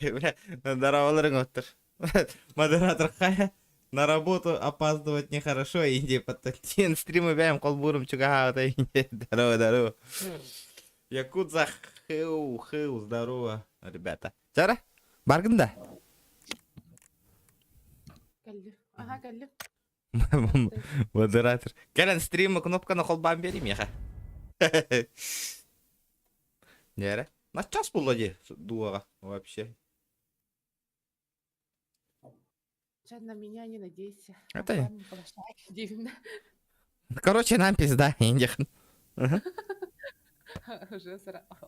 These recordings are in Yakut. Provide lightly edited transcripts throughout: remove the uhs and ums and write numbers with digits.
Бля, здороваларың оттор. Модератор хайа на работу опаздывать нехорошо, инди потом стримы бэйэм холбуурум чугаһаабыта инди. Здорово, здорово. Якудза хеу, хеу, здорово, ребята. Чара, баргын да? Кэлли. Ага, кэлли. Модератор. Кэлэн стрима кнопканы холбаан биэри миэхэ. Нерэ? На час булла дии дуоҕа вообще. Ча на меня не надейся. Это... Короче, нам пизда, индихан. Уже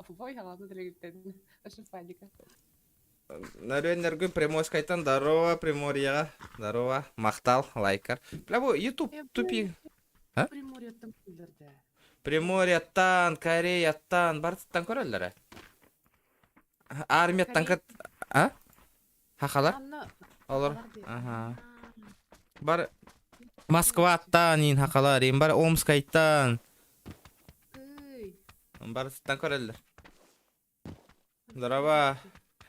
бой галаны телегиттен. Ошо паника. Нөрүөн Приморскайтан здорово, Приморьеға. Здорово, махтал, лайкар. Бля, бу YouTube тупи. А? Приморьеттан күлдерде. Приморьеттан, Кореяттан, барытыттан көрөллөр. Армияттан кыт... А? Хахалар? Олор. Ага. Бар Москваттан ин хахалар, ин бар Омскайттан. Барытыттан көрөллөр. Здорово.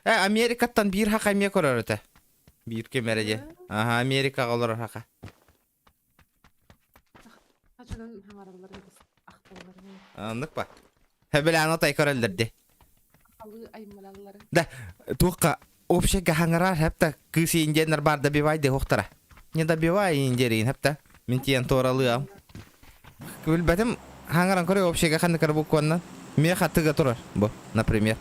Э, Америкаттан биир хака эмиэ көрөр этэ. Биир ким эрэ дии. Аха, Америкаҕа олорор хака. Хачынан хаҥараллар ахталлар. Оннук ба. Хэбилээн отой көрөллөр дии. Халы аймалаллар. Да, туохха общага хаҥарар хэпта кыыс индиэннэр бар добивай дии хуохтара. Не добивай индиэрин хэпта. Мин тиийэн туоралыам. Билбэтим хаҥаран көрө общага ханнык эрэ букваннан. Миэхэ тыга турар бу, например.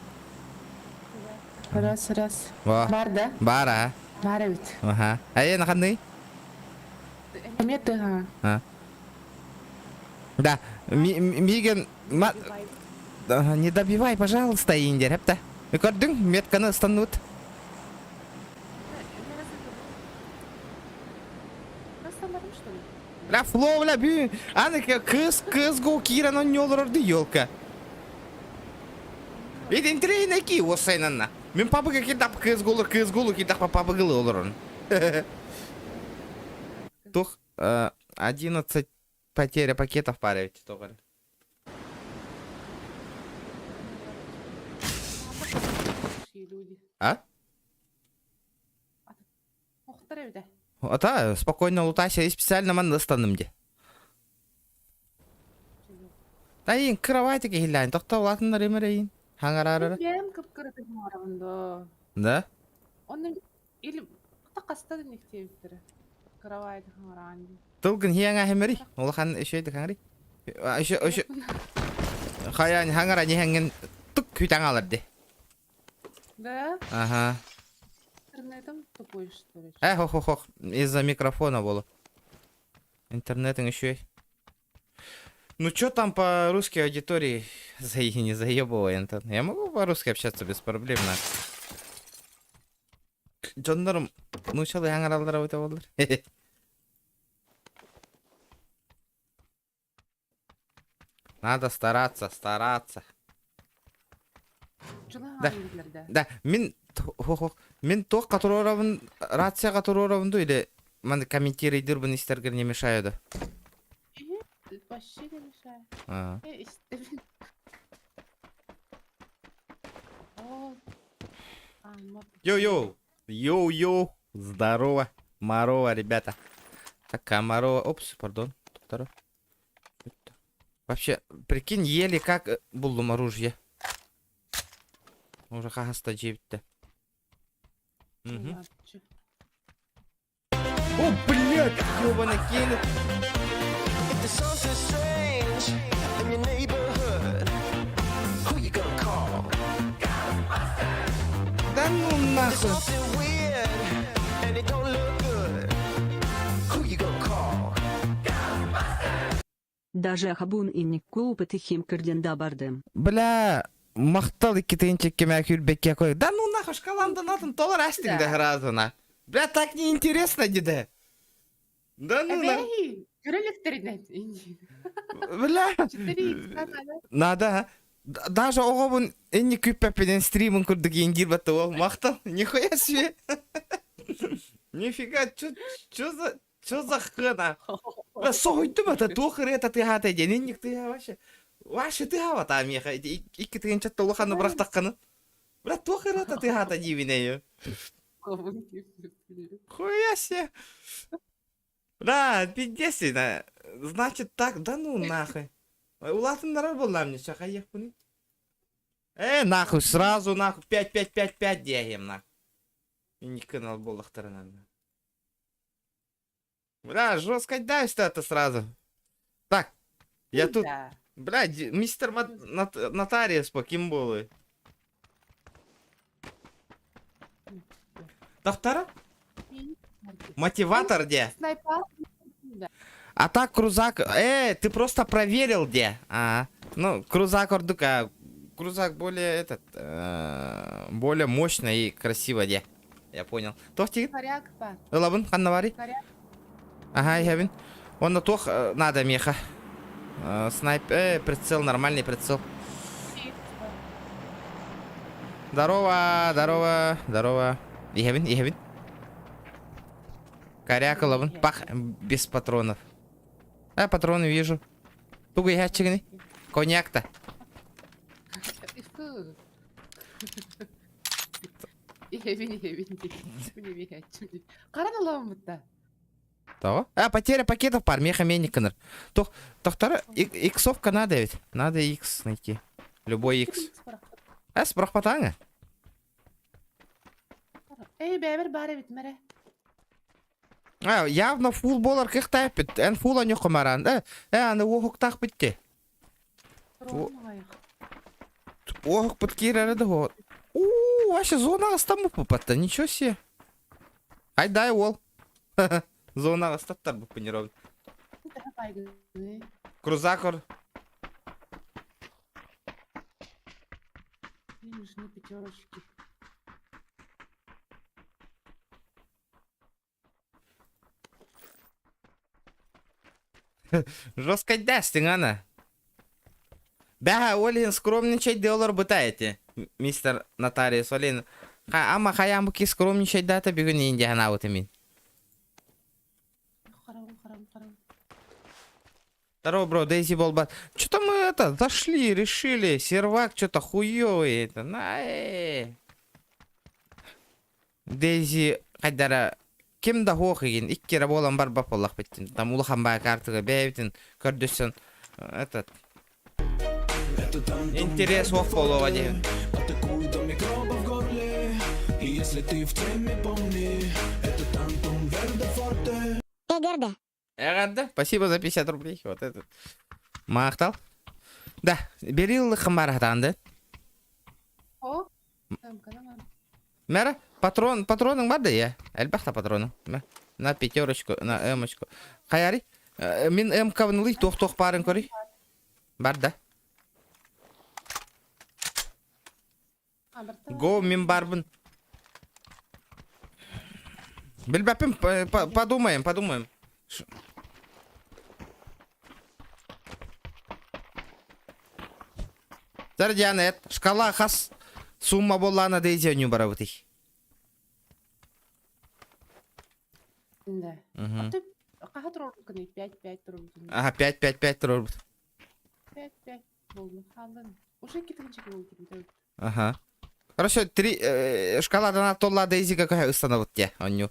Раз, раз. Во. Бар да? Бар аа. Бар эбит. Аха. Айен ханный? Эмиэ тыга. А. Да, миген не добивай, пожалуйста, индер, хепта. Көрдүң, метканы ыстанныбыт. Бля, фло, бля, бүү. Аны кыз, кыз го киирэн онньуолорор ди елка. Ведь интирейне ки осайнанна. Мен папыга кирдап кыз голор, кыз голу кирдап папыгылы олорон. Тух 11 потеря пакетов парить тоҕо А? Ата, спокойно лутайся, и специально манна ыстанным де. Тайын кровати киһилээн тохто улаатыннар эмэрейин хаҥараарара. Бэйэм кып-кыратык оҥоробун доо. Да? Онно или хаста да нехтиэбиттэрэ. Кровать хаҥараан дии. Тылгын хиэҥэ хэмэри. Улахан үчүгэй хаҥари. Еще еще хайаан хаҥара ниһэҥҥин тук күтэн алар ди. Да? Ага. Интернетом тупой, что ли? Э, хох хох хох, из-за микрофона было. Интернетың еще. Ну что там по русской аудитории? За не заебывай, Антон. Я могу по-русски общаться без проблем, на. Дьоннорум нуучалыы хаҥараллара эбитэ буоллар. Надо стараться, стараться. Да, да, мин мин туохха туруорабын, рацияҕа туруорабын дуу или маны комментируйдурбун истэргэр не мешаю да? Вообще не мешаю. Йоу-йоу! Йоу-йоу! Здорово! Марова, ребята. Так, Комарова. Опс, пардон. Второй. Вообще, прикинь, еле как э, буллум оружие. Уже хаста жебітті. Угу. О, блядь, ёбаный кинет. If there's something strange in your neighborhood, who you gonna call? Да ну нахуй. Something weird and it don't look good. Who you gonna call? Даже Хабун и Никкул Патихим Кырдендабардым. Бля, махтал иккитинчиккимэ күрбекке кой. Да ну нахуй, шкаландан атын толор астың да сразу Бля, так неинтересно диде. Да ну на... Эбэһи, көрө иликтэринэн Бля, надо, а? Даже оҕобун энни күппэппинэн стримын курдук индир батта ол махтал нихуя себе нифига чё чё за чё за хрена бля соһуйдум это туох ырыата тыаһаата диэн инник тыаһа вообще. Ваше тыһаабата миэхэ ити икки тыһыынчатта улаханны бырахтаххына. Бля, туох ырыата тыһаата диибин эйи. Хуя себе. Да, пиздец, значит так, да ну нахуй. Улаатыннарар буоллаам не чахайыахпыный. Э, нахуй, сразу нахуй, 5-5-5-5 диэһиэм нахуй. Инникки буоллахтарынан. Бля, жестко дай что это сразу. Так, я тут, бля, мистер Нотариус по ким буолуй? Тохтара? Мотиватор где? А так крузак... Э, ты просто проверил где? А, ну, крузак ордука. Крузак более этот... Э, более мощно и красиво где. Я понял. Туох тигин? Коряк баар. Ылабын, ханна барый? Коряк. Ага, иһэбин. Онно туох э, надо миэхэ? Э, снайп... Э, прицел, нормальный прицел. Здорово, здорово, здорово. Иһэбин, иһэбин. Коряк ылабын. Пах, без патронов. А, патроны вижу. Тугу иһээччигиний? Коньяк-то. Иһэбин иһэбин дии. Иһээччим Харан ыламмыт Того? А, потеря пакетов пар, меха мени кыныр. Тох, тохтара, иксовка надо ведь. Надо икс найти. Любой икс. Эс, бырахпатааҥа. Эй, бэбэр баар эбит мэрэ. А, явно фул болар кыхтааппит. Эн фул аньохомаран. Э, э, аны уоһуктаах битти. Уоһукпут киирэрэ да Уу, вообще зона астаммыт попатта, ничего себе. Айдай уол. Зона астаттар бу неровно. Крузакор. Мне нужны пятерочки. Жестко ана. Бэҕэһээ ол иһин скромничать олорбута эти, мистер нотариус Олин. Ама хайаан бу киһи скромничайдаата бүгүн иин дии санаабытым мин. Харам, харам, харам. Здорово, бро, Дейзи буолбат. Что-то мы это, зашли, решили, сервак что-то хуёвый это, на э. Дейзи хайдара ким да хуох игин икки эрэ буолан барбат буоллахпыт там улахан баа картыга бэйэбитин көрдөссөн этот интерес суох буолуоҕа диэн. Атакуй до микробов в горле И если ты в теме, помни Это тантум верде форте Эҕэрдэ. Эҕэрдэ, спасибо за 50 рублей. Вот этот. Махтал. Да, берил хымбарахтаанды. О, Мэра, патрон, патроның бар да я. Элбэх патрону. На пятерочку, на эмочку. Хайари, мин МК-ны туох-туох баарын көрүй. Бар да. Го, мин барбын. Билбэппин, подумаем, подумаем. Диана, шкала хас сумма буоллаана дейзи барабытый. Да. Мгм. А ты хаһа турорбуккуный? 5-5 турорбутун. Ага, 5-5-5 турорбут. 5-5 буолла. Хааллан. Уже икки буолбут. Ага. Хорошо, три шкала дана толла дейзи какая установит те, онню.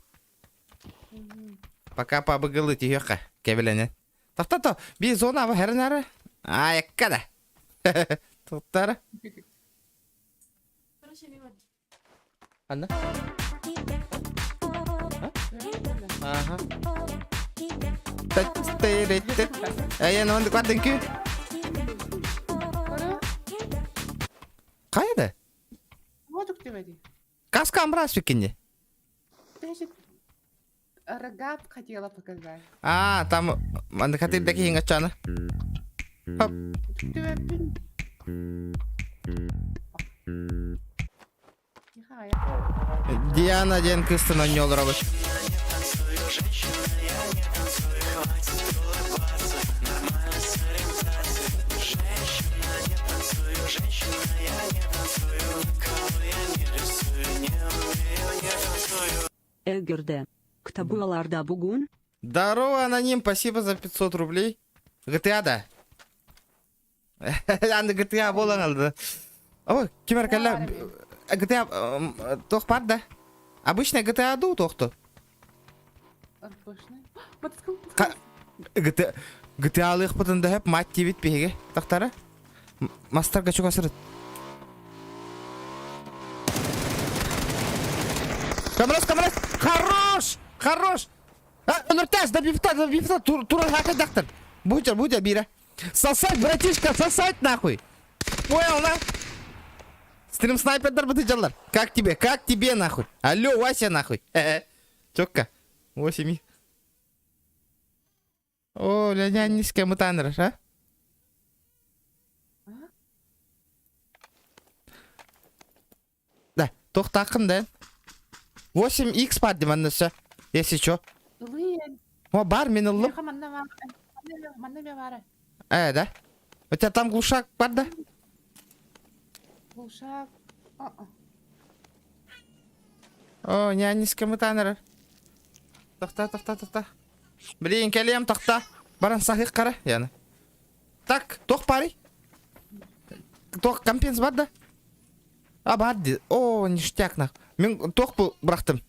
Пока по быгылы тиһиэххэ, кэбилэнэн. Тохтото, би зона аба хэрнары. А, якка да. Туттара. Анна? Ага. Эйэн, онды квадын кү. Хайда? Вот ты Каска амрас фикинде. Рогат хотела показать. А, там манды хатыр даки хингачана. Хоп. Диана диэн кыстын онньолоробут. Эҕэрдэ. Кто бугун? Здорово, аноним, спасибо за 500 рублей. GTA, да? Аны GTA буолан алды. О, ким эрэ кэллэ GTA туох баар да? Обычный GTA дуу туохту? Обычный. Мотоцикл. GTA GTA-лыахпытын да хөп мать диэбит биһиги тахтара. Мастарга чугасырыт. Камрас, камрас! Хорош! Хорош! Өлөртөөс, добивта, добивта, турар хакайдахтар. Будь, будь, бира. Сосать, братишка, сосать нахуй! Понял, на? Стрим снайпердар бытыдьаллар. Как тебе, как тебе нахуй? Алло, Вася нахуй. Чокка. Восемь. О, ля не с кем таныраш, а? Да, тохтааххын да. 8x бар дим аннысы. Если чё. Ылый. О, бар мен ыллым. Миэхэ манна баар. Манна эмиэ баара. Э, да? У тебя там глушак бар да? Глушак. О, нянька мытаныр. Тохта, тохта, тохта. Блин, кэлиэм тохта. Баран сахых қара, яны. Так, тох пари. Тох компенс бар да? А, бар ди. О, ништяк нах. Мен тох бу бырахтым.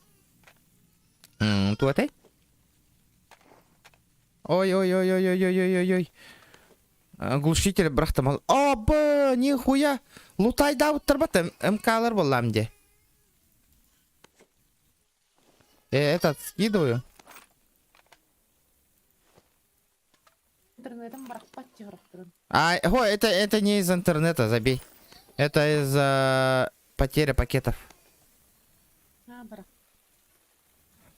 Туатай? Ой, ой, ой, ой, ой, ой, ой, ой, ой. Глушитель бырахтым. О, б, нихуя. Лутайдаабыттар бат МКлар буоллаам дии. Э, этот скидываю. Интернетым барахпат тиграхтырын. А, о, это, это не из интернета, забей. Это из-за потери пакетов. А, барах.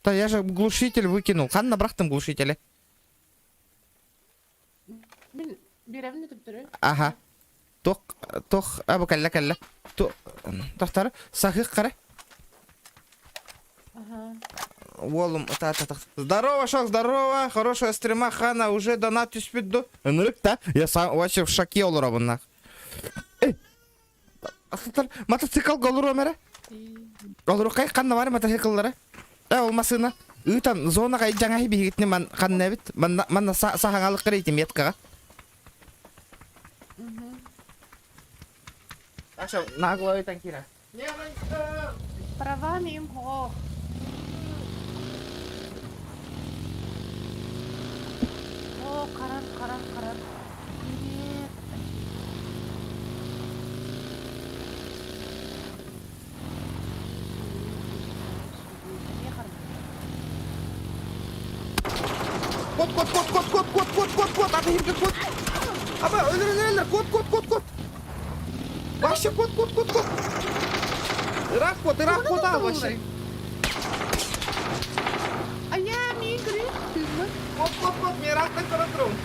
Да я же глушитель выкинул. Ханна бырахтым глушители. Мин биэрэбин төптөрү. Ага. Тох, тох, а, кэллэ, кэллэ. Тохтар, сахых қара. Ага. Уолум, та та та. Здорово, Шок, здорово. Хорошего стрима, Хана, уже донат түспүт Ынырык да. Я сам вообще в шоке олоробун нах. Эй. Мотоцикл олоруом эрэ. Олорукай ханна бар мотоцикллара. Э, ол масына. Ыытан зонаға жаңа биһигитини ман ханна эбит. Манна манна сахаҥалык кыра меткаҕа. Аша нагло ыытан кира. Правами им хо. О, карар, карар, карар. Привет. Кот, кот, кот, кот, кот, кот, кот, кот, кот, ата хирге кот. Аба, өлөр, өлөр, өлөр, кот, кот, кот, кот. Вообще кот, кот, кот, кот. Ыраах кот, ыраах кот, а, вообще. А я мигры. Кот, кот, кот, мен ыраахтан көрө турабын.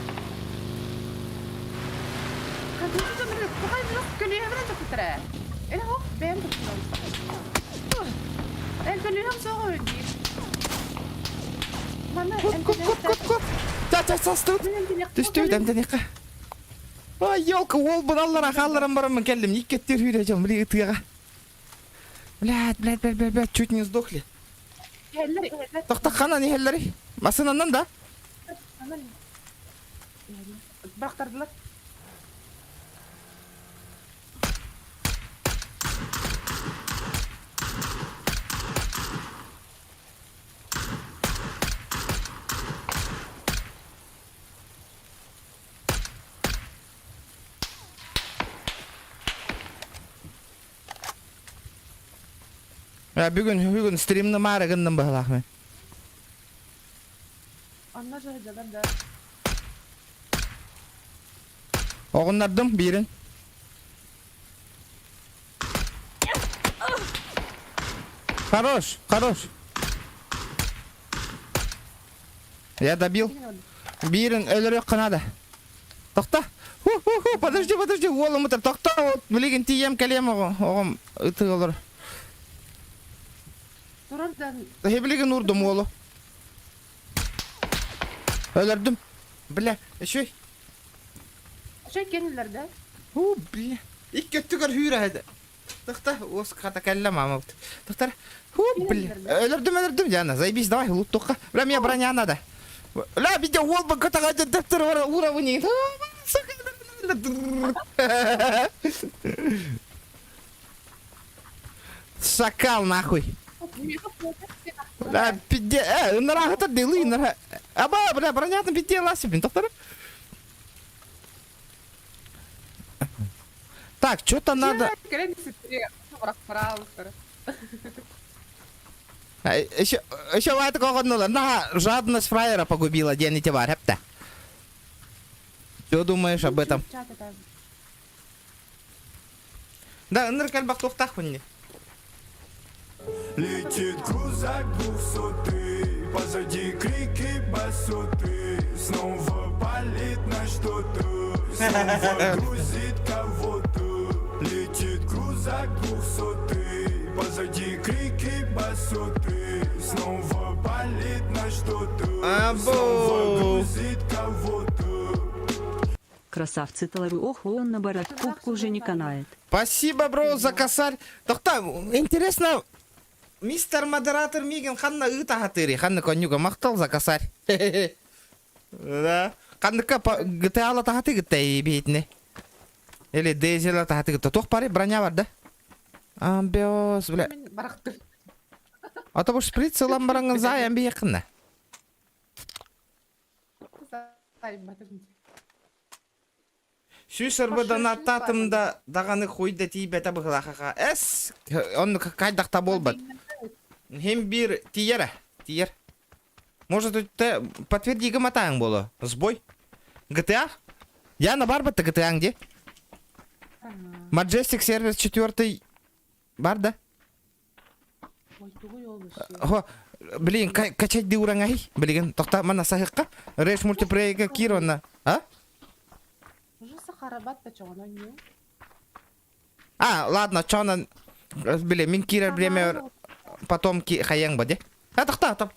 Кот, кот, кот, кот, кот. Та, та, састыбыт. Түстүбүт эмтэниэххэ. Ой, елка, уолбун аллара хаалларан бараммын кэллим. Иккеттир хүрэ дьон, били ытыаҕа. Блядь, блядь, блядь, блядь, блядь, чуть не сдохли. Тохто ханан иһэллэри? Массыынанан да? Бырахтардылар. Э, бүгүн бүгүн стримны маары гынным быһылаах мен. Анна жаһыдьалар да. Оҕуннардым биирин. Хорош, хорош. Я добил. Биирин өлөрүөххэ наада. Тохто. Ху-ху-ху, подожди, подожди, уолум ытар. Тохто, вот, билигин тиийэм кэлиэм оҕом, оҕом ытыы олор. Турар да Билигин уурдум уолу. Өлөрдүм. Бля, еще. Үчүгэй кэннилэр да. Ху, бля. Икки өттүгэр хүүрэ этэ. Тохто, уос хата кэллэ мама. Тохтар. Ху, бля. Өлөрдүм, өлөрдүм, Диана. Заебись, давай, луттуохха. Бля, мне броня надо. Бля, видео уол бы көтөҕө дөптөр уровень. Сука, Шакал нахуй. Бля, пизде, ынырааһытар дылы, ыныраа. Аба, бля, бронятын пизде ласипин, тоқтары. Так, что-то надо... Еще, еще вайты когоннулар. На, жадность фраера погубила, ден ити бар, хепте. Что думаешь об этом? Да, ыныр кэлбэх туохтаахпын Летит крузак двухсотый, позади крики басоты. Снова палит на что-то, снова грузит кого-то. Летит крузак двухсотый, позади крики басоты. Снова палит на что-то, снова Або. грузит кого-то. Красавцы толору ох он на барак уже не канает. Спасибо, бро, за косарь. Тохта, интересно, мистер модератор миигин ханна ыыта сатыырый, ханна коннюга махтал за косарь. Да. Ханныка GTA-ла тахаты гытта биитне. Или DayZ-ла тахаты гытта. Туох бары броня бар да? Амбиоз, бля. А то шприц ылан бараҥҥын заайан биһиэххинэ. Сүүс донаттаатым да даҕаны хуй да тиийбэтэ быһылаахаха. Эс, оннук хайдах буолбат. Хим биир тиийэрэ, тиийэр. Может, это подтверди матаң боло. Сбой. GTA? Я на барбатта GTA где? Majestic сервер 4 бар да? Хо, блин, качать ди ураңай. Блин, тохта мана сахыққа. Реш мультиплеерге кир онна. А? Уже сахарабат та чоҕоно нью. А, ладно, чонан, блин, мин кирер время потом ки хаяң ба де. А, тохта, топ.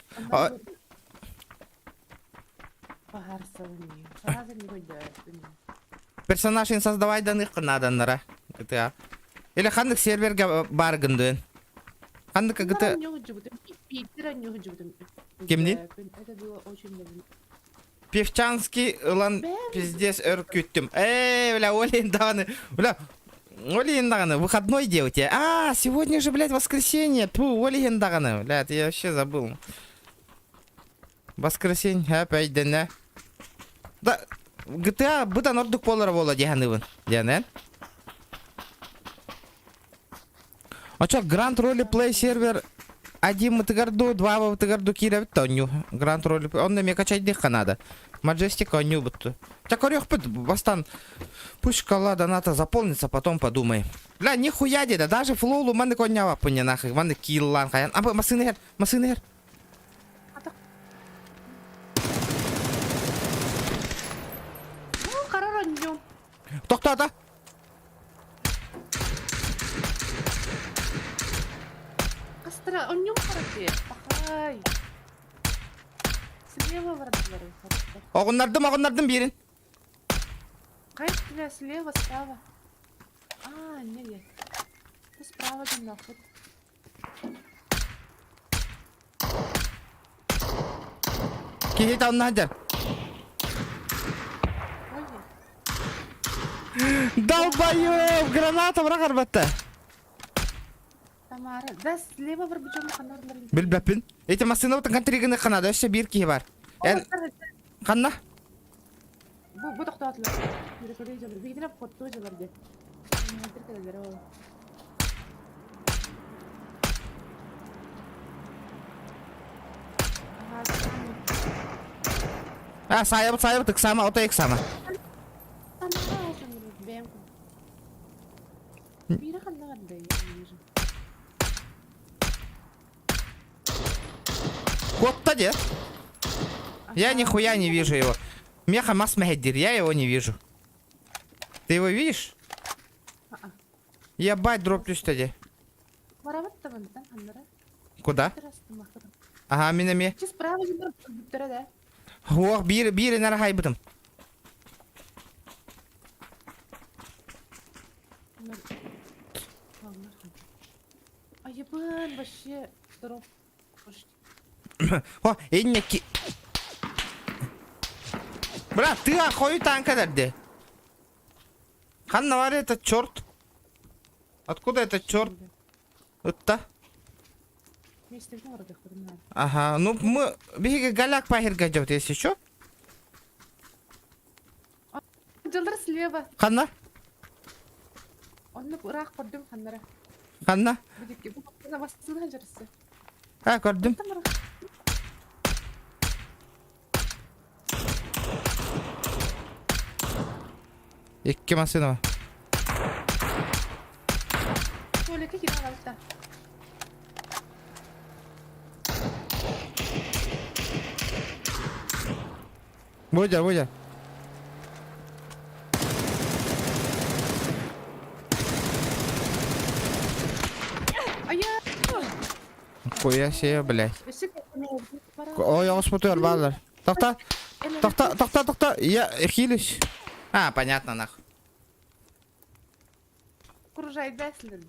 Персонаж создавай данных наданнара. GTA. Или ханнык серверге бар гындын. Ханнык GTA. Кимни? Это было очень давно. Певчанский ылан пиздец өркүттүм. Эй, бля, Олин даҕаны. Бля, Олин даҕаны, выходной делать я. А, сегодня же, блядь, воскресенье. Тьфу, Олин даҕаны. Блядь, я вообще забыл. Воскресенье, опять дэнэ. Да, GTA быдан ордук буолара буолла диэханыбын. Диэн, А чё, Grand Role Play сервер один мытыгарду, два мытыгарду киирэбит да онньуу. Grand Role Онно эмиэ качайдыахха наада. Majestic онньуу бутту. Чэ көрүөхпүт, бастан пусть шкала доната заполнится, потом подумай. Бля, нихуя деда, даже флоулу маннык онньаабаппын нахуй, маннык кииллаан хайан. А, массыына иһэр, массыына иһэр. Ну, харар онньуу. Тохтоото. Астра, онньуу харати. Пахай. Слева вратарь. Оҕуннардым, оҕуннардым биирин. Кайф тебя слева, справа. А, не, не. Ты справа да нахуй. Киһи таунна сылдьар. Ой, Долбоёб, граната быраҕарбатта. Тамара, да слева барбычом ханарлар. Билбэппин. Эти массыына контриганы ханада өссө биир киһи бар. Эн ханна? Бу бу тохтоотулар. Көрө дьалар. Биһигинэ хоттуу дьалар де. Кэлэлэр ол. А, саайабыт, саайабыт, ыксаама, отой ыксаама. Бэйэм Биирэ ханна барда я не вижу. Куотта де. Я нихуя не вижу его. Меха мас мэһэйдиир, я его не вижу. Ты его видишь? А-а. Ебать, дроп түстэ дии. Барабыт да мантан ханнара. Куда? Ага, мин эмиэ. Чи справа дьоннор бүттэрэ да. Ох, биир биир энэр хайбытым. Айыбын вообще дроп. О, инники. Брат, ты охуй танка дэрди. Ханна бар этот черт? Откуда этот черт? Ытта. Ага, ну мы биһиги голяк пахирга идет, если что. Дьыллар слева. Ханна? Онно ыраах көрдүм ханнара. Ханна? Бидикки бу бассына жарысы. А, көрдүм. Икки массыына. Туалекка киирэн аҕалта. Бодя, Бодя. Айа! Хуя себе, блядь. Өссө Ой, оҕуспутугар бааллар. Тохто, тохто, тохто, тохто. Я хилюсь. А, понятно, нахуй. Окружай бэслин.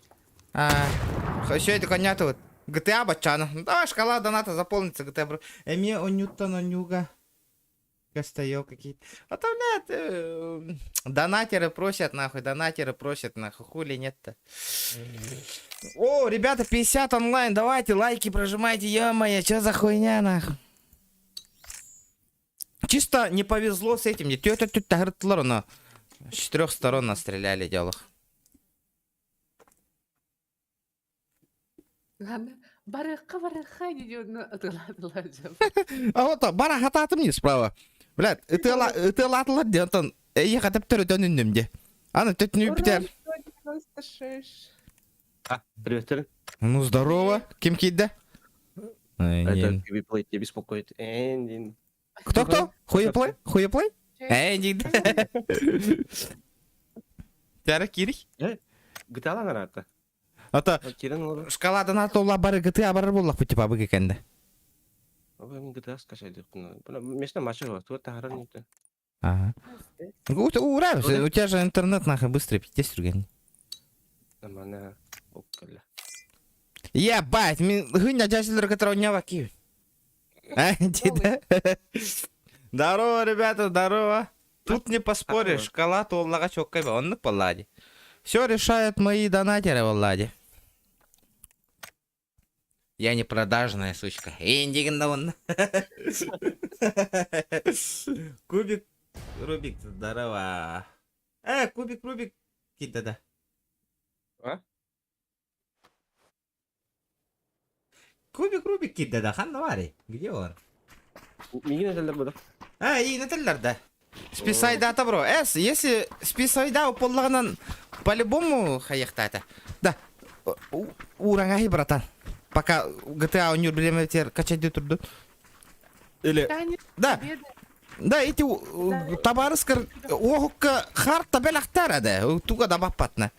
А, еще это коня вот. GTA бачана. Ну, давай шкала доната заполнится GTA. Бро. Эми онюттан онюга. Костаё какие-то. А то, блядь, донатеры просят, нахуй, донатеры просят, нахуй, хули нет-то. О, ребята, 50 онлайн, давайте лайки прожимайте, ё-моё, чё за хуйня, нахуй. Чисто не повезло с этим, тетя тетя но с четырех сторон нас стреляли, делах. Ладно, барыхха барыхха диэн ытылаатылар дьон. А вот бара хатаатым не справа. Блядь, ытыалаатылар диэн онтон эйиэхэ төптөрү төнүннүм дии. Аны төтүнүү бүтэр. 96. А, привет, Ну, здорово. Ким киирдэ? Это Киви тебя беспокоит. Эндин. Кто-кто? Хуеплей? Хуеплей? Эндин. Тәрі кирих? GTA нараата. Ата Кирен олар. шкала донат бары GTA барар боллах типа быгы кэнде. GTA скачай деп. Место матча бар. Туа тахаран нет. Ага. Ура, у тебя же интернет нахуй быстрый, пиздец түрген. Нормально. Оккалла. Ебать, мин хыня жашылыр который у киев. А, да? Здорово, ребята, здорово. Тут не поспоришь, шкала туоллаҕа чоккай оннук баллади. Все решают мои донатеры, Валлади. Я не продажная сучка. Индигин да он. Кубик, Рубик, здорово. Кубик, Рубик, да. А? Кубик, Рубик, да, хан навари. Где он? Мигин этэллэр буду. А, и нэтэллэр да. Списайдата бро. Эс, если списайда поллаганан по-любому хайыхтата. Да. Урангаhi, братан. Пока GTA у билеметер качать турду. Или... Да, да, эти табарыскар оһукка харта белахтара да. Туга да баппатна.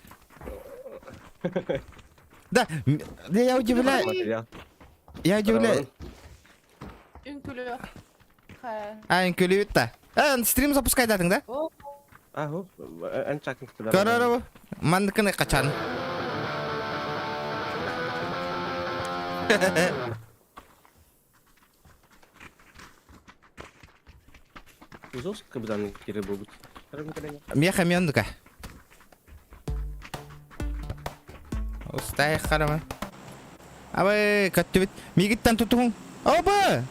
Да, я удивляю. Я удивляю. Үҥкүлүөх. А, үҥкүлүүт да. Э, стрим запускай датың да? Аху, эн чакын Көрөрөбү. Мандыкыны качан. Узос кабдан кире болбут. Меха мендука. Устай харама. Абы, көттүбүт. Мигиттен тутуһуҥ. Оба!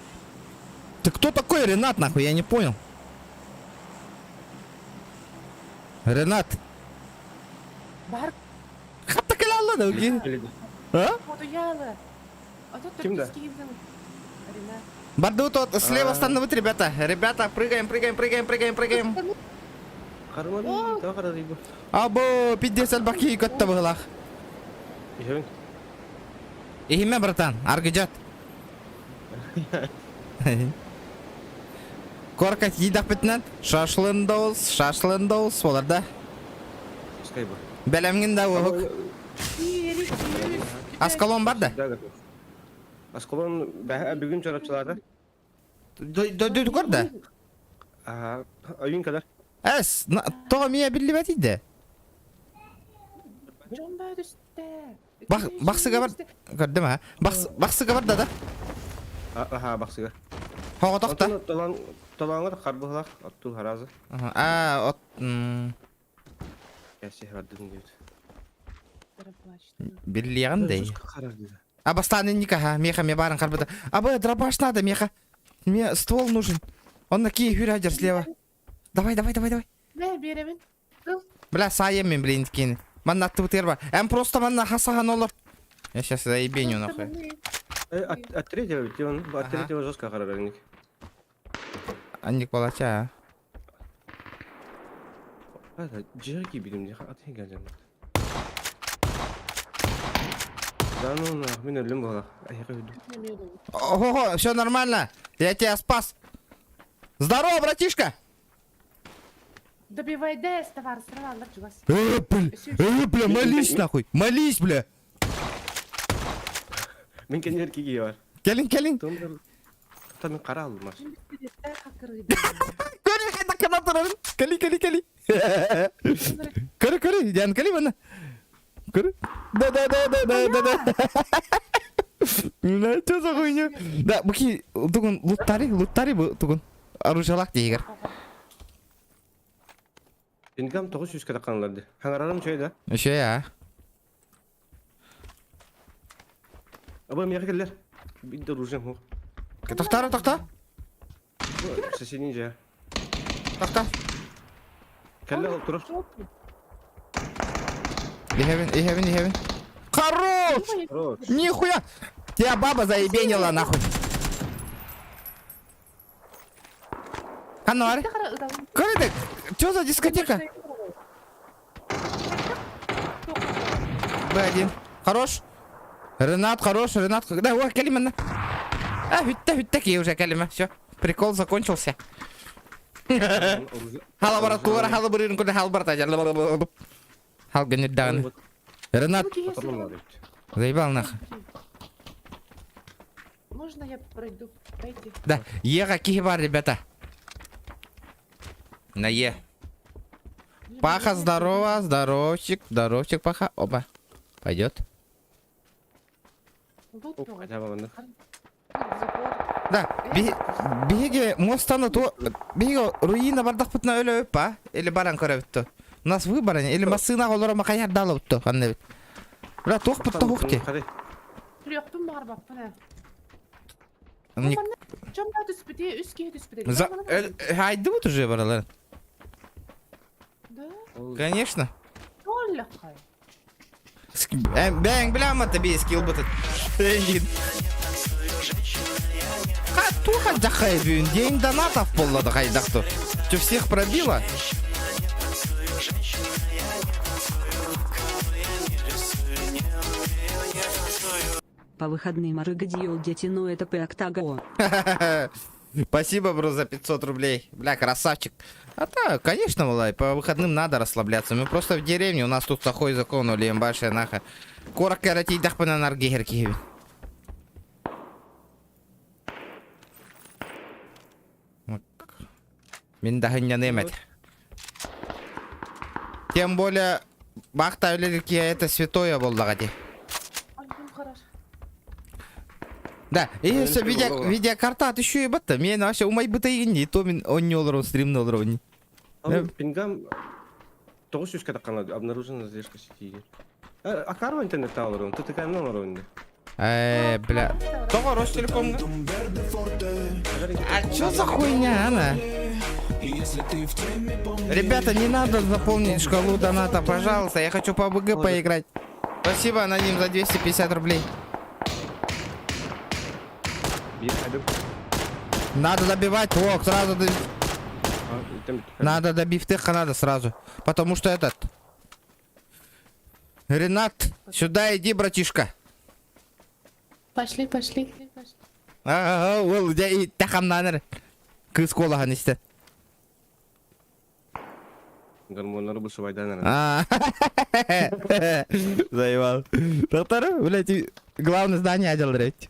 Ты кто такой, Ренат, нахуй? Я не понял. Ренат. Бар. Хатта кэлэ да? А? Ким да? Барду тут слева становят ребята. Ребята, прыгаем, прыгаем, прыгаем, прыгаем, прыгаем. Або, 50 баки көттө быһылах. Иһимэ, братан, аргыжат. Корка тиийдэхпитинэн шашлындоус, шашлындоус болар да. Бэлэмҥин да уоһук. Аскалон бар да? Аскалон бүгүн чорапчылаата. Дойду да? Ойун кэлэр. Эс, тоҕо мия биллибэт иде. Бах, бахсыга бар. Көрдүм ha. Бахс, бахсыга бар да да. Аха, бахсыга. Хоҕо тохта. Талаңыр харбыһлах оттул харазы. А, от. Кэсиһэ бардын диэбит. Биллиэҕин да. А бастаан инника, ха, меха мне барын харбыта. Абы, дробаш надо, меха. Мне ствол нужен. Он на кии хүрәдер слева. Давай, давай, давай, давай. Бэ, биэрэбин. Бля, саем мен, блин, кини. Манна аттыбытыгар бар. Эм просто манна хасахан олор. Я сейчас заебеню нахуй. Э, от, от третьего ведь он, от третьего жестко харарник. Анник палача. Это джеки билим дии, атын кэлэн. Да ну нах, мин өллүм буолах. Эһиэхэ үрдүк. Ого, все нормально. Я тебя спас. Здорово, братишка! Добивай дэс, товар, срываллар чугас. Э, бля, э, бля, молись нахуй, молись, бля. Мин кэннигэр киги бар. Кэлин, кэлин. Та мин хара аллым аш. Көрү хайдах гына турарын. Кэли, кэли, кэли. Көрү, көрү, Диан, кэли манна. Көрү. Да, да, да, да, да, да, да. Бля, что за хуйня? Да, буки, тугун луттари, луттари бу тугун. Оружиялаах диигэр. Пингам 900 катакканаларды. Хаҥарарым үчүгэй да? Үчүгэй аа. Абы миэхэ кэллэр. Биир оружием суох. Тохтоо, тохтоо. Соседний дьиэ. Тохтоо. Кэллэ ол турар. Иһэбин, иһэбин, иһэбин. Хорош! Хорош. Нихуя! Тебя баба заебенила нахуй. Ханна Көрдік, что за дискотека? Б1. Хорош. Ренат хорош, Ренат. Да, ой, кэлимэ. А, бүттэ, бүттэ, ки уже кэлимэ. Все, прикол закончился. Халабара туора халабырын куда халбарта. Халгын даҕаны. Ренат, заебал нахуй. Можно я пройду? Дайте. Да, Еға киһи бар, ребята. На Е. Паха, здорово, здоровчик, здоровчик, Паха. Опа, пойдет. Да, биһиги мостаны то биһиги руина бардахпытына өлөбүт па или баран көрөбүт У нас выбора или массыына олоро макайар далыбыт ханна бит. Бра туох бутта хухти. Түрүөхпүн баҕарбаппын ээ. Манна дьон да түспүтэ, үс киһи түспүтэ. За... Хайдыбыт уже баралар. Да? Конечно. Толлахай. Бэң билэммата би скилл бытыт. Туха жахай бүгүн день донатов боллады хайдахту. Че всех пробило? По выходным арыгадиол дети, но это пэктаго. Спасибо, бро, за 500 рублей. Бля, красавчик. А так, конечно, Малай, по выходным надо расслабляться. Мы просто в деревне, у нас тут такой закон, улием башая наха. Корок каратейдахпына наргихер Мин даһынньаныам этэ. Тем более, бахта үлэлиркиэ это святое буоллаҕа дии. Да, и все видео, видеокарта еще и батта. Мен вообще умайбыта игин, то мин онньолорон стримны олорон. Пингам 900 катаккана обнаружена задержка сети. Акарва интернет олорон, ты такая олорон. Э, бля. Тоҕо Ростелекомҥа? А что за хуйня, она? Ребята, не надо заполнить шкалу доната, пожалуйста. Я хочу по БГ поиграть. Спасибо, аноним, за 250 рублей. Надо добивать, ок, сразу Надо добивтыха надо сразу. Потому что этот... Ренат, сюда иди, братишка. Пошли, пошли. Ага, ол дьэ тахамнаанар кыыс куолаһын истэ. Гормоннары бу субайдан Заебал. Доктор, блядь, главное здание одел, блядь.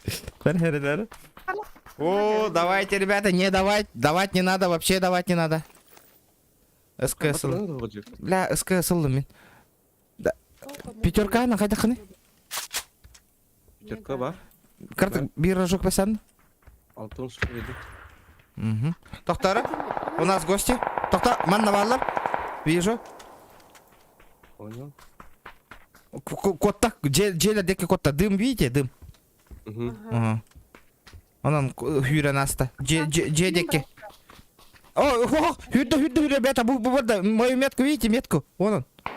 О, давайте, ребята, не давать, давать не надо, вообще давать не надо. СКС. Бля, СКС ыллым мин. Да. Пятерка на хайдахыны? Пятерка бар. Карта биир рожок пасан. Алтын суреди. Угу. Тохтара, у нас гости. Тохта, манна бааллар. Вижу. Понял. Котта, дьиэлэр диэки котта. Дым, видите, дым. Угу. Ага. Онон хүүрэн аста. Дьиэ диэки. О, о, хүрдэ, хүрдэ, хүрдэ, ребята, бу, бу, бу, мою метку, видите, метку? Вон он. О,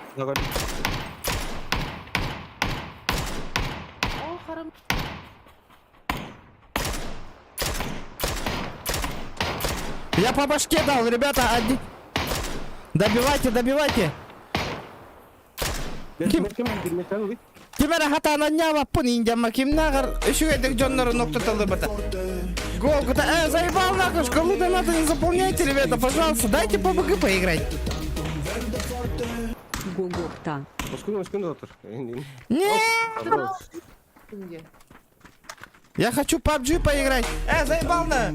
харам. Я по башке дал, ребята, одни. Добивайте, добивайте. Ким? Ким эрэ хатаан анньаабаппын индиамма кимнааҕар үчүгэйдик дьоннору ноктоталлыбыта. Гол, куда? Заебал нахуй, шкалу доната не заполняйте, ребята, пожалуйста, дайте по БГ поиграть. Гогохта. Оскуну, оскуну отыр. Не, я хочу PUBG поиграть. Заебал на.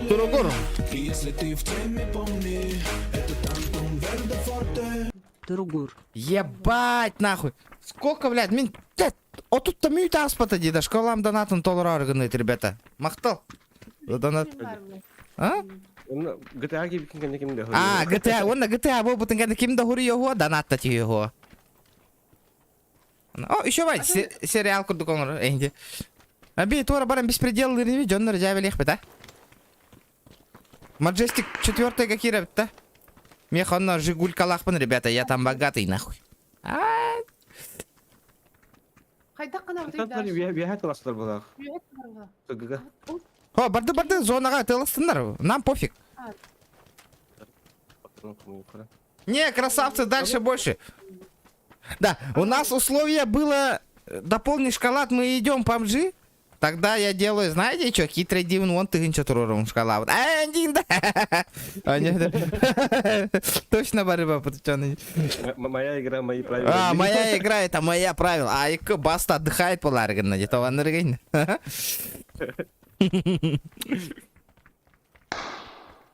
Туругур. Туругур. Ебать нахуй. Сколько, блядь, мин, блядь, отут-то мүт аспата дии, школам донатын толорор гыныт, ребята. Махтал. Донат. А? GTA кибикин кэннэ ким да А, GTA, уонна GTA буолбутун кэннэ ким да хуруйуо, донатта тиһиэхуо. О, еще бай, сериал курдук оҥорор, энди. Аби, туора баран беспредел дырыби, дьоннор дьээбэлиэхпит, а? Маджестик четвертый какие ребята? Меха онно Жигулькалаахпын, ребята, я там богатый, нахуй. А, Хайдах гына Үөһэ тыластар булаах. Тыгыга. О, барды барды зонаға тылыстындар, нам пофиг. Не, красавцы, дальше больше. Да, у нас условие было дополни шоколад, мы идем PUBG. Тогда я делаю, знаете что, хитрый дивн, вон ты туруrum шоколад. А, дин, да. А, нет, Точно борьба подтянуть. Моя игра, мои правила. А, моя игра, это моя правила. А икки баста отдыхает поларгын, где-то ванныргын.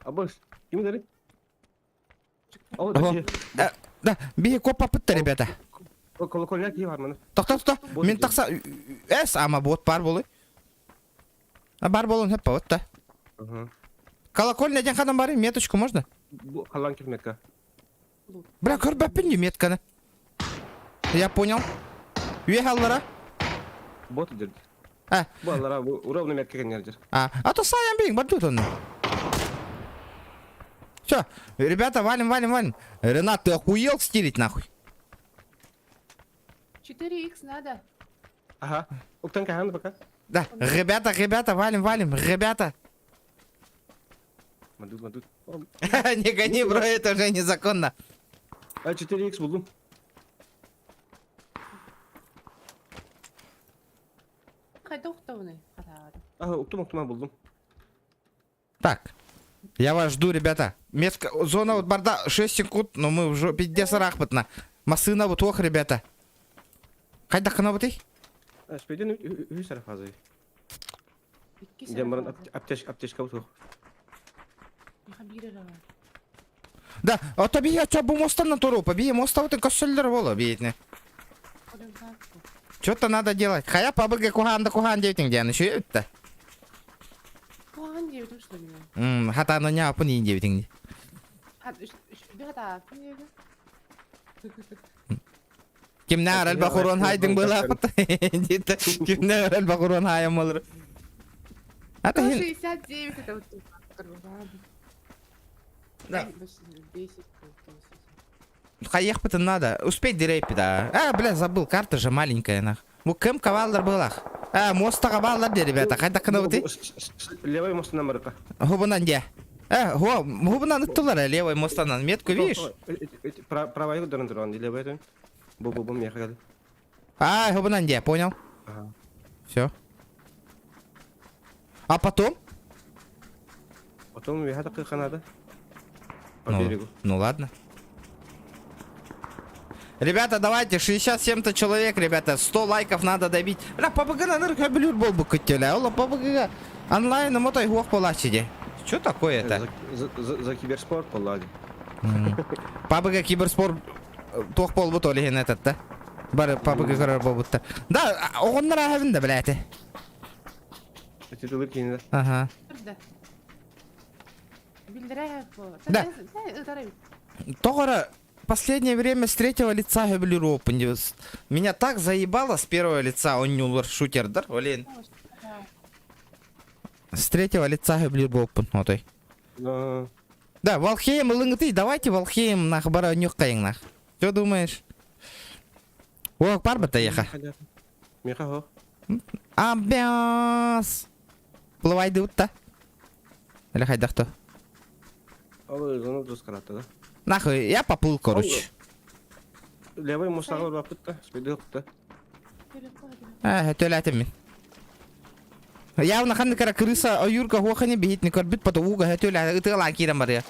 Абыш, ким дери? О, Ого. Да, бии копа пытта, ребята. Колокольня кии бар маны. Тохто, тохто. Мин тахса эс ама бот бар болы. А бар болун хөп вот та. Колокольня ден хадан бары меточку можно? Халан метка. Бля, көрбәппин не метканы. Я понял. Уехаллара. Бот дерди. А. Бу аллара ровно метка кеннердир. А, а то саян бейин бар тут он. Все, ребята, валим, валим, валим. Ренат, ты охуел стилить нахуй? 4х надо. Ага. Уктан кахан пока. Да, ребята, ребята, валим, валим, ребята. Мадут, мадут. Не гони, бро, это уже незаконно. А 4х булдум. Хайда ухтауны. Ага, уктум, уктум булдум. Так, я вас жду, ребята. Метка, зона вот барда 6 секунд, но мы уже пиздец рахматна. Масына вот ох, ребята. Хайда кына вот Спейден үс арафазы. Дем аптечка аптечка вот. Да, а то бия ча бу моста на туру, побие моста вот и кошеллер вола биетне. Что-то надо делать. Хая пабыга кухан да кухан дейтин где еще это. Кухан дейтин что ли? М, хата на ня апын ин дейтин. Кимнәр әлбә хурон хайдың была Дит. Кимнәр әлбә хурон хайым булыр. Ата хин. 69 это вот. Да. Хаехать надо. Успеть дерейпи, да. А, бля, забыл, карта же маленькая, нах. Бу кем каваллар былах. А, моста каваллар де, ребята. Хайда кына вот. Левый мост на марка. Губынан де. Го, губынан ыттылар, левый мостанан. Метку видишь? Правая дорон дорон, левый это. Бу бу бу мехали. А, губынан де, понял. Ага. Все. А потом? Потом я так надо. По Ну, берегу. ну ладно. Ребята, давайте, 67-то человек, ребята, 100 лайков надо добить. Бля, ПБГ на нырк блюр бол бы көттеле. Ола ПБГ онлайн мотой хуах полачиде. Что такое это? За, за, за киберспорт полади. ПБГ киберспорт туох болбут олиһин этот да. Бары ПБГ көрөр болбут да. Да, оҕоннор аһабын да блядь. Эти тылы кине. Ага. Да. Билдерэ бу. Да. Тоҕо эрэ последнее время с третьего лица сөбүлүүр опын. Меня так заебало с первого лица оонньуулар шутердар. Блин. С третьего лица сөбүлүүр буолпун отой. Да, Valheim ылыҥытый, давайте Valheim нах бара оонньуоххайыҥ нах. Что думаешь? О, пар батайаха. Миэхэ хо. Амбианс. Плывайдыбыт да. Или хайдах то. Ол зону дус каратта да. Нахуй, я поплыл, короче. Левый мустаҕа барбаппыт да, спиды да. Ээ, төлөтүм мин. Явно ханнык эрэ крыса ойуурга хуохани биһитини көрбүт потом ууга хөтөлө ытыалаан киирэн барыа.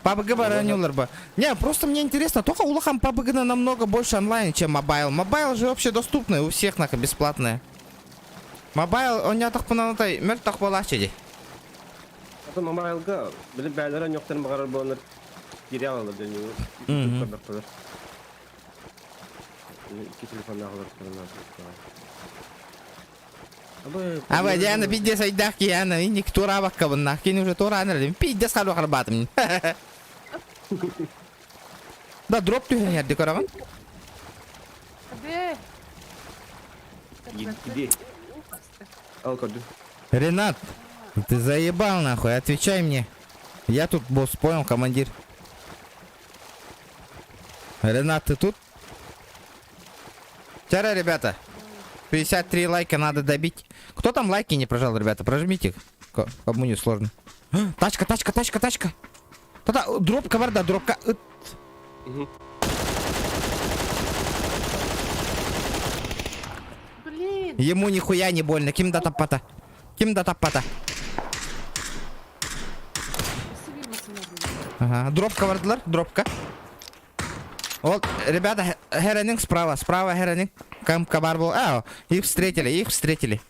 PUBG баранюлар бы. Не, просто мне интересно, только улахан PUBG на намного больше онлайн, чем mobile. Mobile же вообще доступный у всех нахуй бесплатная. Mobile оонньоотохпуна мөлтөх буолааччы дии. Ата mobile-га били бээлэрэ ньохтон баҕарар буоланнар киирэ аҕалар дьон көрдөхтөр. Икки телефоннаах олордохторуна. Аба Диана пиздец айдаах киһи инник туораабаккабын кини уже туораан эрэлим пиздец харуа харбаатым. Да дроп түһэн иһэрди көрөҕүн. Бе. Иди. Ал көрдүм. Ренат, ты заебал нахуй, отвечай мне. Я тут босс, понял, командир. Ренат, ты тут? Вчера, ребята, 53 лайка надо добить. Кто там лайки не прожал, ребята? Прожмите. Кому не сложно. Тачка, тачка, тачка, тачка. Та-та, дропка бар да, дропка. Ыт. Блин. Ему нихуя не больно. Ким да таппата. Ким да таппата. Ага, дропка бардылар, дропка. Вот, ребята, Херенинг справа, справа Херенинг. Камка бар был. А, их встретили, их встретили.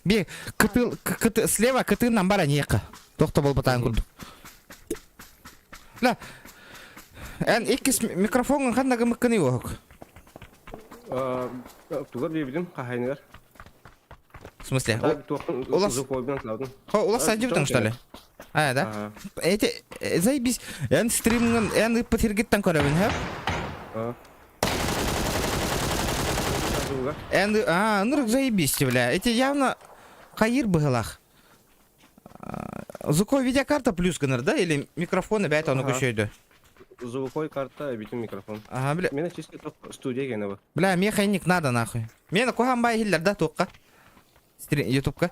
Би, кытыл, кыты, слева кытын нам бара нека. Тохто был батан курдук. Ла, эн иккис микрофоҥҥун ханна гымыккыный уоһук? Тугар диэбитим хаһайыныгар. В смысле? Улас Улас садьыбытыҥ что ли? А, да? Эти, заебись. Эн стримҥын, эн ыппыт сиргиттэн көрөбүн, һэ? Эн, а, ну заебись, бля. Эти явно хайыр быһылах. Звуковой видеокарта плюс гынар, да? Или микрофон опять ону көшөйдө? Звуковой карта, битим микрофон. Ага, бля. Мен чисто студия гена ба. Бля, механик надо нахуй. Мен куһаҕан бай иһиллэр да туохха? Ютубка.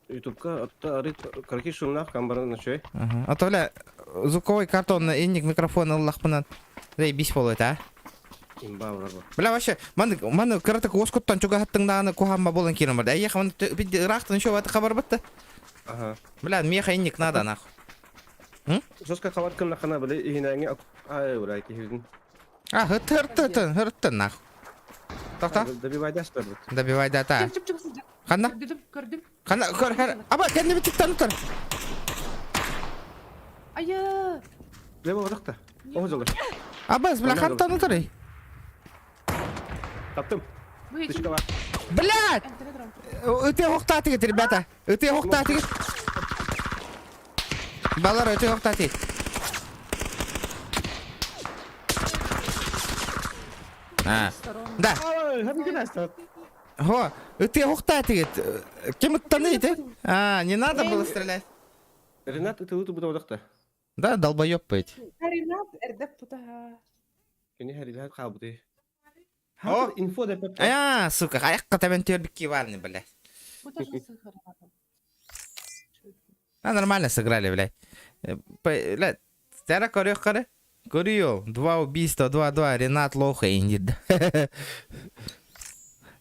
Ютубка атта арыт карки шумнах камбаран начой. Ага. А то бля, звуковой карта онно инник микрофон ыллахпынан. Заебись болот, а? Имба олар ба. Бля, вообще, маны, маны кыратык уоскуттан чугаһаттыҥ куһаҕан болан киирэн барда. Эйиэхэ маны ыраахтан еще баты хабар батта. Ага. Бля, механик надо нахуй. Соска хабар кымнахана бile иһинээҥи ай бля киһибин. А, хырттын, хырттын нахуй. Тохто. Добивайдастар бут. Добивай да та. Чып чып сылдьар. Ханна? Көрдүм, көрдүм. Ханна, көр, хэр. Аба, кэннибит тиктан утар. Айа! Лево барахта. О, жолы. Абас, бля, хантан утарый. Таптым. Тычка бар. Блядь! Ыты хохтаатыгыт, ребята. Ыты хохтаатыгыт. Балар, ыты хохтаатыгыт. А. Да. Хо, ыты хохтаатыгыт. Кем ыттаны ити? А, не надо было стрелять. Ренат ыты ыты буда Да, долбоёб быть. Ренат эрдеп путаха. Кини хэрилэһэр хаалбытый. О! Инфо да А, сука, айакка табен төрбүкки барны, блядь. А, нормально сыграли, блядь. Блядь, Тара көрүөх көрө. Көрүө. Два убийства, два-два. Ренат лоха индид.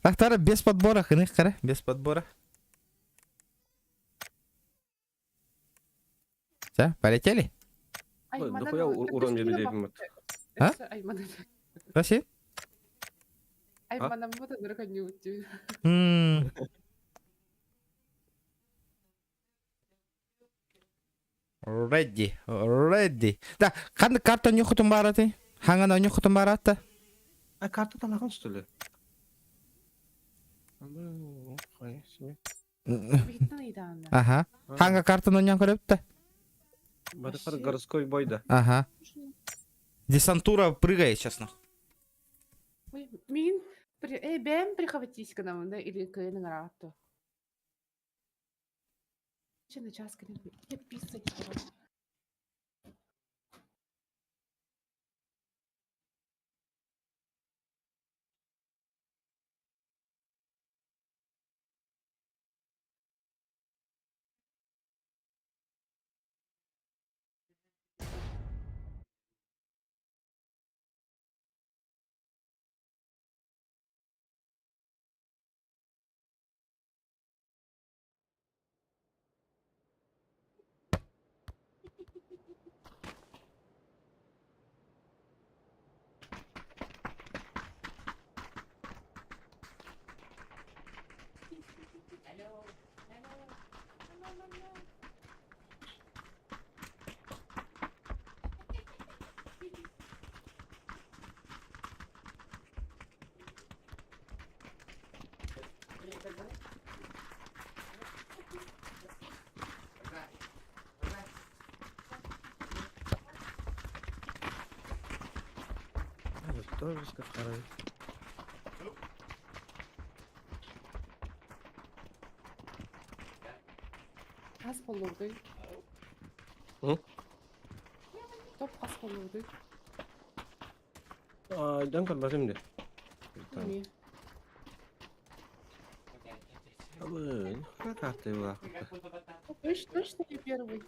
Тахтара без подбора, хыных кара, без подбора. Все, полетели? Дохуя урон биэбит А? Спасибо. Ready, ready. Да, ханнык карта ньухутун баараты? Хаҥан ньухутун бааратта? А карта талахан что ли? Ага. Хаҥа картаны ньон көрөптө? Батыхар городской бой да. Ага. Десантура прыгает сейчас нахуй. Ой, мин при... Эй, бэм прихватись к нам, да, или к ыҥыраатто. Че на час кэлин я писать буолар. Тоже второй. Хас буолуоҕуй? М? Топ хас буолуоҕуй? Дьон көрбөтүм дии. Эмиэ. Абы, карты была. Точно, точно не первый.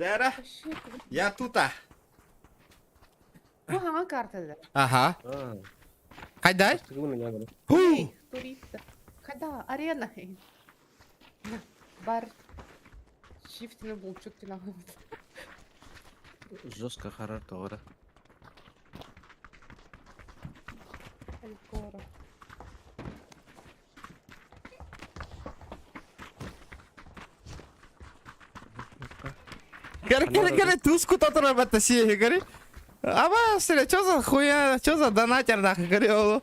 Лера, Вообще, я тута. Бу хаҥа картада. Ага. Хайдай? Эй, туриста. Хайда, арена. Бар. Shiftini булчут тинахыбыт. Жестко харар тоҕо Алькора. Кэрэ, кэрэ, кэрэ, туску татара батта сиэхи, кэрэ. Аба, сире, чё за хуя, чё за донатер нахуй, кэрэ, олу.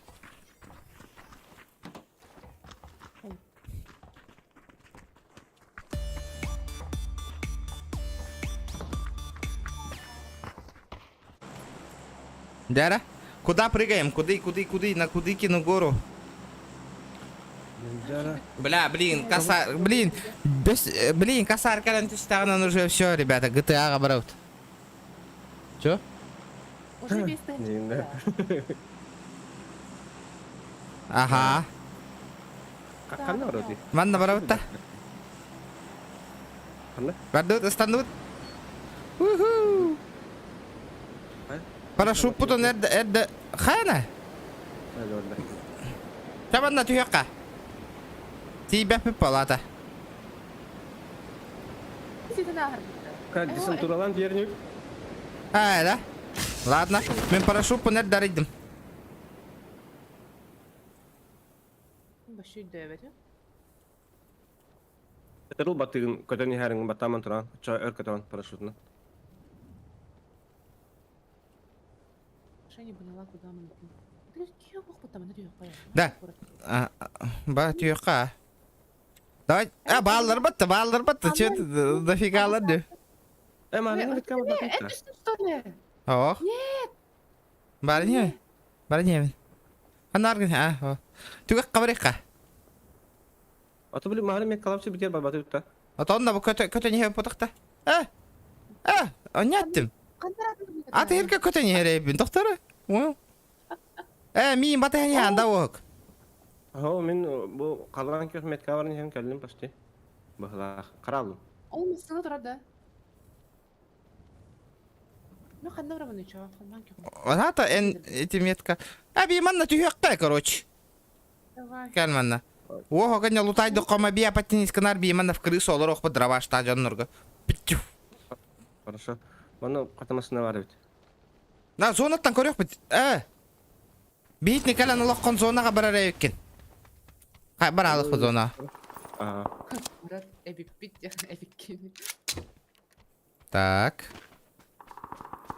Дяра, куда прыгаем? Куды, куды, куды? На Кудыкину гору. Бля, блин, косарь, блин, без, блин, косарь кэлэн түстэҕинэн уже все, ребята, GTA-ҕа барабыт. Чё? Уже весь Ага. Ханна барабыт? Манна барабыт да. Ханна? Бардыбыт, ыстанныбыт. Уху! Парашюппутун эрдэ, эрдэ, хайана? Табанна түһүөххэ. Тиийбэппит палата. Как десантуралан верник? А, да? Ладно, мен парашюппун эрдэ арыйдым. Башүй дөбөтү. Тырыл батыгын көтөн иһэриҥ баттааман туран, чо өр көтөн парашютuna. Вообще не поняла, куда мы. Да. Ба түөххэ. Давай. А, бааллар батта, бааллар батта. Че дофига алар дю. Э, маны бит кам Это что ли? Ох. Нет. Бары не. Бары не. Анаргын, а. Түгэх кабарыкка. Ата били маны мен калапсы битер барбаты тутта. Отон да бу көтө көтө не потакта. Э. Э, оняттым. Аты эрге көтө не эребин, доктор. Э, миин бата не анда ок. Хо, мин бу калган көх метка барын хем кэллим почти. Бахлах, каралым. Ол мысыны турар да. Ну, ханна барабын чё, халман көх. Ата эн эти метка. А би манна түһүөххэ, короче. Давай. Кэл манна. Ого, кanya лутайды кома би апаттинис канар би манна в крысу олор охпа дровашта жоннорго. Питчу. Хорошо. Маны катамасына бар бит. На зонаттан көрөк бит. Э. Биит никалан олохкон зонага барар эбиккен. Хай баралык бу зона. А, Брат, эбиппит, эбиккин. Так.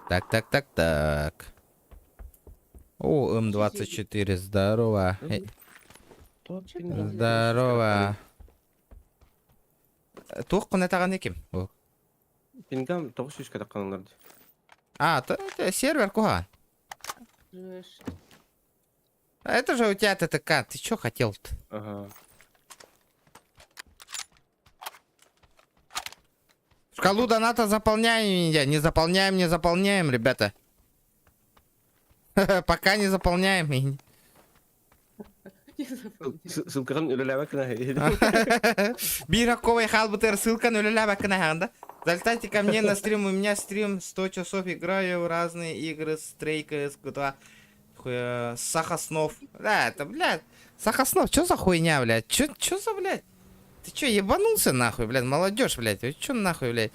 Так, так, так, так. О, М24, здорово. Э, Здорово. Туох кунатаҕын ким? Пингам 900 катакканалар. А, сервер куһаҕан. Жеш. Это же у тебя ТТК, ты чё хотел-то? Ага. Шкалу доната заполняем, не заполняем, не заполняем, ребята. Пока не заполняем. Не заполняем. Ссылкаҕын үлэлээбэккин Бираковый халбытыр ссылка да? Залетайте ко мне на стрим, у меня стрим 100 часов, играю в разные игры, стрейка, СК2, Сахаснов. Да, это, блядь, Сахаснов, что за хуйня, блядь? Чё, чё за, блядь? Ты чё, ебанулся нахуй, блядь, молодежь, блядь? Вы чё нахуй, блядь?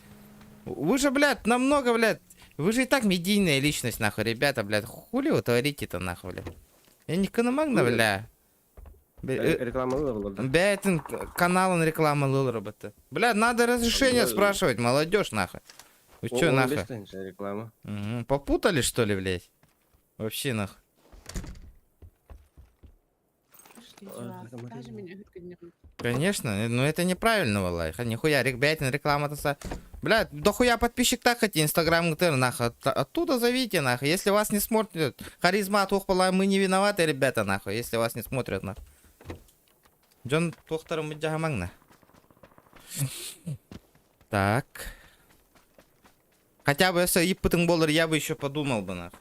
Вы же, блядь, намного, блядь, вы же и так медийная личность, нахуй, ребята, блядь. Хули вы творите-то, нахуй, блядь? Я не канамагна, бля. Реклама была, да? Бля, каналын реклама работы. Бля, надо разрешение спрашивать, молодежь, нахуй. Вы чё, нахуй? Реклама. Угу. Попутали, что ли, блядь? Вообще, нахуй. Конечно, но это неправильно, валай. Нихуя, ребятин, реклама-то... Бля, дохуя подписчик так хоть инстаграм ГТР, нахуй. Оттуда зовите, нахуй. Если вас не смотрят, харизма тухпала, мы не виноваты, ребята, нахуй. Если вас не смотрят, нахуй. Дьон туохтарын мыдьаһамаҥна. Так. Хотя бы если ыйыппытыҥ буоллар, я бы еще подумал бы, нахуй.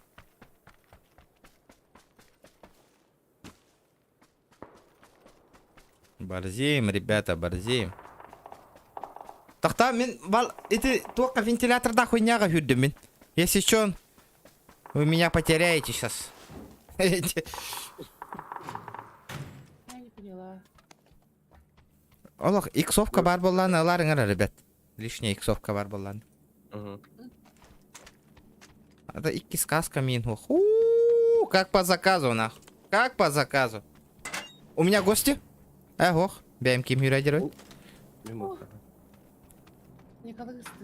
Борзеем, ребята, борзеем. Тохтоо мин бал ити туохха вентилятордаах хуйняҕа сүүрдүм мин. Если что, вы меня потеряете сейчас. Я не поняла. Олох, иксовка баар буоллаҕына ылаарыҥ ребят. Лишняя иксовка баар буоллаҕына. Это икки сказка мин. Ху, как по заказу, нах. Как по заказу. У меня гости? Эх, бэйэм ким юрайдер.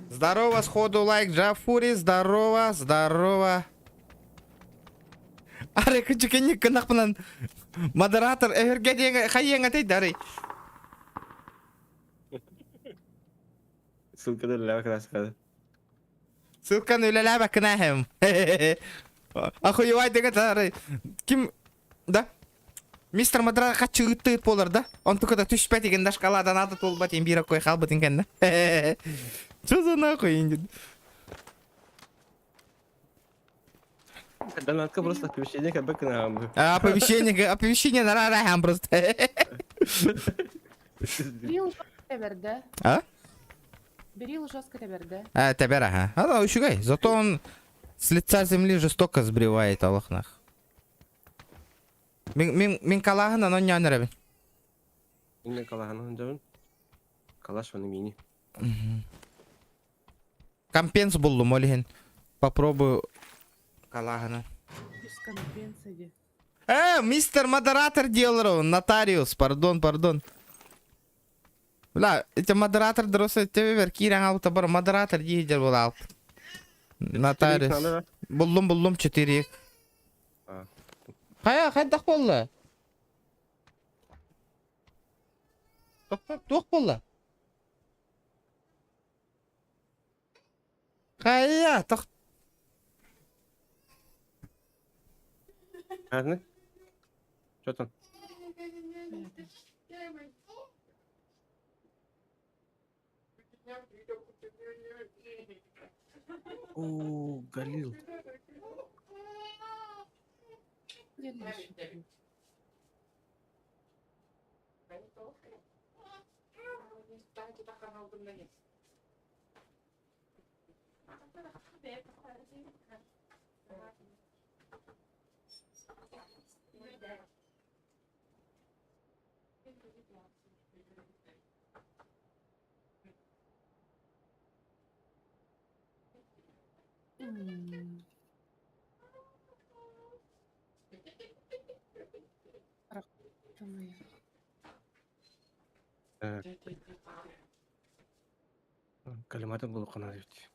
Здорово, сходу лайк, Джафури, здорово, здорово. Арай күчүкенник гынахпынан модератор эһэргэ диэҥ хайыаҥ этэй дарый. Ссылканы үлэлээбэт кынаскады. Ссылканы үлэлээбэт кынаһым. Охуевай деген арай ким да Мистер модератор хаччы ыттыыт буолар да онтуката түспэт игин да шкаладан аты туолбат иин биир оккой хаалбытын кэннэ. Что за нахуй индин? Донатка просто оповещение как бы к нам. А, оповещение, оповещение на просто. Берил жестко да? А? Берил жестко да? А, тэбэр, ага. А, да, үчүгэй. Зато он с лица земли жестоко сбривает, олох нах. Мин, мин, мин калааһын онон ньоонөрөбүн. Мин калааһын дьабын. Калаш оны мини. Компенс буллум, ол иһин. Попробую калааһына. Без компенсии. Мистер модератор делал, нотариус, пардон, пардон. Бля, эти модератор дроса тебе киирэн алта бар модератор диир буолал. Нотариус. Буллум, буллум 4. А. Хайа, хайдах буолла? Туох буолла? Хайа, тох... Ханнык? Что там? О, Галил. Где еще? М. Там Так. Калиматын булу канал ведь.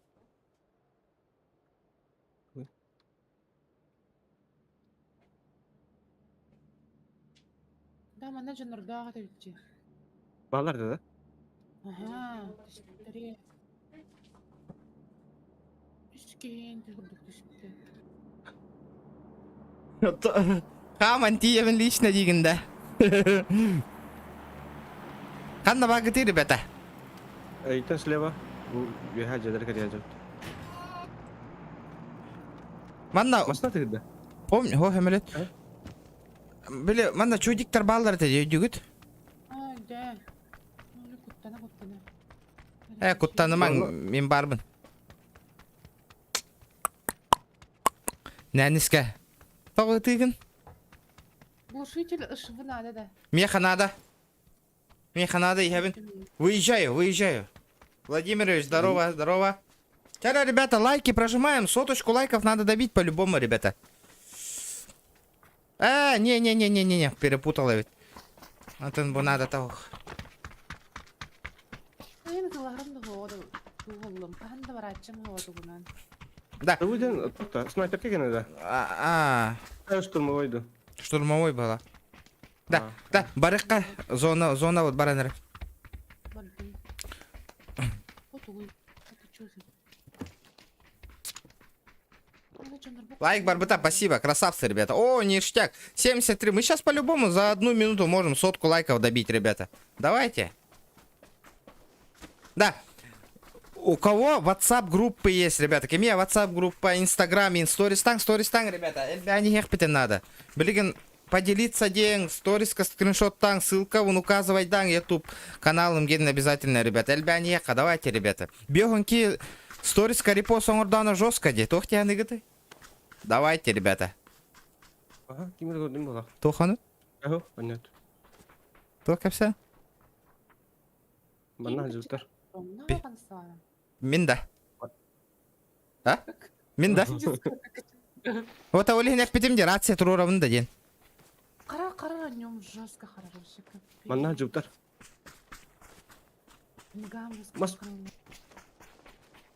Да, манна дьоннордоох этэ бүтчи. Баалар да? Аһаа, түспүттэрэ. Түскээн курдук түспүтэ. Хааман тиийэбин лично диигин да. Ханна баагытый, ребята? Эйтэн слева. Бу үөһэ дьиэлэр кэриэдьэт. Манна Масна тыгырда. помню, хо хөмөлөт. Э? Били манна чудиктар бааллар этэ өйдүгүт? Аа, дьэ. Куттана куттана. Э, куттанымаҥ, мин баарбын. Нэнискэ. Тоҕо ытыыгын? Глушитель ышвы надо да. Меха надо. Меха надо, иһэбин. Выезжаю, выезжаю. Владимирович, здорово, здорово. Теперь, ребята, лайки прожимаем. Соточку лайков надо добить по-любому, ребята. А, не-не-не-не-не-не, перепутала ведь. Атын бу надо того. Мен кылаһым да туһуллум. Хаһан да барааччым хоодугунан. Да. Выйден, тут снайперка гене да. А, А, штурмовой да. штурмовой была. Да, да, барыкка зона, зона вот бараныр. Бардым. Отугуй. Это чё за? Лайк Барбыта, спасибо, красавцы, ребята. О, ништяк, 73. Мы сейчас по-любому за одну минуту можем сотку лайков добить, ребята. Давайте. Да. У кого WhatsApp группы есть, ребята? Кимиэхэ WhatsApp группа, Instagram, Stories Stories ребята. Они надо. Билигин поделиться диэн, сториска скриншоттааҥ, ссылка вон указывайдааҥ, YouTube каналым ген обязательно, ребята. Элбээн давайте, ребята. Бёхонки сториска репост оҥордоҕуна жестко дии. Туох диэххиний Давайте, ребята. Ага, ким көрдүм була. Туоханы? Ага, понятно. Туох кэпсэ? Манна жылтар. Мин да. А? Мин да. Вот ол иһин эппитим дии, рация туруорабын да диэн. Қара қара нем жестко хорошо. Манна жылтар. Мгам жестко. Мас-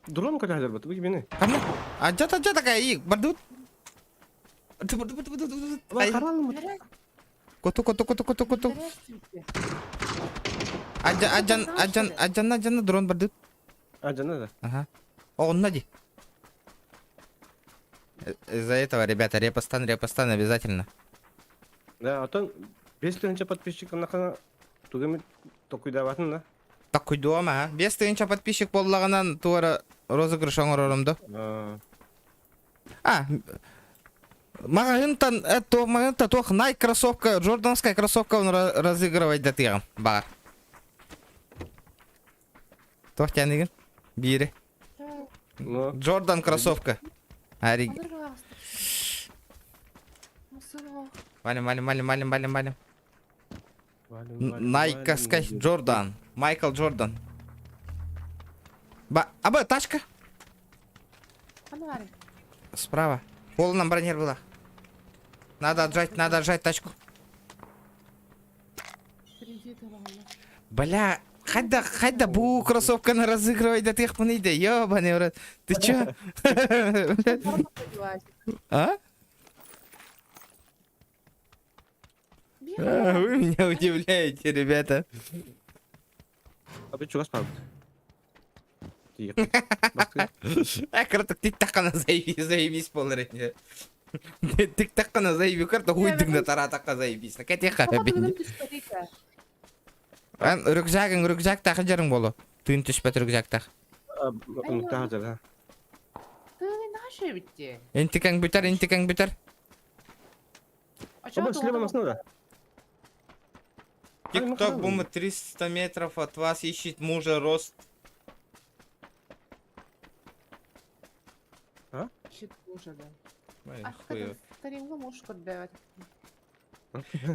Дрон кадыр бат, бу бини. Кому? Адья адья такая и бардут. Каралым. Коту коту коту коту коту. Адья адьян адьян адьян адьян дрон бардут. А, жана да. Ага. О, он нади. Из-за этого, ребята, репостан, репостан обязательно. Да, а то 5 тысяч подписчиков на тугами токуйдабатын да. Такой дома, а? 5 тысяч подписчик буоллаҕына туора розыгрыш оҥорорум да. А, А, маҕаһыынтан, это, маҕаһыынтан туох Nike кроссовка, джорданская кроссовка он разыгрывать да бар. Туох тянигин? Бири. Ну, Джордан кроссовка. Ари. Валим, валим, валим, валим, валим, валим. валим, валим, Найковская валим. Джордан. Майкл Джордан. Ба, аба, тачка. Справа. Полном бронер была. Надо отжать, надо отжать тачку. Бля, хайда, хайда бу кроссовканы разыгрывай да тех да ёбаный в рот. Ты чё? А? А, Вы меня удивляете, ребята. А ты чего спал? Тихо. Э, краток тик-такана заебись, заебись полный. Тик-такана заеби, карта хуйдың да таратаққа заебись. Кәтеха Ан рюкзагың рюкзактағы жарың болу. Тыын түспәт рюкзактақ. Унуктаах да. Энтикаң бүтәр, энтикаң бүтәр. Оба слева нас надо. Тикток бумы 300 метров от вас ищет мужа рост. Ой, хуй.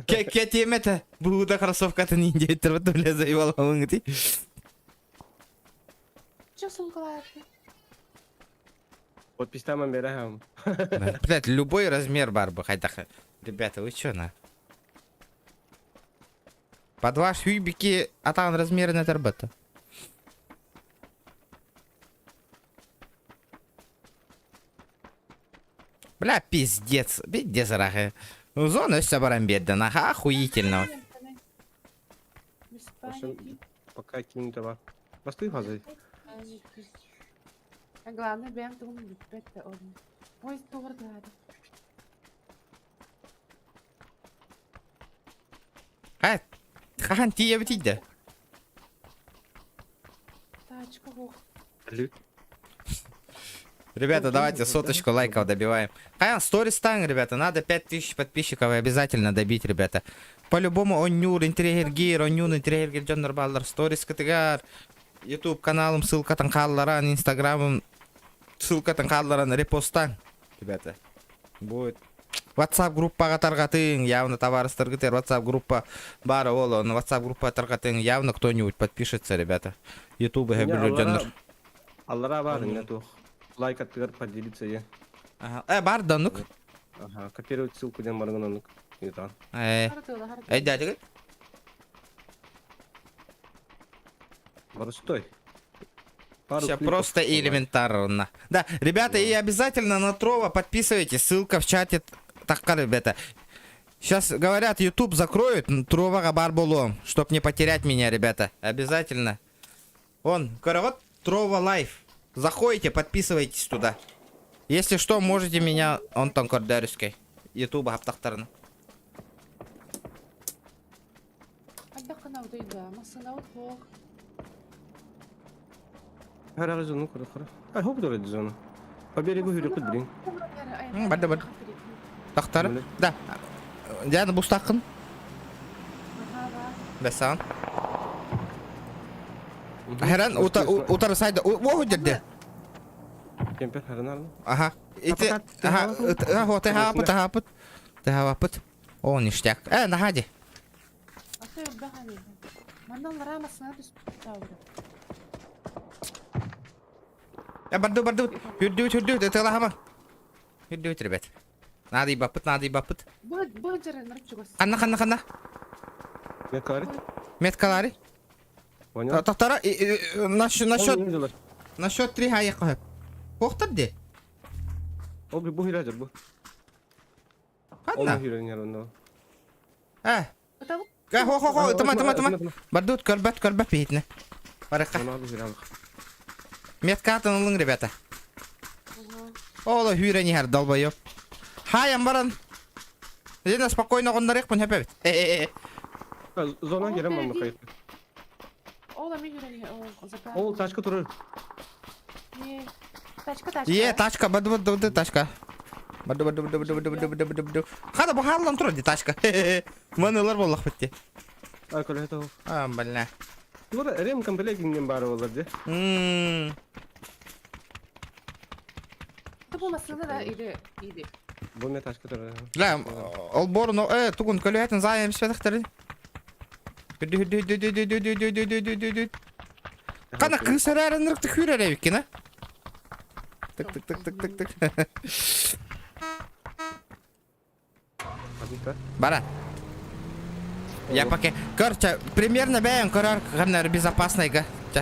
Кэтиэм этэ. Бу да кроссовкатын индейтер бля заебал ты. Че сумкалар? Подписьтаман берэхэм. Блять, любой размер баар бы хайдах. Ребята, вы чё на? Под ваш юбики атан размеры на тарбата. Бля, пиздец. Пиздец, рахы. Ну, зона все баран бедда, нахуй, охуительно. Без паники. Пока ким да бар. Бастыы фаза. А главное, бэйэм тугум бүппэт да ол. Поезд туордаады. Хай, хаһан тиийэбитий да? Тачка ох. Лют. Ребята, давайте соточку лайков добиваем. Хай, сторис таң, ребята, надо 5000 подписчиков обязательно добить, ребята. По-любому онньуур, интэриэһиргиир, онньуун интэриэһиргиир дьоннор бааллар. Сторискытыгар, YouTube каналым ссылкатын хаалларан, инстаграмым ссылкатын хаалларан репостаң, ребята. Будет. WhatsApp группаҕа тарҕатыҥ, явно табаарыстаргытыгар WhatsApp группа баар ол, ону WhatsApp группа тарҕатыҥ, явно кто-нибудь подпишется, ребята. YouTube эһэ дьоннор. Аллара баар инне туох. Лайк аттыгар поделиться е. Ага. Э, бар да оннук. Ага, копировать ссылку диэн барыгын оннук. Ыытаҕын. Э, э, дядя. Боростой. Пару Все кликов. просто и элементарно. Да, ребята, и обязательно на Трова подписывайтесь. Ссылка в чате. Такка, ребята. Сейчас говорят, YouTube закроют, Трова баар буолуом, чтоб не потерять меня, ребята. Обязательно. Он, вот Трова Лайф. Заходите, подписывайтесь туда. Если что, можете меня, он там көрдөрүскэй. Ютуба хаптахтарына. Хайдах гына массыынабыт суох. Хара зону кара хара. Ай хоп дорад зону. По берегу хүрүкүт билин. Барды барды. Тахтары. Да. Диана бустакын. Бесаан. Херан утары сайда. О жерде. Кемпер харан алын. Ага. Ити ага, ага, тэхапыт, тэхапыт. Тэхапыт. О, ништяк. Э, наһаа Аты Манна аллараа массыына түспүт Э, барды, барды. Хүрдүбүт, хүрдүбүт, ытыалаһама. Хүрдүбүт, ребят. Надо ебапыт, надо ебапыт. Бу бу жарынар чугас. Ханна, ханна, ханна. Меткалары? Меткалары. Понял. Тохтара, насчет, насчет три хая кохеп. Хохтар де. Ол бу хирәҗер бу. Ол Ханна. хирәнер онда. Э. Э, хо, хо, хо, тама, тама, тама. Бардут, көрбөт, көрбөт бейтіне. Барыққа. Метка атын ребята. Ола хүрен ихер долбоёб. Хаям баран. Лена спокойно гоннарык мын хөпөбүт. Э, Зона керем мамы кайт. Ола ми хүрен ол заказ. Ол тачка турur. Тачка, тачка. Е, тачка, баду баду баду тачка. Баду баду баду баду баду баду баду баду. Хада бу халлан турар ди тачка. Манылар боллах битти. Ай көлө то. А, бля. Бура рем комплект инген бары болар ди. Мм. Бу массыына да или или. Бу ме тачка турur. Ла, ол борно э тугун көлөһөтүн заайым испетехтери. Хүдү хүдү хүдү хүдү хүдү хүдү хүдү хүдү хүдү. Кана кысарарын рыкты хүрэр эбиккин, а? Тык тык тык тык тык тык. Бара. Я пока... Короче, примерно бэйэн көрөр ханнар безопасный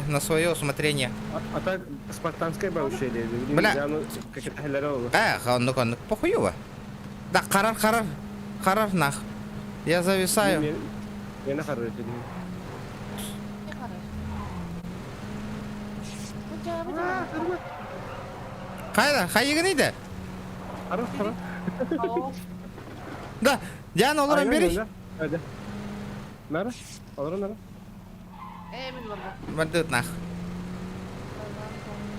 на свое усмотрение. А, а так спартанская баушели. Бля. Эх, оннук оннук похуево. Да, харар харар. Харар нах. Я зависаю. Я на харар дедим. Кайда? Хайыгын иде? Харар харар. Да, Диана олорон бери. Hadi. Nara? Олорон нара. Э, мин барда. Бардыт нах.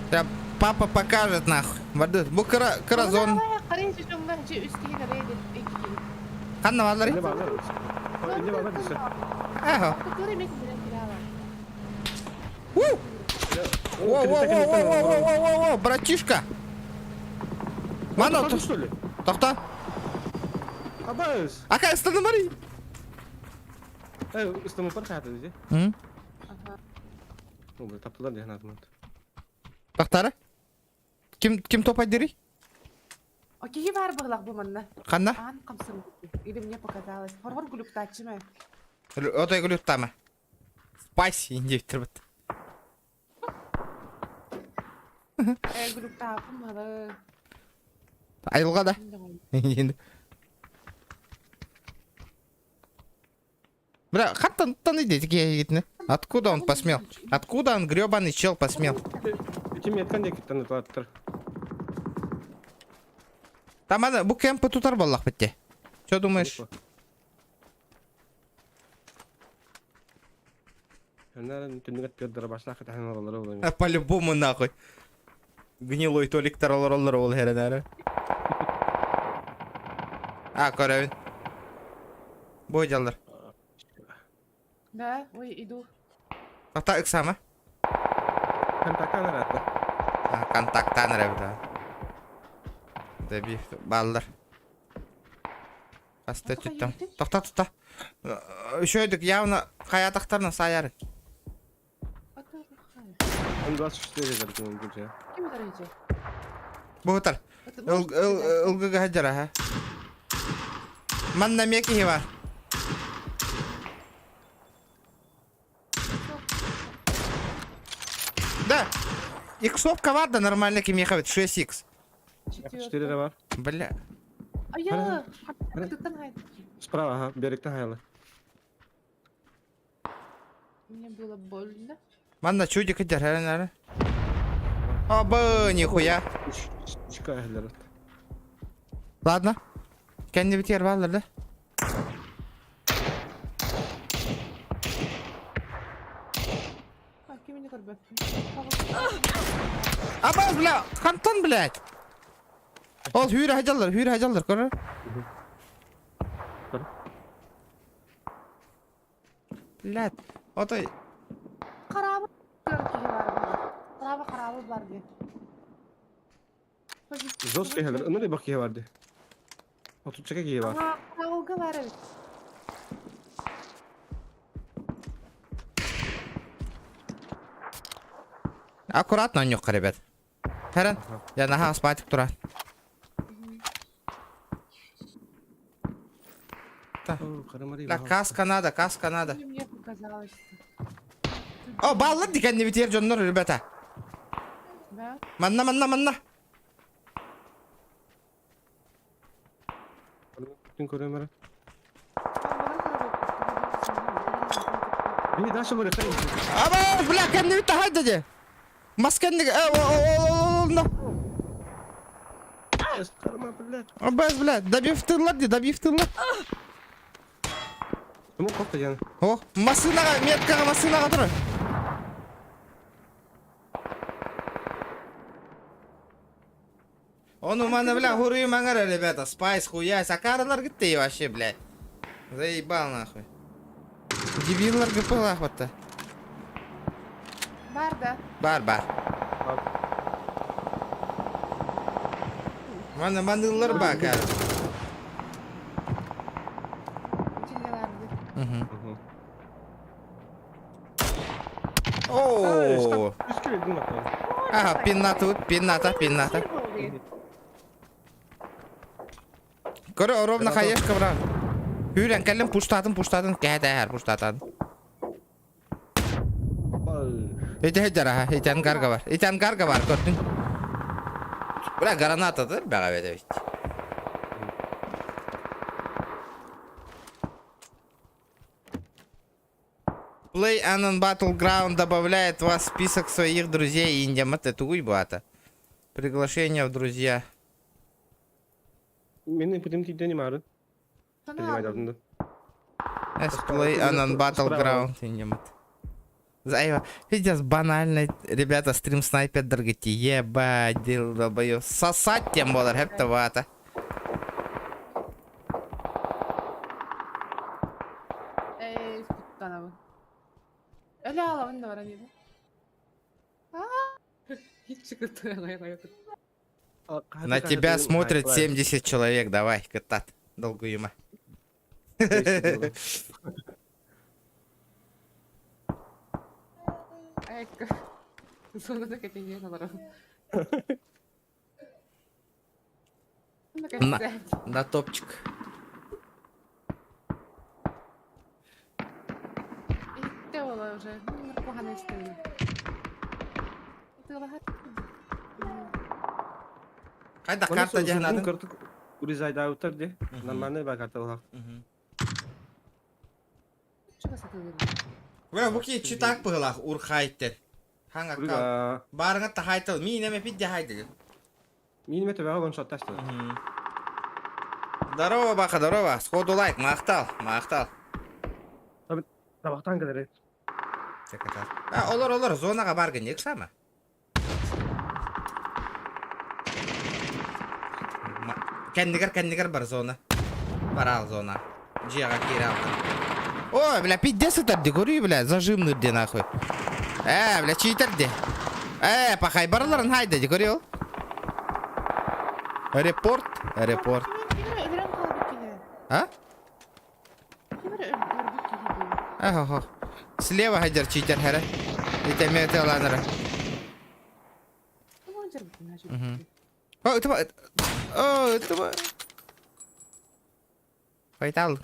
Да, папа покажет нах. Бардыт. Бу кыра кыра зон. Карын чучуңга же үстүгө рейди эки киһи. Ханна баллары? Не баллар. Не баллар десе. Эхо. Который мен билен кирала. У! Во, во, во, во, во, во, во, во, братишка. Мана, что ли? Тохто. Абайс. Ака, останови. Э, ыстамы пар хаты ди. М? Ага. Ну, бля, таптылар дehen атымат. Тохтары. Ким ким топа дири? А киһи бар быһылах бу манна. Ханна? Аан хамсым. Или мне показалось. Хоргор глюктачымы. Отой глюктама. Спаси, индивтер бит. Э, глюктапым малы. Айылға да. Енді. Бля, хаттан тан иде тике кетіне. Откуда он посмел? Откуда он, гребаный чел, посмел? Ити меткан диэкиттэн ыталаттар. Там аны бу кемпы тутар буоллахпыт дии. Что думаешь? По-любому нахуй. Гнилой толиктар олороллор ол хэрэнээрэ. А, көрөбүн. Бу дьаллар. Да, ой, иду. Ата ыксама. Контактан араатта. Контактан эрэ Добив баллар. Хаста түттем. Тохта тохта. Үчүгэйдик явно хайатахтарына саайар. М24 заркинул друзья. Ким дарыйдьа? Бу утар. Ылгыга сылдьара ха. Манна эмиэ киһи бар. Да. Иксовка бар да нормально кимиэхэ эбит 6x. 4 бар. Бля. А я Справа, ага, берегтен хайалы. Мне было больно. Манна чудик идер, әрін Абы, нихуя. Чика әһлер. Ладно. Кэннибитигэр бааллар да? А, кимини көрбөппүн. Абас, бля, хантан, блядь. Ол хүүрэ хадьаллар, хүүрэ хадьаллар, көрөр. Блядь, отой Хараабы киһи баар Хараабы хараабы бар диэн. Жестко иһэлэр. Ыныр бак киһи бар дии. Отуччака киһи бар. Хараабылга баар эбит. Аккуратно онньуохха, ребят. Хэрэн, я наһаа аспаатик турар. Да, каска надо, каска надо. Мне показалось. О, бааллар дикэннибитигэр дьоннор, ребята. Да? Манна, манна, манна. Түн көрөм эрэ. Бии дальше бары хай. Аба, бля, кэннибит таһайда дии. Мас кэнник, э, о, о, о, о, Карма, блядь. Абас, бля, добив тыллар дии, добив тыллар. Кому кофта диэн. О, массыынаҕа, меткаҕа массыынаҕа турар. Он у меня, бля, хуруй мангара, ребята, спайс, хуя, сакаралар гитте вообще, блядь. Заебал нахуй. Дебиллар гыпылах вот Бар да. Бар, бар. Мана манылар бакар. Угу. О. Ага, пинната, пинната, пинната. Көрө, ровно хаешка, брат. Хүрэн кэллим пуштатын, пуштатын, кэһэтээр пуштатын. Ити хеджара, ити ангарга бар. Ити ангарга бар, көрдүн. Бля, граната да бэҕэ эбит. Play Anon Battleground добавляет вас в список своих друзей Индия. Это тугуй бата. Приглашение в друзья. Мин путем тиийдэ марын. S Play Anon Battleground Индия. Зайва. Видишь, банально, ребята, стрим снайпер дорогите. Ебать, долбоёб. Сосать тем болар, хэпта вата. Эй, куттанабын. Өлө алабын да баран edi. На тебя смотрит 70 человек, давай, кытат. Долгуюма. Ecco. Sono che ti viene allora. На, на топчик. Иттэ буола уже. Куһаҕаны истэнним. Хайдах карта дьаһанатын? Урезайдаабыттар дии. Нормальный ба карта буолар. Чугас атыылыыр. Бля, бу ки читак быһылаах урхайтен. Хаҥ аккаунт. Баарыңа тахайтал. Миин эме пидде хайдыгын. Миин эме төбөҕө ваншот тастыл. Здорово, Баха, здорово. Сходу лайк, махтал, махтал. Табахтан кэлэр. А, олор, олор, зонаға баргын, ексама. Кэннигэр, кэннигэр бар зона. Бараал зона. Дьиэҕэ киирэ алдым. Ой, бля, пиздец сытар ди, көрүү, бля, зажимныр ди нахуй. Э, бля, читер ди. Э, пахай барыларын хайда ди, көрүү ол. Репорт, репорт. Ким эрэ өлөрөн хаалбыт киһи. А? Ким эрэ өлөрбүт киһи дии. Ахо. Слева хадьар читер хәрэ. Итэмэ тыланара. О, это О, это Файтал.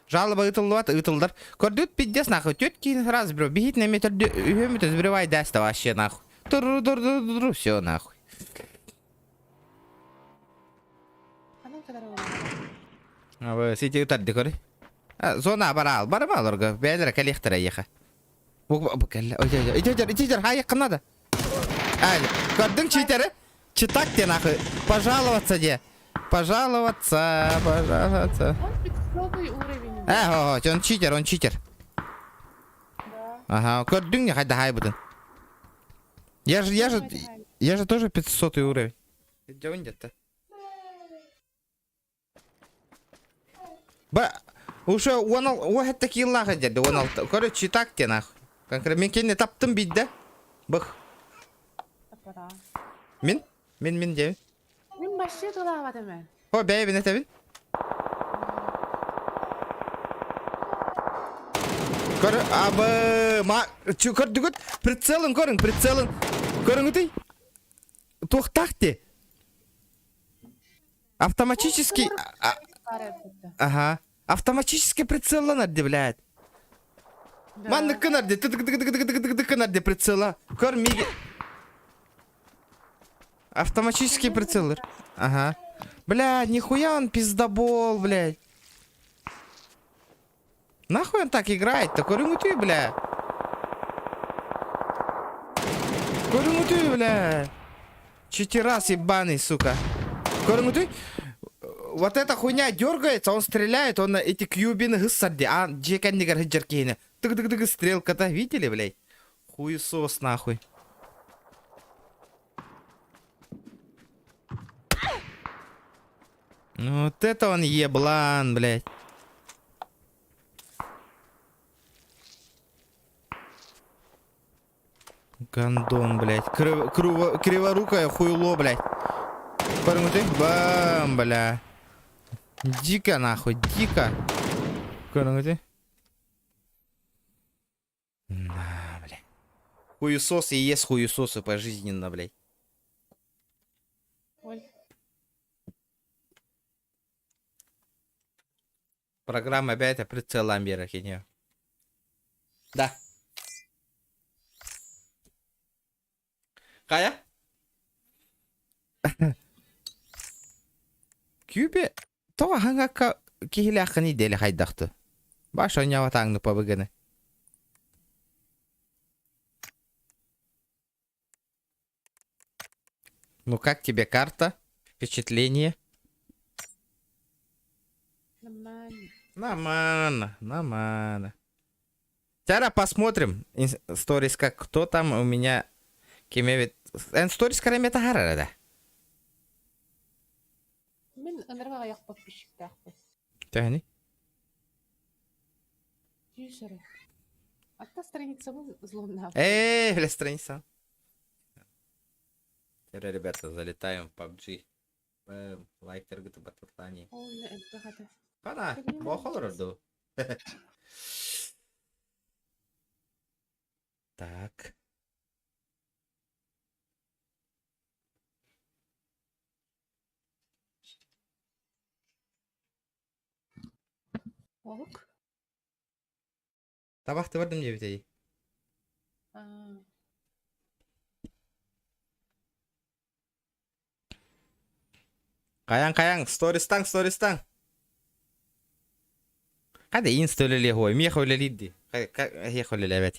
Жалоба ытыллыбат, ытылдар. Көрдүт пиздец нахуй. Түт киин сразу бро. Бихит на метр үһөмүт сбривай даст вообще нахуй. Туру туру туру все нахуй. Сити ытарды көрү. Зона бараал, барма олорго. Бээлere кэлиэхтэрэ эйиэхэ. Бу бу кэллэ. Ой ой ой ой читер хайыккын надо. Ай, көрдүң читери? Читак те нахуй. Пожаловаться де. Пожаловаться, пожаловаться. Он 500 уровень. Э, он читер, он читер. Да. Ага, көрдүң не хайда хайбытын. Я же, я же, я же тоже 500 уровень. Где он где-то? Ба, уже он ал, о, это киллаха деді, он ал, короче, так те нахуй. Конкретно, мен кенне таптым бидде. Бых. Мин? Мин, мин де. Мин вообще тулаабатым ээ. О, бэйбин этэбин. Көр, абы, ма, чу, көрдүгүт, прицелын көрүң, прицелын. Көрүңүтүй? Туохтаах ти? Автоматический... Ага. Автоматически прицелланар ди, блядь. Маннык гынар ди, тык-тык-тык-тык-тык гынар ди прицела. Көр миги... Автоматический прицеллер. Ага. Бля, нихуя он пиздобол, блядь. Нахуй он так играет-то? Көрүҥүтүй, бля. Көрүҥүтүй, бля. Читерас ебаный, сука. Көрүҥүтүй. Вот эта хуйня дергается, он стреляет, он эти кьюбины гыссарди, а дьиэ кэннигэр сылдьар киһини. Тык-тык-тык стрелка-то, видели, блядь? Хуесос нахуй. Ну вот это он еблан, блядь. Гандон, блядь. Криво, криворукое хуйло, блядь. Көрүҥүтүй? Бам, бля. Дико, нахуй, дико. Көрүҥүтүй? На, бля. Хуесос и есть хуесосы пожизненно, блядь. Ой. Программа опять прицел Амбера хиню. Да. Кая? Кюбе тоҕо хаҥакка киһилээххиний диэли хайдахты. Баш оонньообатааҥны пабыгыны. Ну как тебе карта? Впечатление? Нормально. Нормально, нормально. Сейчас посмотрим сторис, как кто там у меня кемевит. Эн сторис карамета харара да. Мин ынырга аяқ подписчиктаахпын. Төһөнүй? Тише. Атта страницабын взломнаабыт. Эй, бля, страница. Теперь, ребята, залетаем в PUBG. Бэм, лайк тергыты батыртани. Ой, элбэх этэ. Хана, бохолор орду. Так. Олук. Табахты бардым диэбитей. Аа. Каян, каян, стористан, стористан. Хада инста үлэлиэ миэхэ үлэлиир дии. Эһиэхэ үлэлээбэт.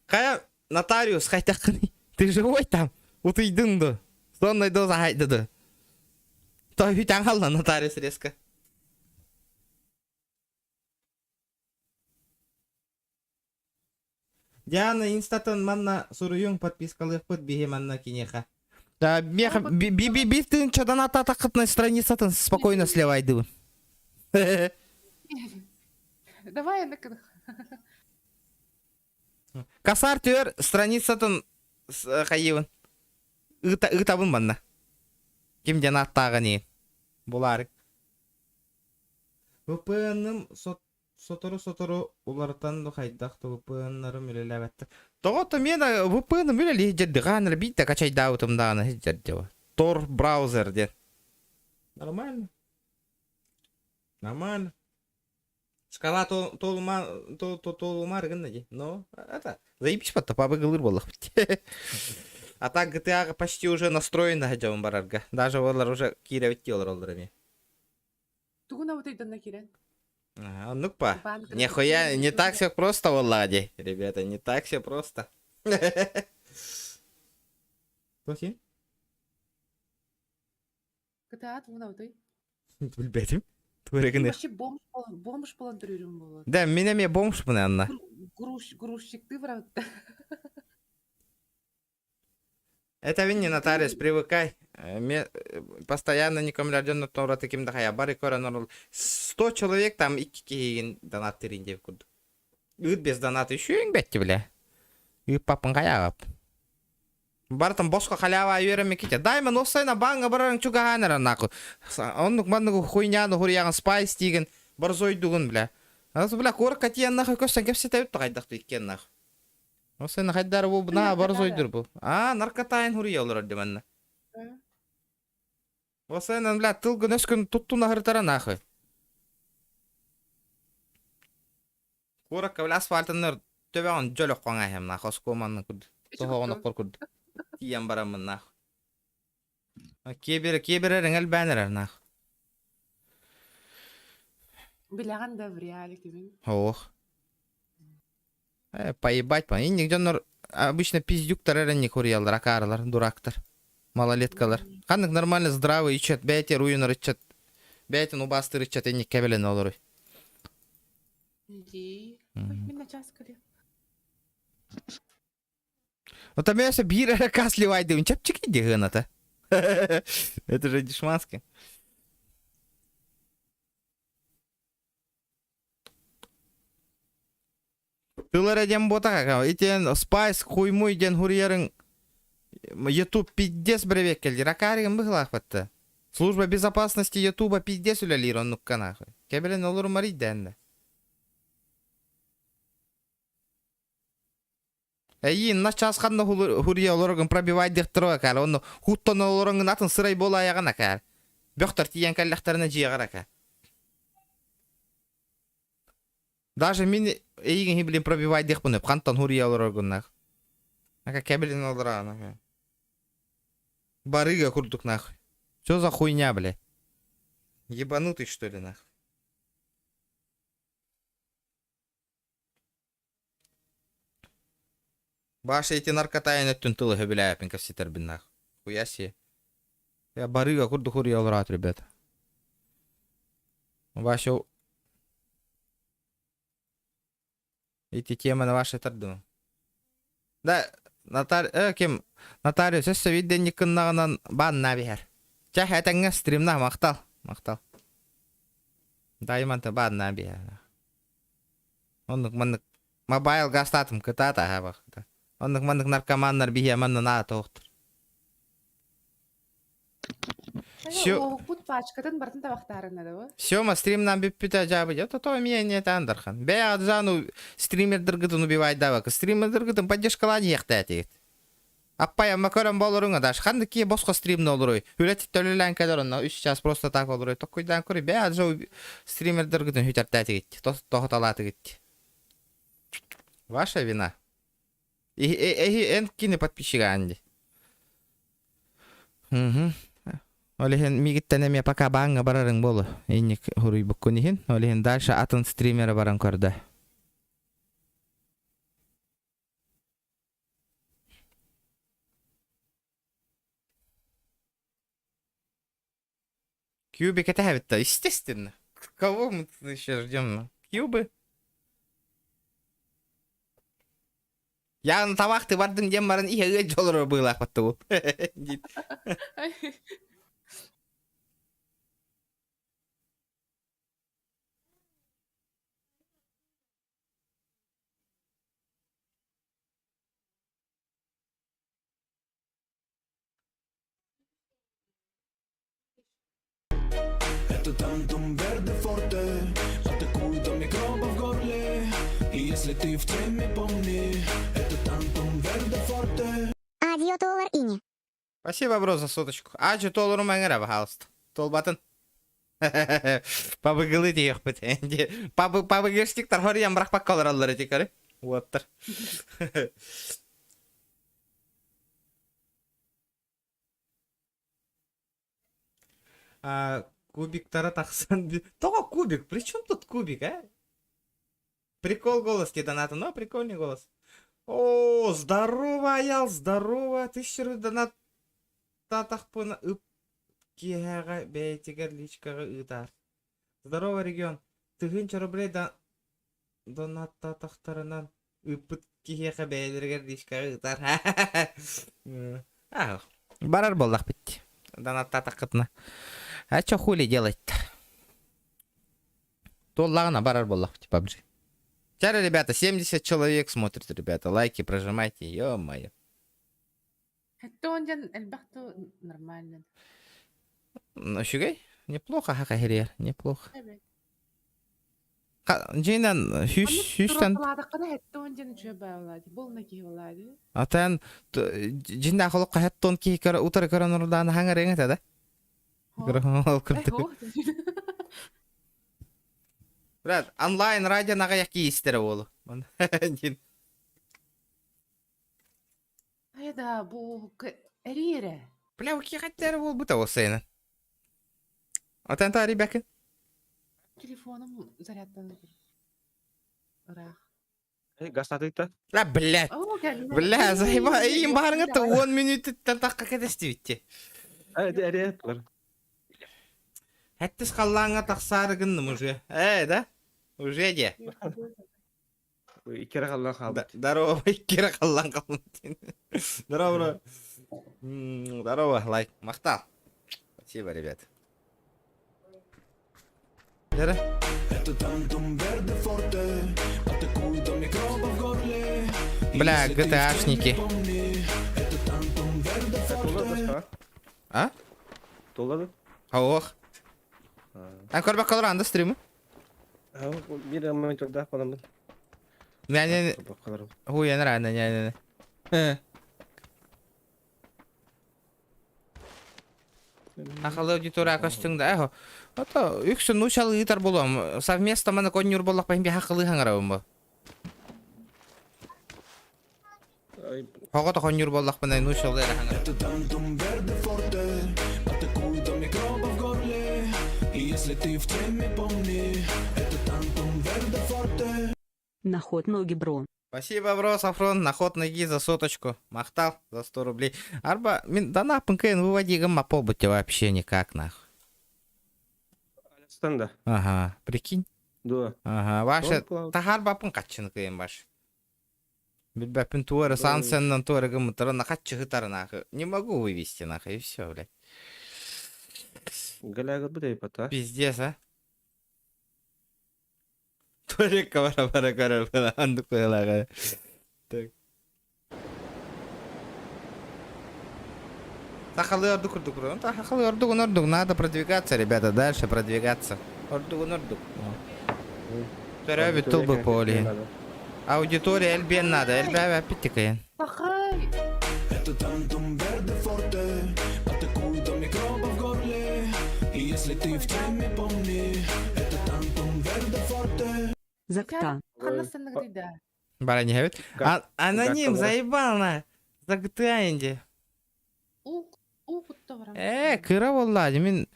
Хайа, нотариус хайдаххыный? Ты живой там? Утуйдуҥ дуо? Сонной доза хайда дуо? Тоһүтэн хаалла нотариус резко. Диана инстатын манна суруйуҥ подпискалыахпыт биһи манна киниэхэ. Да, миэхэ биир тыынчадан атаатаххытына страницатын спокойно сливайдыбын. Давай аны Косар түөр страницатын хайыыбын. Ыытабын манна. Ким диэн ааттааҕын иһин. Булаарык. VPN-ым сотору-сотору уларытан да хайдах да VPN-нарым үлэлээбэттэр. Тоҕо то мен VPN-ым үлэлии сылдьар хаан эрэ биирдэ качайдаабытым даҕаны сылдьар дьэ. Tor браузер диэн. Нормально. Нормально. Шкала толума толумар гынна дии. Но это заебись потом пабыгылыр буоллахпыт. А так GTA почти уже настроена дьон барарга. Даже олар уже киирэбит дии олороллор эмиэ. Тугун абытайданна киирэн? Ага, ну па. Нихуя, не так все просто в Ладе, ребята, не так все просто. Кто Кытаат угун абытай. Билбэтим. Туорегин. Вообще бомж бомж болан төрүүрүм болот. Да, мин эмиэ бомжпун анна. Груш грузчикты барабытта. Это не нотариус, привыкай. Э, постоянно никому рожден таким да хая бары көрөн 100 человек там икки киһигин донаттырын деп курдук. Ыт без доната еще иҥбэтти бля. Ыыппаппын хайаҕап. Барытын босхо халява үөрэммиккитэ. Дайман оссайна бааҥҥа барарыҥ чугаһаан эрэ нахуй. Оннук маннык хуйняны хуруйаҕын спайс диигин борзойдугун бля. Ас бля куоракка тиийэн нахуй көстөн кэпсэтэбит да хайдах иккиэн нахуй. Оссайна хайдары бу на борзойдур бу. А наркотайн хуруйа олорор диманна. Осайнан бля тылгын өскүн туттун аһыртара нахуй. Куоракка бля асфальтыннар төбөҕүн дьөл оххоҥ аһым нахуй оскуоманны курдук. Тоһоҕун оккор курдук. Тиийэн бараммын нахуй. Киэбирэ киэбирэ эҥэл бээн эрэр нах. Билэҕин да в реалити Ох. Э, поебать, по. Инник дьоннор обычно пиздюктар эрэ не курьяллар, акаарылар, дурактар, малолеткалар. Ханнык нормально здравый ичет, бэйте руйунар ичет, бэйтин убастыр ичет инник кэбелен олоруй. Ди. Мин начаас кэлиэ. Вот эмиэ биир эрэ кас ливайдыбын чэпчэки дии гыната. Это же дешманский. Тыл эрэ диэн буотах итиэн спайс хуймуй диэн хуруйарыҥ Ютуб пиздец бэрэбиэк кэлдир акаарыгын быһылаахпатта. Служба безопасности Ютуба пиздец үлэлиир оннукка нахуй. Кэбилэн олорумарый дээннэ. Эйиин начаас ханна хуруйа олорогун пробивайдыахтара акаар онно хуттан олороҥҥун атын сырай буолаайаҕын акаар. Бөхтөр тиийэн кэллэхтэринэ дьиэҕэр акаар. Даже мин эйигин блин пробивайдыахпын өп хантан хуруйа олороргуннах. Ака кэбилин олораан ака. Барыга курдук нахуй. Что за хуйня, бля? Ебанутый что ли нахуй? Баша ити наркотайын өттүн тылы хөбүлээпин кэпсэтэрбин нах. Хуя себе. Я барыга курдук хуруйа олораат, ребята. Вася ити теманы ваша тардым. Да, Натар э, ким нотариус өссө биирдэнник кыннаҕынан бааннаа биһэр. Чэ, этэҥҥэ стримна махтал, махтал. Дайманта бааннаа биһэр. Оннук маннык мобайл гастаатым кытаата аһабах. Оннук маннык наркоманнар биһиэ манна наата охтор. Все. Оһукпут пачкатын барытын табахтаарына да Сема стримнан бүппүтэ жабы то то эмиэ не таандархан. Бэйэ жану стримердергытын убивайдабак. Стримердергытын поддержкалаан иэхтээти. Аппай амма көрөн болоруҥа даш. Ханнык кие босхо стримна олоруй. Үлэти төлөлөөн кэлэр онно үс час просто так олоруй. Токкуйдаан көрүй. Бэйэ жа стримердергытын хүтэртээти тохоталаатыгит. Ваша вина. Эһи эн кини подписчига анди. Угу. Ол иһин миигиттэн эмиэ пока бааҥҥа барарыҥ буолуо. Инник хуруйбуккун иһин. Ол иһин дальше атын стримера баран көрдө. Кубик это естественно. Кого мы тут еще ждем? Кьюбы. Яғын табақты бардым дем барын ihe ыа жолоро быылаах баттыбыл. Диит. Это тантум верде форте Атакует до микробов в горле И если ты в теме, помни Это тантум верде форте Адио доллар ини. Спасибо, бро, за соточку. Ачы толору мэҥэрэ, пожалуйста. Толбатын. Пабыгылы диэхпит. Пабыгыштиктар хоруйан бырахпакка олороллор эти көрү. Уоттар. А, кубиктара тахсан... Тоҕо кубик? При чем тут кубик, а? Прикол голос тебе доната, но прикольный голос. О, здорово, Аял, здорово. Тысяча донат татахпына ып киэһэҕэ бэйэтигэр личкаҕа ыытаар. Здорово, регион. Тыһыынча рублей да донаттаатахтарынан ыыппыт киһиэхэ бэйэлэригэр личкаҕа ыытар. Аа, барар буоллахпыт. Донаттаатаххытына. А чё хули делать-то? Туоллаҕына барар буоллахпыт PUBG. Чара, ребята, 70 человек смотрит, ребята. Лайки прожимайте, ё-моё. Хэттэ диэн элбэх да нормально. Үчүгэй? Неплохо хаха неплохо. Эбит. Дьиҥинэн сүүс сүүстэн Туруорталаатаххына 70 диэн үчүгэй баалаа дии. Буолна киһи буолаа дии. Атан дьиҥнээх олоххо 70 киһи утары көрөн урдаан хаҥарыаҥ этэ да? Ол курдук. Брат, онлайн радио аҕыйах киһи истэрэ уолу. Хайа да бу эриэрэ. Бля, киһи буолбута ол сайынан. Отан та ребяки. Телефоным зарядтан ыраах. Гастатыйта. Ла, блядь. Бля, заеба, им барыңа 10 минуттан таққа кәдестибитти. Эриэтлер. Хэттис халлааҥҥа тахсаары гынным уже. Э, да? Уже де. Иккere халлаан хаалбыт. Здорово, иккere халлаан хаалбыт. Здорово. Здорово, лайк. Махтал. Спасибо, ребят. Дere. Это тантум верде форте Атакует до микробов в горле И Бля, если ты в теме, GTA-шники. помни Это тантум верде форте А? Толлады. Ох. Эн көрбөккө олорон анда стримы? Бир монитордаах буоламмын. Не, хуя нравится, не, не, Ахалы аудитория көстүң да, эхо. Ото үксүн нучалы ыытар буолуом. Совместно маны коннюр буоллахпын би хахылыы хаҥарабын бу. Хого хоннюр буоллахпын нучалы эрэ хаҥарабын. Это тантум верде форте Атакует до микробов в горле И если ты в теме, помни Это тантум верде форте Наход ноги, бро. Спасибо, бро, Сафрон, на ход ноги за соточку. Махтал за 100 рублей. Арба, мин донаппын кыайан выводи гыммаппа вообще никак, нахуй. Станда. Ага, прикинь. Дуо. Ага, ваша таһаарбаппын хаччыны кыайан баш. Билбэппин туора сан сеннан туора гыммыттара на хаччы хытар нахуй. Не могу вывести нахуй, и все, блядь. Галягыр бу дейпата. Пиздец, а? Туалетка бара бара көрөр андык быһыылааҕа. Так. Сахалыы ордук курдук. Сахалыы ордугун ордук. Надо продвигаться, ребята, дальше продвигаться. Ордугун ордук. Төрөөбүт тыл бу поле. Аудитория элбиэн надо, элбээбэ питтикайын. Пахай! Это тантум верде форте Атакует до микробов в горле И если ты в теме, помни Это тантум верде форте Закта. Ханна санныгы да. Бара не хэбит. Аноним, заебал на. За GTA инди. Уу уу кутта барам. Э, Ээ, кыра буоллаа дии. Мин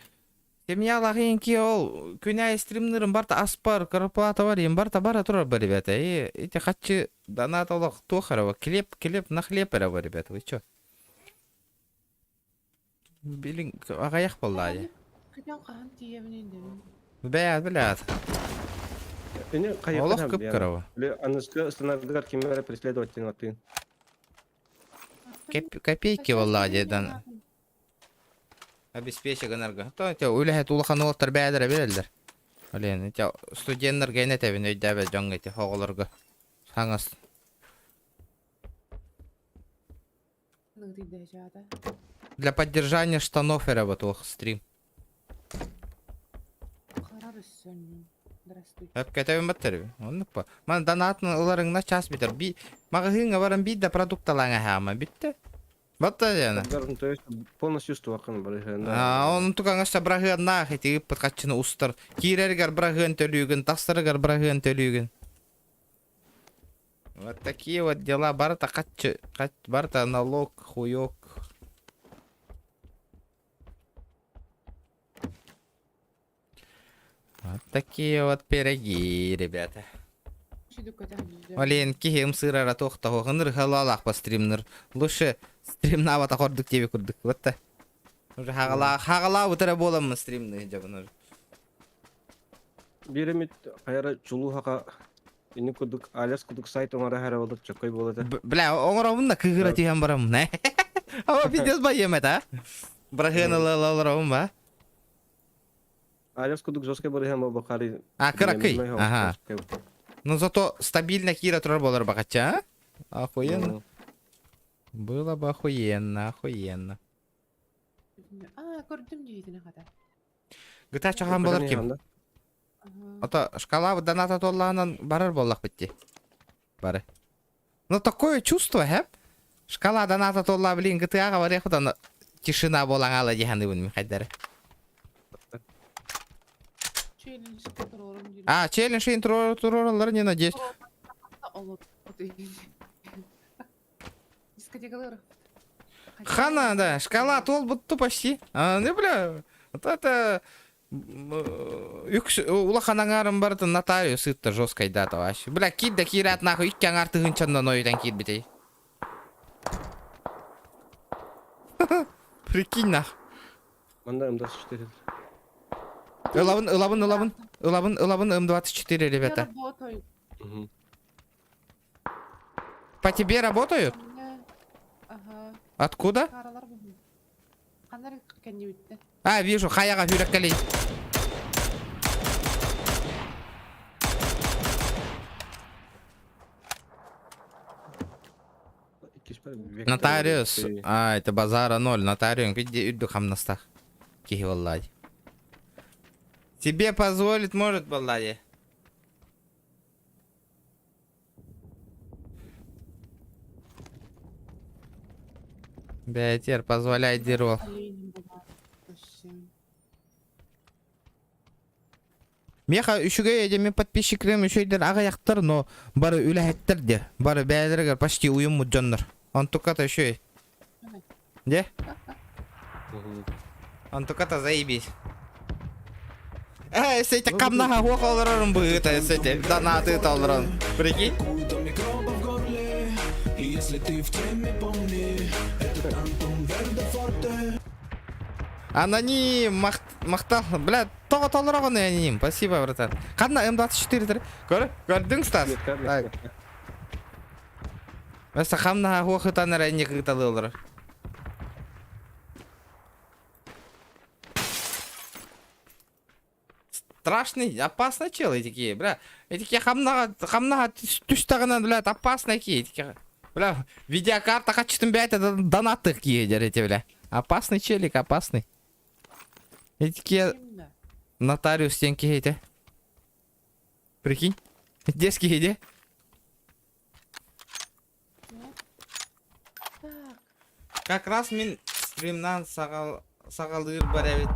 семьялаах иҥки ол күнэ стримнырым барта аспар, квартплата бар, им барта бара турар ба, ребята. И эти хаччы донат олох туох эрэ ба, клеп, клеп на хлеб эрэ ба, ребята, вы чё? Билин аҕыйах буоллаа дии. Күтэн хаһан тиийэбин өйдөбүн. Бэйэт билээт. Ини Олох хайыахха кып-кыра бу. Аныска станаргар ким эрэ преследовать атын. Копейки буоллаа дии дан обеспечи гынарга. То те үлэһит улахан уолаттар бэйэлэрэ билэллэр. Блин, ити студеннарга эн этэбин өйдөөбөт дьоҥҥо ити оҕолорго. Хаҥас. Для поддержания штанов эрэ туох стрим. Өпкөтөбүн баттарыбын. Оннук ба. Ман донатын ыларыҥна час бүтэр. Би маҕаһыыҥҥа баран биир да продукталааҥ аһаама бүттэ. Батта диэне. То есть полностью устуоххун барыһыана. Аа, онтук аҥаста быраһыаннаах ити ыппыт хаччыны устар. Киирэригэр быраһыан төлүүгүн, тахсарыгар быраһыан төлүүгүн. Вот такие вот дела. Барыта хаччы, барыта налог, хуёк. Вот такие вот пироги, ребята. Олен киһи ымсыырара туох да ыныр халаалаах по стримныр. Лучше стримнаабата хордук диэби курдук. Вот та. Уже хагалаа хагалаабыт эрэ буоламмын стримны дьабын. Биир эмит хайара чулуу хака инник курдук алес курдук сайт оҥоро эрэ болот чоккой буолата. Бля, оҥоробун да кыыһыра түһэн бараммын. Ама пиздец байыам это. Бырахыан ылаларабын ба. Алес курдук жесткой барыһан бакари. А, кыракый. Ага. Но зато стабильно киирэ турар буолар бакача, а? Охуенно. Было бы охуенно, охуенно. А, көрдүм дьиэтин хата. Гыта чахан болар ким? Ото шкала доната толлаанан барар буоллахпыт дии. Бары. Ну такое чувство, хэп? Шкала доната толла, блин, ГТА-ға барыахпыт, аны тишина буолан аала дии саныыбын мин хайдары. Челлендж туруорум диир. А, челлендж туруораллар не надеюсь. Дискотекалар. Хана, да, шкала туолбутту почти. А, ну, бля, вот это үкс улахан аҥаарым барытын нотариус ыытта жесткой дата вообще. Бля, киир да киирээт нахуй икки аҥаар тыһыынчаннан ойутан киирбитей. Прикинь нах. Манда М24. Ылабын, ылабын, ылабын, ылабын, ылабын М24, Я ребята. работаю. Мгм. По тебе работают? У меня... Ага. Откуда? Каралар бүгүн. Ханар кэннибиттэн. А, вижу, хайаҕа сүүрэккэлий. Нотариус. А, это базара ноль. Нотариус. Иди, үрдүк хамнастаах. Киһи буоллаа. Тебе позволит, может, буоллаа. Бэйэтигэр позволяй диир уол. Оленем бывает. Вообще. Миэхэ үчүгэй эдеми подписчиктарым үчүгэйдэр аҕыйахтар, но бары үлэһиттэр де. Бары бэйэлэригэр почти уйуммут дьоннор. Онтуката үчүгэй. Де? Онтуката заебись. Э, сете камнаха хуох олорорун быһыыта, сете донаты олорон. Прикинь? До микробов в горле. И если ты в теме, помни, это Тантум Верде Форте. Аноним, махтал, бля, тоҕо толороҕун аноним, спасибо, братан. Ханна М24 көр, көрдүҥ, Стас? Так. Өссө хамнаһа хуох ытан эрэ инник ыыталыы олорор. Страшный, опасный чел такие, бля. Такие хамнаҕа, хамнаҕа түстэҕинэ, блядь, опасный такие, такие. Бля, видеокарта хаччытын бэйэтэ донаттых киһи эти, бля. Опасный челик, опасный. Такие Именно. нотариус диэн киһи этэ. Прикинь? Дес киһи де. Нет. Так. Как раз мин стримнан саҕал саҕалыыр бар эбит.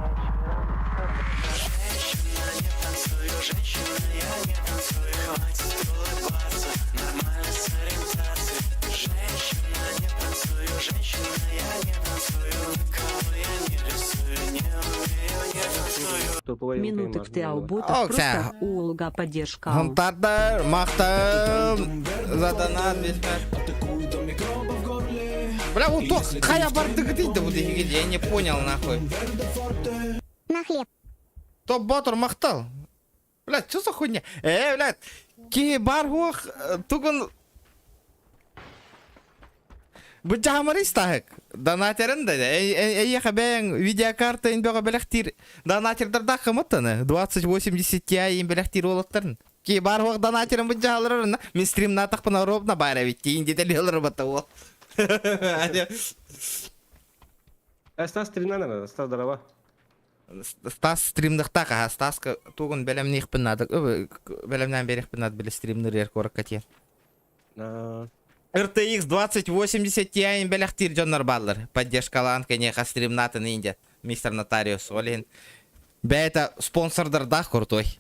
Женщина, я не танцую, хватит улыбаться, нормально с ориентацией. Женщина, не танцую, женщина, я не танцую, никого я не рисую. Топовая Минуток ты МК алботов О, просто кся. улга поддержка. ау. Хантардар, махтал, за донат беспер. Атакуют до микробов в горле. Бля, вот то, хая бардыгы да вот я не понял нахуй. На хлеб. Топ батыр махтал. Бля, что за хуйня? Блядь, ки бар хух, тугун... Бу жамарис тахык. Донатерин да, эйеха бэйэн видеокарта ин бөҕө бэлэхтиир донатердар да хымыттаны. 2080 Ti ин бэлэхтиир уолаттарын. Ки бар хух донатерин бу жааларына. Мин стримна тахпына ровно бара ведь тиин детали бата ол. Стас стримнан надо, Стас здорово. Стас стримдыхта каха, Стаска тугун бэлэмниихпин надо, бэлэмнээн берихпин надо биле стримныр коракка тиэн. На RTX 2080 Ti бэлэхтиир дьоннор бааллар. Поддержкалаан кэньиэхэ стримнатын индия. Мистер Нотариус, олин. Бэйэтэ спонсордардаах крутой.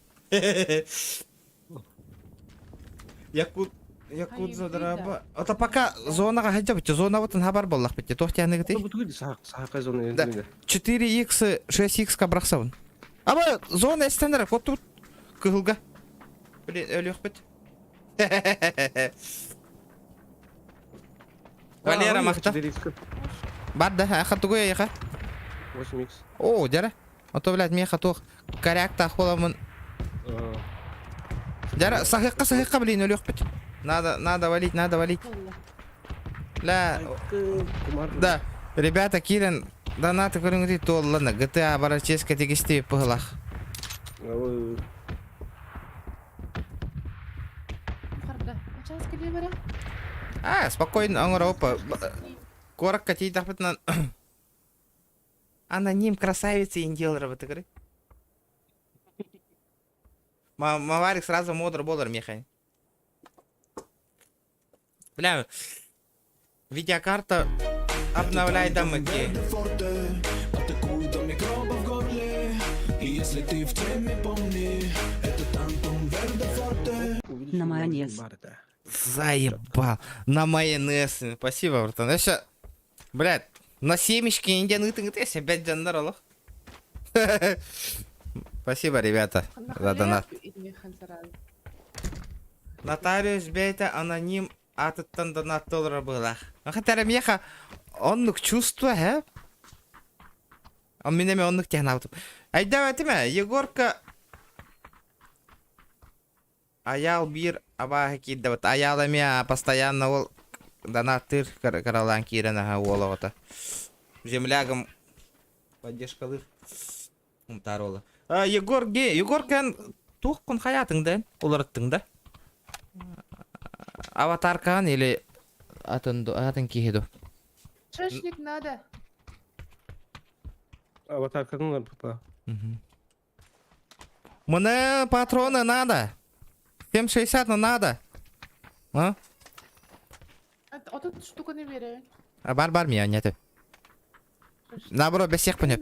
Якут Якудза драба. Это пока зонаҕа сылдьабыт, зонабытын хабар буоллахпыт. Туох тиэхныгытый? Бу тугу саха зона Да. 4x, 6x ка бырахсабын. Аба зона эстенер, вот тут кыһылга. Блин, өлүөхпүт. Валера махта. Бар да, аха тугуй яха. 8x. О, дьэ. А то, блядь, миэхэ туох коряк хуламын. Дьэ, саһыахха саһыахха, блин, өлүөхпүт. Надо, надо валить, надо валить. Ля, да. Ребята, киирэн, донаты көрүҥүтүй туоллана. GTA барар чиэскэ тигисти пыһылах. Харда. Сейчас кэлиэ бара. А, спокойно, оҥоро опа. Куоракка тиийдэхпитинэн Аноним красавица индиалар бытыгыры. Маварик сразу модер болар мехай. Бля, видеокарта обновляй дамыки. Форте, атакуют до микробов в горле. И если ты в теме, помни, это Тантум Верде Форте. На майонез. Заебал. На майонез. Спасибо, братан. Я ща, блядь, на семечки индиан ытыҥ опять дьоннор олох. Спасибо, ребята, за донат. Нотариус бэйэтэ аноним аатыттан донаттыыллара быһыылаах. Хотя миэхэ оннук чувство, э? А мин эмиэ оннук тиһэн Айда Егорка Аял биир абааһы киирдэ Аял эмиэ постоянно ол донаттыыр кыралаан киирэн аха уол оҕото. Землягым поддержкалыыр. Умтаар уола. Егор ге, Егор кэн туох хаятың да уларыттың да? Аватаркаан или атын атын киһи ду? Шашник надо. Аватарка ну надо. Мне патроны надо. 7,60 ну надо. А? А тут штука не верю. А бар бар меня нет. Наоборот, без всех понят.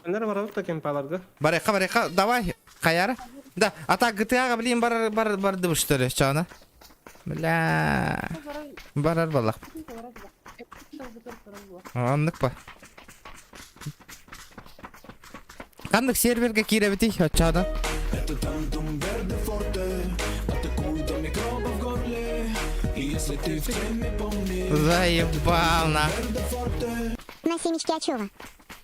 Нер барабыт та кемпаларга. Барыха, барыха, давай, хаяра. Да, а так GTA, блин, бар бар бар что ли, чана? Бля, барар балах. Оннук па. Ханнык серверге киирэбитий, оччоҕуна. Это Тантум Верде Форте, атакуют до микробов в горле. И если ты в теме, помни, Заебал, на. На семечки Ачева.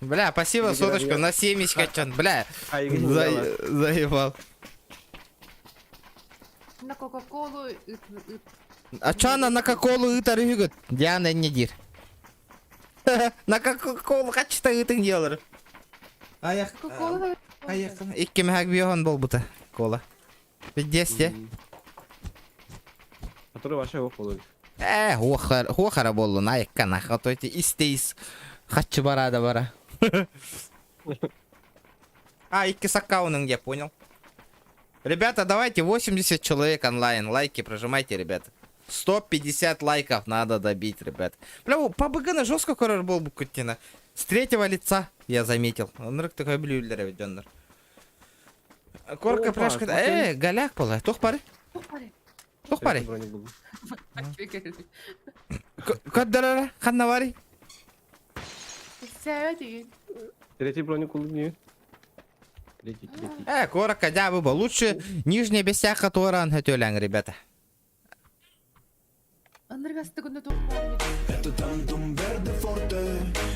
Бля, спасибо, соточку, на семечка, чан, бля. Заебал. На Кока-Колу. А чё она на Кока-Колу ыытар үһүгүт? Диана не диир. На Кока-Колу хачта ыытыҥ делар. Аяқ. Кока-Кола. Аяқ. Икки мехак биохон болбута. Кола. Пиздец, те. Который вообще ох болот. Хуохара боллун, айыкка нах. А то эти истейс. Хачы бара да бара. А, икки саккаунын, я понял. Ребята, давайте 80 человек онлайн. Лайки прожимайте, ребята. 150 лайков надо добить, ребят. Бля, по БГ жестко көрөр буолбуккут С третьего лица, я заметил. Оннук такой блюллер веденнер. Корка Опа, пляшка. смотри. Голяк была. Туох баарый. Туох баарый. Көрдөр ханна баарый. Третий броник был не. Третий, третий. Коротко, дябы бо. Лучше нижний бесяха туоран хөтөләң, ребята. Ыныргасты күнде туох баар эбит. Это тантум верде форте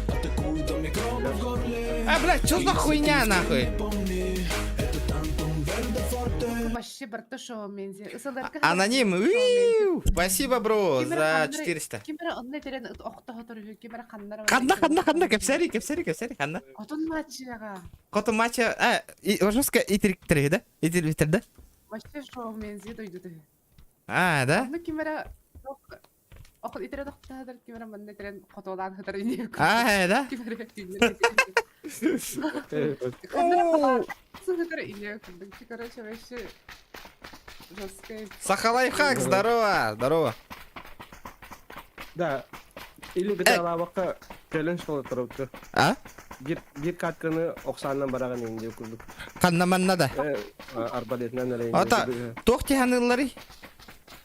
Атакует микробы в горле А, блядь, что за хуйня, нахуй? Помни, это тантум верде форте Вообще барта шоу мензи. Ысыларга Аноним. Уиу. Спасибо, бро, за 400. Кимера онна терен охто хотору кимера ханнара. Ханна, ханна, ханна, кепсери, кепсери, кепсери, ханна. Хотун матчыга. Хоту матча, а, и, жестко итирик да? Итирик да? Вообще шоу мензи дойду. А, да? Онну кимера Ох, итере тохтадар кимера манна терен хотолаан хытар ини. А, да? Кимера Хытар ини. Короче, вообще жесткая. Сахалайфхак, здорово, здорово. Да. Или GTA-лаабакка челлендж толотторобут. А? Биир биир катканы охсаанан бараҕын иҥин диэн курдук. Ханна манна да. Э, арбалетынан эрэ Ата, туох тиһанылларый?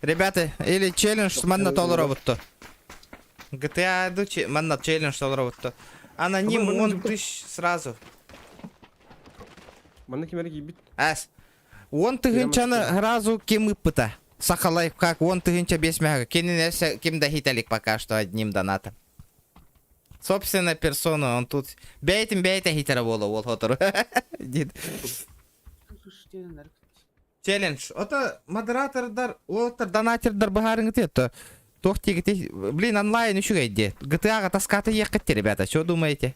Ребята, или челлендж манна толоробутту. GTA ду манна челлендж толоробутту. Аноним он тысяч сразу. Манна ким эрэ киирбит. Ас. Он тыһынчаны сразу ким ыппыта. Саха лайфхак, он тыһынча бес мяга. Кинин ким да хиталик пока что одним донатом. Собственно, персона, он тут... Бэйтин бэйте хитера буола, ол хотору. Дид. Челлендж. Ото модератордар, уолаттар, донатердар быһаарыҥҥыт это. Туох тиэгити, блин, онлайн үчүгэй дии. GTA-ҕа таската иэххит ребята, что думаете?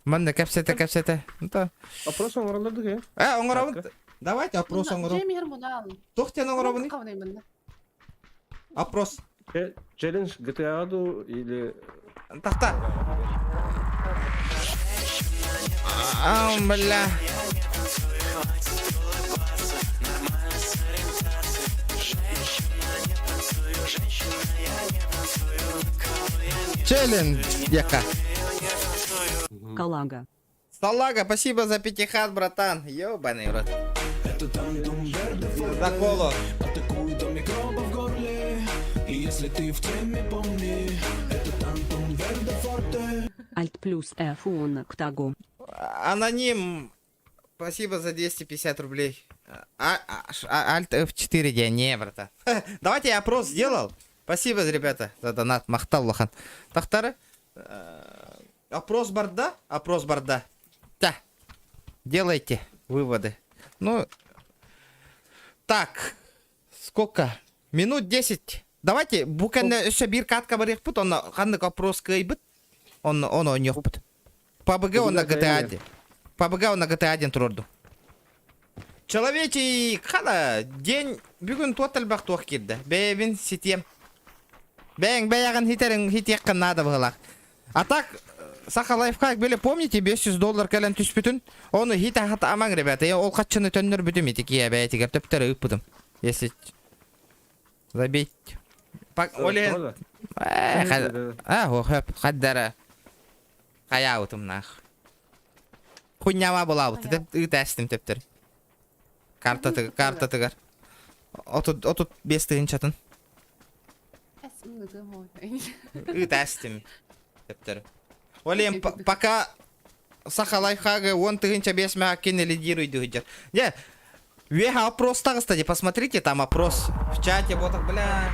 Манна кэпсэтэ кэпсэтэ. Это... Опрос оҥороллор э? Э, оҥоробун. Давайте опрос оҥорон. Джейми мунал. Туох диэн оҥоробуный? Опрос. Челлендж GTA ду или... Тахта. А, бля. Челлендж, яка. Калага. Салага, спасибо за пятихат, братан. Ёбаный в рот. Это тантум верде За колу. Атакует микробы в горле И если ты в теме, помни Это тантум верде форте Alt плюс F он к Аноним. Спасибо за 250 рублей. Alt F4 я не, братан. Давайте я опрос сделал. Спасибо, ребята, за донат. Махтал улахан. Тахтары. Опрос барда? Опрос барда. Да. Делайте выводы. Ну, так. Сколько? Минут 10. Давайте, бу кэннэ өссө биир катка барыахпыт, онно ханнык опрос кыайбыт, онно он оонньуохпут. PUBG он на GTA 1. PUBG он на GTA 1 турорду. Человечий хала день бүгүн туот элбэх туох киирдэ. Бэйэбин ситиэм. Бэйэҥ бэйэҕин хитэриҥ хитиэххин наада быһылаах. А так Саха лайфхак били помните 500 доллар кэлэн түспүтүн? Ону хите хата амаҥ ребята. Я ол хаччыны төннөрбүтүм ити киһи бэйэтигэр төптөрү ыыппытым. Если забить. Пак Оле А, хop хаддара. Хайаабытым нах. Хуйняма булаабыт. Ыытаастым төптөр. Картаты картатыгар. 35 тыһынчатын. Ыытаастым төптөр. Олем пока Саха лайфхагы 10 тыһыынча 5 мэ кини лидирует дьэр. Не, Веха опрос кстати, посмотрите, там опрос в чате, вот так, бля.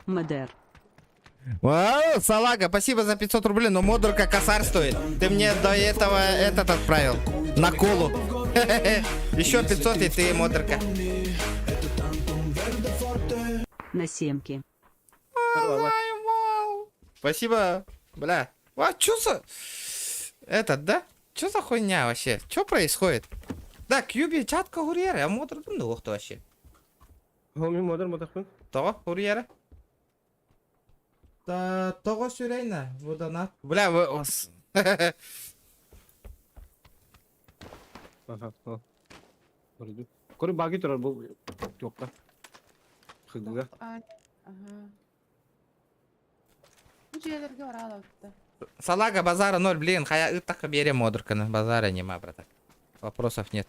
Модер. Вау, салага, спасибо за 500 рублей, но модерка косарь стоит. Ты мне до этого этот отправил. На колу. Еще 500 и ты модерка. На семки. Спасибо, бля. А, чё за... Этот, да? Чё за хуйня вообще? Чё происходит? Да, Кьюби чатка курьера, а модер да вообще. Хоми модер мотахпын. Тоҕо курьера? Та тоҕо сүрейна, донат. Бля, вы... Ага. Көрү баги турар бу жокка. Хыгыга. Ага. Бу дьиэлэргэ бараалабытта. Салага базара ноль, блин, хая ыттака берем модерканы, базара нема, братан. Вопросов нет.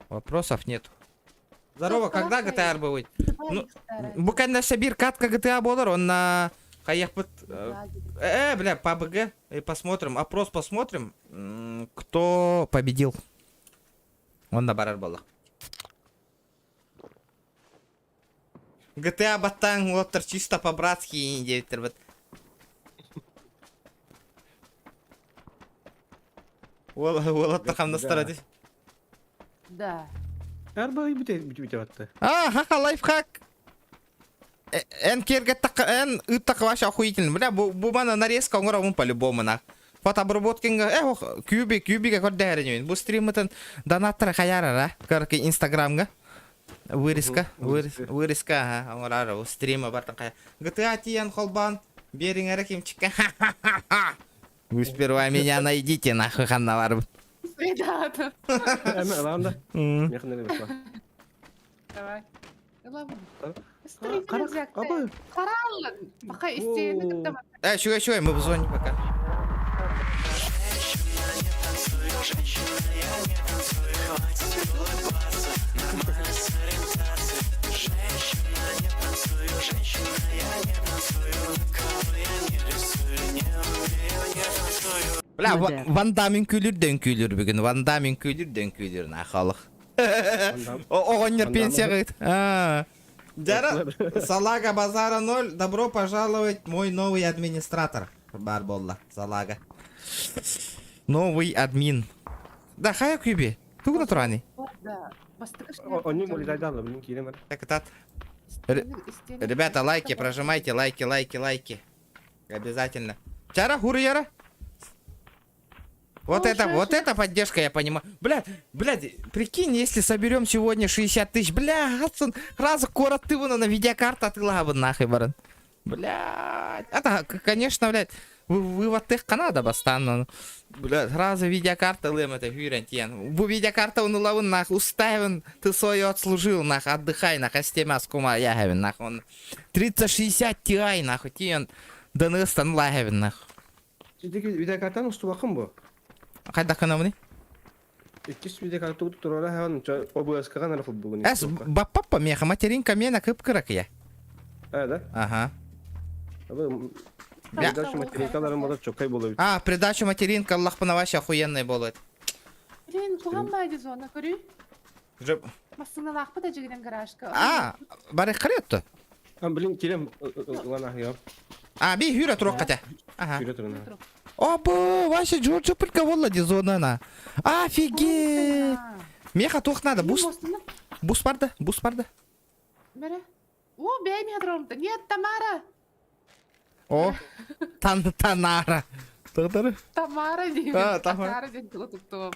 Вопросов нет. Здорово, когда GTA будет? Ну, бу кэннэ биир катка GTA буолар, онна хайахпыт... Э, бля, PUBG. И посмотрим, опрос посмотрим, кто победил. Онна барар буолла. GTA баттаан уолаттар чисто по-братски диэбиттэр бит. Уол уолаттар хамнастара дии. Да. Арба бүтэ бүтэ батта. А, ха-ха, лайфхак. Эн киэргэттэххэ, эн ыыттахха вообще охуительно. Бля, бу, бу мана нарезка оҥоробун по-любому нах. Фотообработкинга, э, ох, кюби, кюбига көрдөһөрүнүн. Бу стриммытын донаттара хаярара, короче, инстаграмга. Вырезка, вырезка, ага, оҥороор, бу стрима бартан хая. GTA тиийэн холбоон, биэриҥ эрэ кимчиккэ. Вы сперва меня найдите, нахуй ханна барбыт. Ребята. Эми ылаан да. Мехнери бapa. Давай. Ылабын. Қара, апа. Қаралын. Пока истиэни кытта Э, чугай, чугай, мы в зоне пока. Бля, Модер. Ван Дамм үҥкүүлүүр да үҥкүүлүүр бүгүн. Ван Дамм үҥкүүлүүр да үҥкүүлүүр нахалых. Оҕонньор Ван Дамм. пенсияҕыт. А. Дьара, Салага Базара 0, добро пожаловать, мой новый администратор. Бар буолла, Салага. Новый админ. Да, хайа күйбе. Тугуна турани. Да. Бастакы Оннук молитайдалла, мин киирем бар. Так, тат. Ребята, лайки прожимайте, лайки, лайки, лайки. Обязательно. Чара, хура, Вот О, это, вот шашик. это поддержка, я понимаю. Блядь, блядь, прикинь, если соберем сегодня 60 тысяч, бля, Хадсон, сразу город ты вон на видеокарта ты лабы нахуй, баран. Блядь, это, конечно, блядь, вывод тех Канада бастан. Блядь, сразу видеокарта лым это хюрен тен. Бу видеокарта он лавын нах, уставен, ты свое отслужил нах, отдыхай нах, астема скума ягавин нах. Он 3060 Ti нахуй, тиен, ДНС тан лагавин нах. Сидики видеокартаны устубакын бу. Хайдах кынамыный? Иккис видеокарта туттурара хаан ОБС-ка нара футболун. Эс, баппаппа меха, материнка мена кып-кырак я. А, да? Ага. Абы Бля. Придачу материнкаларын болар чокай болот. А, придачу материнка, Аллах вообще охуенный болот. Блин, куһаҕан баҕайы зона көрүүй. Уже... Массыыналаахпыт эдьигинэн гаражка. А, бары харетту. А, блин, кирем ылан ахыям. А, би хюра турук ката. Ага. Хүрэ турун. Оба, вообще Джорджо пылька волла зона на. Офигеть. Меха тух надо, бус, бус барда, бус барда. Мере. О, бэй меха Нет, Тамара. О, тан Танара. Тагдары. Тамара диэн. А, Тамара. Тамара диэн тылы туттуом.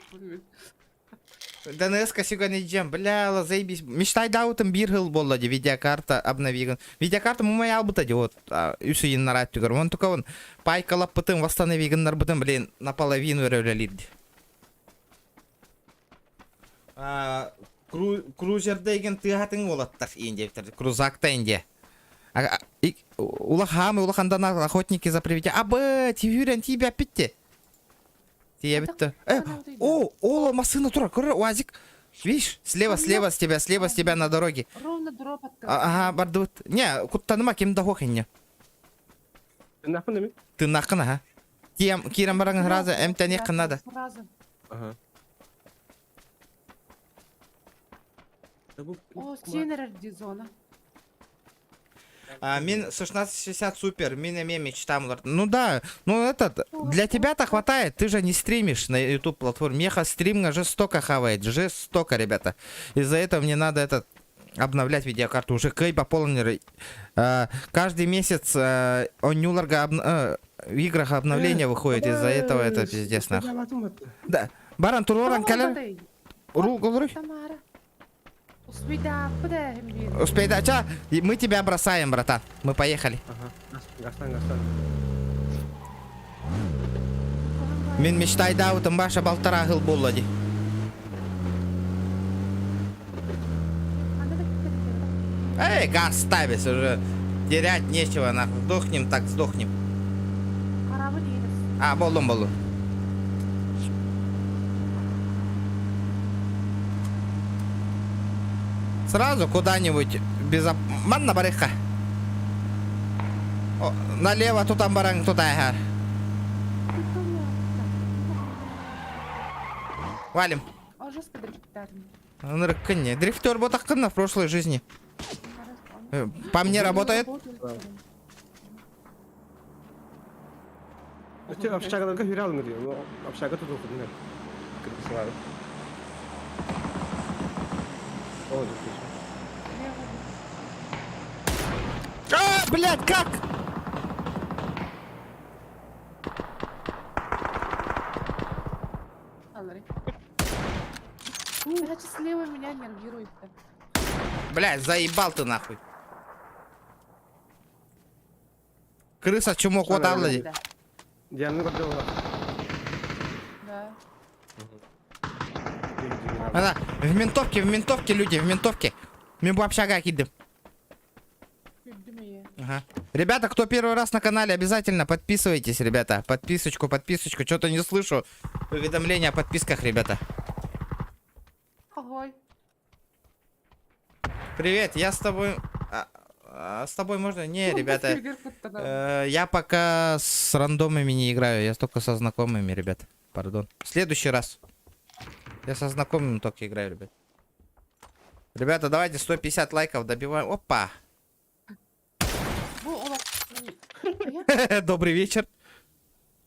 ДНС сегодня джем, бля, заебись. Мечтай даутым биир сыл буолла дии, видеокарта обновиган. Видеокарта мумай албыта дии, вот, үс ыйын нарат түгөр. Вон только он пайкалаппытын, восстановигыннарбытын, блин, наполовину үлэлиир дии. А, крузердеген тыгатын олаттар инде, крузакта инде. Улахамы, улахандан охотники за привидениями. Абы, тивюрен тебя питте. Тия битте. Э, о, о, машина тура, көрөр, уазик. Видишь, слева, слева с тебя, слева с тебя на дороге. Ровно дроп открыл. Ага, бардыбыт. Не, куттаныма ким да хохинне. Нахын эми? Тыннакын, ага. Тиям, кирен бараңын разы, эмтен надо. Сразу. Ага. О, сенер зона. А, мин 1660 супер, мин эме мечтам. Ну да, ну этот, для тебя-то хватает, ты же не стримишь на YouTube платформе. Меха стримга жестоко хавает, жестоко, ребята. Из-за этого мне надо этот обновлять видеокарту. Уже кэй пополнили. Каждый месяц онньууларга в играх обновление выходит, из-за этого это пиздец нахуй. Да, баран туроран кэлэр, рул голруй. Тамара. Успейда, куда Успей, да, ча, и мы тебя бросаем, братан. Мы поехали. Ага. Гастан, гастан. Мин мечтайдаабытым баша балтараа сыл буолла дии. Эй, газ ставись уже. Терять нечего, нахуй. Сдохнем так сдохнем. А, болом болу. Сразу куда-нибудь безоп... Манна барыхха. Налево тутан баран тутайхар. Валим. Он жестко дрифтарный. Ынырыккын Дрифтер ботаккын в прошлой жизни. По мне работает. Өтө общагаларга хүрэ алыңыр диye. Общага тутулхудун. Кыргызлары. О, А, блядь, как? Короче, слева меня нервирует. Блядь, заебал ты нахуй. Крыса чумок вот алла. Дианы көрдө Да. Она в ментовке люди, в ментовке. Мен бу общага кидым. Ага. Ребята, кто первый раз на канале, обязательно подписывайтесь, ребята. Подписочку, подписочку. Что-то не слышу. Уведомления о подписках, ребята. Ой. Привет, я с тобой... А, с тобой можно? Не, ребята. Я пока с рандомами не играю, я только со знакомыми, ребят. Пардон. В следующий раз. Я со знакомыми только играю, ребят. Ребята, давайте 150 лайков добиваем. Опа! Добрый вечер.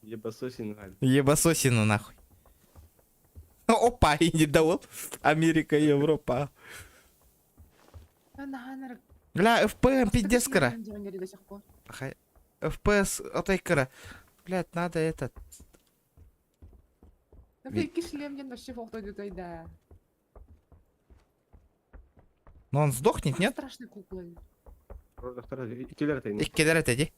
Ебасосин. Ебасосину нахуй. Опа, и не дал. Америка, Европа. Бля, ФПМ пиздец кыра. ФПС отой кыра. Блядь, надо этот. Но он сдохнет, нет? Страшный куклы. Иккилэр этэ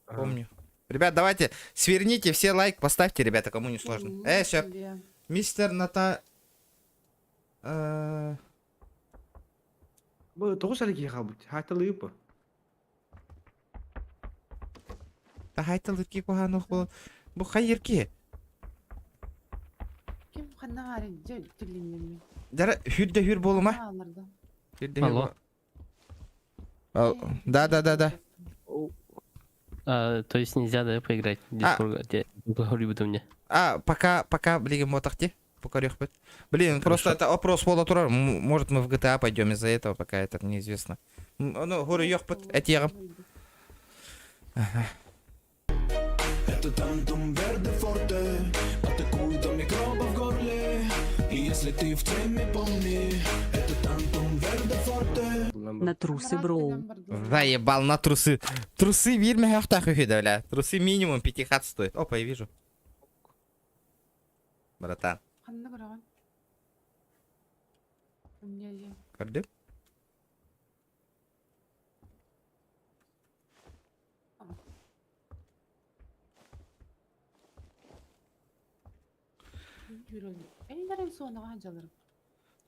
Помню. Ребят, давайте сверните все лайк, поставьте, ребята, кому не сложно. Все. Мистер Ната... Бу тоҕус эрэ киһи хаалбыт. Хааталыы бу. Тахайталырки куһаанох буолан. Бу хайыр киһи. Ким ханна баар дьэ тиллиннэмми. Дара хүрдэ хүр буолума. Хүрдэ хүр. Алло. Да, да, да, да. А, то есть нельзя, да, поиграть? Дискорд, у меня. А, пока, пока, блин, мотахти. Пока Блин, просто это вопрос пола турар. Может, мы в GTA пойдем из-за этого, пока это неизвестно. Ну, говорю, ёхпыт, этиэҕим. Это тантум верде форте Атакует микробов в горле И если ты в теме, помни Это тантум верде форте На трусы, броу. Заебал на трусы. Трусы вирме да, бля. Трусы минимум пятихат стоит. Опа, я вижу. Братан. Көрдүм?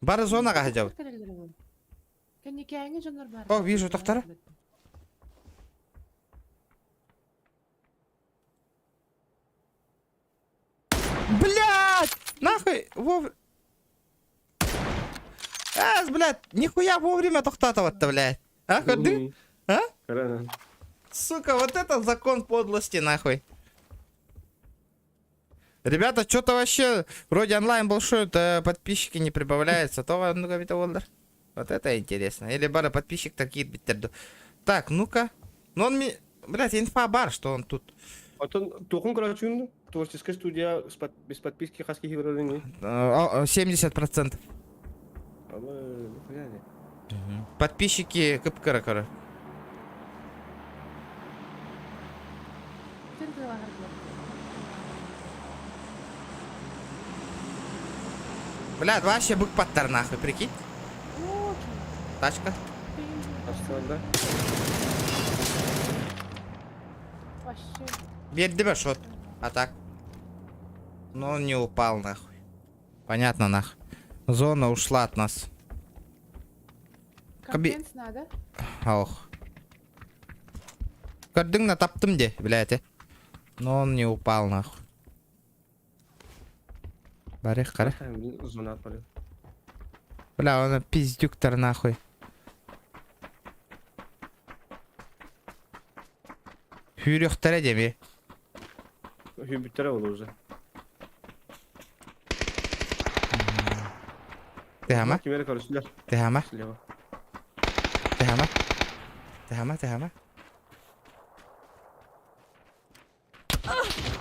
Бары зонаҕа сылдьабыт. О, вижу, тохтара. Блядь! Нахуй! Вов... Эс, блядь, нихуя вовремя тохтатывать-то, блядь. А, көрдүҥ? А? Сука, вот это закон подлости, нахуй. Ребята, что-то вообще, вроде онлайн большой, то подписчики не прибавляются. То ну ка Вот это интересно. Или бары подписчик такие биттерду. Так, ну-ка. Ну он мне... Блядь, инфа бар, что он тут. Оттон туохун көрөөчүн творческая студия без подписки хас киһи көрөрүн 70%. Подписчики кып-кыра короче. Блядь, вообще бык паттар нахуй, прикинь. Тачка. Да? Биэрдэ шот. А так. Но он не упал нахуй. Понятно нахуй. Зона ушла от нас. Компенс надо? Ох. Көрдүҥ на таптым дии, блядь. Но он не упал нахуй. Барих, кара. Зона отпали. Бля, он пиздюктор нахуй. Сүүрүөхтэрэ дьэми. Сүүрбүттэрэ ол уже. Тэхама. Ким эрэ көрүстүлэр. Тэхама. Слева. Тэхама. Тэхама, тэхама.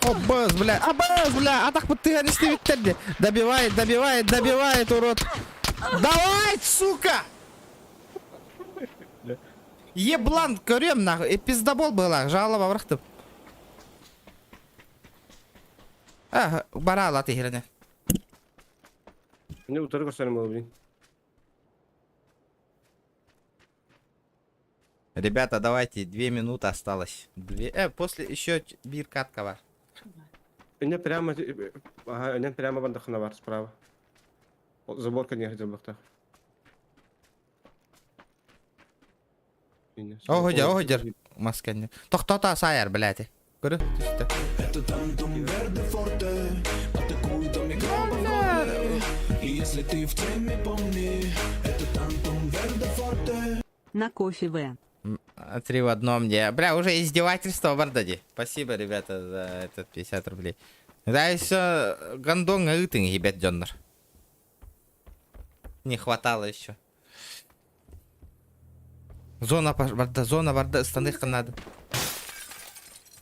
Оббас, бля, абас, бля, атах быттыган истибиттэр де. Добивает, добивает, добивает, урод. Давай, сука! Еблан, көрүөм нахуй, э, пиздобол была, жалоба бырахтым. А, бараала тиһирene. Не утары көрсөнүм болу блин. Ребята, давайте, 2 минуты осталось. Две... После еще биир катка бар. Инне прямо, ага, инне прямо бандахана бар справа. Забор не хотел бы так. Оһодьор, оһодьор. Масканне. Тохтото саайар, блядь. Көрө, түстэ. Это Тантум Верде Форте Атакует микробы в горле И если ты в теме, помни Это Тантум Верде Форте На кофе В. Три в одном где. Бля, уже издевательство барда дии. Спасибо, ребята, за этот 50 рублей. Да, еще гондон ыытыҥ ебет дьоннор. Не хватало еще. Зона барда, зона барда, ыстаныахха надо.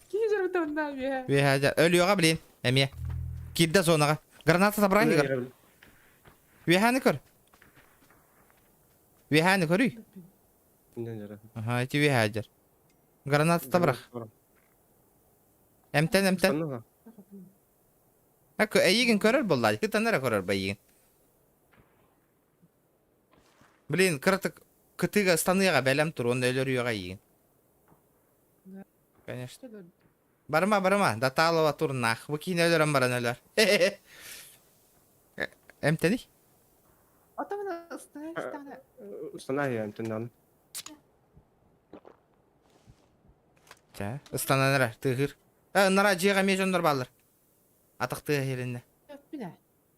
Киһи дьарыктанна үөһэ. Үөһэ өлүөҕэ блин, эмиэ. Киирдэ зонаҕа. Граната забрали игр. Үөһэни көр. Үөһэни көрүй. Ага, ити үөһэ дьэр. Граната табрах. Эмтэн, эмтэн. Эйигин көрөр буолла. Кытан эрэ көрөр бэйигин. Блин, кыратык кытыыга ыстаныаҕа бэлэм тур, уонна өлөрүөҕэ эйигин. Конечно. Барыма, барыма, Даталова тур нах. Бу киинэ өлөрөн баран өлөр. Эмтэний? Отомна ыстана Ыстана эмтэннан. Чэ, ыстанан эрэ, тыыһыр. Э, нара дьиэҕэ эмиэ дьоннор бааллар. Атах тыа иһилиннэ. Бинэ.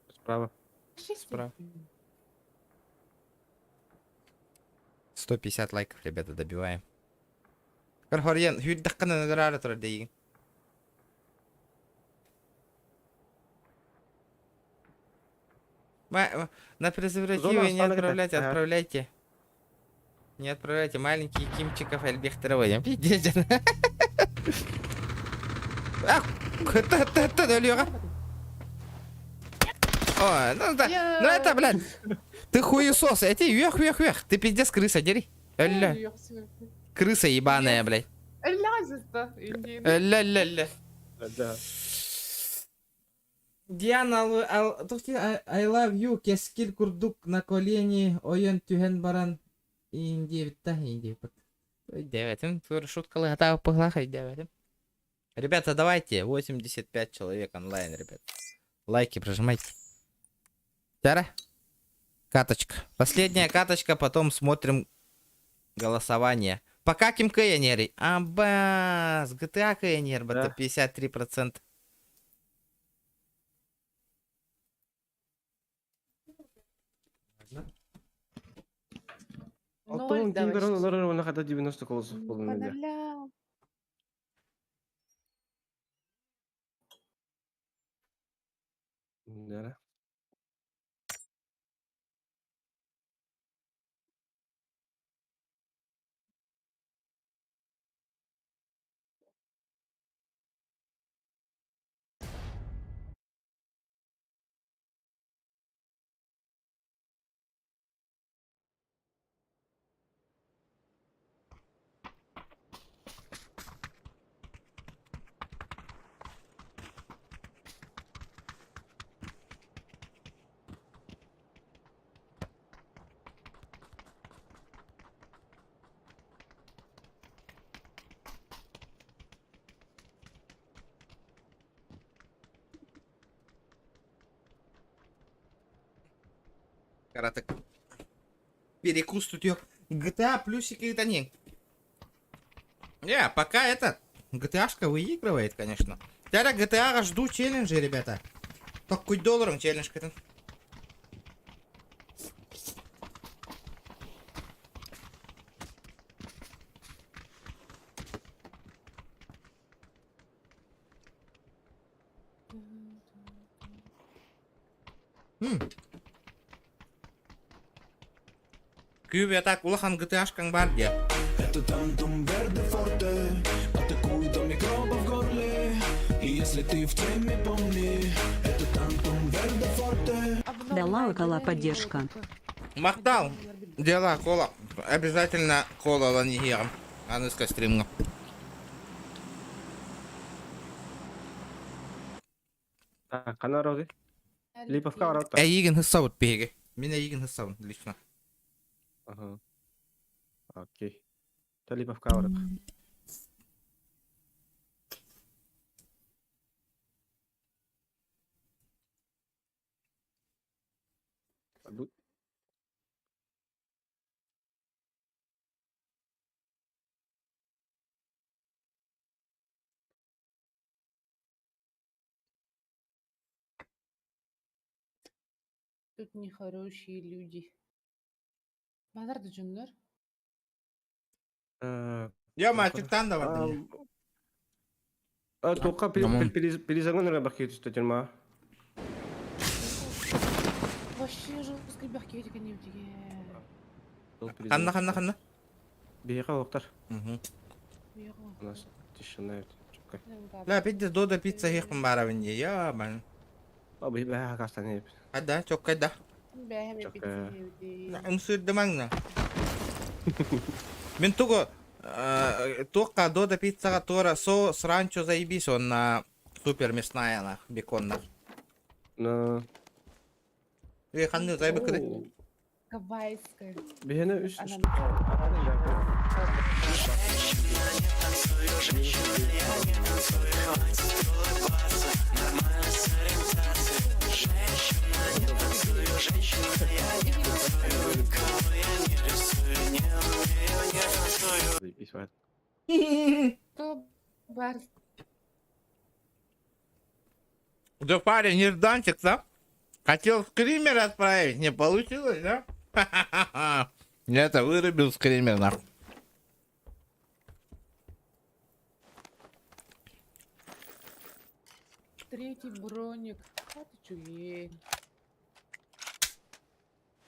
Справа. Справа. 150 лайков, ребята, добиваем. Көр, сүүрдэххинэ өлөрөөрү турар дейигин. На презервативы не отправляйте, отправляйте. Не отправляйте маленький Кимчиков элбэхтэрэ Пиздец. А, өлүөҕэ. Ой, ну да, ну это, блядь, ты хуесос, эти вех, вех, вех, ты пиздец крыса, дери. Өллө. Крыса ебаная, блядь. Өллө, өллө, өллө. Да. Диана, I love you, кэскил курдук на колени ойон түһэн баран индиэбитта, индиэбит. Өйдөөбөтүм, тур шуткалы хатаа пыхлах өйдөөбөтүм. Ребята, давайте, 85 человек онлайн, ребят. Лайки прожимайте. Тара. Каточка. Последняя каточка, потом смотрим голосование. Пока ким кыайан Абас, GTA кыайан Да. 53%. Ладно. Алтон Ноль ким көрөн давай. олорор уонна хата 90 голосов буолан По нолям. Да. Кыратык. Перекус тут её. GTA плюсики это не. Не, пока это. GTA-шка выигрывает, конечно. Теперь GTA жду челленджи, ребята. Только долларом челлендж это. Күүбэ так улахан гытыашкаҥ баар диэ. Это тантум верде форте Атакует до микробов в горле И если ты в теме, помни Это тантум верде форте Дала около поддержка. Махтал! Дела кола. Обязательно кола ылан иһиэҕим. Аныска стримҥа. Хана роги? Липовка барар Эйигин хыссабыт биһиги. Мин эйигин хыссабын лично. Ага. Окей. Та Липовка барар. Тут нехорошие люди. Базар да дьоннор. Я мальчиктан да бардым. Туохха перезагон эрэ бахкиэ түстэ тюрьма. Вообще жесткий бахкиэ кэннибитигэ. Ханна ханна ханна? Биһиэхэ оһохтор. Мгм. У нас тишина чуккай. Ла пидде дода пицца хихпын барабын дии. Я бан. Бэһэ хастан Ада чоккай да. Бэһэ Чоккай. Ымсыырдымаҥна. Мин тугу туохха дода пиццаҕа туора со сранчо заебись онна супер мясная нах беконнах. На Э ханны зайбыкыды. Гавайская. Биһиэнэ үс Бар. Да парень, нежданчик, да? Хотел скример отправить, не получилось, да? Я это вырубил скример, нахуй. Третий броник. Вот үчүгэй.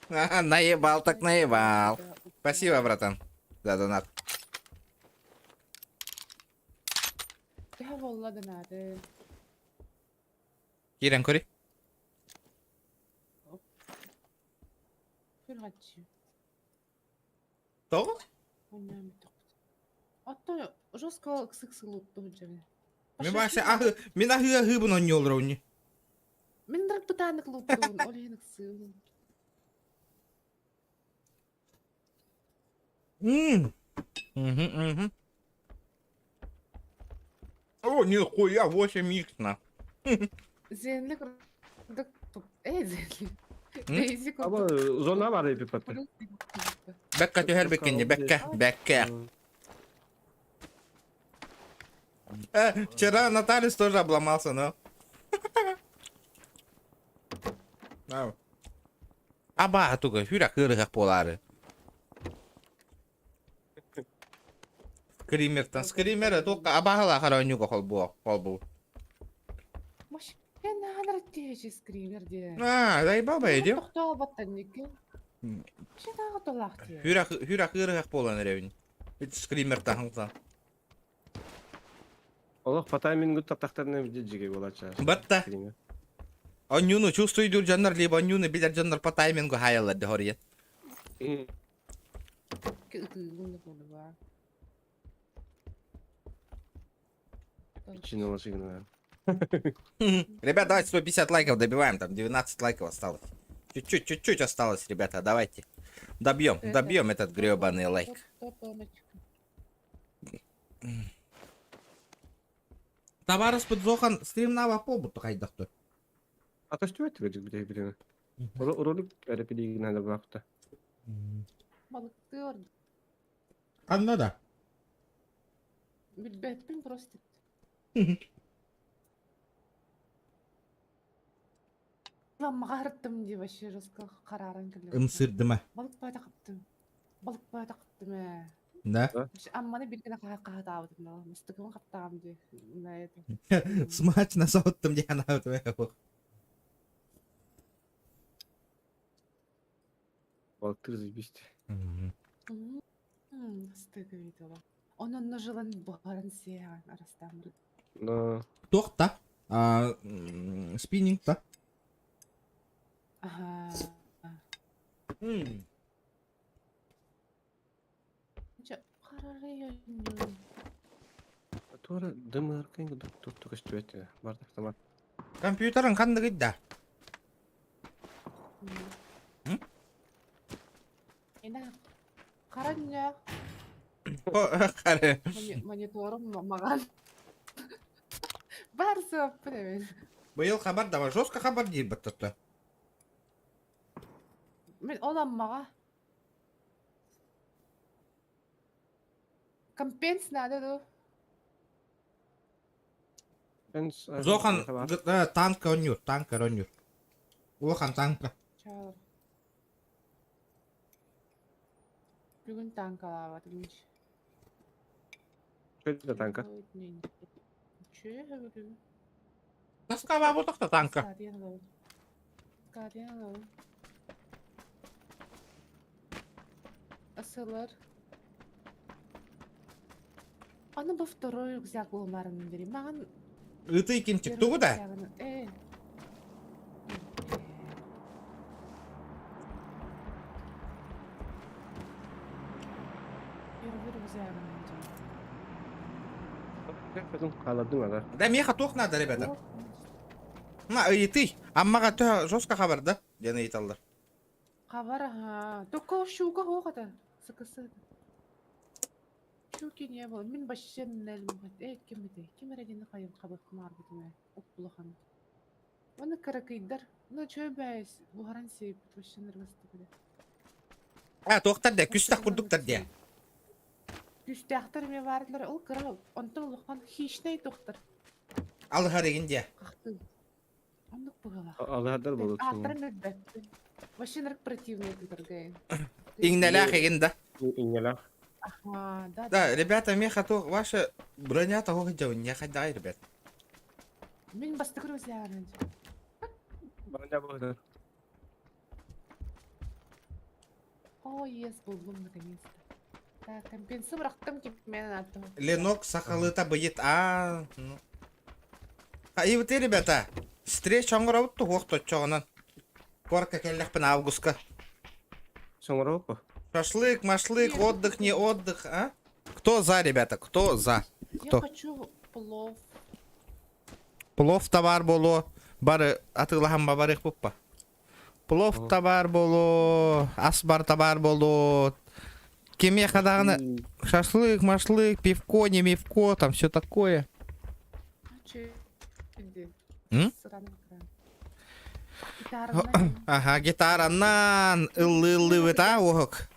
Ага, наебал так наебал. Спасибо, братан, за донат. Төһө буолла донаты? Киирэн көрүй. Күрҕэччи. Тоҕо? Оттон жестко ыксык-сылуттум дьэбин. Мин башы аһы, мин аһыы аһыыбын онньуоллар онньу. Мин дырык бытааннык луттуун, ол иһин ыксыыбын. Мм. Мгм, мгм. О, нихуя, 8 икс на. Зенлик курдук э зенлик. Дейзи Аба курдук. зона бар эпипатта. Бэккэ түһэр биккинди, бэккэ, бэккэ. Вчера Наталис тоже обломался, но... Аба, туга, хүрэ кырыһах буолаары. Скримертан, скример туохха абааһылаах эрэ оонньууга холбуо, холбуу. Вообще наанар тиэчи скример диэ. Аа, заебал ба иди. Тохтообаттан Вообще тааҕы толаах диэ. Хүрэ хүрэ кырыһах буолан эрэбин. Ит скример таһыңса. Олох по таймингу таптахтарына жиге буолача. Батта. Онньууну чувствуйдуур дьоннор либо онньууну билэр дьоннор по таймингу хаайаллар дехориен. Ытыыбын да буолуба. Причина лошадиная. Ребят, давайте 150 лайков добиваем, там 19 лайков осталось. Чуть-чуть, чуть-чуть осталось, ребята, давайте. Добьем, добьем этот гребаный лайк. Табаарыспыт Зохан стримнаба буолбут хайдахты. А то что это где билин? Ролик эрэ надо баахта. Балыктыы ордук. Ханна да? Билбэппин просто. Ламмаҕа дии вообще жестко харааран кэллим. Ымсырдыма. Балык баата хаптым. Балык баата хаптым ээ. Да? Амманы биргэнэ хаһаатаабытым да. Мустукубун хаптаам дии. На это. Смачно соттум диэн аабытым. Балыктыыр заебись. Стыгы видела. Он онно жылан буһаран сиэҕин арастааммыт. Но Туох та? А, спиннинг та? Аха. Дьэ, харарай ойньуун. Туора дымыаркын курдук көстүбэт барда автомат. Компьютерын ханныгый да? М? Ина хара өннөөх Хары. мониторум маҕан. Бар суоппун эбит. Быйыл хабар да жестко хабар диир баттатта. Мин ол аммаҕа. Компенс надо дуу? Зохан танка онньуур, танка онньуур. Улахан танка. Чаалар. Бүгүн танкалаабатым. Что это танка? Чүө бүгүн. Тоскава бутахта танка. Скадиан алабын. Скадиан алабын. Асылар. Аны бу второй рюкзак буолмарын бери. Маған Ыты икинчик тугу да? Э. Первый рюкзагын Халадың ана. Да меха туох надо, ребята. На, ыйытый. Аммаға төһө жестко хабар да? Диэн ыйыталлар. Хабар аха. Только щука хоҕата. Сыкысы. Щуки не было. Мин вообще нэлмэт. Э, ким этэй? Ким эрэ диэн хайым хабых маарбытым ээ. Уп-улахан. Оны кыракыйдар. Ну, чөө бэйс. Буһаран сиэппит вообще ныргыстыбыт. А, туохтар да, күстэх курдуктар дии. Күстээхтэр эмиэ баардылар. Ол кыра онтон улахан хищнэй туохтар. Алыһар игин дии. Хахтыы. Оннук быһыылаах. Алыһардар болот. Ааттарын билбэппин. Вообще нырык противный тутаргайын. Иҥнэлээх игин да. Иҥнэлээх. Ага, да. Да, ребята, меха туох, ваша броня того дьон, не ходай, ребят. Мин бастакы рюкзагын. Броня болот. О, ес, буллум наконец-то. Так, компенсы бырахтым киммен аттым. Ленок сахалыта быйыт, а, ну. А и вот и, ребята, встреча оҥоробут туһуох точчоҕунан. Корка кэллэхпин августка. Соҥоробуппа. Шашлык, машлык, отдых, не отдых, а? Кто за, ребята, кто за? Я Кто? хочу плов. Плов табаар буолуо, бары атыылаһан барых буппа. Плов табаар буолуо, ас бар табаар буолуо. Кимиэхэ даҕаны шашлык, машлык, пивко, не мивко, там все такое. Чү. М? Сыран экран. Гитаранан. Ага, гитаранан ыллы-ыллыбыт, а, оһок.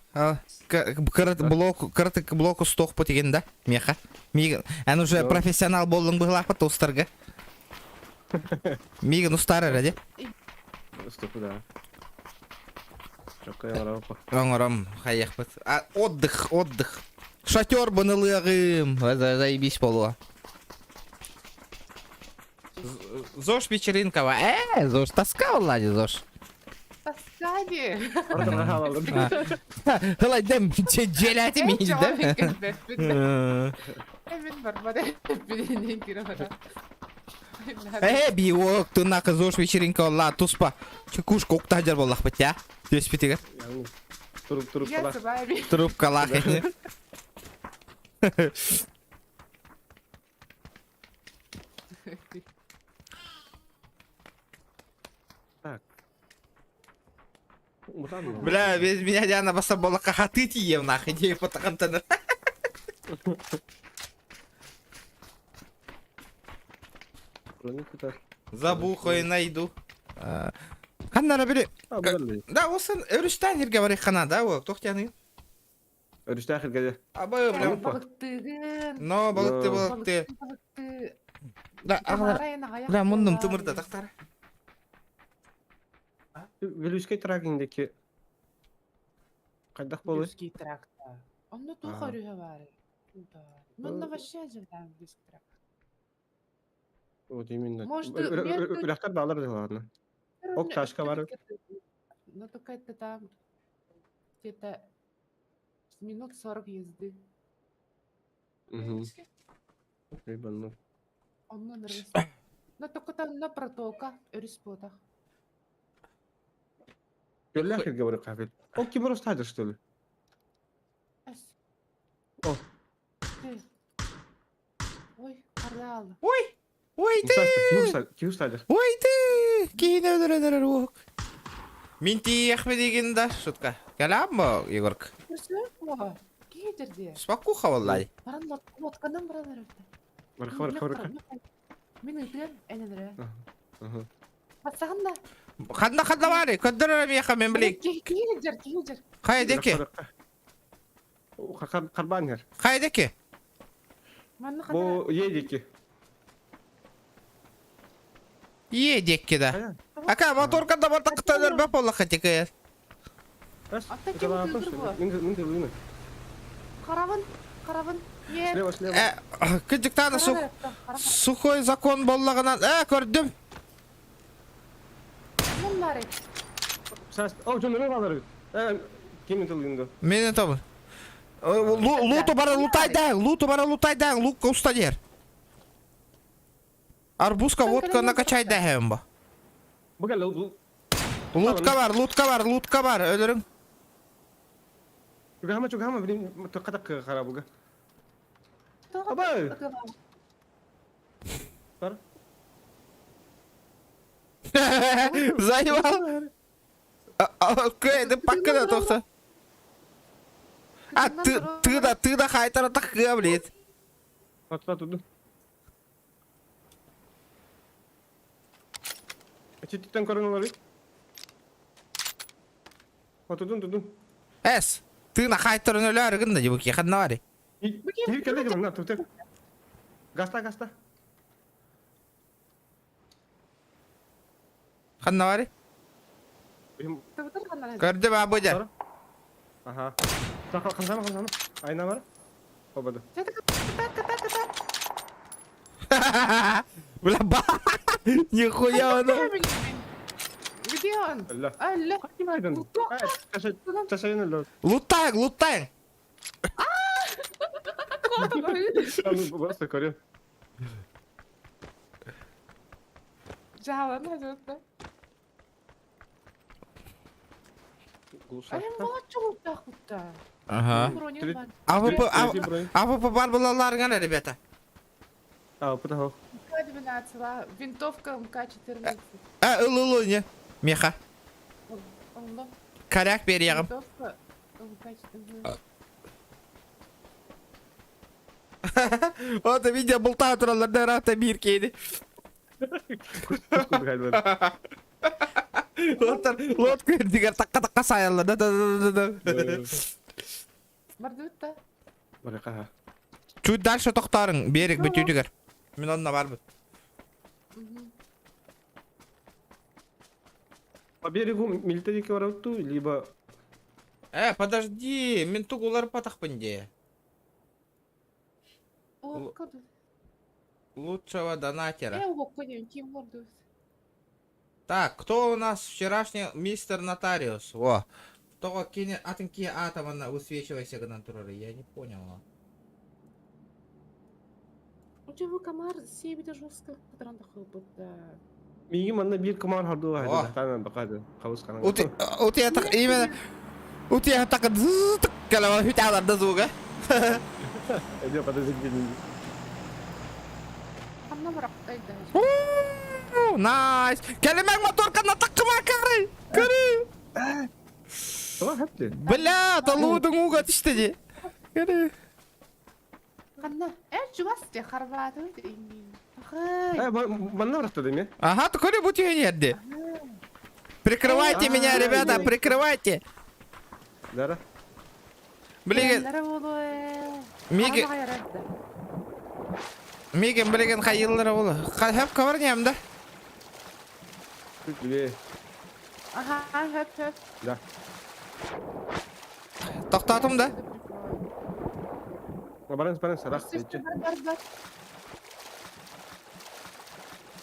Кырат блок, кыратык блок устуохпут игин да, меха. Миигин, эн уже профессионал буоллуҥ быһылаахпыт устарга. Миигин устар эрэ дии. Уступу да. Чокка оҥоробуппа. Оҥором, хайыахпыт. А, отдых, отдых. Шатер ылыаҕым. Заебись буолуо. ЗОЖ вечеринкава. Э, ЗОЖ тоска Влади, ЗОЖ. Тоска дии. Ылайдым, дьиэлээтим иһилдэ. Мин барбар билинен кире бара. Э, биок, туннака ЗОЖ вечеринка олла туспа. Чекушка уктаһдьар буоллахпыт я. Түспүтүгэр. Туруп Я трубкалаах. с вами. Трубкалаах. Так. Мутан. Бля, без меня Диана баса буоллахха хатыы тиийиэм нахуй, дии потахантан. Забухой найду. Ханнара били. Да, осын өрүстән ерге барык хана, да, о, тохтяны. Өрүстээх иргэде. Абы, бля. Балыктыгын. Но, балыкты, балыкты. Балыкты. Да, ағалар. Бля, муннум тымырда тахтара. Вилюйскэй трагиндеки хайдах буолуй? Вилюйский тракт. Онно туох өрүһэ баар. Манна вообще дьылдаан Вилюйский тракт. Вот именно. Может, Үрэхтэр баалар да ладно. Ок, ташка бар. Ну, только это там. Где-то минут 40 езды. Угу. Ебану. Онно нырыс. Но только там на протока өрүс буотах. Көлләхер говорю кафе. О, ким просто что ли? Эс. О. Ты. Ой, карлаалы. Ой! Ой ты! Ким устадыр? Ой ты! Киһини өлөрөн уһук. Мин тиийэхпин игин да, шутка. Кэлэм бо, Егорка. Көрсө Киһи Спокуха валлай. Баран лодканан баран эрэртэ. Барха, барха, барха. Мин ыытыам эненere. Ага. Батсаҕын да. Ханна ханна баары, көрдөрөр миэхэ мен билик. Киһи дьэр, киһи дьэр. Хайа деки? Карбан хер. Хайа деки? Манна ханна. Бу едики. Е деки да. Хайа. Ака моторка да бар такталар бап олаха тикер. Эс. Ата ким тыытыр бу? Мин мин тылыны. Карабын, карабын. Е. Слева, слева. Э, кыдыктана сух сухой закон боллагынан. Э, көрдүм. Мын бары. Сас. О, жон нөмө балар. Э, ким тылыны? Мени табы. Луту бара лутайдан, луту бара лутайдан, лук устадер. Арбузка водка накачай дэхэм ба. Бу кел бу. Лутка бар, лутка бар, лутка бар, өлөрүң. Чугама, чугама, блин, токатак карабуга. Абай! Бар. Заебал. Кö, паккада тохта. А ты ты да ты да хайтара такка, блядь. Атла туду. Читтен көрөн олар. Отудун тудун. Эс, ты на хайтарын өлөрүгүн да дебуки ханна бари. Киһи кэлэ дьэ манна тутар. Гаста гаста. Ханна бари. Көрдүм абыжа. Аха. Хансана хансана. Айна бар. Обады. Бля, ба. Нихуя он. Где он? Алла. Алла. Ким айдан? Ташайын алла. Лутаң, лутаң. Просто көрөм. Жаалан ажыртты. Айым бала чоңуттак бутта. Ага. Броня бар. АВП АВП бар булаларыңар, ребята. А, путахо. МК-12, винтовка МК-14. А, ыл не. Меха. Онда. Коряк берегім. Винтовка МК-14. Вот видео булта туралар да рата бир кейди. Лоттар лот көрдүгер такка такка саялар да да да да. Бардыбытта. Барака. Чуть дальше тоқтарың, берег бүтүдүгер. Мен онна барбыт. По берегу милитарики барабытту, либо Э, подожди, мен туг улар патахпын де. О, Лучшего донатера. Э, окко не, ким гордусь. Так, кто у нас вчерашний мистер Нотариус? О, того кине атынки атомана высвечивайся гынан турары, я не понял. У тебя комар себеде жестко кыдыранда кылбытта. Миги манна бир комар харду О. хайды. Тана бакады. Кабыс канан. У тебя так именно у тебя так калава хүталарда звуга. Эде подожди. Ханна барак айда. Найс. Келемең моторканы таккыма кары. Кары. Тоға хәпти. Бля, талудың уга түшті де. Кары. Ханна, э, жуас те харбаты инин. Ахай. Э, манна баракта деме. Ага, такой будь ерде. Прикрывайте меня, ребята, прикрывайте. Дара. Блин, Миги- Миген билеген хайыллары болы. Хәп каварням да. Биле. Ага, хөп хөп. Да. Тоқтатым да. Баранс баранс рах. Бар бар бар.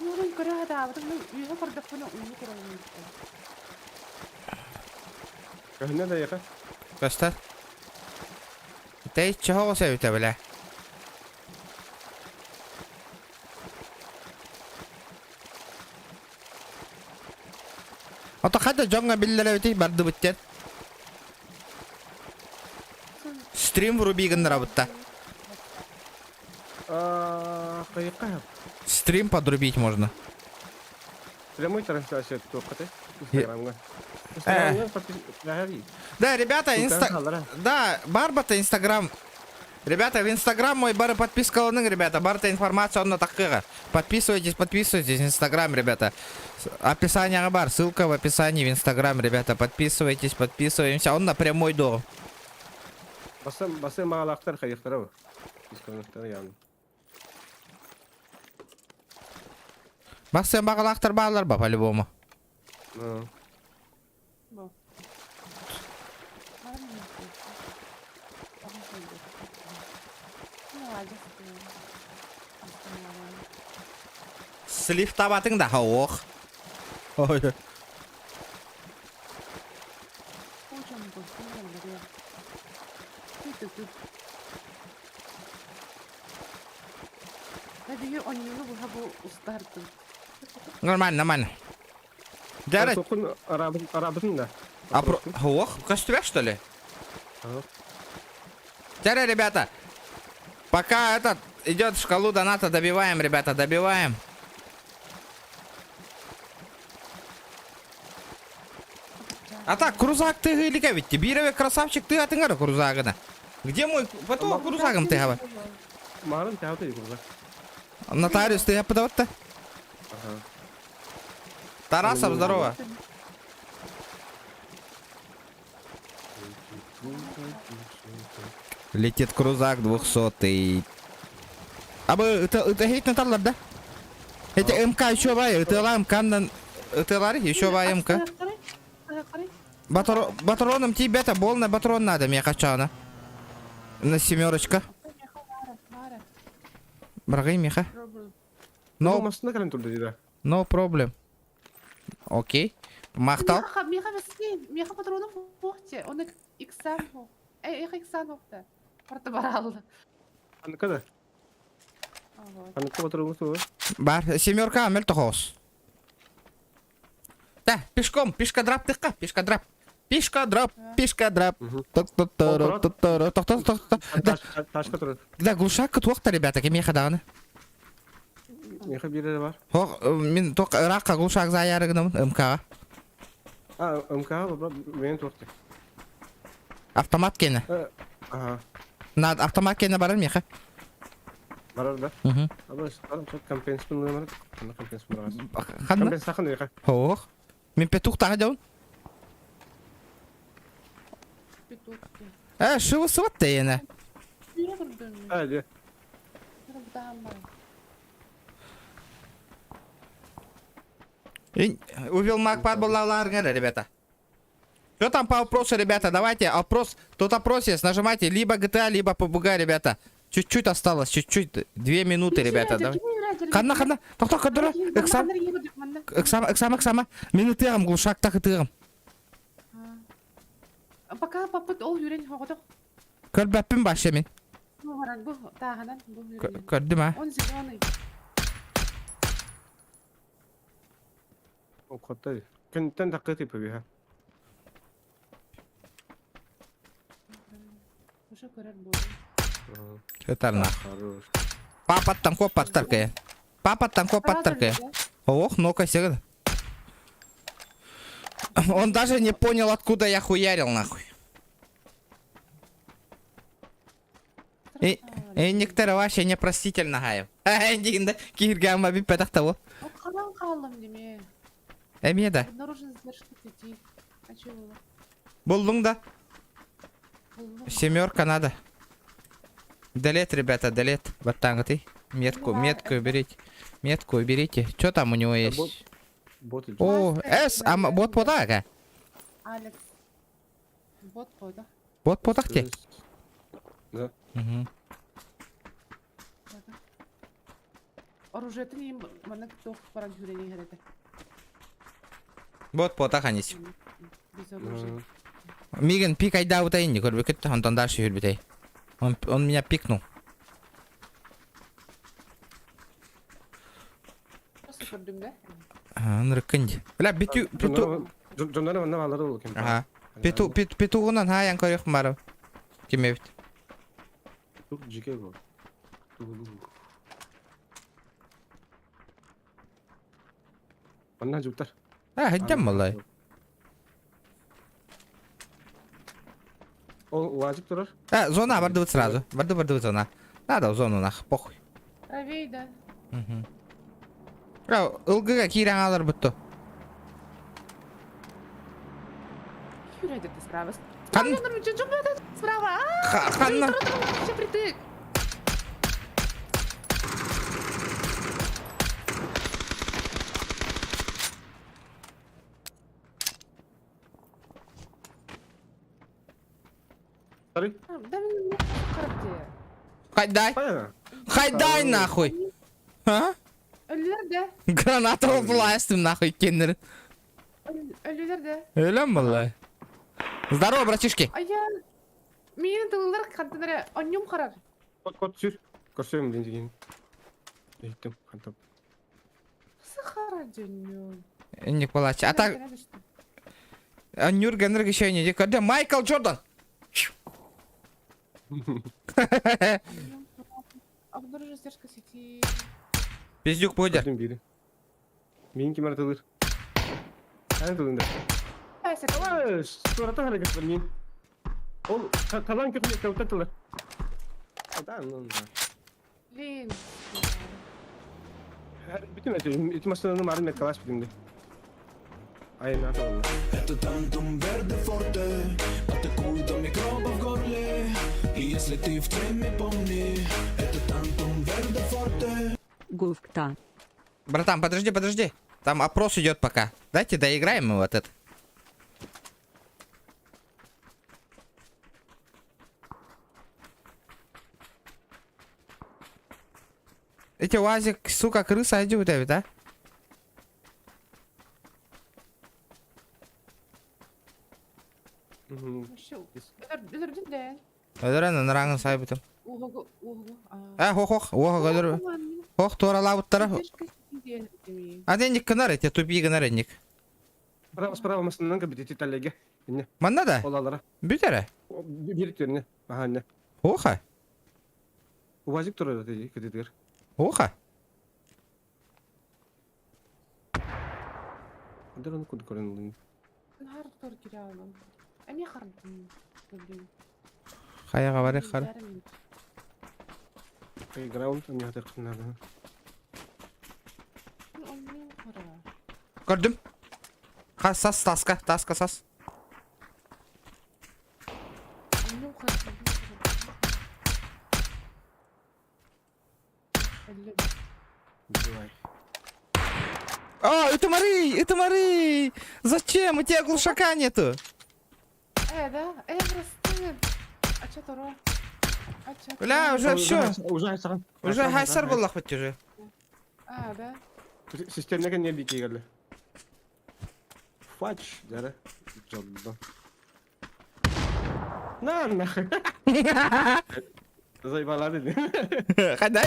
Юрын көрө да, бутун үйгө көрдөк буну үйгө көрө. Көһүнө да яка. Көстөр. Тэйиччи соҕус эбитэ бile. Ото хата дьоҥҥо биллэр эбитий бардыбыт диэн. Стрим вруби гыннарабытта. Хайыкка Стрим подрубить можно. Прямой трансляция туоххатай? Инстаграмҥа. Инстаграмҥа подписывайтесь. Да, ребята, инста... Да, барбата Инстаграм. Ребята, в Инстаграм мой бары подпискаланың, ребята, барта информация онно таххыга. Подписывайтесь, подписывайтесь, Инстаграм, ребята. Описание бар, ссылка в описании в Инстаграм, ребята, подписывайтесь, подписываемся. Он на прямой до. Басым, басым маалаахтар хайыктара бу. Исконнактар яны. Басым бағалақтар бағалар ба, по-любому. Ну. Бу. Слив табатың да, ох. Ой. Нормально, нормально. Дәрі... Тоқын арабытын да. А про... Ох, костюмя, что ли? Ага. Дәрі, ребята, пока этот идет шкалу доната, добиваем, ребята, добиваем. А так, крузак ты или ведь? Бирове красавчик, ты атынгара крузагына. Где мой... Потом крузагом ты гава. Марын тәуті крузак. Нотариус ты подавать-то? Ага. Тарасов, здорово. Летит крузак двухсотый. А бы это это хейт наталлар, да? Это МК еще бай, это МК это лар еще бай МК. Батро, батроном тебе это больно батрон надо, мне качана. На семерочка. Брагай, Миха. No, No, masına кален турды дейді. no problem. Окей. Махтал. Миха, Миха, весни, Миха патроном бохте, он иксан хо. Эй, эх иксан хохта. Порто барал. Аныкы да. Аныкы батырыңыз туы. Бар, семерка амел тохос. Да, пешком, пешкадрап тыка, пешкадрап. Пешкадрап, пешкадрап. Ток ток ток ток ток ток ток ток. Да, Ташка тұрды. да, глушак туақта, ребята, кеме хадағаны. Миха бире бар. Хох, мен тоқ раққа глушак заярыгынымын МК-ға. А, МК мен туақты. Автомат кені. Ага. На автомат кені барар меха. Барар да. Мгм. Аба, компенс бар. Компенс бар. Ханна? Компенс сақын миха. Хох. Мен петух тағы дәуін. Ә, шывы сыват та ені. А, де. Увел маг буоллалар ребята. Что там по опросу, ребята? Давайте опрос. Тут опрос есть. Нажимайте либо GTA, либо PUBG, ребята. Чуть-чуть осталось, чуть-чуть. 2 минуты, ребята. Давай. Ханна, ханна. Тох, тох, кадыра. Ыксам, ыксам, ыксам, ыксама. Мен ытыам, глушак так ытыам. Пока папыт ол юрен хоғытық. Көрбәппін башы мен. Бу баран бу тағанан бу юрен. Көрдім, а? Он зеленый. Оқытты. Күнтен тақы типі биха. Уже көрер бу. Өтарна. Хорош. Папаттан копаттар кая. Папаттан копаттар кая. Ох, ну-ка, сегодня. Он даже не понял, откуда я хуярил, нахуй. И, и некоторые вообще непростительно гаев. Дегенде кииргән бит пәтәк того. Қалан қалым деме. Әмие да. Обнаружен задержка сети. А чё было? Булдың да. Булдым. Семерка надо. Делет, ребята, делет. Баттаңгы Метку, метку уберите. Метку уберите. Что там у него есть? Бот О, С, а бот потак, а? Алекс. Бот пода. Бот потак те. Да. Угу. Оружиетын им мана тох баран хүрени херете. Бот потак анис. Без оружия. Мигин пик айдаабыта инни көрбүкүт, онтон дальше үрбүтэй. Он меня пикнул. Просто көрдүм да. Ынырыккын ди. Бля, битю, пету... Дьоннор манна бааллар ол кем. Ага. Пету, пет, петугунан хаайан көрүөх барып. Ким эбит? Тук жике бу. Манна жуттар. А, хаддам малай. Ол уазик турар. А, зона бардыбыт сразу. Барды бардыбыт зона. Надо в зону нах, похуй. Правей, да. Угу. Ылгыга киирэн алар бутту. Юрий, ты справа. Хан... Справа. Ханна. Все притык. Sorry. Да мен характе. Хайдай. Хайдай нахуй. А? Өлүлэр да. Граната властым нахуй кеннер. Өлүлэр да. Өлөм балай. Здорово, братишки. А я Миин тыллар хантан эрэ онньум харар. Кот кот сүр. Көрсөм дин деген. Иттим хантап. Сахара дьонньум. Инник палач. А так Нюр Генрик еще не Где Майкл Джордан? Обнаружил задержка сети. Пиздюк пойдет. Мин ким артылыр. Аны тылында. Сурата харакет мин. Ол калан көтмө кәүтә тылыр. Да, ну. Блин. Бүтүн эти машинаны марын мен калаш бүтүндө. Ай, надо было. Это тантум верде форте Атакует микробов в горле И если ты в теме, помни Это тантум верде форте Говкта. Братан, подожди, подожди. Там опрос идет пока. Дайте доиграем мы вот это. Эти УАЗик, сука, крыса идет, да? Өлөрөн ыныраңын сайбытым. А, хох, хох, ох, өлөр. Хох, туоралаабыттара. А денник кынар эти, тупи гынар энник. Справа, справа машинанан кабитети таллеге. Инне. Манна да? Олалара. Бүт эрэ. Биир төрүнэ. Аха, инне. Оха. Увазик турар эти кытытыгар. Оха. Дар куд көрөн. Наар тор киралым. Эми хардым. Блин. Хайаға барык хар. Граунд не хатыр надо. Көрдүм. Ха, сас, таска, таска, сас. Давай. А, это Мари, это Мари! Зачем? У тебя глушака нету. Да, просто. А чё торо? А чё? Бля, уже все. Уже хайсаган. Уже хайсар боллах бит уже. А, да. Системнеге не бики келди. Фач, дара. Жолдо. На нахуй. Заебала деди. Хайдай?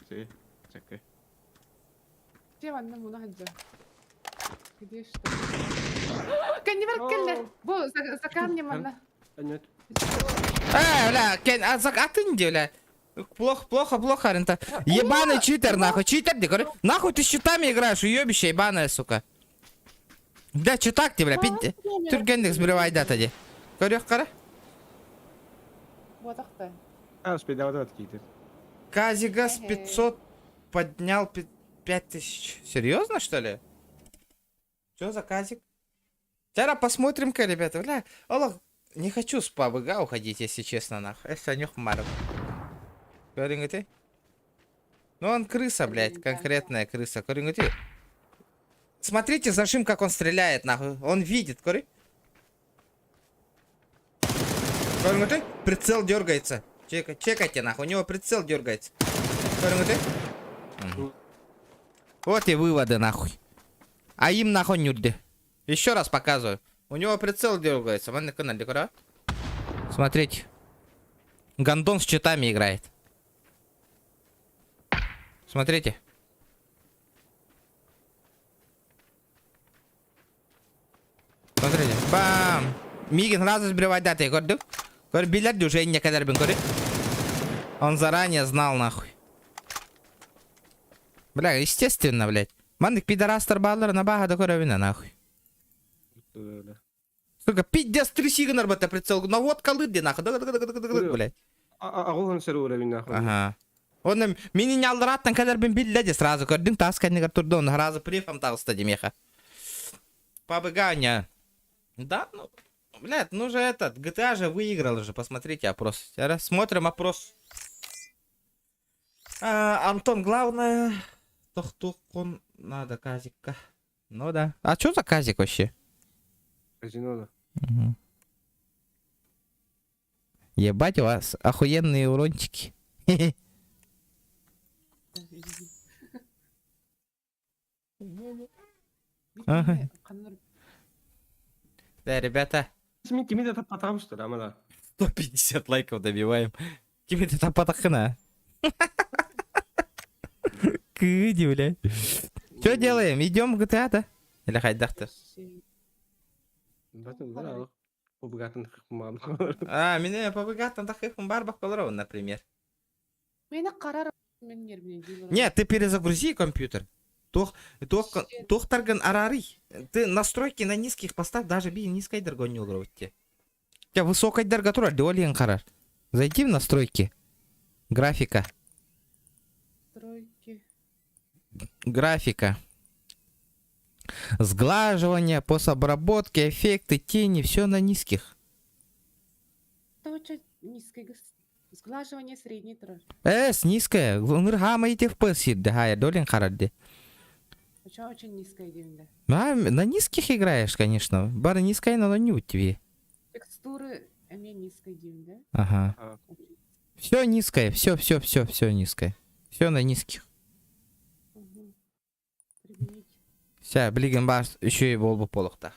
Си, чекай. Где ванна муна хаджа? Где что? Кэнни бар Бу, за камнем анна. Нет. Бля, кен, а за, а ты не бля. Плохо, плохо, плохо, Арента. Ебаный читер, нахуй, читер, где, говорю, нахуй ты с читами играешь, уебище, ебаная, сука. Да, читак ты, бля, пить, түргендик сбривай да тади. Көрөх кара? Вот ахта. А, успей, давай, давай, такие. Казигас 500 поднял 5000. Серьезно, что ли? Что за казик? Сейчас посмотрим-ка, ребята. Бля, Аллах, не хочу с ПАБГ уходить, если честно, нахуй. Это нюх марок. Көрүҥ Ну он крыса, блядь, конкретная крыса. Көрүҥ Смотрите зажим, как он стреляет, нахуй. Он видит, көрү. Көрүҥ Прицел дергается. Чека, чекайте, нахуй. У него прицел дергается. Көрүҥ Угу. Вот и выводы, нахуй. А им нахуй нюрды. Еще раз показываю. У него прицел дергается. Вон на канале, Смотрите. Гондон с читами играет. Смотрите. Смотрите. Бам! Мигин сразу сбривать даты, көрдүк? Көр билэр уже инне кэлэрбин көрү. Он заранее знал нахуй. Бля, естественно, блядь. Маннык пидорастар бааллар на баха да көрөбүн нахуй. Сука, пиздец тряси гынар бата прицел. Наводка лыр ди нахуй. Блядь. Аҕылһын сөрү нахуй. Ага. Он мини няллараттан кэлэрбин биллэ ди сразу көрдүң таас кэннигэр турду он сразу префом таҕыста димеха. Побыганя. Да, ну, блядь, ну же этот, GTA же выиграл уже, посмотрите опрос. Смотрим опрос. А, Антон, главное, тохтукун надо казика. Ну да. А что за казик вообще? Казино да. Угу. Ебать, у вас охуенные урончики. Ага. Да, ребята. Кими да потому что, да, 150 лайков добиваем. Кими ты там потахна? Кыди, бля. Что делаем? Идем в GTA, да? Или хайдахта? А, меня по богатым барбах например. Нет, ты перезагрузи компьютер. Туох, туох, туохтаргын араарый. Ты настройки на низких поставь, даже би низкой дорогой не угробите. У тебя высокой дорога турар, диолин харар. Зайди в настройки. Графика. Настройки. Графика. Сглаживание, постобработки, эффекты, тени, все на низких. Сглаживание средний турар. Эс, низкая. Ынырхама ити FPS хая, долин харадди. Очень, очень низкая дивинде. А, на низких играешь, конечно. Бары низкая, но не у тебе. Текстуры эмне низкая дивинде. Ага. Все низкое, все, все, все, все низкое. Все на низких. Угу. Применить. Вся, билигин бар еще и болбу полохта.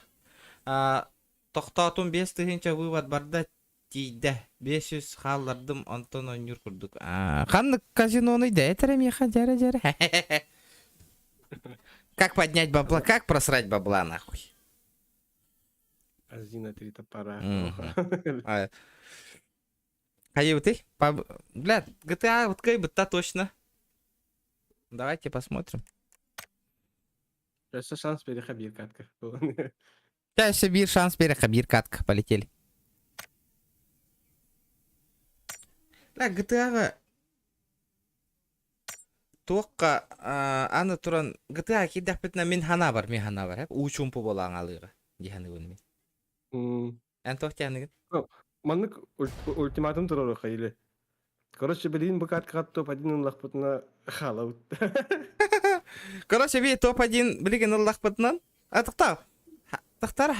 А, тохтоотум 5000 вывод барда тиийдэ. 500 хааллардым, онтон оонньуур курдук. А, ханнык казиноны да этэрэ миэхэ дьэрэ дьэрэ. Как поднять бабла, как просрать бабла нахуй? Азина три топора. А, Хайы ты? Бля, GTA вот кай бы-то точно. Давайте посмотрим. Өссө шанс биэриэххэ биир катка. Сейчас биир шанс биэриэххэ биир катка полетели. Бля, GTA туохха аны туран GTA киирдэхпитинэ мин санаабар, мин санаабар, уу чуумпу буолан алыыга дии саныыбын мин. Эн туох диэхиныгын? Маннык ультиматум туруоруохха или. Короче, билигин бу каткаҕа топ-1 ыллахпытына хаалабыт. Короче, би топ-1 билигин ыллахпытынан. А тохтоо. Тохтор.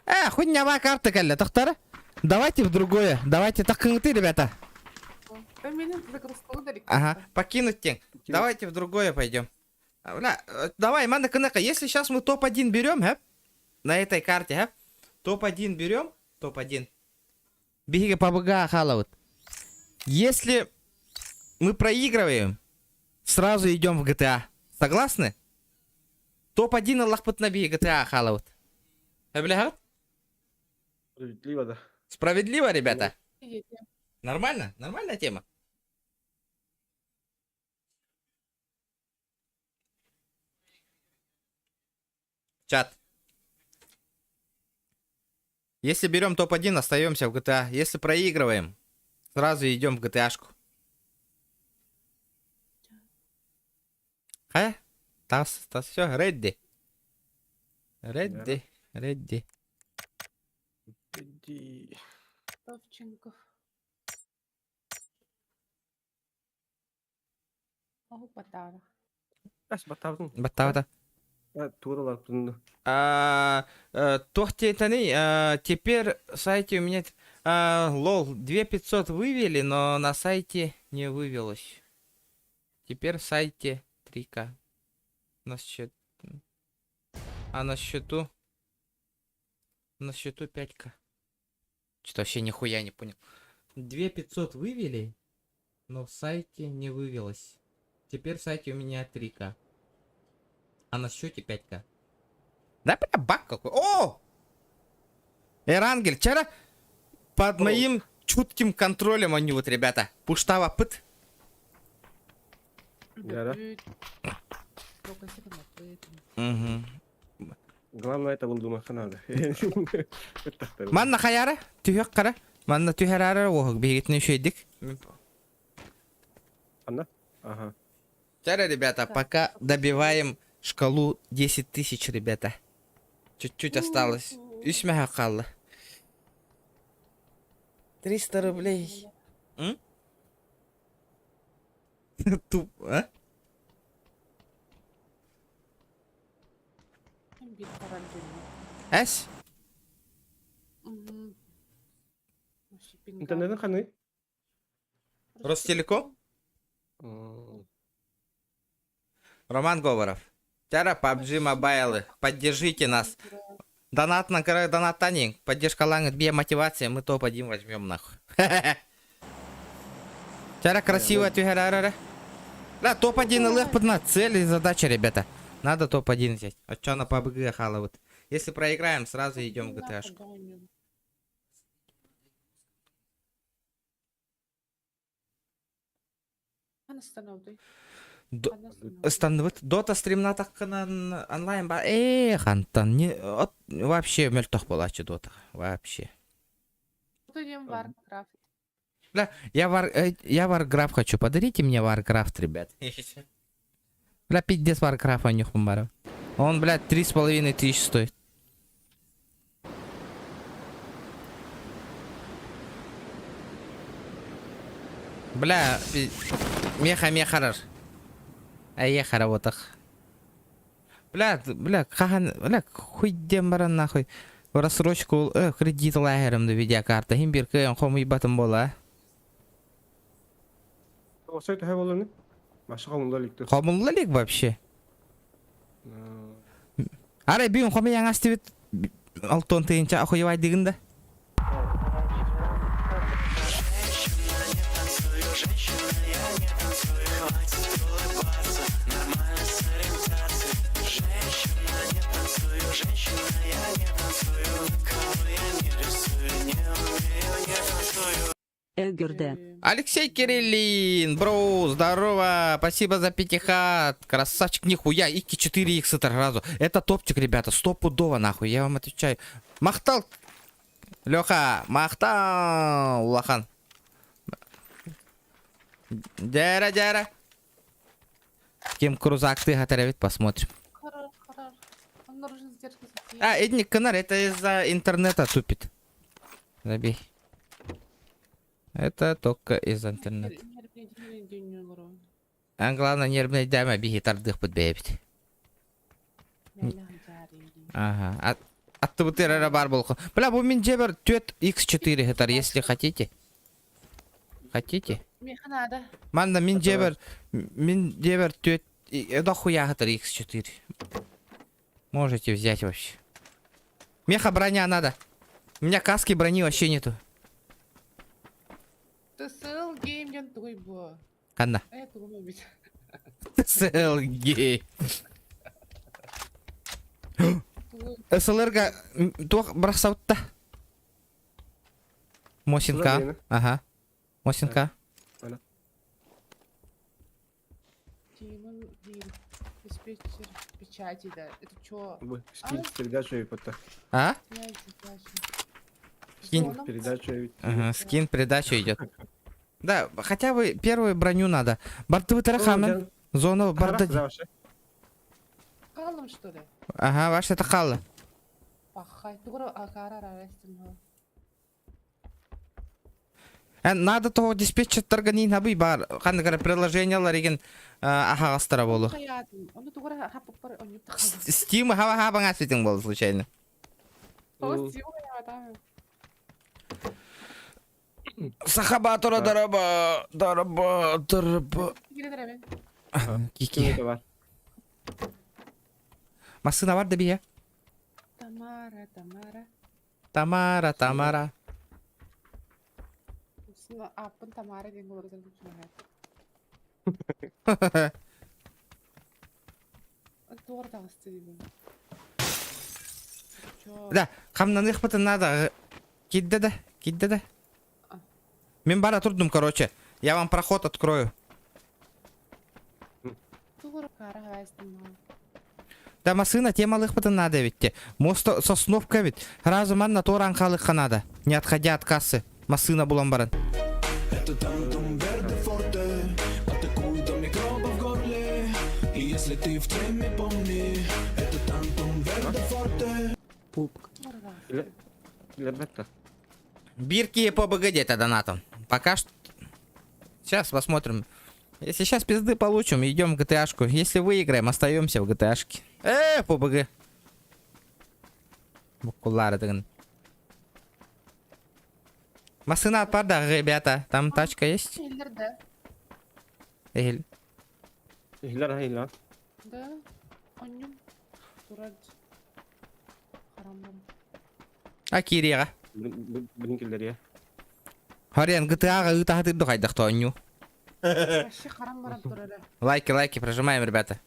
Э, хуйня карта кэллэ, тохтор. Давайте в другое. Давайте так ты, ребята. Ага, покинуть тень. Давайте в другое пойдем. Бля, давай, манда кыныка, если сейчас мы топ-1 берем, ха, на этой карте, ха, топ-1 берем, топ-1. Биһиги PUBG хаалабыт. Если мы проигрываем, сразу идем в GTA. Согласны? Топ-1 ыллахпытына биһиги GTA хаалабыт. Бля, Справедливо, да. Справедливо, ребята? Нормально? Нормальная тема? Чат. Если берем топ-1, остаемся в GTA. Если проигрываем, сразу идем в GTA-шку. Хайа? Тас, тас, все, ready. Ready, ready. Иди. Товченков. О, Батара. Ас баттаабытын. Баттаабыта. Туураларбытын. А, туох диэтэний, теперь сайте у меня... А, лол, 2500 вывели, но на сайте не вывелось. Теперь в сайте 3К. На счет... А на счету... На счету 5к. Что-то вообще нихуя не понял. 2500 вывели, но в сайте не вывелось. Теперь в сайте у меня 3к. А на счете 5к. Да, бля, баг какой. О! Эрангель, вчера под моим чутким контролем они вот, ребята. Пуштава пыт. Яра. Угу. Главное это булдумаха надо. Манна хаяра, түһүөх қара. Манна түһэрара оһук биһигитин үчүйдик. Анна? Ага. Вчера, ребята, пока добиваем шкалу 10 тысяч, ребята. Чуть-чуть осталось. Үс мэһэ хаалла. 300 рублей. М? Туп, а? Эс? Интернетин ханы? Ростелеком? Роман Говоров. Тяра PUBG Mobile. Поддержите нас. Донат на донат Тани. Поддержка лангет, бия мотивация. Мы топ-1 возьмем нахуй. Тяра красиво түһэрэрэ. Да, топ-1 ылыахпытына цель и задача, ребята. Надо топ-1 взять. А чё на PUBG халавыт? Если проиграем, сразу идем в GTA-шку. Ыстанныбыт. Дота стримнатаххынан онлайн ба ээ хантан не от вообще мөлтөх буолааччы Дота вообще. Warcraft. Бля, я вар я Warcraft хочу. Подарите мне Warcraft, ребят. Бля, пиздец Warcraft онньуохпун бара. Он, блядь, 3,5 тысяч стоит. Бля, меха мехарар. Эйиэхэ работах. Бля, бля, хаһан, бля, хуй диэн баран нахуй. Рассрочку, э, кредит ылааһарым да видеокарта. Иһин биир кыайан хомуйбатым буолаа. Осой төһө буолуну? Маша хомулла илик Хомулла илик вообще. Арай бүгүн хомуйан астыбыт алтон тыһыынча охуевайдыгын да. Эгерде. Алексей Кириллин, бро, здорово, спасибо за пятихат, красавчик, нихуя, икки 4 икс сразу. Это топчик, ребята, стопудово нахуй, я вам отвечаю. Махтал, Леха, махтал, улахан. Дяра, дяра. Кем крузак ты эбит, посмотрим. А, Эдник Канар, это из-за интернета тупит. Забей. Это только из-за интернета. А главное, нервный дама биһи тардыахпыт бэйэбит. Ага. Аттыбытыгар эрэ баар буолуох. Бля, бу мин дьиэбэр 4 x4 сытар, если хотите. Хотите? Миэхэ наада. Манна мин дьиэбэр мин дьиэбэр 4 дохуя сытар x4. Можете взять вообще. Меха броня надо. У меня каски брони вообще нету. ТСЛ гейм диэн тугуй буо? Ханна. Э, тугум эбит. СЛГ. СЛРга туох бырахсабытта? Мосинка. Ага. Мосинка. Тимон Виль. Диспетчер печати, да. Это чё? Скинь передачу и потом. А? Скинь. Передачу. Ага, скин передачу идет. Да, хотя бы первую броню надо. Бартыбы тарахамен. Зона барда. Хааллым что ли? Ага, ваш это хаалла. Пахай, тугура акара арастым. Э, надо того диспетчердарга нин хабый бар. Ханнык эрэ приложениялар игин аһаҕастара буолу. Ону тугура хаппар онньуп Steam хаба хабаҥа ситиҥ буолу случайно. О, Steam хаба Саха Баатыра дараба, дараба, дараба. Киирэн эрэбин. Кики. Бар. Массыына бар да биһэ. Тамара, Тамара. Тамара, Тамара. Ааппын Тамара диэн уларытан кэпсээн. Туора таҕыста диибин. Да, хамнаныахпытын надо. Кидде да, кидде да. Мин бара турдум, короче. Я вам проход открою. Да массыына темалыахпытын надо эбитте. Мост сосновка эбит. Сразу манна туораан хаалыахха надо. Не отходя от кассы. Массыына булан баран. Это тантум верде форте Атакует до микробов в горле И если ты в теме, помни Это тантум верде форте Пупк. Лербетта. Биир киһи ПБГ где-то донатом. Пока что... Сейчас посмотрим. Если сейчас пизды получим, идем в ГТАшку. Если выиграем, остаемся в ГТАшке. Э, ПБГ. Буккулары дыгын. Массына отпарда, ребята. Там тачка есть? Эллер да. Эхил. Иһилэр аһыйлар. Да. Онньум. Турар. Хараммам. А кириэҕэ. Билин киллэриэ. Харыан ГТА-ҕа ыытаһытырды хайдах тоонньуу. Вообще харам баран турара. Лайки, лайки, прожимаем, ребята.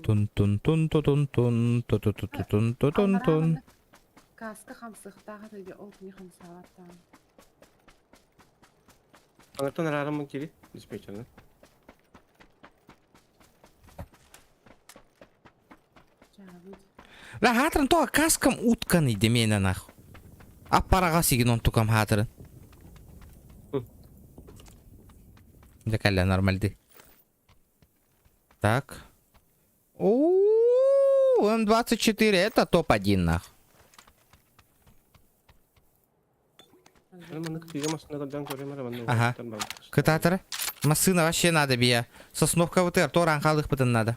Тун тун тун ту тун тун ту ту ту ту тун ту тун тун. Каска хамсыктаах этэ ол кини хамсаабаттаан. Аңыртан араарыммын кири диспетчерден. Ла хаатырын тоҕо каскам уткан идемиэнэ нах. Аппараҕа сигин онтукам хаатырын. Дьэ кэллэ нормальды. Так. У М24 это топ-1 нах. Ага. Кытаатара. Массыына вообще надо бия. Сосновкабытыгар туораан хаалыахпытын надо.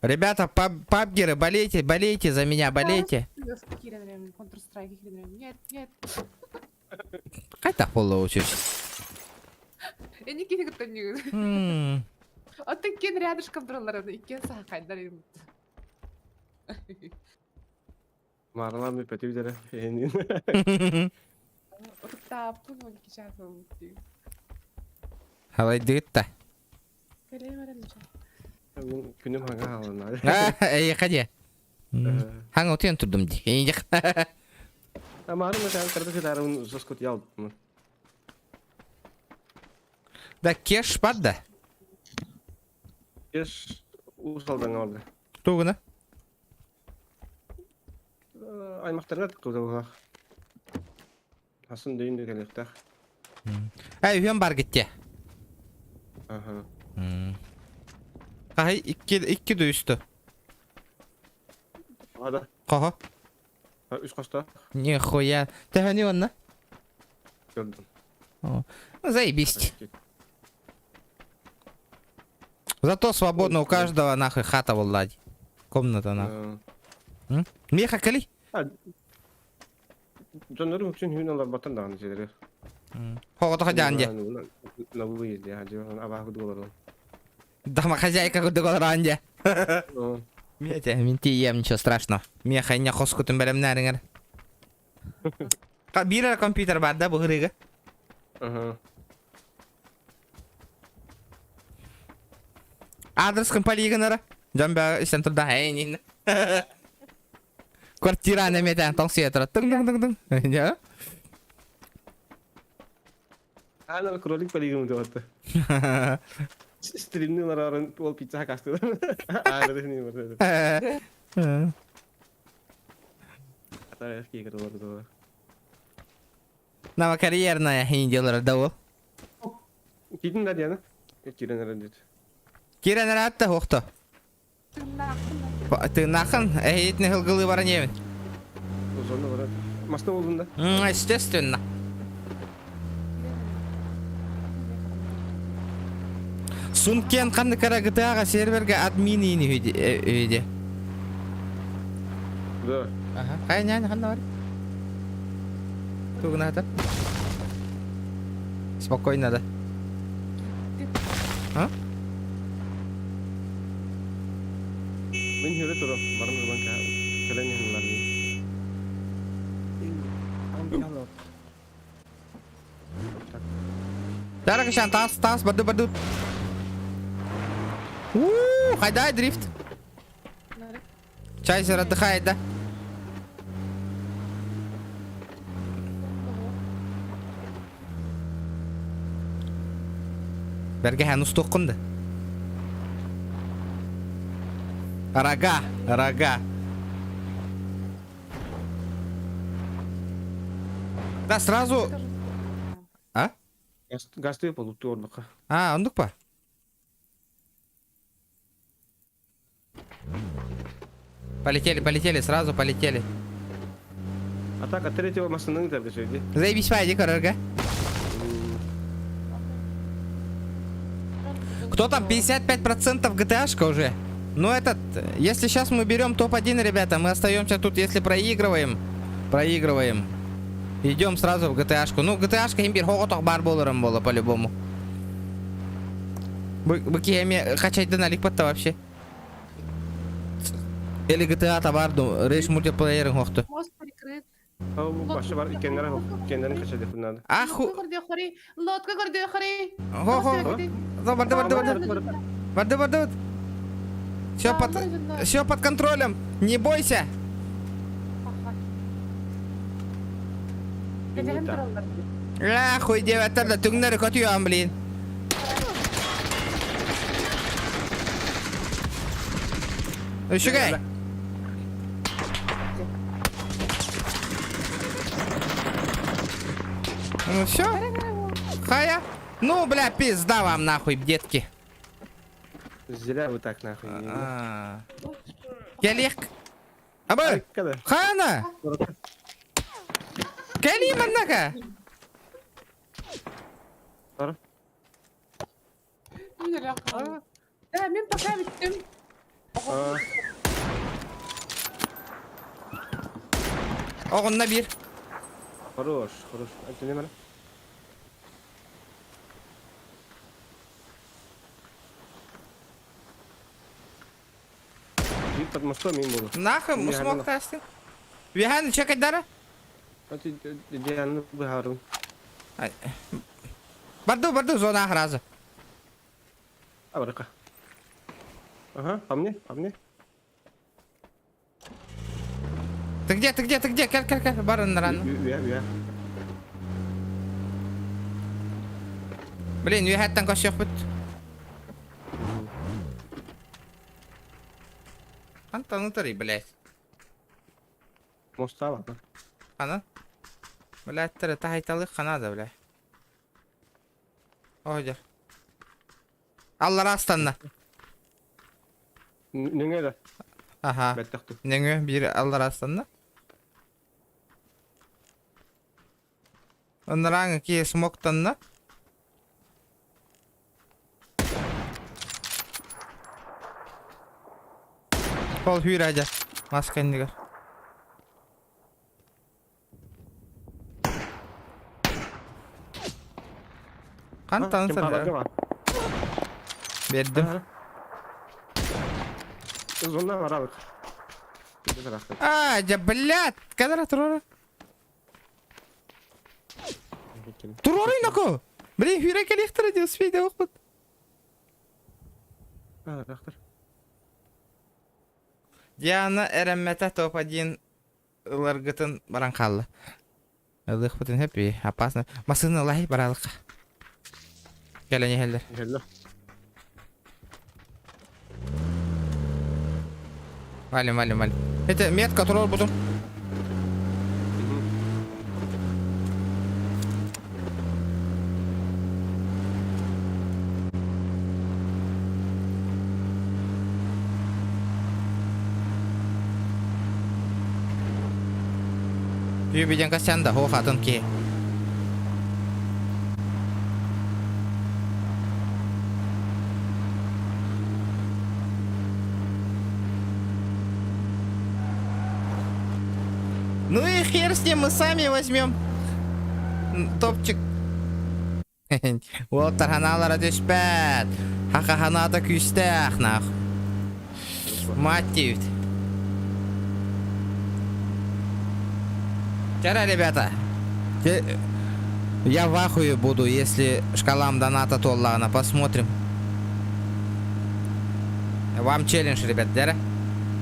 Ребята, пабгеры, болейте, болейте за меня, болейте. Counter-Strike Нет, нет. Хайдах буолла учуч? Эни кини кытта ньыгын. Оттон киэн рядышком тураллар иккиэн сахахайдар Мааралаан бүппэти бүтэрэ эһинин. Утуктааппын 12 чаас буолбут дии. Халайдыгыт да. Кэлэйим эрэ ничего. Мин күнүм хаҥа хаалана. Эйиэхэ диэ. Хаҥа утуйан турдум дии. Эйиэхэ. Амаарым этään кырдык ытаарым соскут ялбыппын. Да кеш бар да. Кеш Уус Алдаҥҥа барда. Тугуна? Аймахтарга тыккыбыта Асын дөйүн да кэлиэхтээх. Эй, үһүөн бар гиттиэ. Аха. Хаһай икки икки да үстө. Ада. Хоһо. Үс хостоох. Нихуя. Төһөнү онно? Көрдүм. Ну, заебись. Зато свободно у каждого нахуй хата буолла Комната нахуй. Миэхэ кэлий. Дьоннорум үксүн хүүн олорботтон даҕаны дьиэлэригэр. Хоҕото дьаан дьэ. На выезде, абааһы курдук олорон. Домохозяйка курдук олорон дьэ. Миэтэ, мин тиийиэм, ничего страшного. Миэхэ инньэ хоскутун бэлэмнээриҥэр. Биир эрэ компьютер баар да бу ырыыга? Адрескын полигонара. Дьон бөҕө истэн турда эйнин. Квартираны эмиэтэ тоҥсуйа турар. Тыҥ тыҥ тыҥ тыҥ. Дьэ. Ана кролик полигон деп Стримни олорорун ол пицца хакастылар. Новокарьерная индиялар да ол. Кидин да диана. Кирен эрэ Кирен эрэ атта хуохто. Тыыннааххын эһиитин ыһылгылыы баран иэбин. Зона барат. Маста болдун да? Естественно. Сункен ханнык эрэ ГТА-ҕа сервергэ админ иини үһү Да. Ага. Хайа няня ханна бар? Тугунаатар. Спокойно да. А? Мин хүрэ тура баран ылан кэлэн иһэллэр. Даракашан таас таас барды барды. Уу, хайдай дрифт. Чайзер отдыхает, да? Бэргэһэн устуоххун да. Рога, рога. Да, сразу... А? Гастыы полуттуу ордука. А, оннук па? Полетели, полетели, сразу полетели. Атака третьего массыны ыытарга сөйди. Заебись пойди, корорга. Кто там 55% GTA-шка уже? Ну этот, если сейчас мы берем топ-1, ребята, мы остаемся тут, если проигрываем, проигрываем. Идем сразу в GTA-шку. Ну, GTA-шка имбир хоҕотох баар буоларым буола по-любому. Бу киһи эмиэ хачайдан аликпатта вообще. Или GTA табар ду, рейс мультиплеерин хохту. Мост прикрыт. Башы бар иккеннere иккеннерин качадыхпын надо. Аху. Лодка көрдүөххөрий. Лодка көрдүөххөрий. Хо хо. Барды барды барды. Барды барды. Все под все под контролем. Не бойся. Ах, хуй диэбэттэр да түҥнэри көтүйөм, блин. Үчүгэй. Ну все. Хая. Ну, бля, пизда вам нахуй, детки. Зря вы так нахуй. Кэлиэх. Абы! Хана! Кэлии маннака! Мин пока бүттүм. Оҕунна биир. Хорош, хорош. Антони Биир под мостом им было. Нахуй смог тастын. Вихан чекайдара? Дианы быһаарым. Барду, барду, зона сразу. А, барыка. Ага, по мне, по мне. Ты где, ты где, ты где? Кел, кел, кел, барын ран. Үө, үө. Блин, үөһэттэн көрсүөхпүт. Антон утары, блядь. Моста бар. Ана? Блядь, таһайталык ханада, блядь. Ой, Аллара астанна. Нөҥө да. Аха. Бэттэх Нөҥө биир аллара астанна. Оннарааҥы киһи смоктанна. Ол хүүрэ дьэ. Мас кэннигэр. Хантан сылдьар? Биэрдим. Зона барабыт. А, дьэ, блядь! Кадара туруора. Туруорай ноко! Блин, хүүрэ кэлиэхтэрэ дии, успей да охпут. Диана эрэммэтэ топ-1 ыларгытын баран хаалла. Ылыахпытын хэппи, опасно. Массыына ылаһый бараалыкка. Кэлэн иһэллэр. Иһэллэр. Валим, валим, валим. Это метка туруорбутум. Юбиден касянда, хо хатын ки. Ну и хер с ним, мы сами возьмем. Топчик. Уолаттар ханаалара түспэт. Хаха ханаата күүстээх нах. Мать диэбит. Вчера, ребята, я в ахуе буду, если шкалам доната туоллаҕына, посмотрим. Вам челлендж, ребят, дэрэ.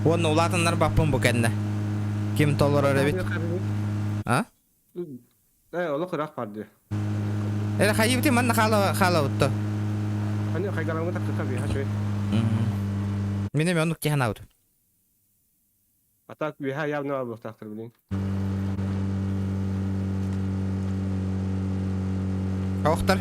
Уонна улаатыннарбаппын бу кэннэ. Ким толорор эбит? А? Э, олох ыраах бар дии. Эрэ хайыбыты манна хаала хаалабытто. Аны хайгаламмыт тахтыта биһа чөй. Мин эми оннук тиһанаабыт. А так биһа явно буолуохтаахтар билин. Охтар.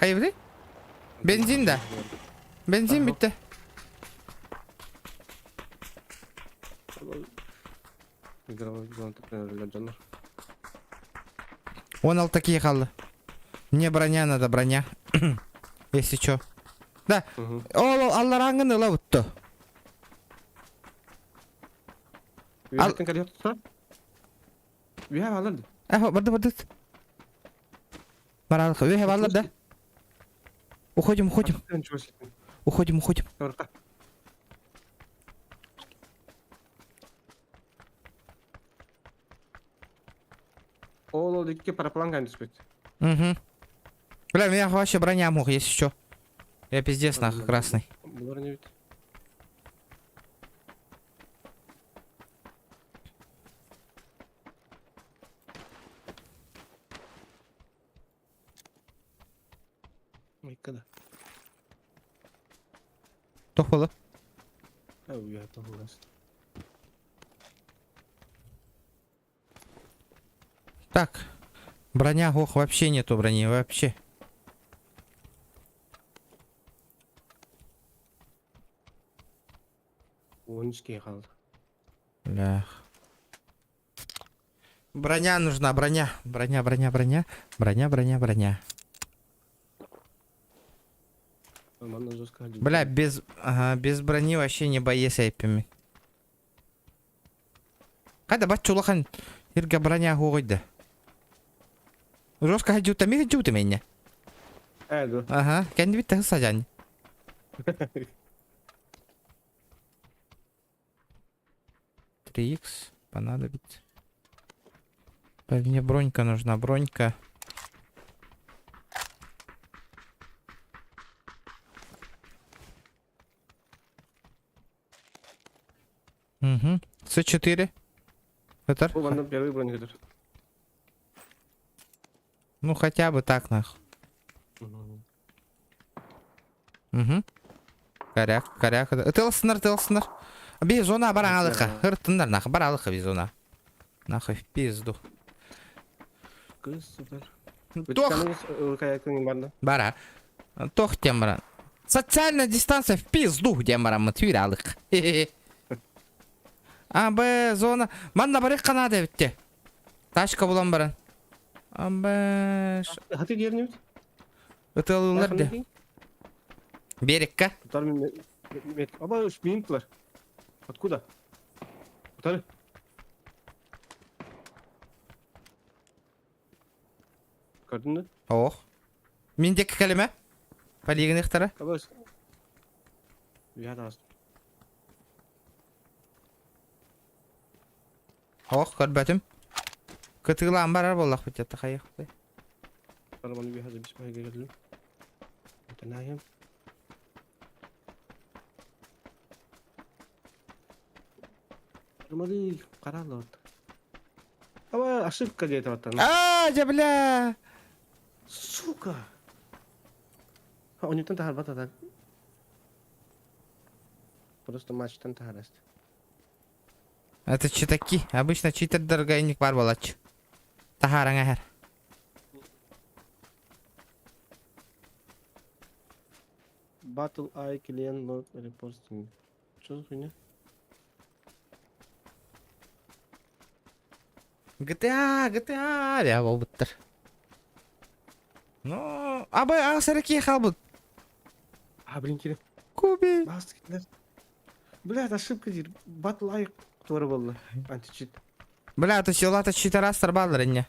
Хайыбыты? Бензин да. Бензин бүттэ. Он ал такие хаалла. Мне броня надо, броня. Если чё. Да. Ол аллараңын ыла бутто. Үөһэттэн кэлиэх тута. Үөһэ баалар ди. Э, барды барды. Баралыха. Үөһэ баалар да. Уходим, уходим. Уходим, уходим. Ол ол икки параплан кайын түспүт. Угу. Бля, меня вообще броня мог, если что. Я пиздец нахуй красный. Булар не бит. Майкада. Туох буолла? Так. Броня, ох, вообще нету брони, вообще. Уончики хаалла. Блях. Броня нужна, броня. Броня, броня, броня. Броня, броня, броня. Бля, без, ага, без брони вообще не боец эппими. Хайда бачча улахан иргэ броня хугуйда. Жестко хадьюта ми хадьюта меня. Ээ, дуо. Ага, кэннибит тахы садьан. 3х понадобится. Мне бронька нужна, бронька. Угу. С4. Это? Бу первый бронь Ну хотя бы так нах. Угу. Коряк, коряк. Тылсынар, тылсынар. Би зона баралыха. Хыртындар нах, баралыха би зона. Нахуй в пизду. Кыз супер. Тох. Бара. Тох тембара. Социальная дистанция в пизду дембара мы тюралык. А, Б зона. Манна барык канада битте. Тачка булан баран. А, Б. Хаты дернебит. Ытылылар де. Берекка. Тутар мен Аба минутлар. Откуда? Утары. Көрдүң да? Ох. Мин диэки кэлимэ. Полигон Абас. Үйә тағыс. Ох, көрбөтүм. Кытыылаан барар буоллахпыт дьэ хайыахпытый. Барабан үйә забис байга келдим. Танайым. Нормали каралот. Аба ошибка где-то вот там. А, дьэ бля! Сука! Онньуттан таһарбат так. Просто матчтан таһараст. Это читаки. Обычно читердергэ инник бар буолааччы. Таһаараҥ эһэр. Battle Eye Client Lord Reposting. Что за хуйня? GTA, GTA диэ буолбуттар. Ну, абы аҕыс эрэ киһи хаалбыт. А, блин, кирим. Куби. Бас китлер. Блядь, ошибка диир. Бат лайк туора буолла. Античит. Бля, то силата читарастар баалар инне.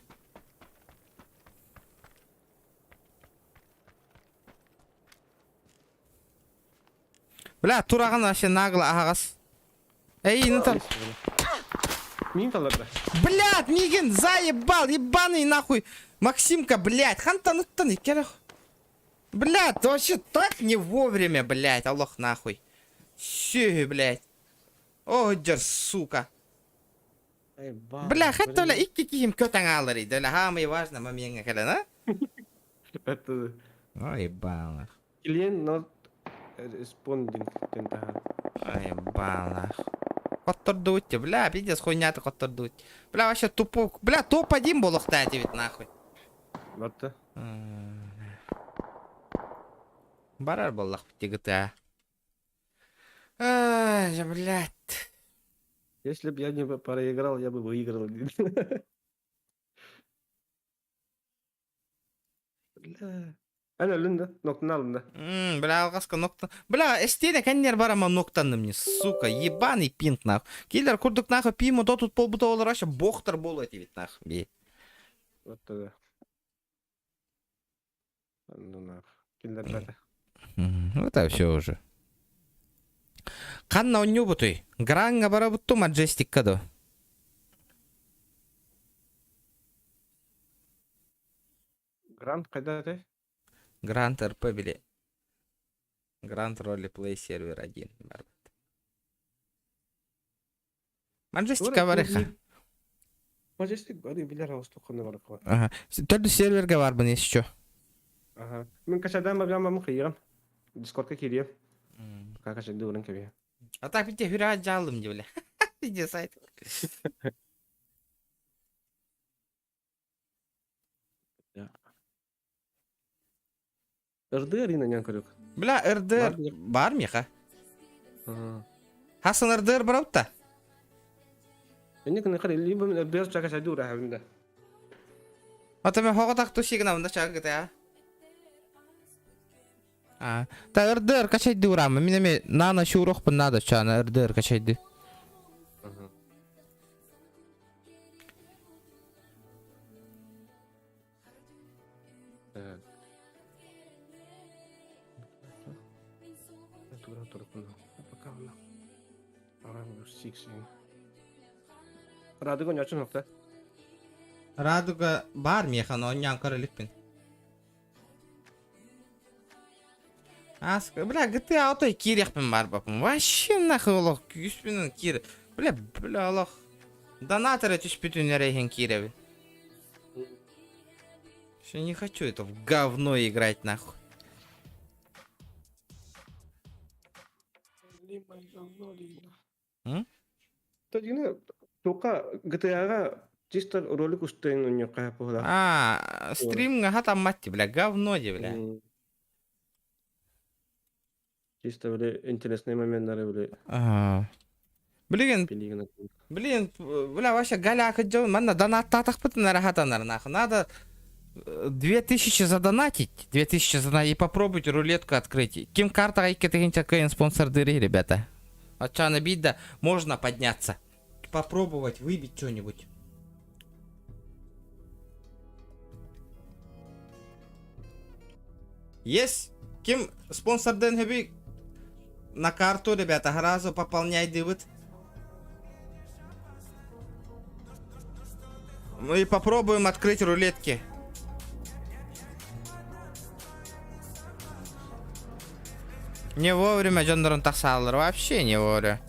Бля, тураҕын вообще нагло аһаҕас. Эй, ну там. Мин таларда. Блядь, мигин заебал, ебаный нахуй. Максимка, блядь, хантан ыттан иккерэх. Блядь, вообще так не вовремя, блядь, аллах нахуй. Сүһү, блядь. О, дьэр, сука. Бля, хатта бля, икки киһим көтөн аалар иди. Бля, самый важный момент кэлэн, а? Это Ой, ебало. клиент not responding диэн таһаар. Ой, ебало. Хоттордубут бля, пиздец, хуйня ты хоттордубут. Бля, вообще тупо, бля, топ-1 буолуохтаах этибит нахуй. Батта. Барар буоллахпыт GTA. Ай, блядь. Если бы я не проиграл, я бы выиграл. Бля. Эн өлүн да, ноктун алын да. Бля, алҕаска ноктан. Бля, эстиэнэ кэннер барама ноктанным не, сука, ебаный пинг нахуй. Киллер курдук нахуй пиму то тут полбута олор вообще бохтар болу этибит нахуй. Би. Вот тогда. Ну нах. Киллербэтэ. Вот это все уже. Ханна онньуубутуй? Граҥҥа барабытту Маджестикка дуо? Грант хайда этэй? Гранд РП били. Гранд Ролеплей сервер 1 барбыт. Маджестика барыха. Маджестик бары билэр оҕустук ханна барыкка. Ага. Төрдүс сервергэ барбын еще. Ага. Мин качадан бабям кыйыгам. Дискордка киириэм. Пока качады уран кэбиһэ. А так бите хүрэ жалым дии бля. Иди сайт. РДР инэн көрүк. Бля, РДР бар миха. Хасан РДР барабытта. Инник нахар либо РДР чака чайды ура хабында. Ата мен хоҕотах тусигна мында чагыта. А, та РДР качайды урамы. Мин эми нана шуурохпун надо чана РДР качайды. Так. Радуга ньочун хокта. Радуга бар миэхэ, но онньоон көрө иликпин. Ас, бля, GTA отой киириэхпин баарбаппын. Вообще нахуй олох күүспүнэн киир. Бля, бля, олох. Донат эрэ түспүтүн эрэ иһин киирэбин. Все, не хочу это в говно играть нахуй. М? Тагина тока GTA-га чисто ролик устайын уньокка була. А, стримҥа хатаммат бля, говно ди, бля. Чисто били интересный моменттары били Ага. Блин, пилигин. блин, бля, вообще галяка дьон, манна донаттаатахпытын эрэ хатанар нахуй. Надо 2000 задонатить, 2000 задонатить и попробовать рулетку открыть. Ким картаҕа икки кыайан спонсордыырый, ребята. Оччоҕуна биирдэ можно подняться. Попробовать выбить что-нибудь. Есть? Ким спонсордыан сөбүй на карту, ребята, сразу пополняй дыбыт. Ну и попробуем открыть рулетки. Не вовремя дьоннорун тахсааллар, вообще не вовремя.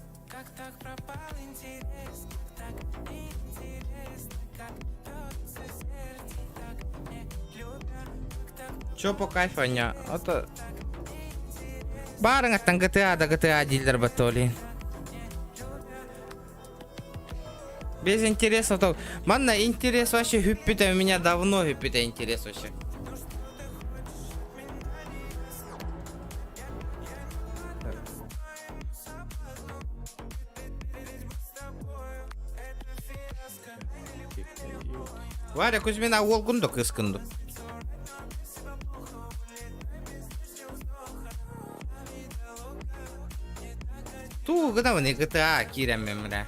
Чё по кайфу аня? Это... Баарыҥаттан GTA да GTA дииллэр баттолин. Без интереса то. Манна интерес вообще хүппүтэ у меня давно хүппүтэ интерес вообще. Варя Кузьмина уолгун да кыскын ду? Туу гынабын GTA киирэммин бля.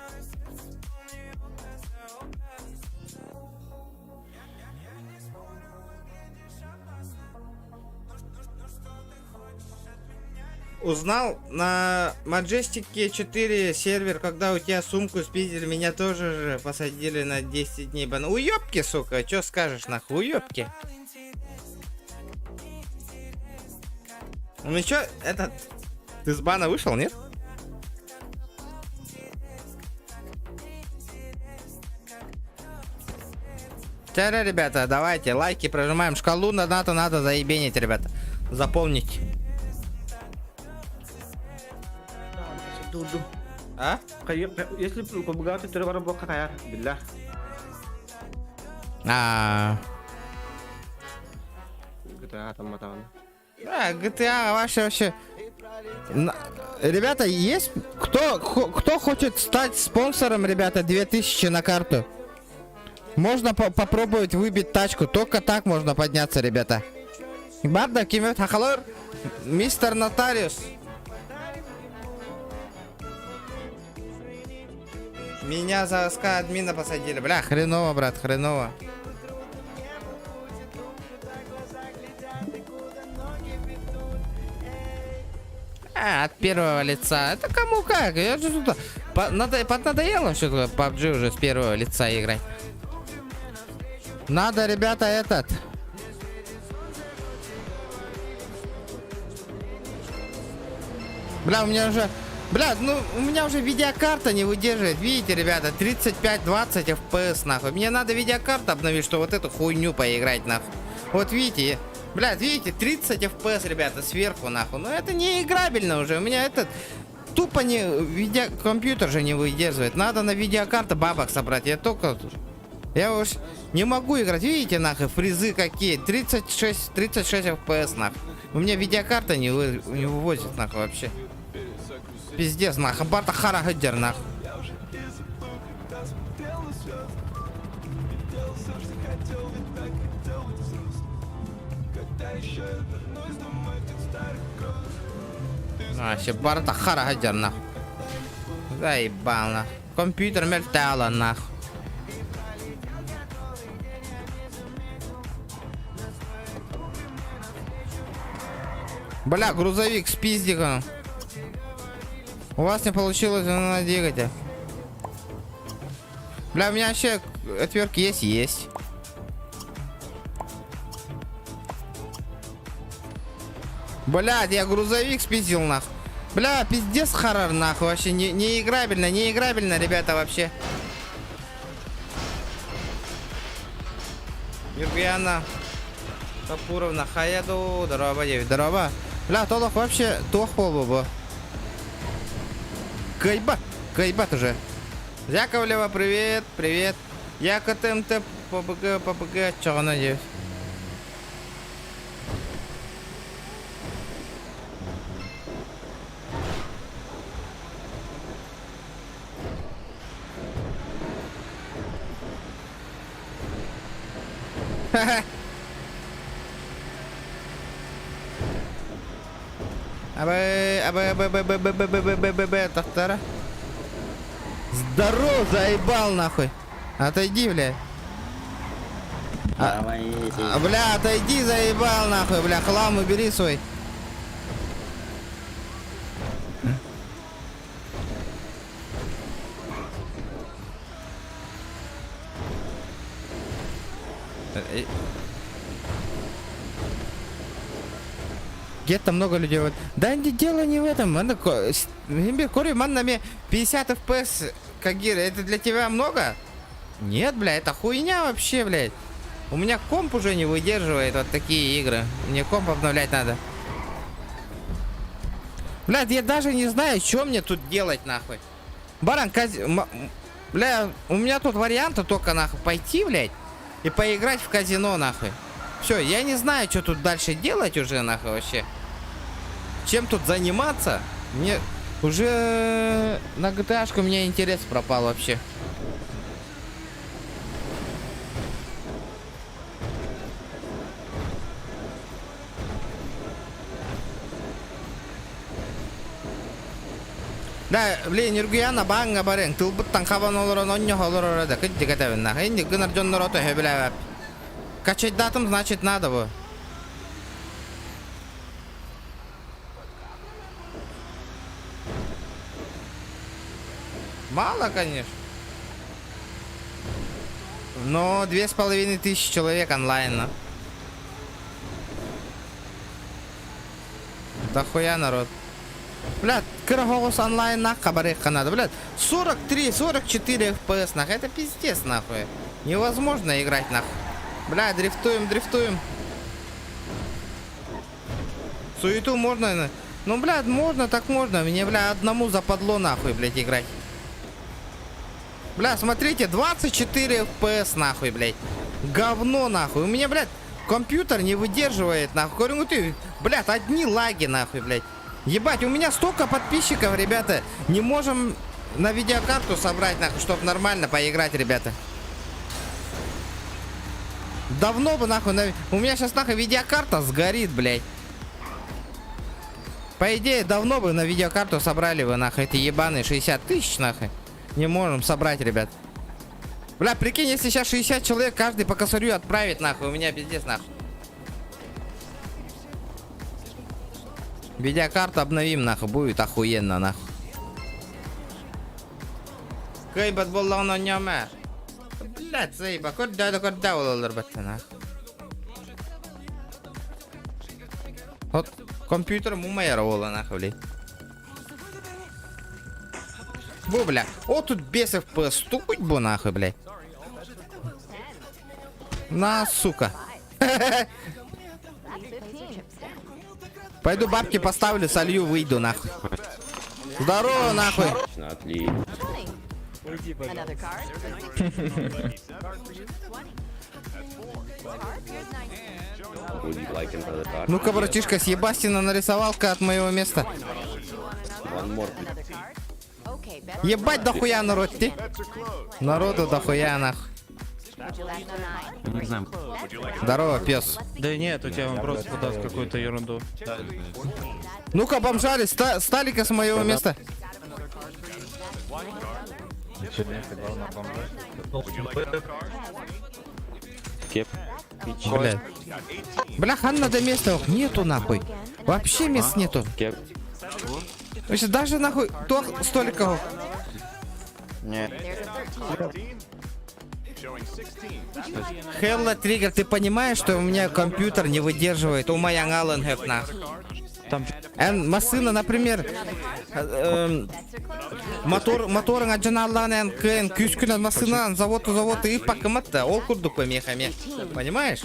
Узнал на Majestic 4 сервер, когда у тебя сумку спиздили, меня тоже же посадили на 10 дней бана. Уёбки, сука, чё скажешь нахуй, уёбки. Ну чё, этот, ты с бана вышел, нет? Тара, ребята, давайте, лайки прожимаем. Шкалу на НАТО надо заебенить, ребята. Запомнить. Дуду. А? Если побогатый, то барабок какая? Билля. А. GTA там матан. Да, GTA вообще вообще. Ребята, есть кто кто хочет стать спонсором, ребята, 2000 на карту? Можно по попробовать выбить тачку, только так можно подняться, ребята. Барда кимет хахалор, мистер Нотариус. Меня за СК админа посадили. Бля, хреново, брат, хреново. А, от первого лица. Это кому как? Я же тут... По, надо, поднадоело все PUBG уже с первого лица играть. Надо, ребята, этот... Бля, у меня уже... Бля, ну у меня уже видеокарта не выдерживает. Видите, ребята, 35-20 FPS, нахуй. Мне надо видеокарту обновить, чтобы вот эту хуйню поиграть, нахуй. Вот видите, блядь, видите, 30 FPS, ребята, сверху, нахуй. Ну это не играбельно уже. У меня этот... Тупо не... Видео... Компьютер же не выдерживает. Надо на видеокарту бабок собрать. Я только... Я уж не могу играть. Видите, нахуй, фризы какие. 36, 36 FPS, нахуй. У меня видеокарта не, вы... не вывозит, нахуй, вообще. Пиздец, нахуй. Барта хара хадер, нахуй. Вообще, барта хара хадер, нахуй. Заебал, нахуй. Компьютер мертвяла, нахуй. Бля, грузовик с пиздиком. У вас не получилось на двигатель. Бля, у меня вообще отвертки есть? Есть. Блядь, я грузовик спиздил нахуй. Бля, пиздец хоррор нахуй. Вообще не, не играбельно, не играбельно, ребята, вообще. Юргиана Тапуровна, хаяду, здорово, девять, здорово. Бля, толох вообще тох бу. Кайбат, кайбат уже. Яковлева, привет, привет. Я КТМТ, ПБГ, ПБГ, чего надеюсь. А Б, А Б, Б, Б, Б, Б, Б, Б, Б, Б, Б, Б, Тахтара. Здорово, заебал нахуй. Отойди, бля. А, а, бля, отойди, заебал нахуй, бля, хлам убери свой. Где-то много людей. Вот. Да не, дело не в этом. Кори, маннами 50 FPS, Кагир, это для тебя много? Нет, бля, это хуйня вообще, блядь. У меня комп уже не выдерживает вот такие игры. Мне комп обновлять надо. Блядь, я даже не знаю, что мне тут делать, нахуй. Баран, каз... Бля, у меня тут варианты только, нахуй, пойти, блядь, и поиграть в казино, нахуй. Все, я не знаю, что тут дальше делать уже, нахуй, вообще. Чем тут заниматься? Мне уже на GTA-шку у меня интерес пропал вообще. Да, блин, Ньургуйаана бааҥҥа барыаҥ, тылбыттан хабан олорон онньоһо олороро да, кырдьык этэбин нах. Инник гынар дьоннор ото сөбүлээбэп. Качайдаатым, значит, надо бу. Мало, конечно. Но 2500 человек онлайн. Дохуя народ. Блядь, кыра онлайн нахуй барыахха надо, блядь. 43, 44 FPS нахуй. Это пиздец нахуй. Невозможно играть нахуй. Бля, дрифтуем, дрифтуем. Суету можно, ну, блядь, можно, так можно. Мне, бля, одному западло нахуй, блядь, играть. Бля, смотрите, 24 FPS нахуй, блядь. Говно нахуй. У меня, блядь, компьютер не выдерживает нахуй. Говорю, ну ты, блядь, одни лаги нахуй, блядь. Ебать, у меня столько подписчиков, ребята. Не можем на видеокарту собрать нахуй, чтобы нормально поиграть, ребята. Давно бы нахуй. У меня сейчас нахуй видеокарта сгорит, блядь. По идее, давно бы на видеокарту собрали бы нахуй эти ебаные 60 тысяч нахуй. Не можем собрать, ребят. Бля, прикинь, если сейчас 60 человек каждый по косарю отправит нахуй, у меня пиздец нахуй. Видеокарту обновим нахуй, будет охуенно нахуй. Кыайбат буоллаҕына ньома. Блядь, заеба, көрдөө да көрдөө буолаллар баттан нахуй. Вот компьютер мумайара буола нахуй, блядь. Бу, бля. О, тут без FPS. Тупыть бу нахуй, блядь. На, сука. Пойду бабки поставлю, солью, выйду нахуй. Здорово, нахуй. Отлично. Another card? Would you like another card? Ну-ка, братишка, съебастина нарисовалка от моего места. One more. Another card? Okay, bet. Ебать дохуя народ ты. Народу дохуя нахуй. Would you like a nine? Не знаю. Здорово, пес. Да нет, у тебя он просто подаст какую-то ерунду. Ну-ка, бомжари, стали-ка с моего места. Кеп. Бля. Бля, ханна до места нету нахуй. Вообще мест нету. Кеп. Вообще даже нахуй то столика. There's a 13. Хелла Триггер, ты понимаешь, что у меня компьютер не выдерживает? У моя Аллен хэп нахуй. Там Эн массына, например, мотор моторың аджаналлаан эн кэн күскүнэн массынан завод завод и пакыматта ол курдук помехами. Понимаешь?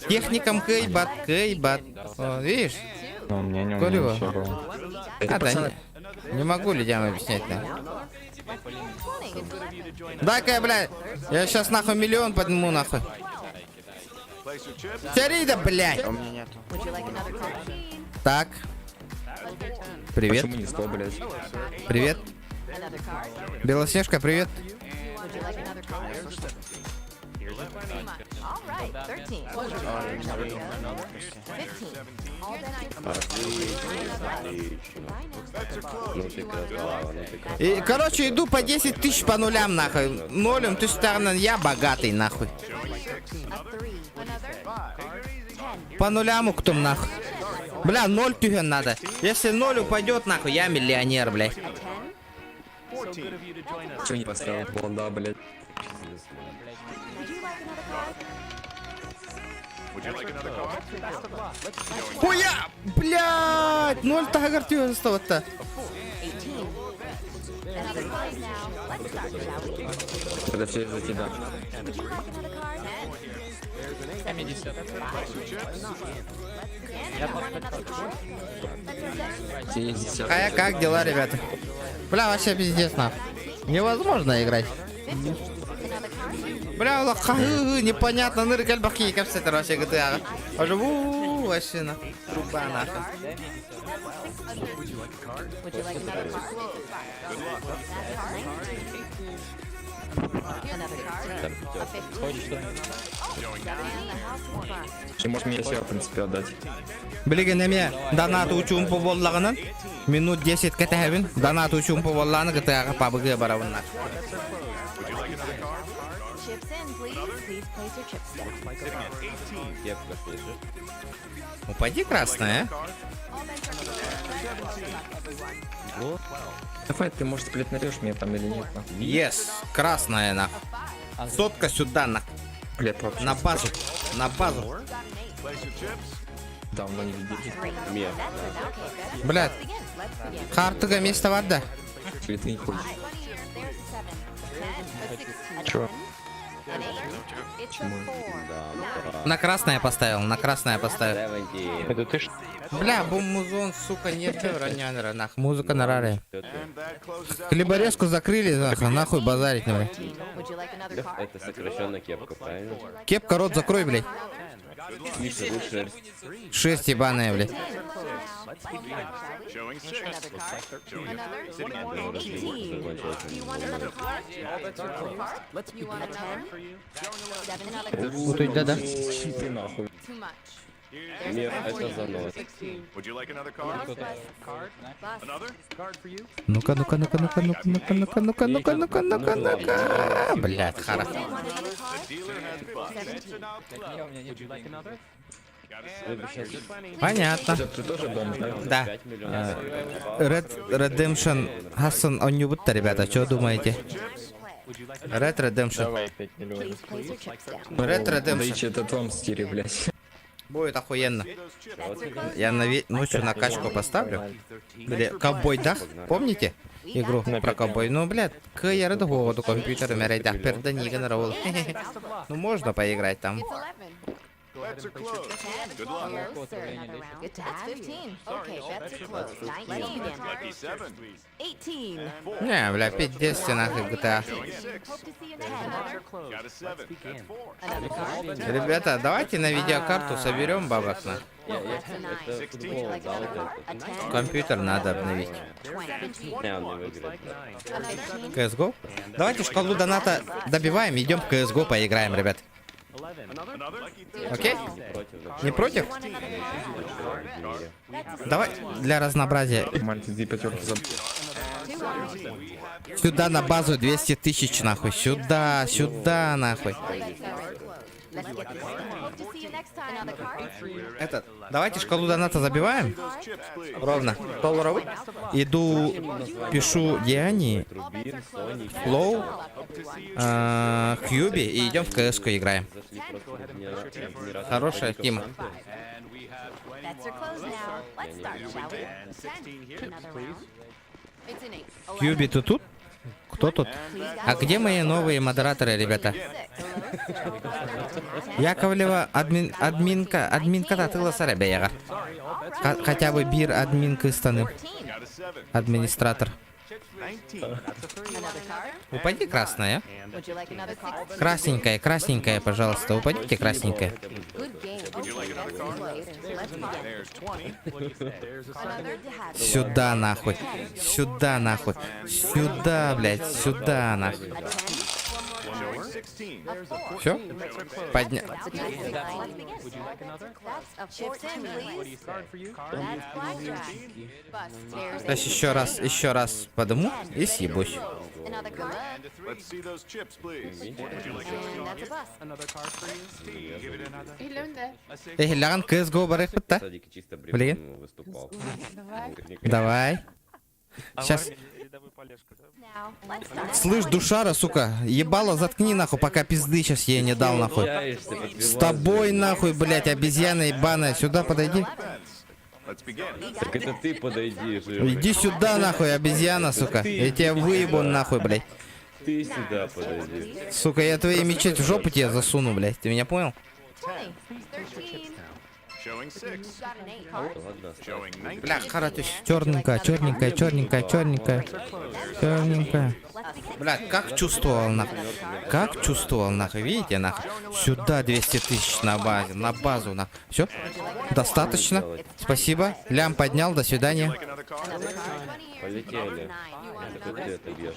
Техникам кыйбат, кыйбат. О, видишь? Ну, у меня не Говорю. вообще было. А, да, не, не могу людям объяснять, да. Дай-ка я, блядь, я сейчас нахуй миллион подниму нахуй. Терида, блядь. Would you like another card? Так. Привет. Почему не 100, блядь? Привет. Another card? Белоснежка, привет. Would you like another card? All right, 13. 15. All Отлично. Ну ты красава, ну ты красава. И, короче, иду по 10 тысяч по нулям, нахуй. Нолем, ты сторона, я богатый, нахуй. A 3. Another? По нулям уктум, нахуй. Бля, ноль түһэн надо. Если ноль упадет, нахуй, я миллионер, блядь. A 10? Чего не поставил? Вон, да, блядь. Would you like another card? Хуя! Блядь! Ноль тагар түһэн 18. Another card now. Let's start, shall we? Это все из-за тебя. Would you like another card? 10. Want another card? Тебе есть десятка. А я как дела, ребята? Бля, вообще пиздец, нахуй. Невозможно играть. Another card? Бля, ола хы непонятно, нырк альбахи, как все это вообще GTA. Уже у вообще на труба нахуй. Would you like another card? Another card? A 15? 17. The house is bust. Ты можешь мне себя, в принципе, отдать. Билигин эмиэ донат учуумпу буоллаҕынан минут 10 кэтэһэбин. Донат учуумпу буоллаҕына кытыаҕа пабыгыа барабын нах. Chips in, please. Please place your chips down. Кепка, слышишь? Упади красная. Давай, ты, может, блядь, нарежь мне там или нет, нахуй. Yes, красная нах. Сотка сюда нах. Блядь, вообще. На базу. На базу. Давно не видели. Мех. Блядь, картыга место бар да. Или ты не хочешь? Чё? На красное поставил, на красное поставил. Seventeen. Это ты что? Бля, бум-музон, сука, нет, ронян, нах. Музыка на раре. Чё ты? Хлеборезку закрыли, нахуй, нахуй базарить, нахуй. Would you like another card? Это сокращенно кепка, правильно? Кепка, рот закрой, блядь. Миша, вот шерсть. Шерсть ебаная, блядь. Another card? Another? 18. Do you want another card? Card? You want a 10? 17. Вот да, да. Ты нахуй. Too much. Мех, это занос. Bust. Ну-ка, ну-ка, ну-ка, ну-ка, ну-ка, ну-ка, ну-ка, ну-ка, ну-ка, ну-ка, ну-ка, ну-ка. Блядь, хара. Want another card? 17. Понятно. Ты тоже бомж, да? Да. 5 миллионов. Red Redemption Хасан он ребята, что думаете? Red Redemption. Давай 5 миллионов. Please place your chips down. Red Redemption. Дайте это твом стиле, блядь. Будет охуенно. Bets are closed Я now. на ночью на качку поставлю. Бля, ковбой дах, помните? Игру про ковбой. Ну, блядь, к я рад году компьютер мерейдах перданиган ролл. Ну, можно поиграть там. It's 11. Hello, sir. Another round. Good to have you. 15. Okay, bets are closed. 19. 18. Не, бля, пиздец нахуй GTA. Hope to see you next time. Another card. Ребята, давайте на видеокарту соберем бабок на. Я, я, That's a nine. это футбол, Like да, another вот card? это. A 10. Компьютер надо обновить. 20. Не, он не выиграет. да. A 15. CSGO? Давайте шкалу доната добиваем, идем в CSGO поиграем, ребят. Окей? Не против, да. Не против? Want another card? В мире. That's a Давай для разнообразия. Мальти, две пятерки за... 200. Сюда на базу 200 тысяч нахуй. Сюда, сюда нахуй. Bets are closed. Let's get this started. Hope to see you next time. Another card? Этот, давайте шкалу доната забиваем. Ровно. Долларовый. Иду, пишу Диане, Трубин, Соник. Флоу, э, Хьюби и идем в КС играем. Зашли просто в генератор Хорошая паников тема. Санты. Bets are closed now. Let's start, shall we? 10. Another round. It's an 8. Хьюби, ты тут? Кто тут? А где мои новые модераторы, ребята? Яковлева, админ, админка, админка татыла сарабеяга. Хотя бы бир админка станым. Администратор. Another card? Упади красная. Would you like another card? Красненькая, красненькая, пожалуйста, упадите красненькая. Good game. Okay, bets are closed. Let's begin. Another to have. Сюда нахуй. Сюда нахуй. Сюда, блядь, сюда нахуй. A 10. A 4. Все? Подня... That's a 9. Let's begin. That's a chips in, please. That's blackjack. Bust. There's Сейчас еще раз подыму и съебусь. Another card? And that's a bust. Илюнде. Эй, ляган CSGO барых бытта. Садики чисто Блин. бревном выступал. Давай. Давай. Сейчас. Now, let's start. Слышь, душара, сука, ебало заткни нахуй, пока пизды сейчас ей не дал нахуй. Общаешься, подпеваешь, С тобой блин. нахуй, блядь, обезьяна ебаная, сюда подойди. Так это ты подойди, жирный. Иди сюда нахуй, обезьяна, сука. Я тебя выебу нахуй, блядь. Ты сюда подойди. Сука, я твои мечеть в жопу тебе засуну, блядь. Ты меня понял? 20. 13. Got an 8 card. Ладно, оставь. Бля, харатусь. Черненькая, черненькая, черненькая, черненькая. Черненькая. Let's begin. Бля, как чувствовал нахуй. Как чувствовал нахуй, видите нахуй? Сюда 200 тысяч на базе, на базу нахуй. Все? Достаточно. Спасибо. Лям поднял, до свидания. Another card. Полетели. Это ты это бьешь.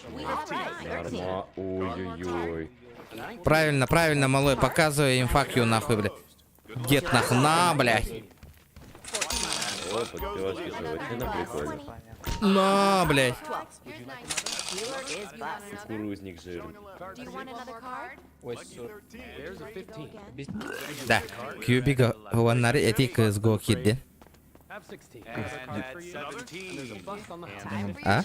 Норма. Ой-ой-ой. Правильно, правильно, малой, показывай им fuck you нахуй, бля. Дед нахуй, на, блядь. О, подпевашки же вообще на приколе. На, блядь. Кукурузник жирный. Да, Кьюбига уоннары эти CSGO киирдин. А?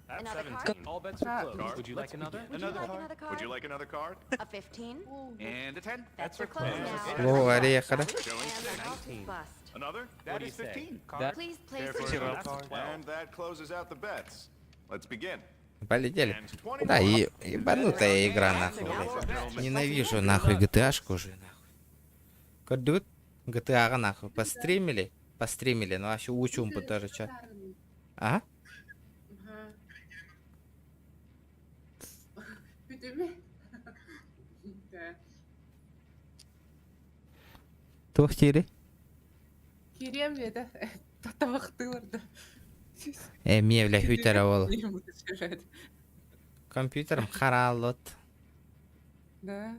Would you like another? Would you like another card? A 15? And a 10. Bets are closed now. Во, орехара. Another? That is 15. Please place your And that closes out the bets. Let's begin. Полетели. Да, и ебанутая игра, нахуй, блядь. Ненавижу, нахуй, GTA-шку уже, нахуй. Көрдүгүт GTA-ҕа, нахуй, постримили, постримили, ну вообще учум даже ча. А? Бүтүмэ. Да. Туох диири? Кириэм диэтэ. Табахтыылар да. Эмиэ, бля, хүйтэрэ ол. Компьютерым харааллыт. Да.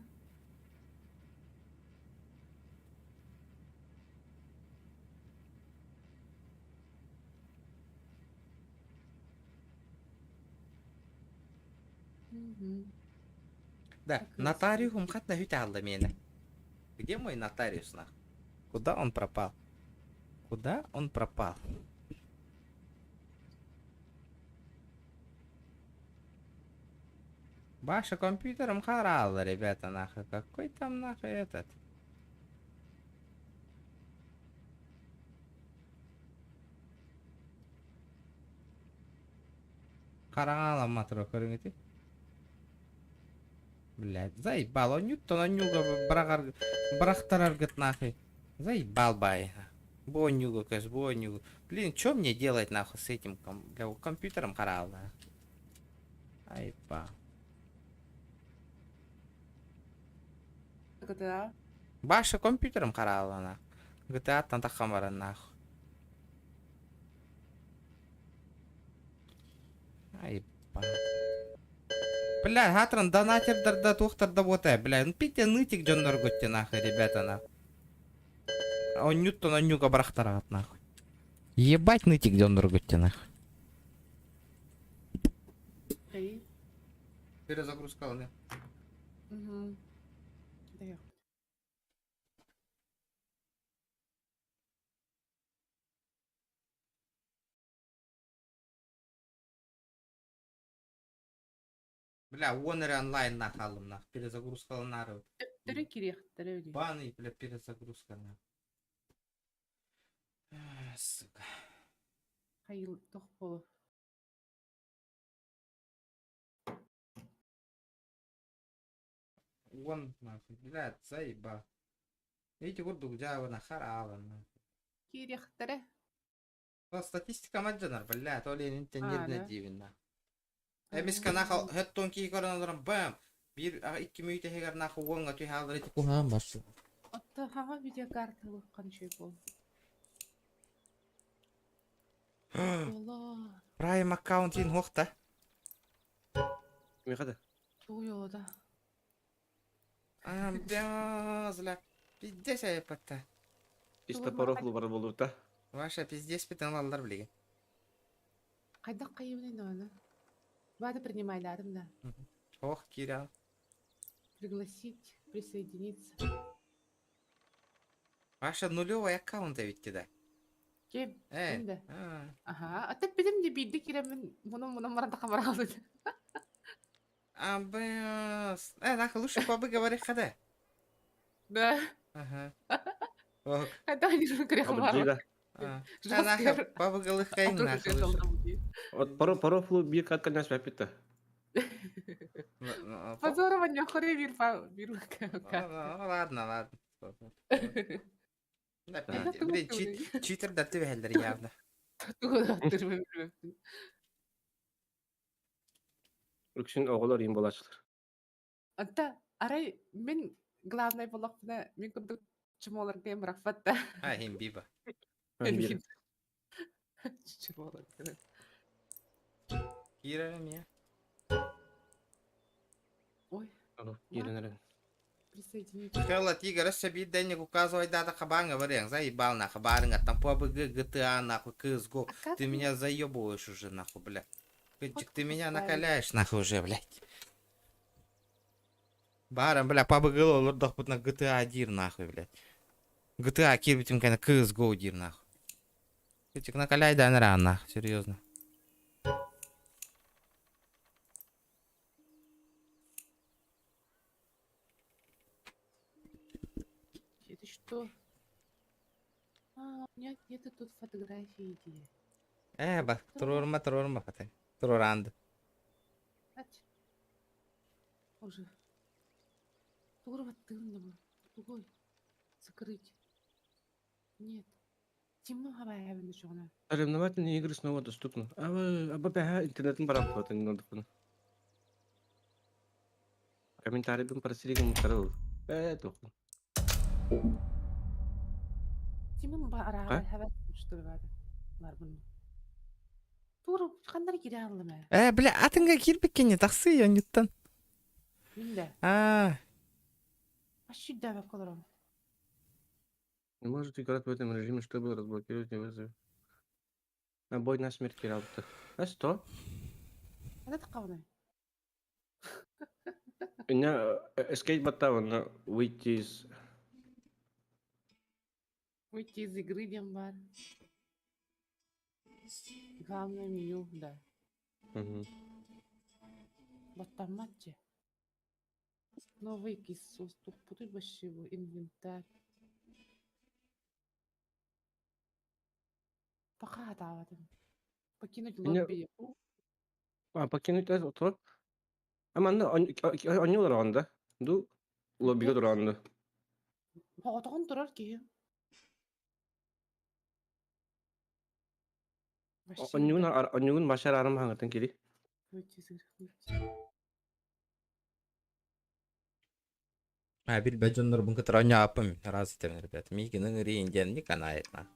Мгм. Да, нотариум хатна хүтэ алла миэнэ. Где мой нотариус, нахуй? Куда он пропал? Куда он пропал? Баша компьютером харала, ребята, нахуй. Какой там нахуй этот? Харала матро көрүҥүтүй. Блядь, заебал. Онньуттан онньуга быраҕар бырахтараргыт нахуй. Заебал бай. Бу онньуга көс, бу онньуга. Блин, что мне делать нахуй с этим ком... бля, компьютером харал, нахуй. Айпа. GTA. Баша компьютером харала нахуй. GTA-тан таххан баран нахуй. Айпа. Бля, хатран донатердар да туохтар да буота, бля, ну пите нытик дьонноргут нахуй, ребята, нахуй. Онньуттан онньуга бырахтараҕыт нахуй. Ебать нытик дьонноргут нахуй. Эй. Перезагрузка не. Угу. Да. Бля, Honor онлайн нахалым нах. Перезагрузка нары. Төттөрү кириэхтэрэ өлүү. Баны, бля, перезагрузка нах. Сука. Хайыл тох боло. Вон, нахуй, блядь, заеба. Эти курдук дьаабына хараабын. Киириэхтэрэ. Статистика мадьанар, блядь, ол интен Аа, нервне да. диибин нах. Эмискэ нахал хэттон кии көрөн олорон бам! Биир икки мүнүүтэ иһигэр нахуй уоҥҥа түһэ ити куһаан барсың. Отто хаҥа видеокарта ылыаххын үчүгэй буол. Буолла. Prime аккаунт хуохта. Миха да. Тугуй да. А, бля, пиздец айпатта. Ис топоров бар болута. Ваша пиздец питан аллар билигин. Хайдах хайыбын аны. Бады принимайларым да. Ох, Кирилл. Пригласить, присоединиться. Ваша нулевой аккаунт ведь да. Ким? Э. Ким да? А. Аха. А ты бидим де бидди киремин. Мунун мунун баран такамар алды. А, бэс. Нахуй, лучше бабы говори хада. Да. Ага. Ох. Хайдах нирун кире хамар. А, нахуй, бабы голыхай нахуй. лучше. Вот пару пару флу бир катка наш папита. Позорова не хоре бир па бир Ну, ладно, ладно. Да, блин, читер да ты явно. Үксүн оҕолор им болачылар. Ата арай мен главный болоқпына мен курдук чумоларга эм рахмат да. А, хим биба. Чумоларга. Кира меня. Ой. Кирен. Присоединить. Михаил Тигр өссө биир дэнник указывайдаата хабааҥҥа барыаҥ, заебал нахуй, баарыҥаттан PUBG, GTA нахуй, CSGO. А как Ты мне меня заебываешь уже нахуй, бля. Кытчик, фотку ты меня поставить? накаляешь нахуй уже, блядь. Баарым, бля, PUBG олордохпутуна GTA диир нахуй, блядь. GTA киирбитим кэннэ CSGO диир нахуй. Кытчик, накаляй да нахуй, серьезно. Это что? А, у меня где-то тут фотографии идея. Ээ, ба, туруорума, туруорума, хата. Туруораанды. Уже. Туруо тыынна Тугой. Закрыть. Нет. Тима хабаябын чоҕуна. Соревновательные игры снова доступны. А вы, а БПХ интернетин баран надо. Комментарий бин просили комментарий. Э, туху. Тима А? араха что ли бар бұны. Тура ханнар кире аллым ээ. Ээ, бля, атынга киирбиккиний, тахсыы оонньууттан. Мин да. Аа, Ащүйдээбэккэ олоробун. Не можете играть в этом режиме, чтобы разблокировать вызовы. А бой на смерть киралты. А что? Ханна таххабыный? У меня escape баттаван выйти из... Выйти из игры диэн баар. Главное меню, да. Мгм. Баттаммат дьэ. Новый киссус туппутуй вообще инвентарь. Пока атаабатым. Покинуть У меня... лобби. А, покинуть это то? А манна онньуулар онда. Ду лоббига тураанды. Оҕотоҕун турар киһи. Вообще Онньугун онньугун башар арым хаңытын кири. Выйти из игры. Выйти. А, билбэт дьоннорбун кытары оонньообоппун раз этэбин, ребят. Миигин ыҥырыын диэн не канает на.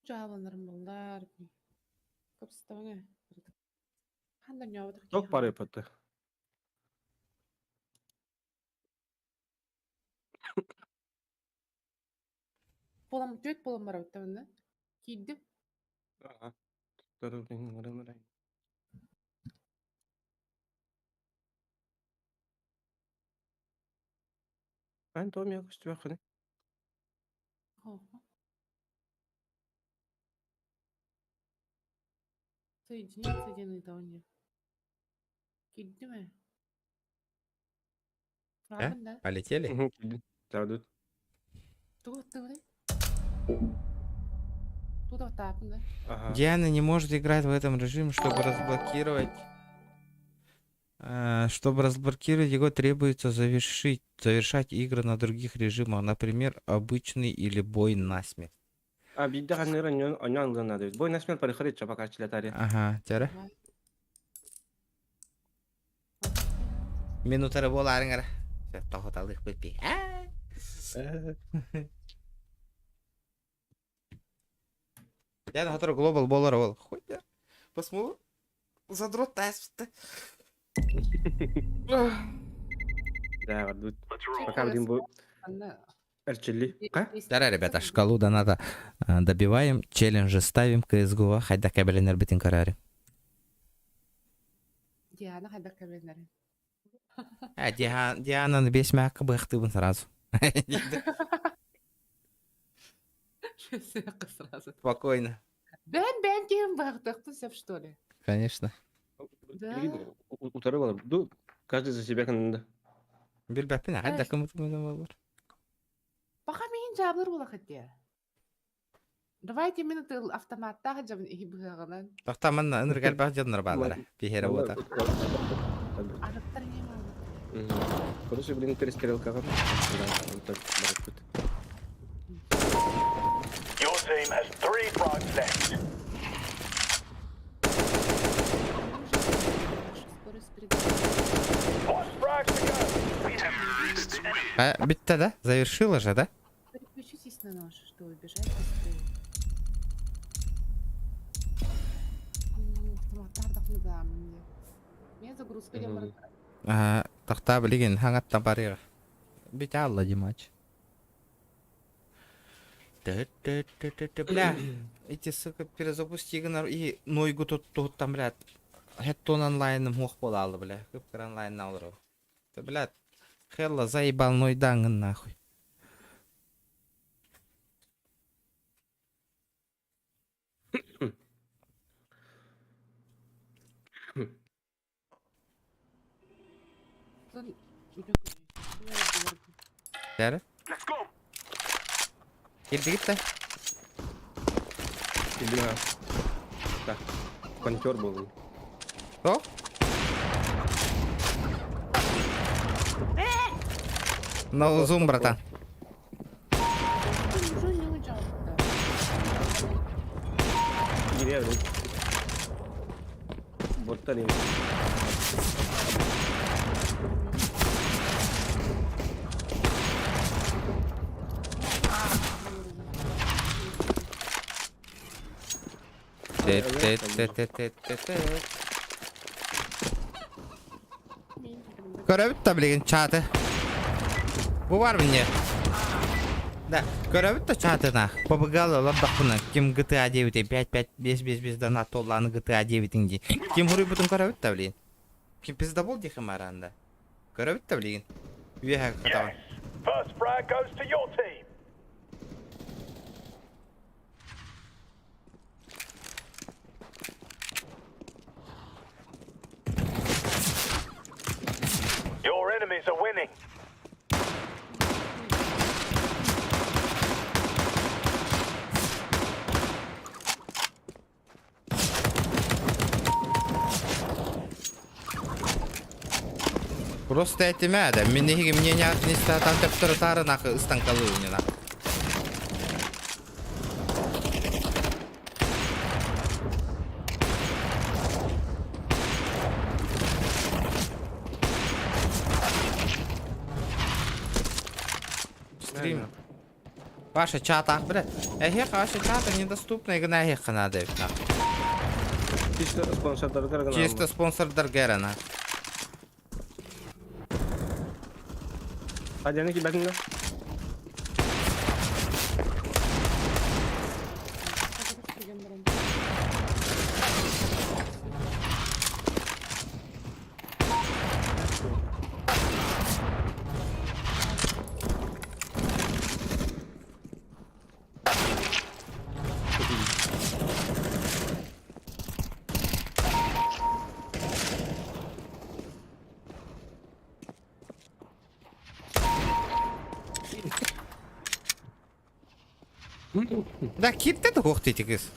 Дьааланарым буоллар. Кэпсэтэҕиҥ ээ. Ханна ньообутах киһи Ток пары патты. Буолан түөрт буолан барабыттабын да. Киирдим. Ага. Ан то мия көстүбэххини. Оһо. Соединиться диэн ыытабын дии. Киирдим ээ. Э? Правильно да? Полетели? Дадут. Тугу ыттыбыный? Туда таапын да? Ага. Диана не может играть в этом режиме, чтобы разблокировать. Чтобы разблокировать его, требуется завершить, завершать игры на других режимах, например, обычный или бой насмерть. А биирдэ ханныгар онньоон онньоон ылыан наада эбит. Бой на смерть парыхар иччэ пока чилэтари. Ага, тяры. Минутары буолаарыҥ эрэ. Тоһуталыах биппи. Диана хотор глобал буолар ол. Хуйня. Посмотрим. Задрот таспыт. Да, бардут. Пока блин бу Анна эрчилли. Ка? Да, ребята, шкалу доната добиваем, челленджи ставим, CSGO, хайда кабеленер битин карари. Диана хайдах кэбиннэрин. А, Диана, Диана бес мягко быхтыбын сразу. Сразу. Спокойно. Бэн бэн киһим баҕытыахпын сөп что ли? Конечно. Да. Утары бар. Ду каждый за себя канында. Билбэппин, хайда кымытым болар. Пока миин дьаабылар буолахыт дии. Давайте мин тыл автоматтаах дьабын иһи быһыаҕынан. Тохта манна ынырык элбэх дьоннор бааллара. Пиһэрэ буота. Арыттар не малы. Короче, блин, перестрелкаҕа. Да, так барыппыт. Your team has three frags left. Скорость передачи. One frag to go. We have defeated the enemy. А, бүттэ да? Завершила же, да? Переключитесь на нож, чтобы бежать быстрее. экзамен диye. Мен загрузка диэн баран Аа, тахтаа билигин хаҥаттан барыаҕа. Бүтэ алла Димач. Бля, эти, сука, перезапусти гынар и нойгу тут туһуттан, блядь, хеттон онлайным хуох буолаалы, бля, кып-кыра онлайнна олорор. Блядь, хелла заебал нойдааҥҥын нахуй. Дәрі? Кирдигит да? Иди на. Так, пантер был. О? На зум, братан. Боттар Көрөбүт да билигин чааты. Бу бар мне. Да, көрөбүт да чаатына. Побыгал олордохпуна. Ким GTA 9 5 5 5 5 5 донат толлааны GTA 9 дии. Ким хуруйбутун көрөбүт да билигин. Ким пиздобол диэхим аранда. Көрөбүт да билигин. Үөһэ катаҕын. First frag goes to your team. Your enemies are winning. Просто этимэ да, мин эһиги мнение не төптөрү таары нахы ыстанкалыы унина. Стрим. Ваша чата, бля. Эхех, ваша чата недоступна, и на эхех надо. Чисто спонсордарга Чисто спонсордарга эрэ на. Адяны кибәтиң да? Да киирдэ да суох дии кыыс.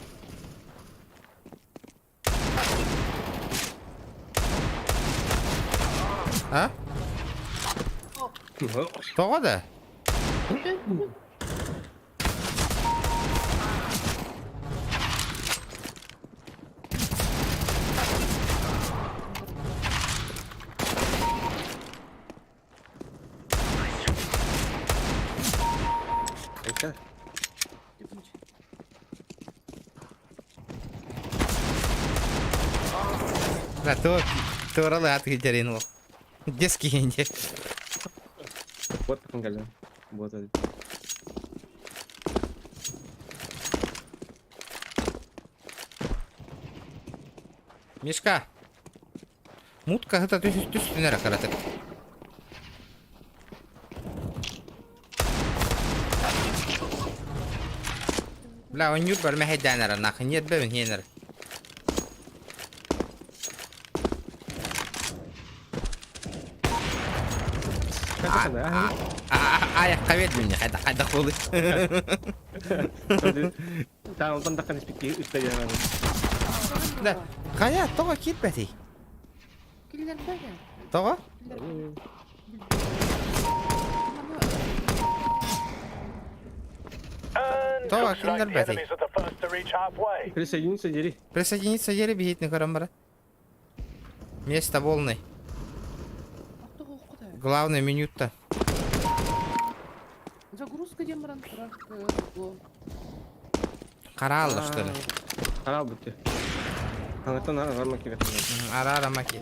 А? Тоҕо да? Айка. Да, то туоралы ат китерин ол. Детский инде. Вот кален. Вот один. Мишка. Мутка это түс түс түнәрә каратык. Бля, он юр бар мәһәдәнәр, нахы нет бәвен хенер. Аяққа бердім не қайда қайда қолы. Таң таққан испекке үстә Да, қая тоға кетпәти. Киллер бәгә. Тоға? Тоға киндер бәти. Присоединиться дери. Присоединиться дери бихитни көрөм бара. Место полный. Главный меню-то. Загрузка диэн баран турар Караалла, что ли? Карал бүтте. Хаҥаттан арама киирэ. Ара-арама ки.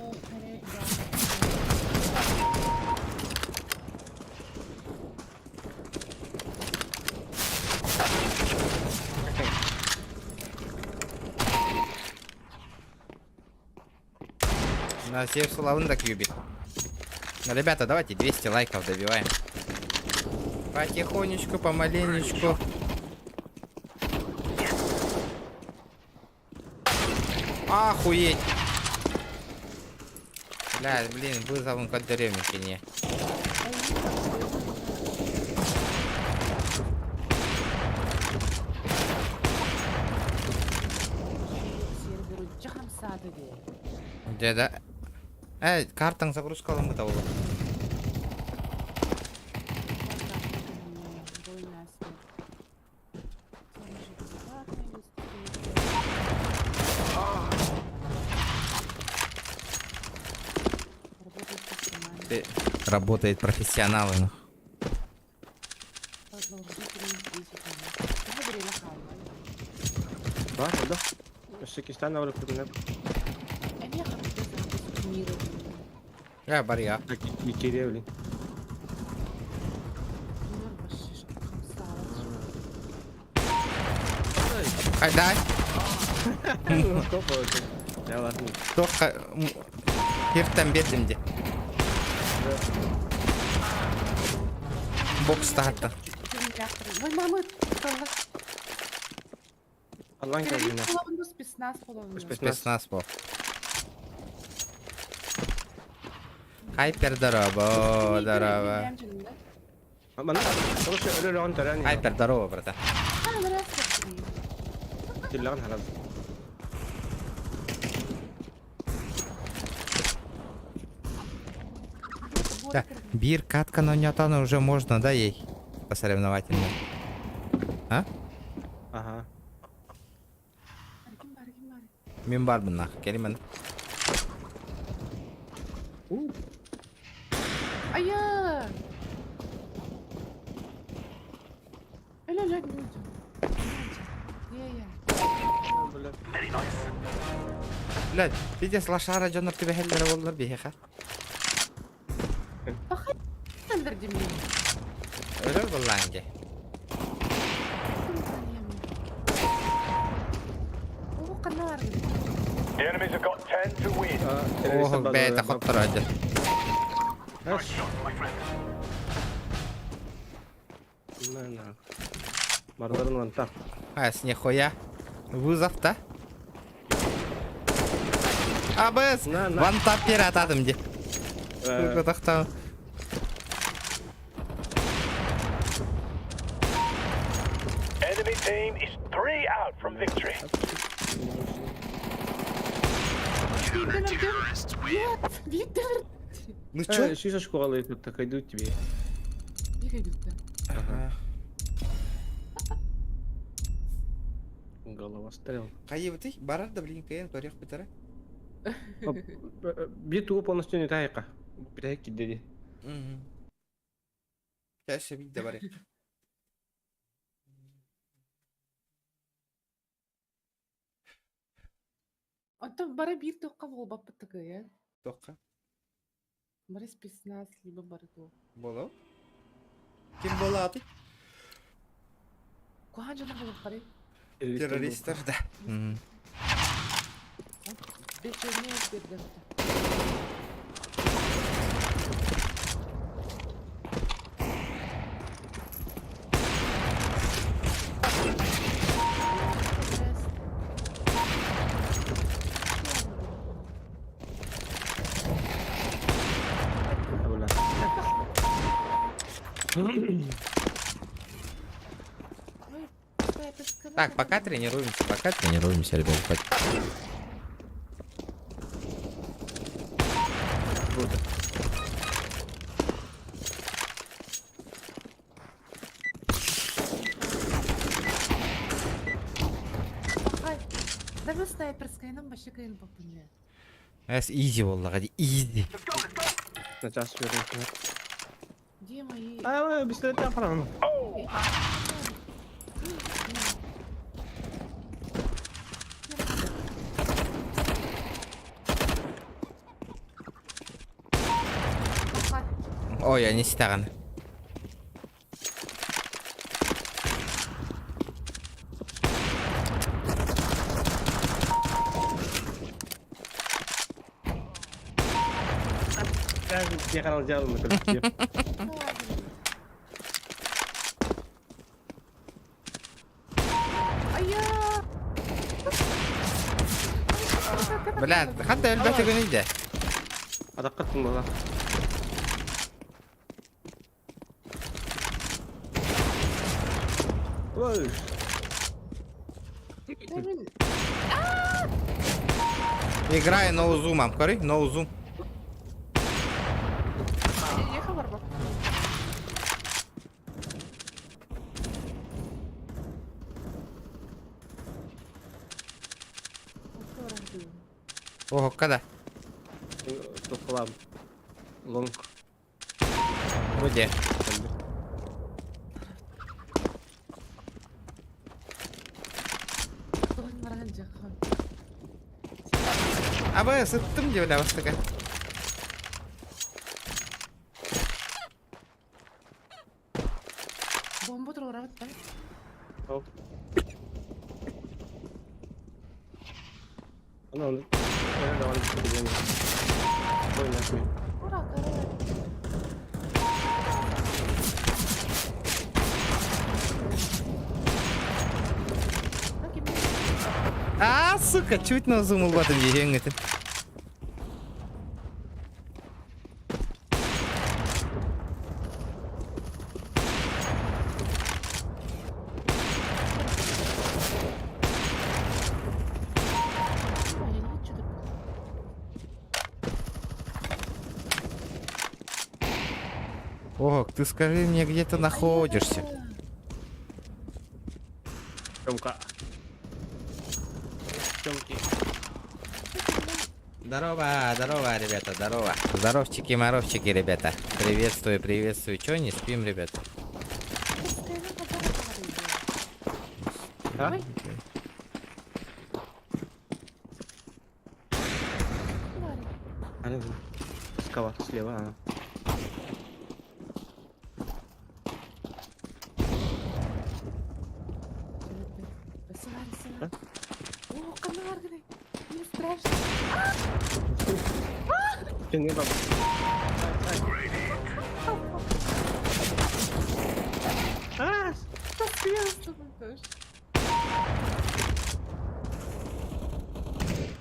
На всех славын да кьюбик. Ну, ребята, давайте 200 лайков добиваем. Потихонечку, помаленечку. Охуеть! Бля, блин, вызовом как деревню не. Дьэ да. Э, картаҥ загрузкаламмыта буолуо. Работает профессионалы. Да, да. Өссө кистээн авры күрүнэр. Э, барыа. Кириэ блин. Хайдай. Я ладно. Туох Хиртэн биэрдим дии. Бокс таһаттан. Ой, мамы, Аллан кэллинэ. Спецназ холонну. Спецназ бо. Хайпер здорово, здорово. Манна, короче, өлө-өлөҕүн төрөөн Хайпер здорово, брата. Тиллэҕин хараз. Да, биир катканы оонньотон уже можно, да, ей? Посоревновательно. А? Ага. Мин барбын нах, кэлимэн. Айа! Өлө-өлө Блядь, пиздец, лошара дьоннор түбэһэллэрэ буоллар биһиэхэ. Өлөр буоллаан дьэ. Оо, бэйэтэ хотторо дьэ. Бардарын ванта. Ас, нихуя. Вызов-то. АБС! Вантап пиратадым де. Тохтоо. Enemy team is three out from victory. Ну чё? Шиша школы тут так идут тебе. Ага. Голова стрел. Хайыбытый? Барар да блин кыйын көрүөх бүтэрэ. Биир тугу полностью не тайка. Бүтэһик киирдэ дии. Чаще биир да барыах. Оттон бары биир туохха буолбаппыт такая. Туохха? Бары спецназ, либо бары туох. Буолуо? Ким буолаатый? Куһаан дьоно буолуохтарый? Террористар да. Бечерне бердем. Так, пока тренируемся, ребят. Круто. Даже снайперскайынан вообще кыйын баппын Эс изи буоллаҕа дии, изи. Начаас үөрэн. Где мои... А, бистолеттен парам. Ой, они ситаҕын. Бля, ханта өлбөтө күнүйдэ. Атаққа була. Ой. Играю no zoom, көрүй, no zoom. Оһокка да. Тохлам. Лонг. Где? Абы сыттым деп бастыка. Бомба туралар да? Ана оны. Ура, А, сука, чуть на зум улбатым дегенге. Ох, ты скажи мне, где ты находишься? Тёмка. Тёмки. Здорово, здорово, ребята, здорово. Здоровчики, моровчики, ребята. Приветствую, приветствую. Чё, не спим, ребята? А? Скала слева, а. О, канарганы! Мне страшно. Не баба. А!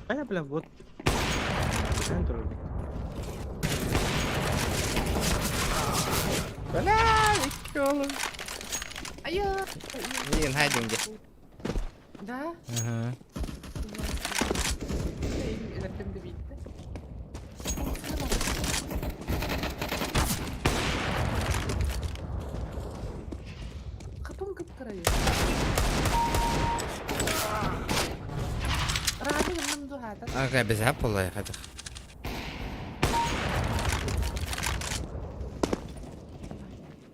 А бля, вот. Бля, икколу. А я... Блин, хайдинги. Да? Ага. Хапым кып-кырайы. Ага, без аппла хотя.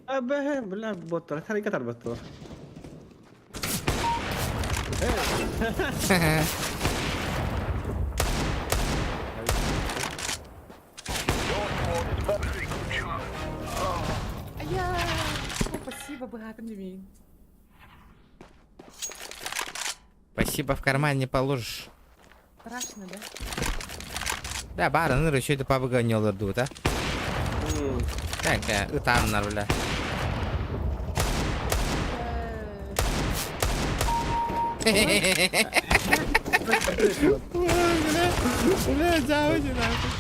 Абе, бля, боттар, харикатар боттар. Я... Спасибо, богатым не имею. Спасибо, в карман не положишь. Страшно, да? Да, барын еще это пабыга не да? Так, ытаннар, бля. Бля, нахуй.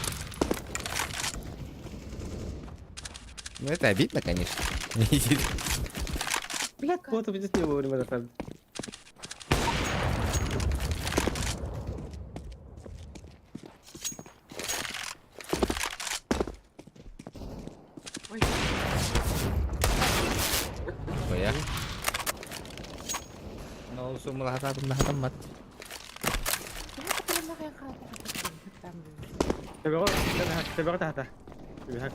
Ну это обидно, конечно. Блядь, вот видит не вовремя достали. Ой. Ой, Ну, суммалахатабым мат. Тебеҕэ тахата. Тебеҕэ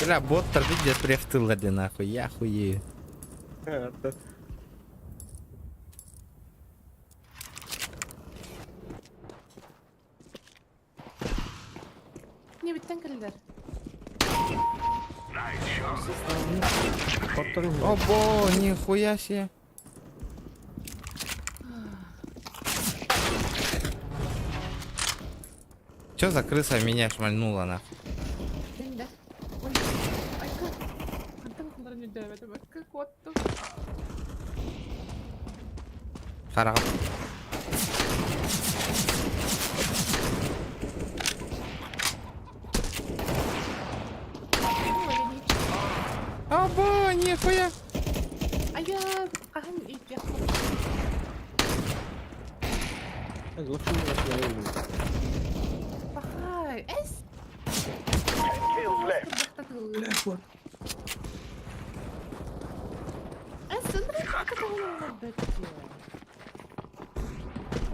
Бля, боттар видят префтылла де нахуй, я хуею. Не биттен кэллэр. Обо, нихуя себе. Чё за крыса меня шмальнула нахуй? Мин да. Ой, айка. Хантан ханнарын өйдөөбөтүм. Акка куоттум. Хараҕа. Або, нихуя! Айа, хаһан иитиэх Пахай, эс!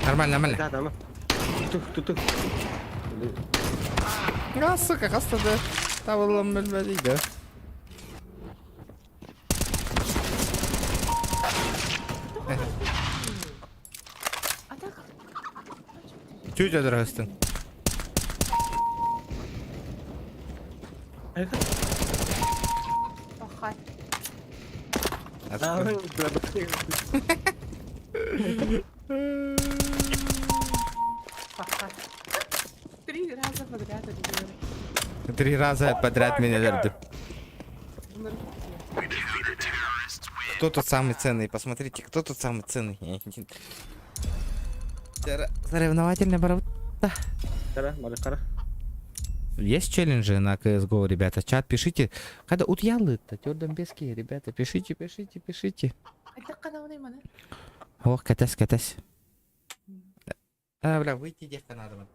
Нормально, нормально. Да, да, Тух, тух, тух. А, сука, хастады. Табылым билбедиги. Чуть өдөрөстүн. Пахай. Пахай. Три раза подряд это делали. Три раза подряд меня дердю. Кто тут самый ценный? Посмотрите, кто тут самый ценный? Соревновательная борьба. Есть челленджи на CSGO, ребята? Чат пишите. Когда утьялы-то, тёрдомбески, ребята, пишите, пишите, пишите. Ох, катась, катась. А, бля, выйти девка надо.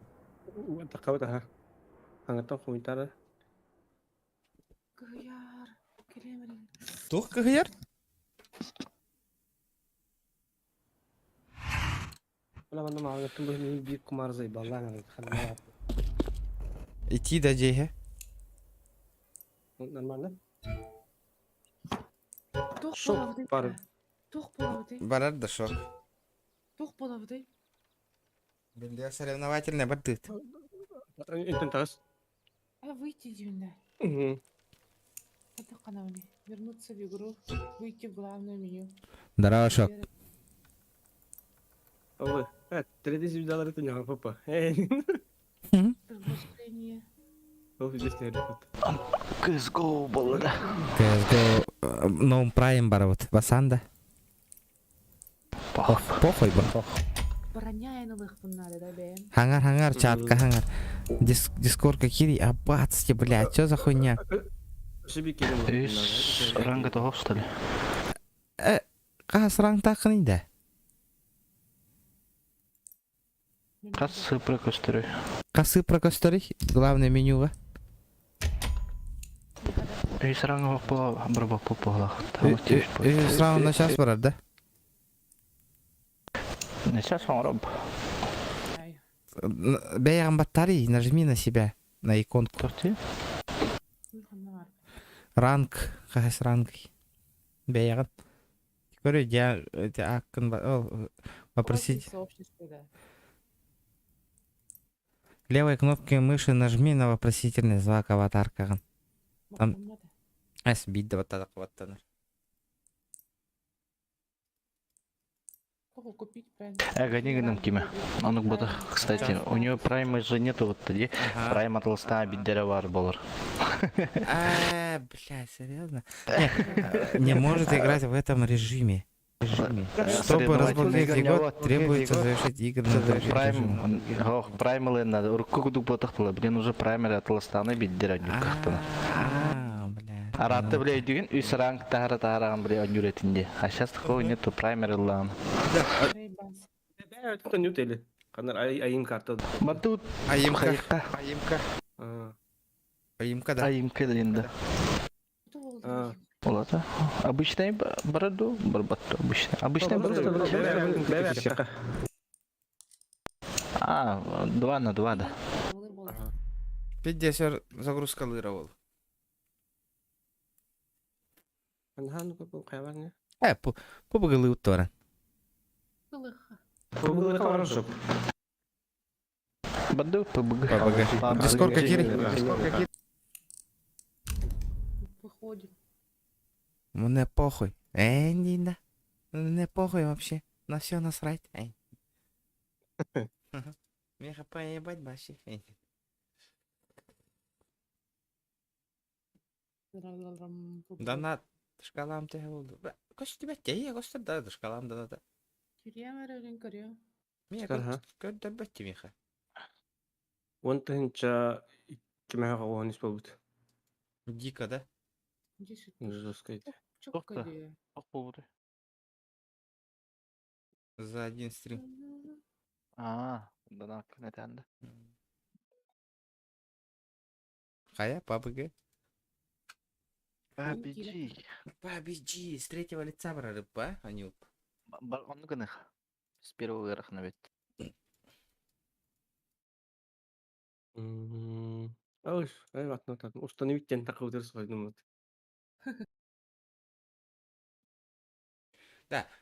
Тух кыһыйар? Ити да дьиэһэ. Нормально? Туох Шок буолабытый? бар. Туох буолабытый? Барар да шок. Туох буолабытый? Биллиэ соревновательная бардыт. Интен тас. А выйти дьүнэ. Это канавли. Вернуться в игру, выйти в главное меню. Здорово, шок. Ой, 3000 долларов это не папа. Эй, Приглашение. ол здесь не репет. CSGO буолла да. CSGO новым прайм барабыт. Басанда. Похуй ба. Броня ылыахпын да бэйэм. Хангар, хангар, чатка, хангар. Дискорд какие? Аббатсти, блядь, что за хуйня? Үс ранга того, что ли? Хас ранг тахын да. Хас прокостыры. Касы прокостыры, главное менюга. Үс ранга по браба по поглах. Үс ранг на час барар, да? На час он роб. Бэйган батарей, нажми на себя, на иконку. Торти? Ранг, хас ранг. Бэйган. Көрө, я аккын попросить. Левой кнопкой мыши нажми на вопросительный знак аватаркаҕын. Там эс биирдэ баттаатахха баттанар. Э, гони гынан киме. Онук бута, кстати, у нее прайма же нету вот тоді. Прайм атылыстаа биддере бар болор. А, бля, серьезно? Не может играть в этом режиме. Режиме. Чтобы разблокировать его, требуется завершить игры на другом Прайм, ох, прайм ылына, урукку кудук ботахтыла, блин, уже праймер атылыстааны биддере нюкахтана. А, бля. Аратты, бля, деген үс ранг тахара тахараган, бля, онюретинде. А сейчас такого нету, праймер ыллаан. Айым карта. Матут. Айымка. Айымка. Айымка, да. Айымка да. Олата. Обычный бороду, барбатто обычный. Обычный бороду. А, 2 на 2, да. Пиздец, загрузка лыровал. Анаан хайабар не? Э, пубыгылыы уттаран. Кылыха. Пубыгылы барар жоп. Банду ПБГ. ПБГ. Дискордка кири. Выходим. Мне похуй. Нина. Мне похуй вообще. На все насрать. Эй. Меха поебать вообще. Эй. Донат. Шкалам ты болду. Көс тебе те, көс да шкалам да да. Кириэм эрэрин көрүөм. Мия Ага. көрдөрбөт миха. Он тыһынча кимэхэ оҕон ис буолбут. Дико, да? 10 Жестко. Чокко Тоқта. дии. Ох буолбутай. За один стрим. Аа, донат нэтэнде. Хая, ПБГ. PUBG. PUBG. С третьего лица брали, а? Анюк. Бар онну гыных. С первого верхна бит. Ой, ай ватна тат. Установить тен такы сойдум.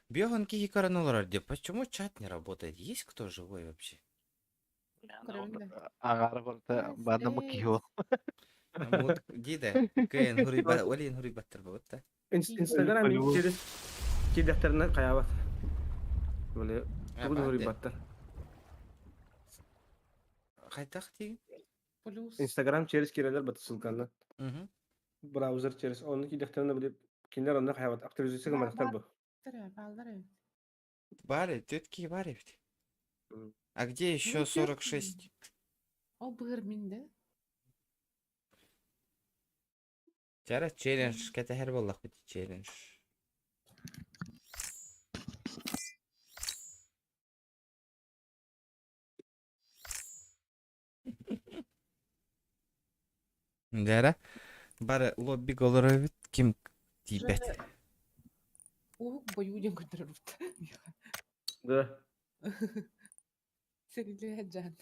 Бьохан кихи коронолар. Почему чат не работает? Есть кто живой вообще? Агара барта бардамы киһи Мут диде. Кэн хури ба олин хури баттыр бутта. Инстаграм через кидектерine каябат. Böyle тугу хури баттар. Кайтак ти? Плюс. Инстаграм через кирелер бат ссылканы. Мгм. Браузер через оны кидектерine билип киндер онда каябат. Актуализация гымарактар бу. Балдар эбит. Бары, тетки бары ведь. Мгм. А где еще Ну, 46? Ол быгыр минде. Чара челлендж, кете боллах бит челлендж. Дара, бары лобби голоровит ким тибет. Уһук бою диэн көрдөрөр. Да. Сэрилээ жан.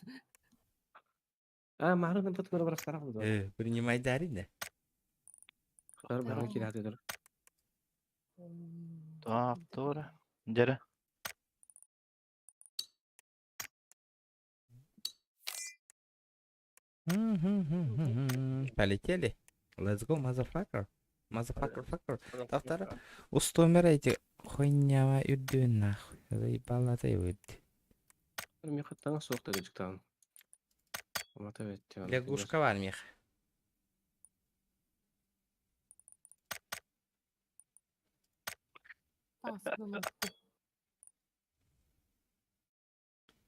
А, марын бат мара барастар бу. Принимай дари да. Бар бар кирәдер. Так, тура. Дere. Полетели. Let's go, motherfucker. Motherfucker, fucker. Тавтара. Устомер эти хуйнява үрдүн нахуй. Заебала ты выйти. Мен хаттан соқта дечтан. Мата бет. Лягушка var мех.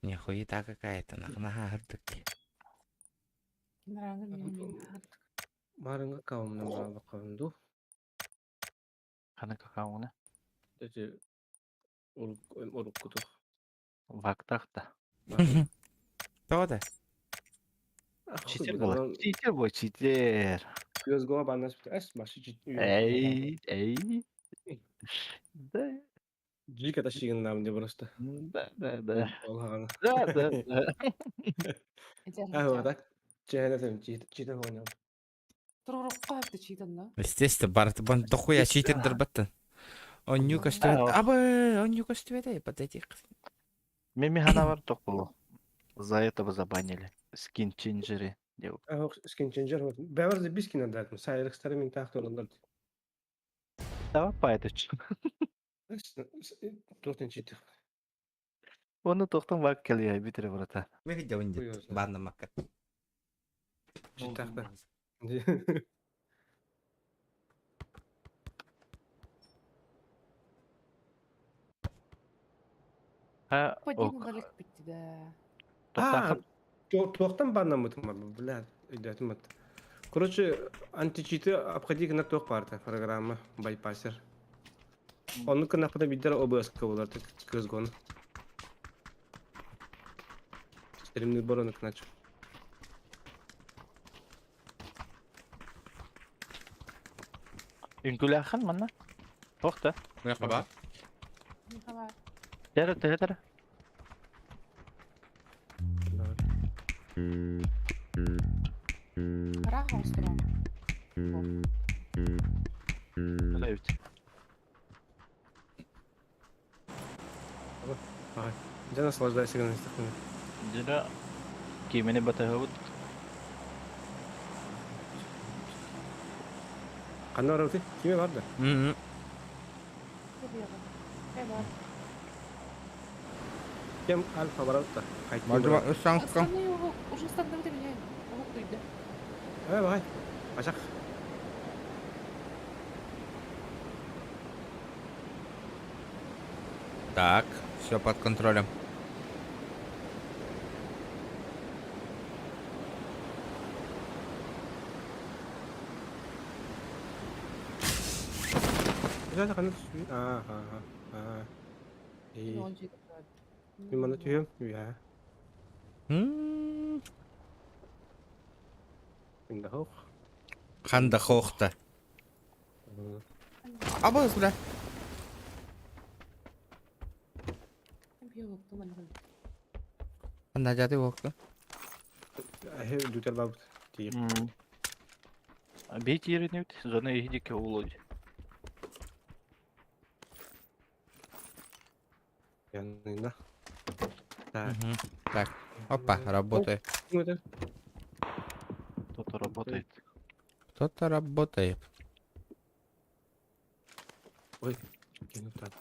Не хуета какая-то, нах нага үрдүк. Марынга каумна баканду. Хана какауна. Эти урук куту. Вактахта. Тода. Читер был. Читер бой, читер. Көз гоа банас бит. Эс маши чит. Эй, эй. Да, Жика ташигин нам не просто. да, да, да. Аллаһ. Да, да, да. А, вот так. Чехне чит чит хоня. Естественно, барт бан дохуя читер дырбаттан. Он нюка стоит. Абы, он нюка стоит, эй, под этих. Мими хана бар токулу. За это бы забанили. Скин ченджери. А, скин ченджер. Бәвер зе бискин андат. Сайрыкстары мин тахты олар. Давай пайдыч. Тотен чит. Оны тоқтан бак келия битире брата. Мы видел инде. Банна макка. Чит тахты. Ха, Подин ок. балык битти да. А, туохтан баннамытым, бля, өйдөтүм. Короче, античиты обходи гына туох барда программа байпасер. Оны кынапыда бидер ОБС болар көзгон. Стримни бороны кынач. Үңкүләхэн манна. Тохта. Мерхаба. Николай. Дәрі, дәрі, дәрі. Раха устурам. Öyle. Дьэ наслаждайся гынан истэхпинэ. Дьэ кимини батыһабыт. Ханна барабытый? Киме бар да? Кем альфа барабыт да? Мадыма ысаҥка. Уже стандарты меня. Э, давай. Бачах. Так, все под контролем. Мин түһүөм үһэ. Ханда хоохта. Абыс, бля. Ханда жаты буокта. Дүтер бабыт. Тиіп. Бейт ерінебит, зона иһидикке улуди. Янында. Так. Так, опа, работает. Кто-то работает. Кто-то работает. Ой, так.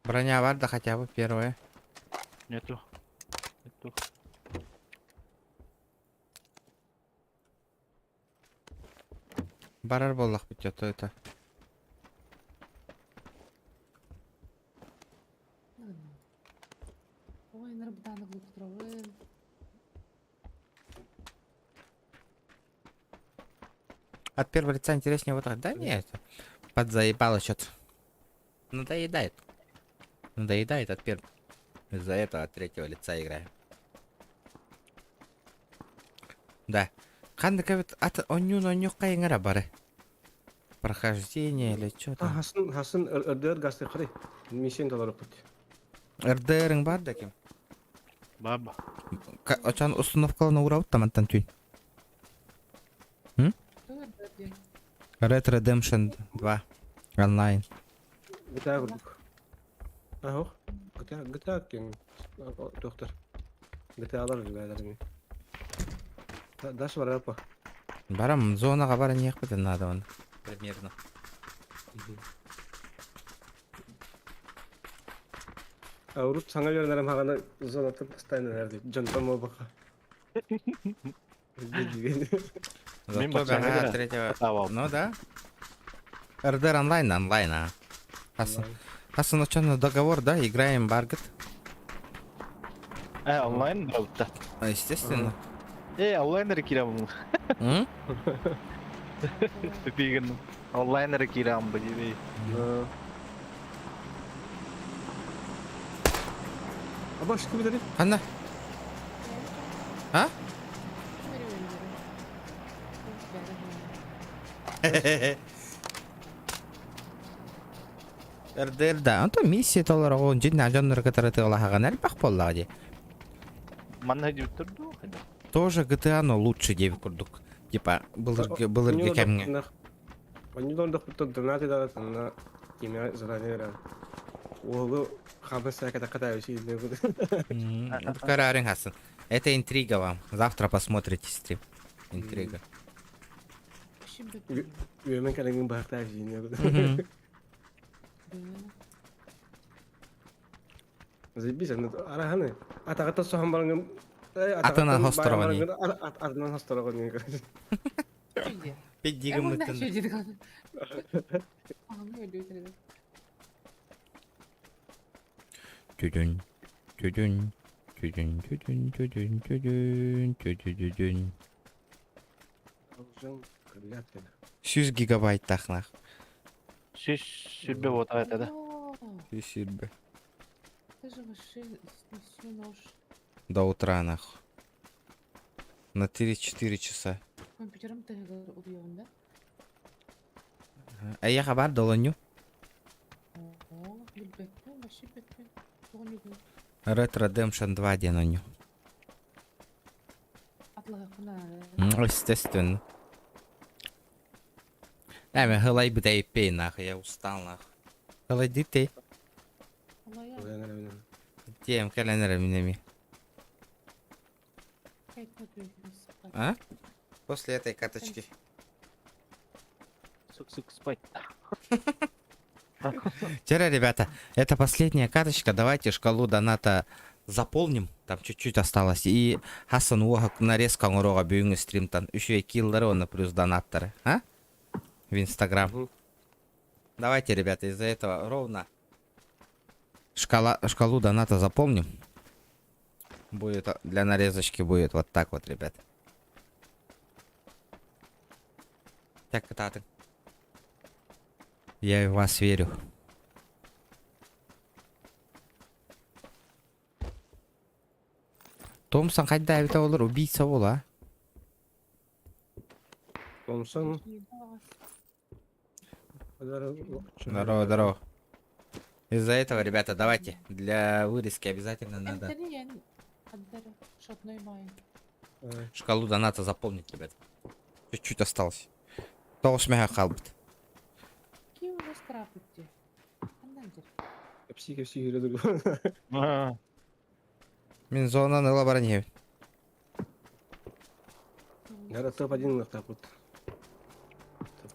Броня варда хотя бы первая. Нету. Нету. Барар боллах бүтет это. Ой, нарбытаны глуптуравын. От первого лица интереснее вот так. Да нет. Подзаебало что-то. Надоедает. Надоедает от первого. Из-за этого от третьего лица играю. Да. Ханнык эбит ат онньуун онньук хайыҥара бары. Прохождение или что там. Хасын хасын РДР гасты қырай. Миссияны толоруппут. РДР-ың бар да ким? Баба. Очан установкалан уурабыт тамантан түүн. Red Redemption 2 онлайн. GTA курдук. Аһох. GTA GTA кем доктор. GTA-лар билбээлэр Даш барар по. Барам зонаға баран ехпетен надо он. Примерно. А урут саңа беренерем хагана зонатын постоянно верди. Жонтон болбака. Зато бага третьего. Ну да. РДР онлайн, онлайн, а. Хасан, Хасан, что договор, да? Играем Баргет. Э, онлайн да. Естественно. Э, онлайн кирам. Деген онлайн кирам бу диби. Абаш ким dedi? Ханна. А? РДР да, онто миссия толор оҕон дьин дьоннор кытары тыалаһаҕан элбэх буоллаҕа дии. Манна дип турду. Тоже GTA, но лучше диэбит курдук. Типа былыргы былыргы кэмҥэ. Они дохпуттан донаты да на кимя задание берер. Оҕу хабы сәкәтә катаю Карарин Хасан. Это интрига вам. Завтра посмотрите стрим. Интрига. Үөмэн кэлэҥин баһахтаа Заебись, араханы. Атаҕыта соһон бараҥын Атынан хостороҕун. Атынан хостороҕун. Пиддигыммытын. Түдүн, түдүн, түдүн, түдүн, түдүн, түдүн, түдүдүдүн. 100 гигабайт тахнах. Сүүс сүүрбэ вот это да. 120. Ты же вообще всю нож. До утра нахуй. На 3-4 часа. Компьютером ты убьем, да? А я хабар долоню. О, билбэппин, вообще бэппин. Red Redemption 2 диэн онньу. Естественно. Эми хылайбыт эйпей нахуй, я устал нахуй. Хылайды ты. Тем кэлэн эрэ мин эми. А? После этой карточки. Сук-сук спать. Вчера, ребята, это последняя карточка. Давайте шкалу доната заполним. Там чуть-чуть осталось. И Хасан уоха нарезка оҥоруоҕа бүгүҥҥү стримтан. Үчүгэй киллары уонна плюс донаттары. А? В Инстаграм. Мгм. Давайте, ребята, из-за этого ровно шкалу доната заполним. Будет для нарезочки будет вот так вот, ребят. Так, кытаатыҥ. Я в вас верю. Томсон хайда эбитэ олор убийца ол а? Томсон. Здорово, здорово. Из-за этого, ребята, давайте для вырезки обязательно надо шкалу доната заполнить, ребят. Чуть-чуть осталось. Тоҕус мөһө хаалбыт. Кэпсии кэпсии киирэ Мин зонаны ыла баран иһэбин. Наверное, топ-1 нахтапут.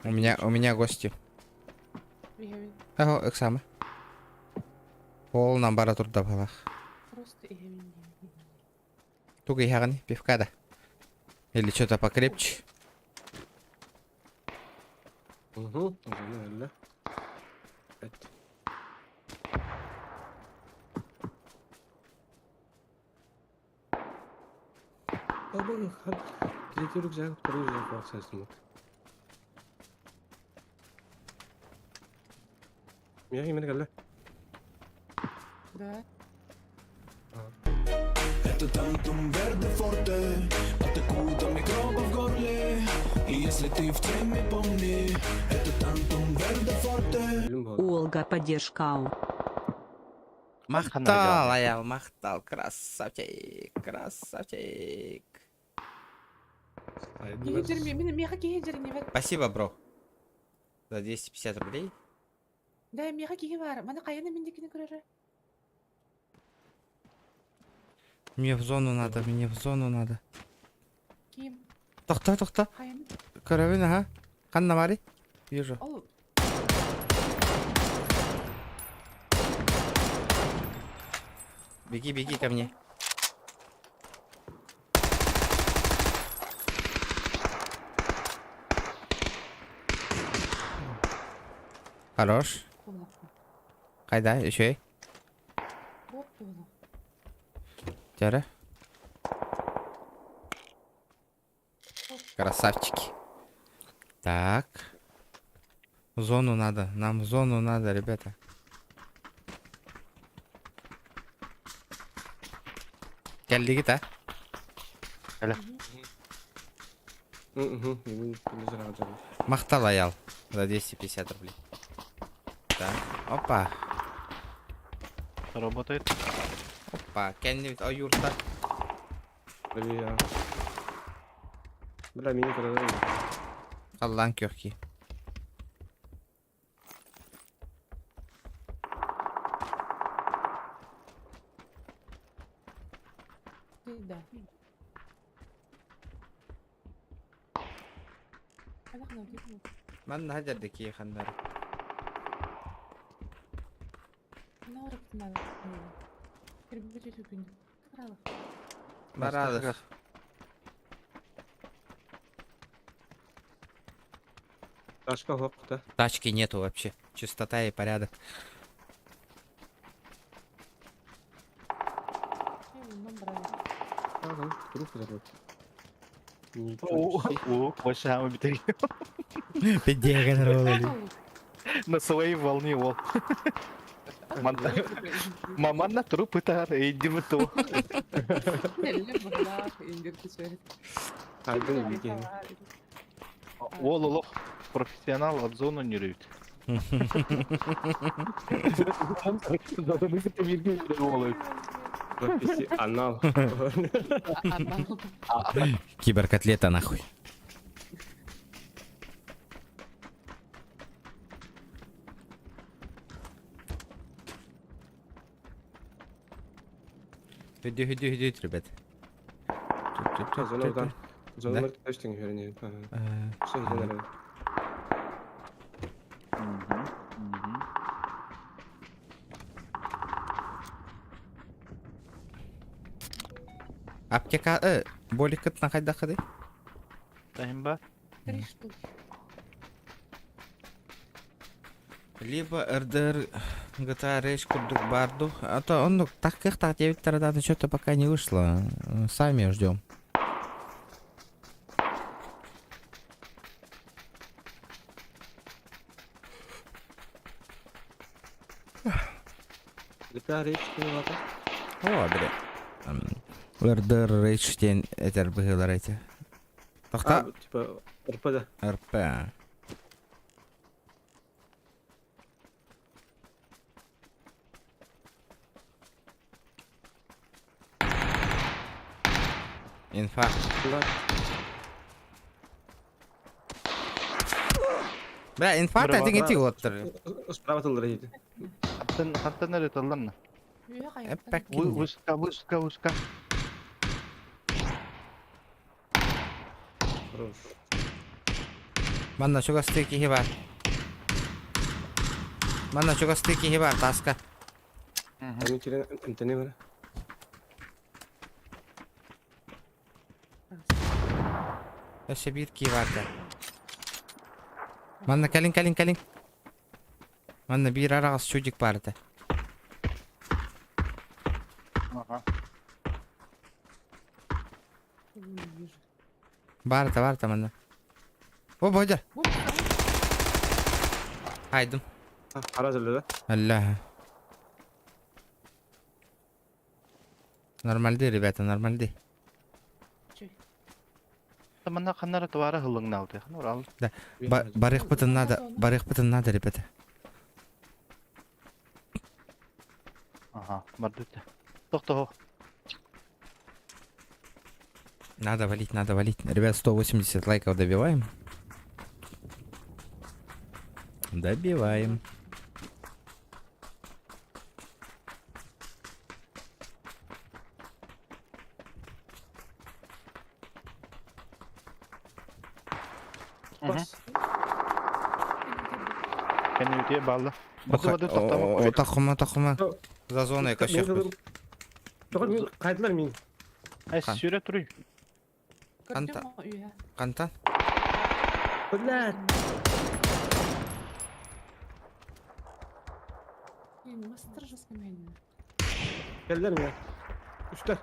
У меня гости. Аһо, ыксаама. Полнан бара турда балах. Тугу иһэҕиний, пивка да? Или что-то покрепче? Угу, зона Пять. Третий рюкзак, второй рюкзак, Я именно говорю. Да. Это Тантум Верде Форте Атакует от микробов в горле И если ты в теме, помни Это Тантум Верде Форте Олга поддержка. Махтал, аял, махтал, красавчик, красавчик. Спасибо, бро. За 250 рублей. Да, миэхэ киһи баар. Маны хайаны мин диэкини көрөрө. Мне в зону надо, мне в зону надо. Ким? Тохтоо, тохтоо. Хайаны? Көрөбүн, ага. Ханна баарый? Вижу. Ол Беги, беги ко мне. Хорош. Хайда, еще. Бок буолуох. Тяра. Красавчики. Так. В зону надо. Нам в зону надо, ребята. Кэллигит, а? Угу, сразу. Махтал аял. За 250 рублей. Так, опа. Работает. Опа, кэннибит, о, юрта. Бля, Бля, меня когда Халлаан күөх дии. Да. Манна хадьардыки ханнар. Барадых. Ташка хоп, да. Тачки нету вообще. Чистота и порядок. Ага, труп забыл. О, о, вообще битери. Пиздец, На своей волне, ол. Маман на труп ытар, иди в то. Айдын билген. Ол олох профессионал от зоны не рют. Зону Профессионал. Киберкотлета нахуй. Хүдү хүдү хүдү ребят. Зона удан. Зона точно не вернее. Все, где надо. Аптека боликкытынан хайдаххыный? Таһым ба? Три штуки. Либо РДР GTA Rage курдук барду. А то он так как так 9 тогда что-то пока не вышло. Сами ждем. GTA Rage ким бата? О, бля. РДР Rage диэн этэр быһыылар эти. Тохта. Типа РП да. РП. Инфа. Да. Бля, инфа этиң ити оттыр. Справа тылдыр ити. Хантан хантан эрэ тылланна. Үйэ хайаттан. Эппэк. Вышка, вышка, вышка. Хорош. Манна чугастыы киһи бар. Манна чугастыы киһи бар, таска. Они кирен эмтене бар. Өссө биир киһи бар да. Манна кэлин, кэлин, кэлин. Манна биир араҕас чудик бар этэ. Ага. Не вижу. Бар этэ, бар этэ манна. О, бодя. Хайдым. Хара да? Аллах. Нормальды, ребята, нормальды. Манна ханнара товара хыллыҥнаабыт. Ханнар ал. Да. Барыхпытын надо, барыхпытын надо, ребята. Ага, бардыт. Тохтоо. Надо валить, надо валить. Ребят, 180 лайков добиваем. Добиваем. Бас. Кэннибитигэр баалла. Баты баты тохтомо. Тахыма, тахыма. За зоной кощек. Қайдылар мен. Ай, сүүрэ туруй. Канта. Канта. Блядь. Мастер жестко мен. Келдер мен. Үстер.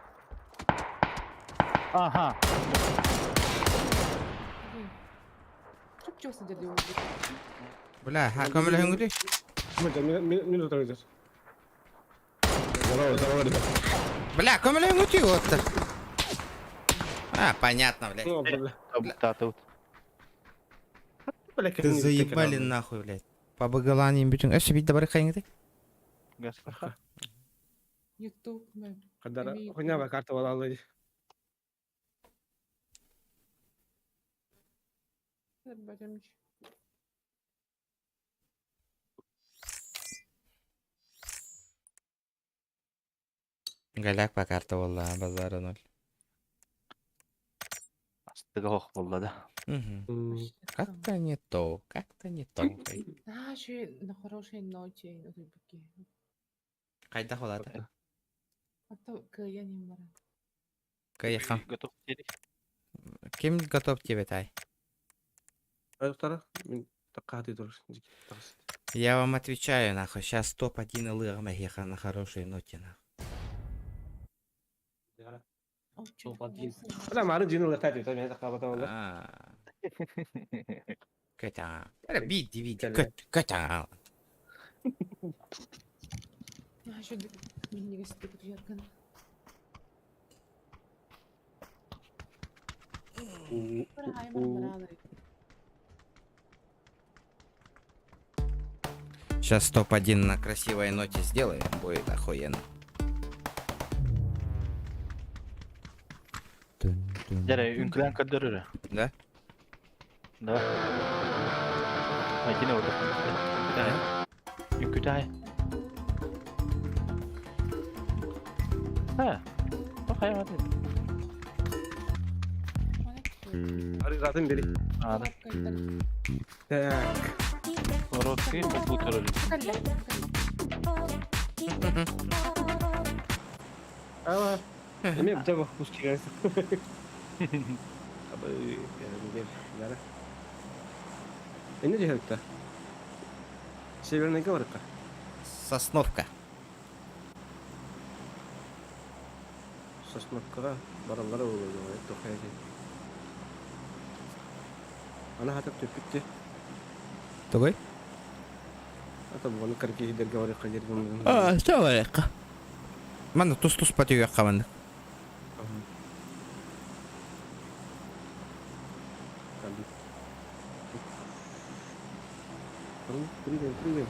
Ага. Чуп сидели. Бля, ха, көмөлөһүҥҥүтүй? Мен мен отырыңыздар. Здорово, здорово, ребят. Бля, көмөлөһүҥҥүтүй вот. А, понятно, блядь. Ну, бля. Бля, Ты заебали нахуй, блядь. По багаланим бүтүн. Өссө бит бары хайыңды? YouTube мен. Кадара, хуйня карта балалы. Голяк по карта болла, базара ноль. Астыга хох болла да. Угу. Как-то не то, как-то не то. А, еще на хорошей ноте. Кайда холата? А то я не мара. Кайха. Готов теперь. Ким готов тебе тай? Я вам отвечаю, нахуй. Сейчас топ-1 ылыгам на хорошей ноте, нахуй. Топ-1. Бля, мары жин ылыктайт дейт, мен такка батам. Кэта. Биди, биди, кэт, кэта. А, еще минигас Сейчас топ-1 на красивой ноте сделаем, будет охуенно. Дәрі, үнкілен көрдөрөр. Да? Да. Айтine oldu. Үnkүтэй. Ha. хайа Арыгатын бери. Аны. Так. Короткий компьютер. Ала. Эме бдэ пускай. Абы, яра. Эне дьэһэлтэ. Северная Горка. Сосновка. Сосновкаҕа бараллара буолуо туох эти. Ана хатып түппүттү. Тугуй? Ата буону кыргиһидерге барыахха диир гыммытын. А, что барыахха? Манна тус-туспа түһүөххэ маннык. Прыгаем, прыгаем.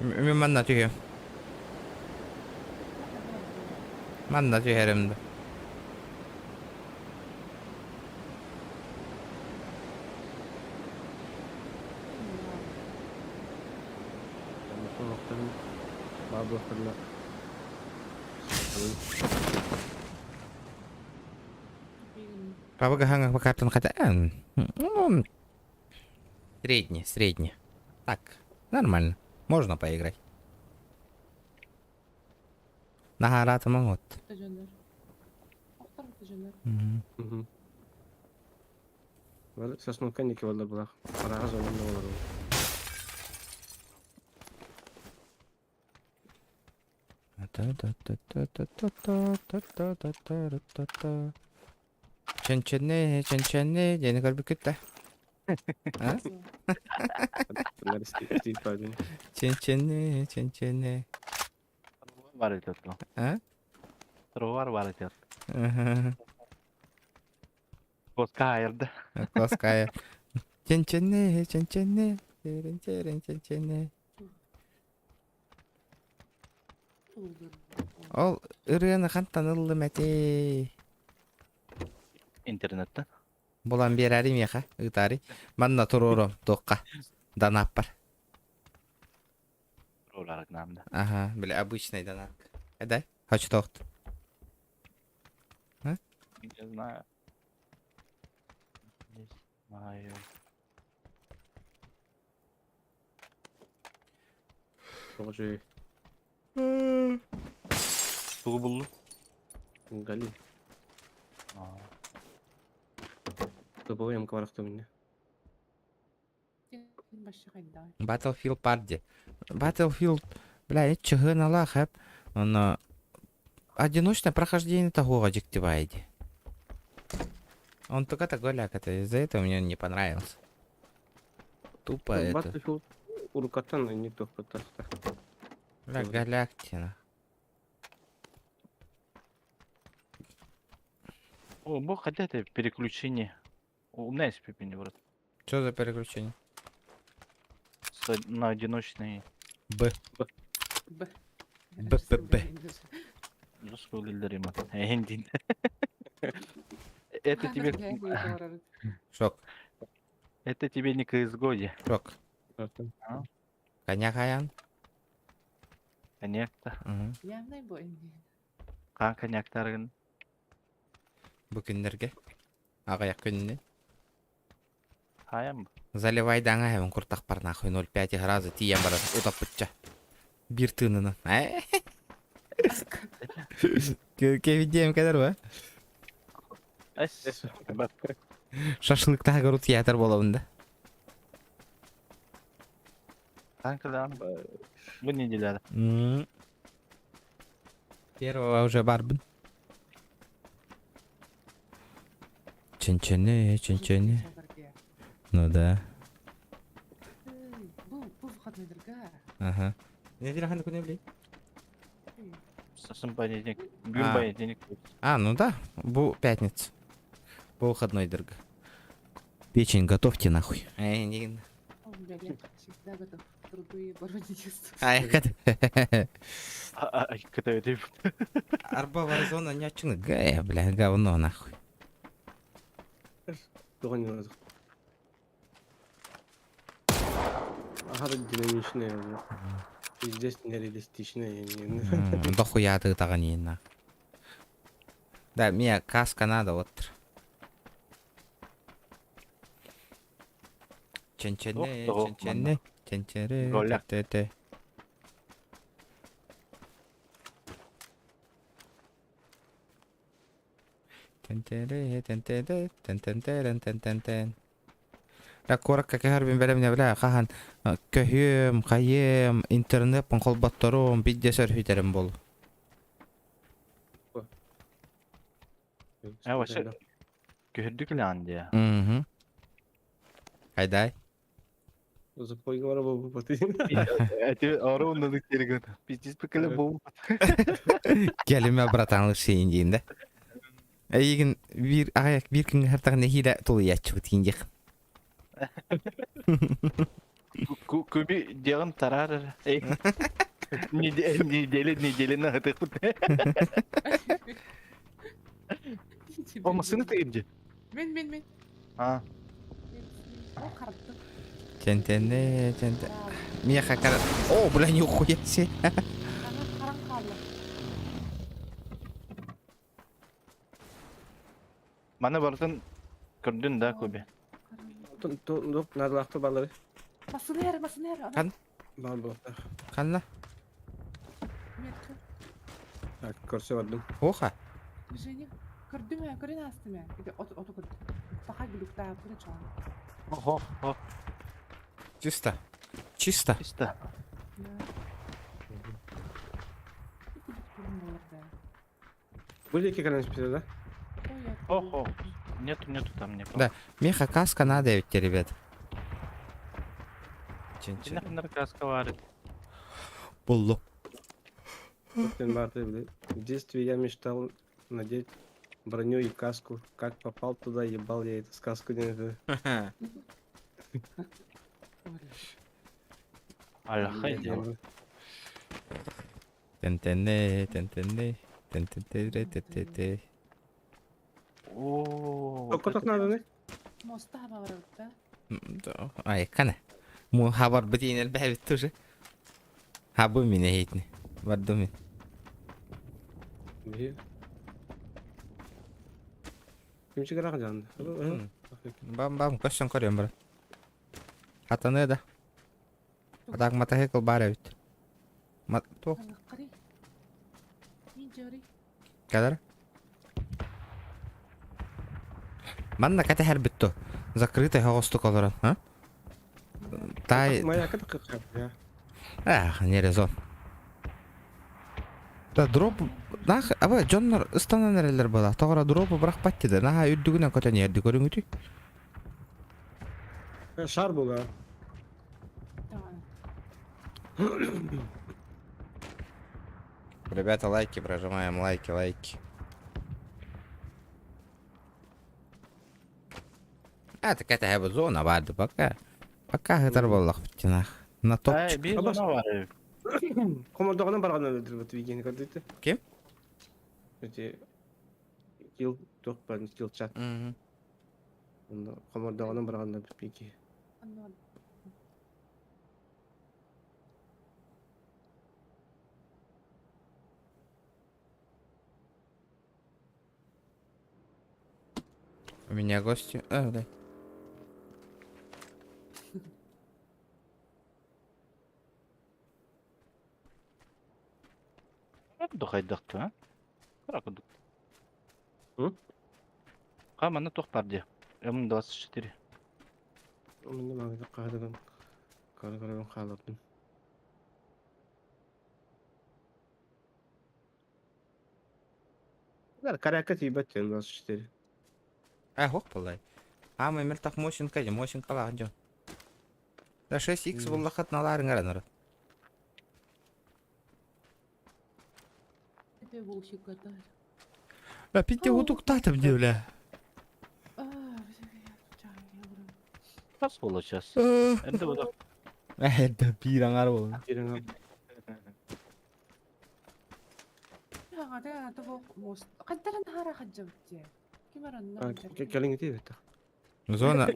Мен манна түһүөм. Манна түһэрим да. Пабыгаһаҥа картын хата Средний, средний. Так, нормально. Можно поиграть. Наһаараатымаҥ от. Сосновка ники болар булах. Араға зонын болар. Чэнчэнэ, чэнчэнэ диэни көрбүккүт да? А? Чэнчэнэ, чэнчэнэ. Бар этет. А? Трувар бар этет. Коска айырды. Коска Чэнчэнэ, чэнчэнэ, терен чэнчэнэ. Ол ырыаны хантан ыллым этэй? Интернеттен. Булан биэрэри миэхэ, ыытаары. Манна туруорум, туохха. Донаппар. Туруорарык наамда. Ага, бля, обычный донат. Эдай, хочу тоохт. А? Не знаю. Не знаю. Тоҕо Тугу буллу? Гали. Тупой ямка барахта минне. Battlefield Party. Battlefield, бля, чыгыналаах хэп. Оно одиночное прохождение того дьиктивайди. Он только такой ляг, это из-за этого мне он не понравился. Тупо это. Battlefield урукаттан не тохпаттаста. Бля, голяктина. О, бог, хотя это переключение. У меня есть пипини, брат. Что за переключение? На одиночный. Б. Б. Б, Б, Б. Это тебе... Шок. Это тебе не CSGO. Шок. Коня хаян. Коньякта. Явный бой. Қан коньяктаргын. Бу күннерге. Аҕыйах күнүнэн. Хаян. Заливай даҥа хэвэн куртахпар нахуй 0,5 раза тиийэн барар утаппычча. Биир тыынынан. Кевидиэм кэлэр ба? Шашлык таһыгар утуйаатар буолабын да. Қан Бу неделяда. Первого уже барбын. Чэнчэни, чэнчэни. Ну да. Бу бу выходныйдарга. Ага. Неделя ханнык күнэ билий? Сасын понедельник. Бүгүн понедельник. А, ну да. Бу пятница. Бу выходнойдарга. Печень готовьте нахуй. Эй, не... Всегда готов к труду и оборудительству. Ай, А, это Арба Warzone не очны. Гая, бля, говно нахуй. Тоҕо Аха динамичный. Пиздец нереалистично. Дохуя ты таганина. Да, мне каска надо вот. Ченчене, ченчене, ченчере, те-те. Тентере, тентере, тентентерен, тентентен. Да куоракка кэһэрбин бэлэмнэ бля хаһан көһүөм, хайыам, интернеппин холботторум, бидде сөрһүтэрим бол. Э, вообще, көһөрдүк илэҕин дии. Мгм. Хайдай? Запойга бара буолбут. Эти ора оннук терген. Пиздец бекеле буолбут. Кэлимэ братан лысыйын диин да. Эйигин биир аҕыйах биир күҥҥэ хартаҕына нэһиилэ тулуйааччыбыт диэх. Күбү диэҕин тараар эрэ. Эй. Неделя неделяны аһатыахпыт. О, массыына тыйын дии. Мин, мин, мин. А. О, хардым. Тентене, тенте. Миэхэ кара... О, бля, нихуя себе. Харан хаалла. Маны барытын көрдүн да, Куби? Наадалаахтар балары. Массыына эрэ, массыына эрэ. Хан? Баар буолуохтаах. Ханна? Метка. Так, көрсө бардым. Оха. Движение. Көрдүм ээ, көрөн аастым ээ. Ити от оту көрдүм. Паха глюктаах күнэ чоон. Охо, хо. Чисто. Чисто. Чисто. Были кэлэн испитэ да? Охо. Нету, нету там никого. Да. Миэхэ каска надо ведь, ребят. Кине ханнар каска баар эт. Буллу. В детстве я мечтал надеть броню и каску. Как попал туда, ебал я эту сказку. Альхай дело. Тентене, тентене, тентентере, те-те-те. О, Токко надо, не? Моста хабар да? Ай, кана. Му хабар битин элбэбит тоже. Хабы мине хейтни. Бардым мин. Кимчи гарах жанды. Бам-бам, көссөн көрөм брат. Хатаны да. Атак мотоцикл бар эбит. Мат туох кэлэр? Манна кэтэһэр бүттү. Закрытый оҕустук олорон, а? Тай... Маяка да Ах, не резон. Да дроп нах аба дьоннор ыстанан эрэллэр буолла. Тоҕо дропу бырахпат да наһаа үрдүгүнэн көтөн иһэрди көрүҥүтүй. Шар була. Ребята, лайки прожимаем, лайки, лайки. А, так это я зона барды пока. Пока это буоллах На топчик. Биир зона бар. Комордоҕунан барҕанан өлдүрбүт видеоны көрдүтэ. Ким? Эти килл туох баар килл чат. Комордоҕунан барҕанан пики. У меня гости. А, да. Духайдахты, а? Кара кудук. Ха, манна туох бар дии. М24. Мин маҕа хаһыдан кара хаалабын. Карака тиийбэт 24. А, хох балай. А, мы мертах мощенка, де мощенка ладжо. Да 6х буллахат наларын гаранар. Да пите утуктатым не бля. Хас буолла сейчас. Эрдэ буолуох. Эрдэ биир аҥаар буолла. Зона.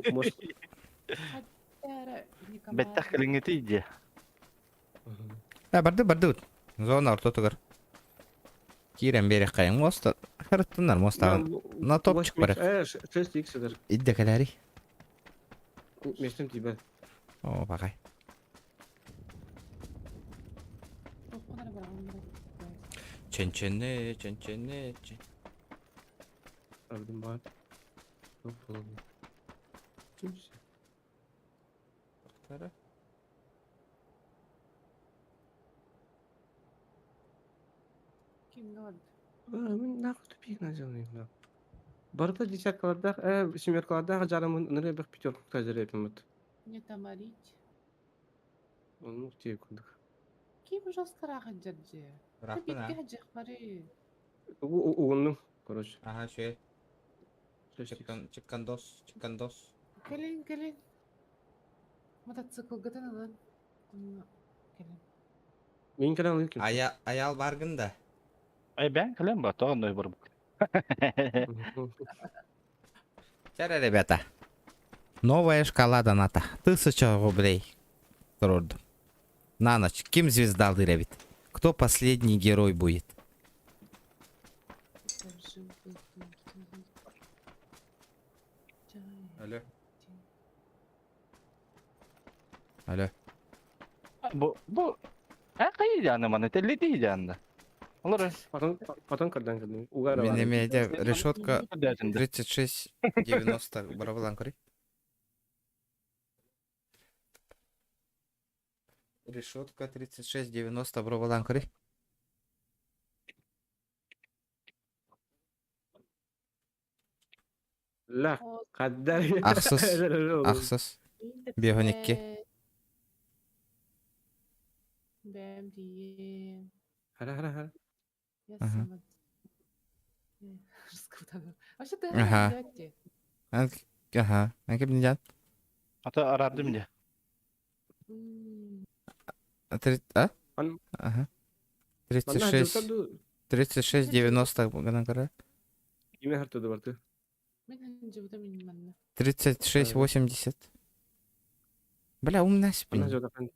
Бэттэх кэлиҥҥитий дии. Да, барды барды. Зона ортотугар. Киирэн биэриэххэйиҥ муоста. Харыттыннар муостаҕын. На топчик барар. 6 икс эдэр. Идде кэлээри. Местем тиийбэт. Оо, баҕай. Чэнчэне, чэнчэне, чэн. Ардым баар. Кимҥэ барда? Мин нахуй тупик наделал да. Барыта десяткалардаах, семеркалардаах дьарамын ыныры элбэх пятерка дьарыйаппыт. Не тамарить. Оннук тиэ курдук. Ким жесткараах дьэрдьэ? Ыраахпын а? Бикке дьахпары. Угуннум, короче. Аха, үчүгэй. Чыккан, чыккандос, чыккандос. Кэлин, кэлин. Мотоциклгытын ылын. Онно кэлин. Мин кэлэн ылын ким? Ая, аял баргын да. Ай бээн кэлэн ба тоҕо онной барбыт. Чара, ребята. Новая шкала доната. 1000 рублей. Турордум. На ночь. Ким звездалыыр эбит? Кто последний герой будет? Алло. Алло. Бу бу э хайы маны телледи жанна. Олор Потом, потом когда кэллим. Угара Мин бар. эмиэ решетка 36,90 барабылан көрүй. Решетка 36,90 барабылан көрүй. Ла, каддар. Ахсыс. Ахсыс. 5-12. Бэм дием. Хара, хара, хара. Я Ага. сама. Вообще ты Ага. Ага. Ан ким Ата арадым де. А? Ан- Ага. Манна 36 дьылтар 36,90 гынан көрө. Киме хартыды барды. Мен ханжыбыта мин манна. 36,80. Бля, умная Манна спин. жотахан.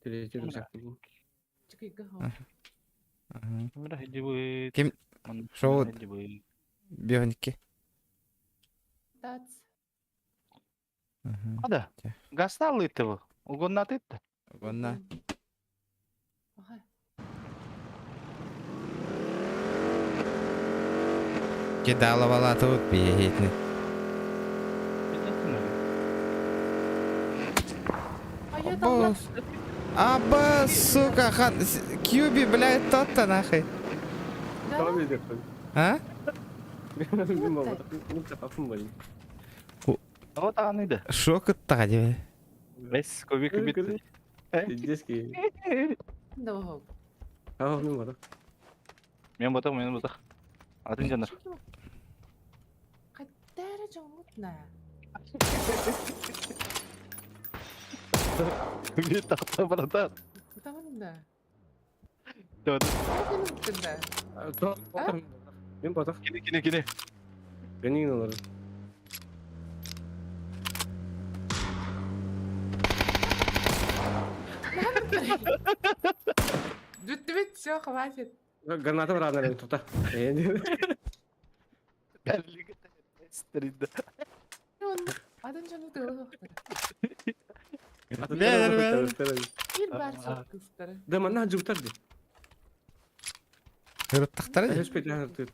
Телевизор сактым. Чыкыйга хоо. Ага. Ким Ким шоу 5-12. Тац. Ага. Ада. Гастал итого. Угоннат итті. Уонна Ага. кидаловалатыбыт биэһиэтини. А я там Абас. Абас, сука, хан... Кьюби, блядь, тот-то нахуй. Да? Tamam ediyor. А? Мен бабада. Мен тапапым бар. Вот аныйды. Шок ыттаға деп. Бес көбі көбі. Детский. Да хоо. А, мен бада. Мен батақ, мен батақ. Атын жанар. Каттара жоңутна. Көбі тақта баратар. Таманда. Тө. Тында. Мен бада. Кene кene кene. Генин алар. Бүттү все, хватит. Граната бар ана тута. Бәллиги стридді. Атын жону тылы. Бир бар сок кыстары. Да манна жуптар ди. Ырыттақтары де. Өспет хартыды.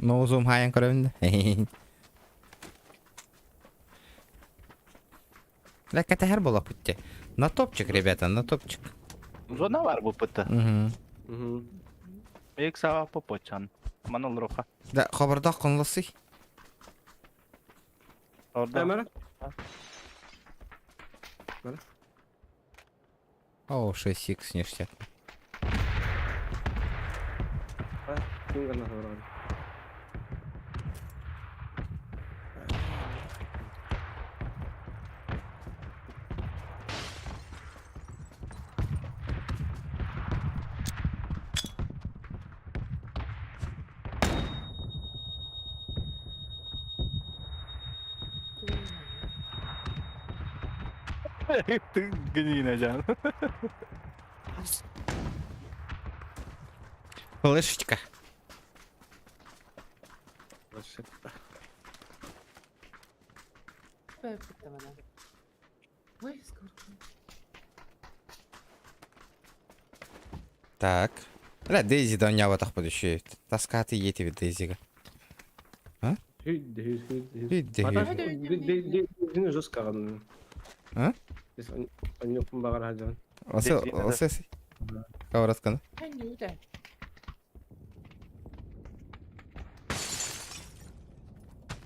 Ноузум хайан көрөмүн. Ля катахар бола путте. На топчик, ребята, на топчик. Зона бар бұл пытты. Угу. Эк саға попочан. Манал роха. Да, хабардақ конласы. Орда. Камера. О, 6х ништяк. Ким граната бар. Ты гнина, Жан. Лышечка. Ой, сколько. Так. Бля, Дейзи да оонньооботох будущее. Таскаты иети Дейзига. Хүйдэ. Дин жестко ган. А? Аньюкум багар хаджан. Осы, осы. Каврасканы.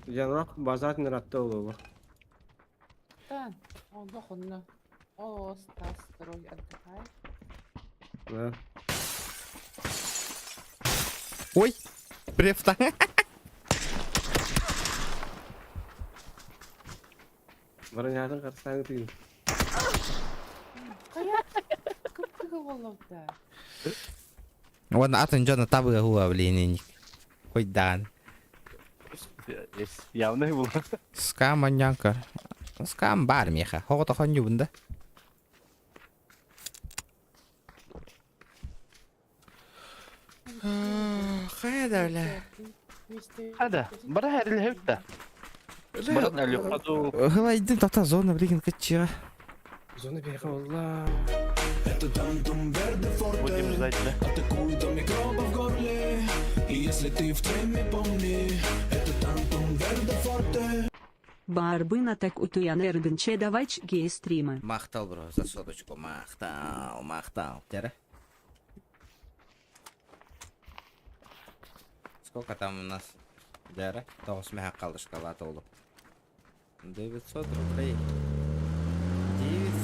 Жанрак базар нератта олу. Тан, онда хонна. О, Стас, строй, отдыхай. Да. Ой, префта. Баранятын карсаң тыйын. Кая? Кып-кыгы боллоқта. Уонна атын дьоно табыга хуа блин. Койдаан. Явный был. Скам аньянка. Скам бар меха. Хогото хонью бunda. Хайда бля. Хада, бара хәрил хәүтә. Баран әле хаду. Хылайдын тата зона блин кытчыга. Зона бияха олла. Это Тантум Верде Будем Форте. ждать, да? Атакуй до микроба в горле. И если ты в теме, помни, это Тантум Верде Форте. Барбына так утуян эргнче давай гей стримы. Махтал бро за соточку. Махтал, махтал. Тера. Сколько там у нас? Дера? Тоғыз меха қалды шоколад олып. 900 рублей.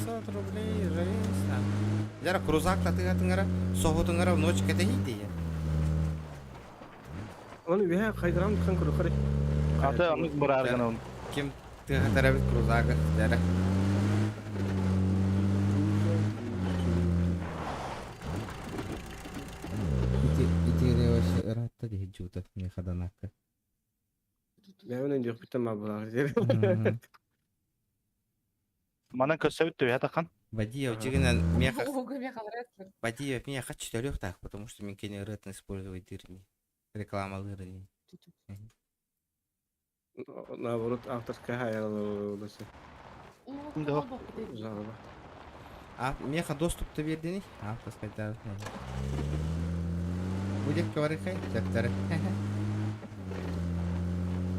900 рублей, жесть. Дера, крузак татыга соғутыңара в ночь кете хейді. Оны бияха кайдырам хан көрө карай. Аты аны барар гына. Ким тыга тарабит крузага, дера. Ити ити вообще ратта де жута не хаданакка. Мен оны жок бүтәм булар. Манан көсөбүт төбе тахан. Бадиев жигинен меха Ого, меха рестлер. Бадиев меня хочу четырех так, потому что мен кені рытын использовать дырни. Реклама лырни. Наоборот, авторская хаялысы. Да. Жалоба. А меха доступ то бердени? Авторская да. Будет говорить, чаптары.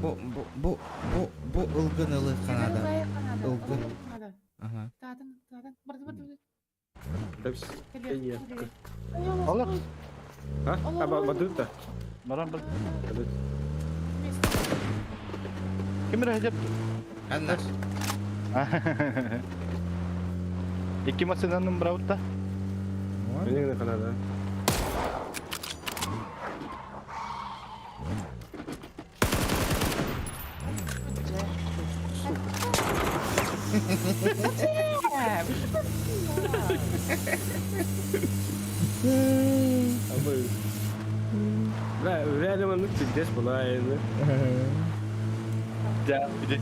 Бу бу бу бу бу ылгын ылы канада. Ылгын. Ага. Тадан, тадан. Барды, барды, Эйе. Аллах. А? А бадыта. Баран бир. Бадыт. Ким рәҗәп? Анна. Ике машинаның браутта. Менен канада. Абы. Бля, реально он пиздец была, э. Да, иди.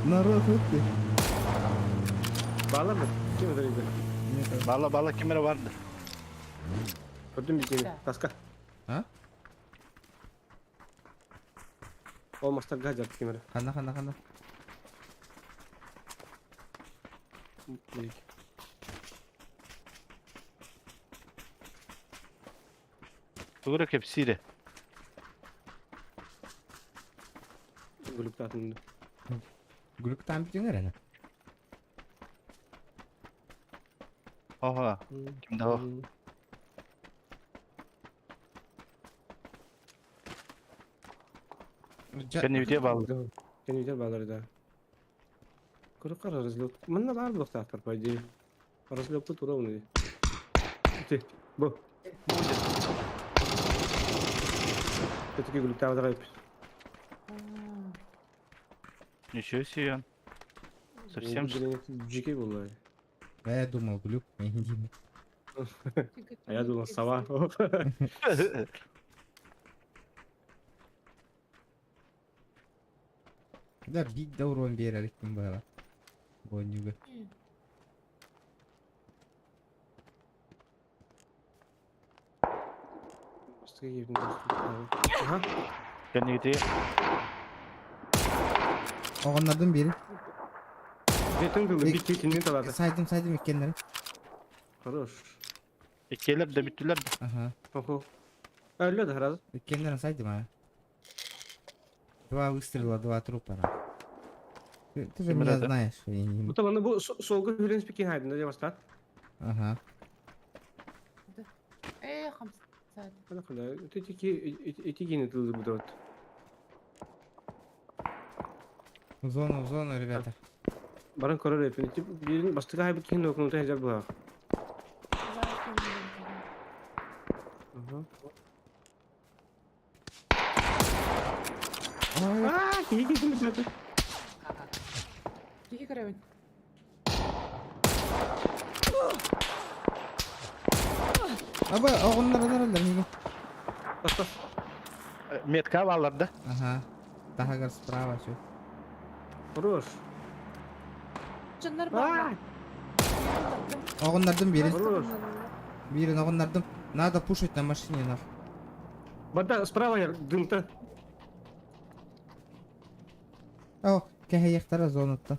Народ өтті. Бала mı? Kim öldürdü? Бала бала кемера барды. Gördün mü Таска. А? Olmazsa gaz кемера. Қанда, қанда, қанда. Тугура кепсире. Гүлүк татынды. Гүлүк там бүтүңөр ана. Ага. Кимде о? Кәне үте бал. Кәне үте балар да. Көрүп кара разлет. Мында бар булыктар, по идее. Разлетты тура уны. Ити, бу. Кетки гүлүк табы дагы. Ничего себе. Совсем же. Жеке было. А я думал, глюк, А я думал, сова. Да биир да урон биэрэр иккин быһала. Бонньуга. Ага. Кэннигити Оҕоннордун бири. Бетин кылы бит кинин талата. Сайдым сайдым иккеннери. Хорош. Иккиэлэр да бүттүлэр да. Ага. Охо. Өллө да сразу. Иккеннерин сайдым а. Два выстрела, два трупа. нахуй. Ты, ты же Ким меня это? знаешь. Я не... Бу таланы бу солга хүрен спикин хайдын да бастат. Ага. Э, хамсат. Ана куда? Эти ки эти кини тылы бу вот. В зону, в зону, ребята. Баран көрөр эпин. Тип бирин бастыга хайбыт кин окунута хезер була. Ага. Ой, Аа, кии кии кии. Киһи көрөбүн. Аба, оҕоннор анараллар миигин. Тас Метка баалар да. Ага. Таһыгар справа все. Хорош. Дьоннор Аа, бааллар. Оҕоннордум биирин. Хорош. Биирин оҕоннордум. Надо пушить на машине нах. Бада справа я дымта. О, кэһэйэхтара зонаттан.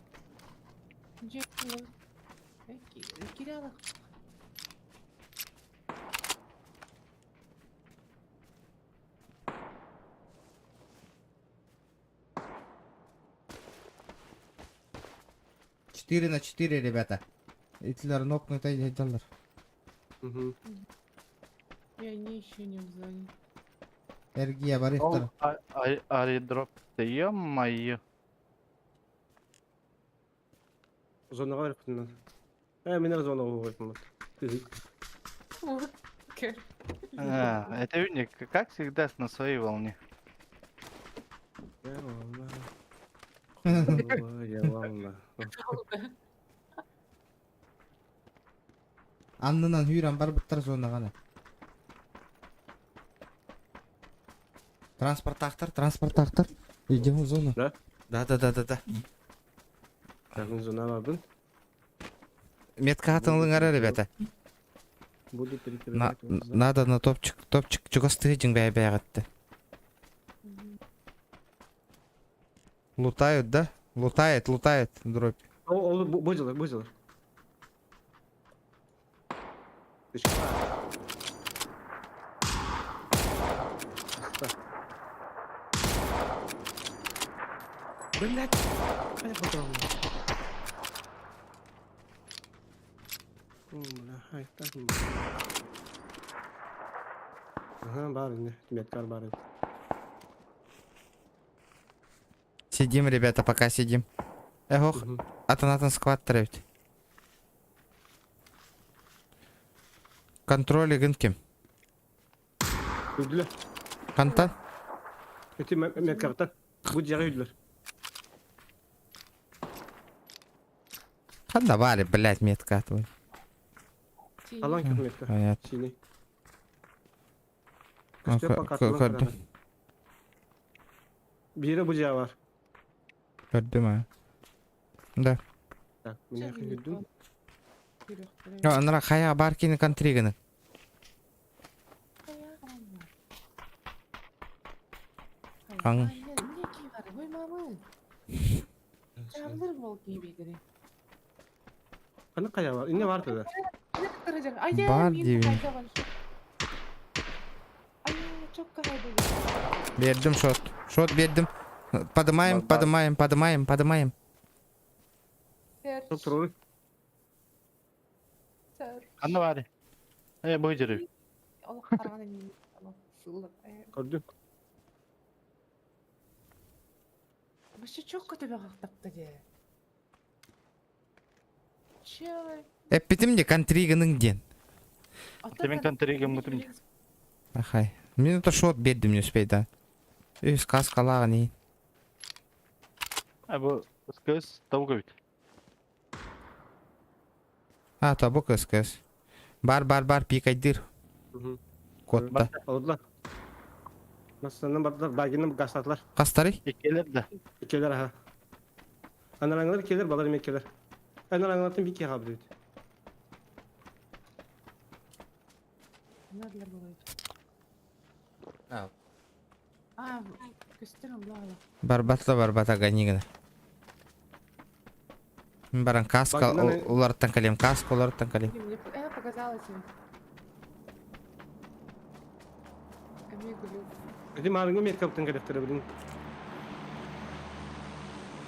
Кирилл. Четыре на четыре, ребята. Итлер нокнутый дедаллар. Угу. И они еще не в зоне. Эргия барыхтар. Аридроп. Да ё-моё. Зонаға барып Э, мен зона барып А, это Юник, как всегда, на своей волне. Я волна. Я волна. Аннынан hүйран бар бұттар зонағана. Транспорт ақтар, транспорт ақтар. Идем в зону. Да? Да, да, да, да, да. Так, мен зона бардым. Метка атыңлыңара, ребята. Буду На, перекрывать. надо на топчик, топчик чугастыы жиң бәй бәйгатты. Лутают, да? Лутает, лутает дробь. Ол, ол, бу дела, бу дела. Блять! Хайа патрон. Бля, хай, так. Ага, бар, не, меткар бар. Сидим, ребята, пока сидим. Эх, атын-атын сквад травить. Контроль гын ким? Үділі. Хантан? Эти меткартан. Бу дияға үділер. Ханда бары, блядь, метка твой. Алан кеп метка. Понятно. Синий. А, Көстер пока атылан Көрдüm. қарады. Бири бу дия бар. Көрдüm а. Да. Так, мен үддім. Анара хая бар кини контриганы. Аң. Қаны қая бар? Ине бар тада. Бар деймін. Бердим шот. Шот бердим. Подымаем, подымаем, подымаем, подымаем. Топ тұрыр. Ханна бары. Э, бу жүрү. Көрдім. Вообще чокко тебе тапты де. Че? Эппитим де контриганың ден. Мен контрига мутум. Ахай. Минута шот бердим не успей, да. Үс каскалағын и. А бу СКС табук бит. А, табу КСКС. Бар, бар, бар, пикайдыр. Котта. Алдылар. Насынан бардылар, багины гастатылар. Қастары? Иккелер да. Икелер аха. Анараҥылар келер, балар эмиэ келер. Анараҥылартан биир киһи хаалбыт эбит. Надо было. А. А, көстөр онлаала. Барбат да барбата ганигына. Баран каска Багынан- уларыттан кэлиэм, каска уларыттан кэлиэм. Мне показалось им. Эмиэ глюк. Ити маарыҥҥы меткабытын кэлэхтэрэ билин.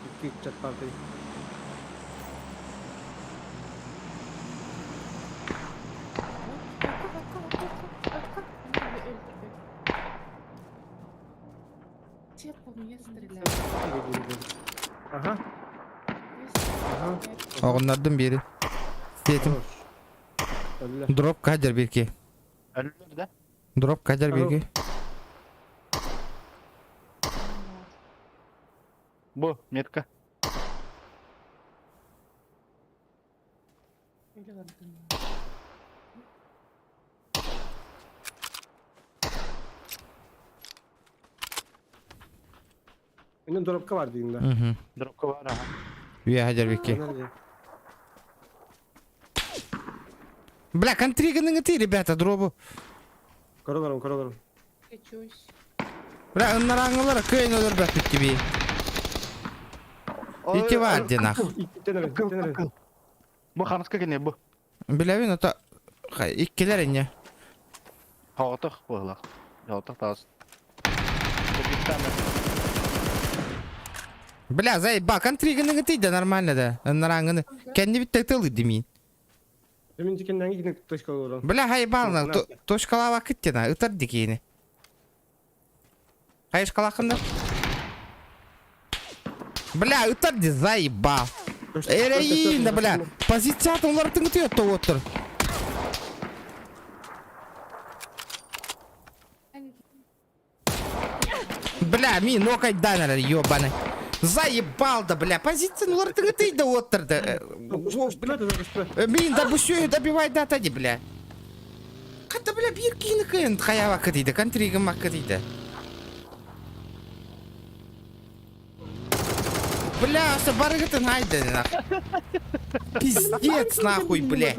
Икки ыччат партия. Че по мне стреляют? Ага. Ага. Оҕуннардым биэри. Сиэтим. Өллө. Дроп кадер бирки. Өллөр да? Дроп кадер бирки. Бу, метка. Или ладно. Менин дропка бар дейм да. Угу. Дропка бар, ага. Үйэ хадер бирки. Бля, контриганы ты, ребята, дробу. Көрөлөрүм, көрөлөрүм. Качусь. Бля, ыннараңылар кыйын өлөрбөппүт тиби. Ити бар динах. Иттен иттен Бу хамска кene бу. Билэбин ото иккилер инне. Хоҕотох буолах. Хоҕотох таас. Бля, заеба, контриганы ты да нормально да. Ыннараңыны. Кенди битте тылы димин. Мен тикенден кийин точка олорон. Бля, хайбална, точкалава кыттена, ытар дикини. Хайышкалахында? Бля, ытар ди заебал. Эрэйин да, бля, позициятын улар тыңытıyor тоғыттыр. Бля, ми нокай данер, ёбаный. Заебал да, бля, позицияны улар тыңытый да оттыр да. Мин да бүсөйү добивай да тади, бля. Ката, бля, бир кийини кыйын хаява кытыйды, контригин мак кытыйды. Бля, аса барыгытын хайды, нах. Пиздец, нахуй, бля.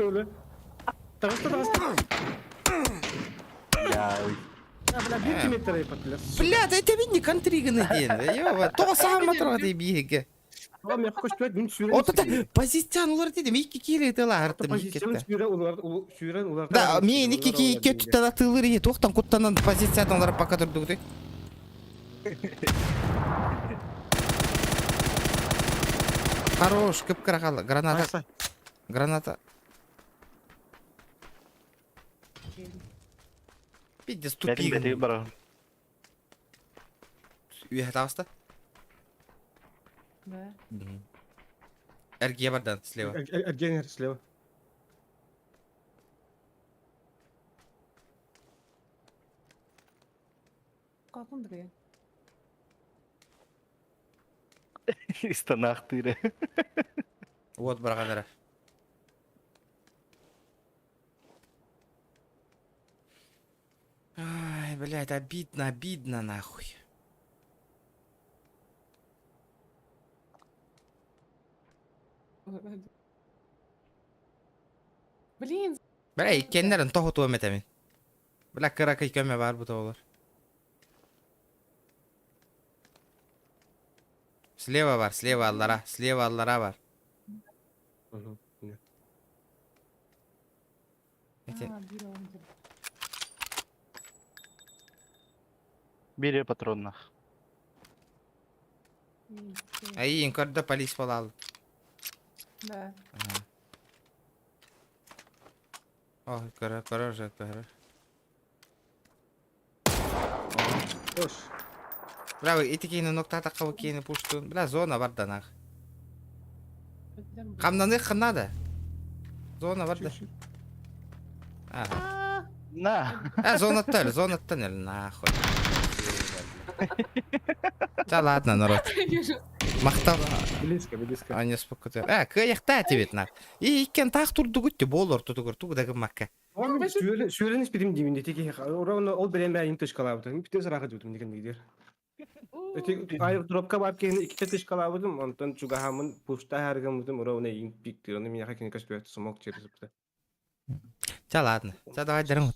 Таҕыста, таҕыста. Бля, бир километр айпат, бля. Бля, да это видни контриганы ден. Ёба, то сам атрады биге. Ама мен көчпөт, мен сүйрен. Вот это позициያን улар дедим, икки кири тыла артым Позицияны икки. сүйрен улар, сүйрен улар. Да, мен икки ки икки туттана тылыр и тоқтан куттанан позициядан улар пока турду. Хорош, кып крахал, граната, граната. Пиздец, Бэтим тупик. бэтим бар. Үйе табыста? Да. Эргие бардан, слева. Эргенер слева. Как он другой? Истанах тыре. Вот барганара. Ай, блядь, обидно, обидно, нахуй. Блин, Бля, иккеннерин тоһутуом этэмин. Бля, кыракый көмө бар бу олар. Слева бар, слева аллара, слева аллара бар. Эти- а, бир он Бире патроннах. Ай, инкорда полис болал. Да. О, көрө, көрө, уже көрө. Ош. Бля, эти кейini ноктата кабы кейini пуштун. Бля, зона бар да нах. Камнаны надо. Зона бар да. Ага. На. А, зона төл, зона төл, нахуй. Да ладно, народ. Мактал. Близко, близко. А не спокойно. А, кыяқта тебе нах. И иккен тақ турду күтті, болор тутугур, тугу макка. Сүйрен испитим деймин дети ки. Ровно ол берем бәйин точкалабыт. Бүтө саракы жутум деген дигдер. Эти дропка бар киһини иккитэ тышкалаабытым, онтон чугаһааммын пуштаа харгаммытым ровно иин пиктир, ону миэхэ кини көстүбэт смок через сыппыта. Ча ладно. Ча давай дарын.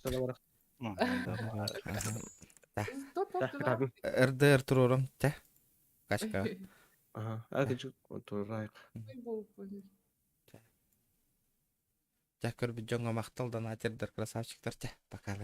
РДР туруорум. Ча. Качка. Ага, а ты турайк. Ча көрбүт дьоҥҥо махтал донатердар красавчиктар ча. Пока.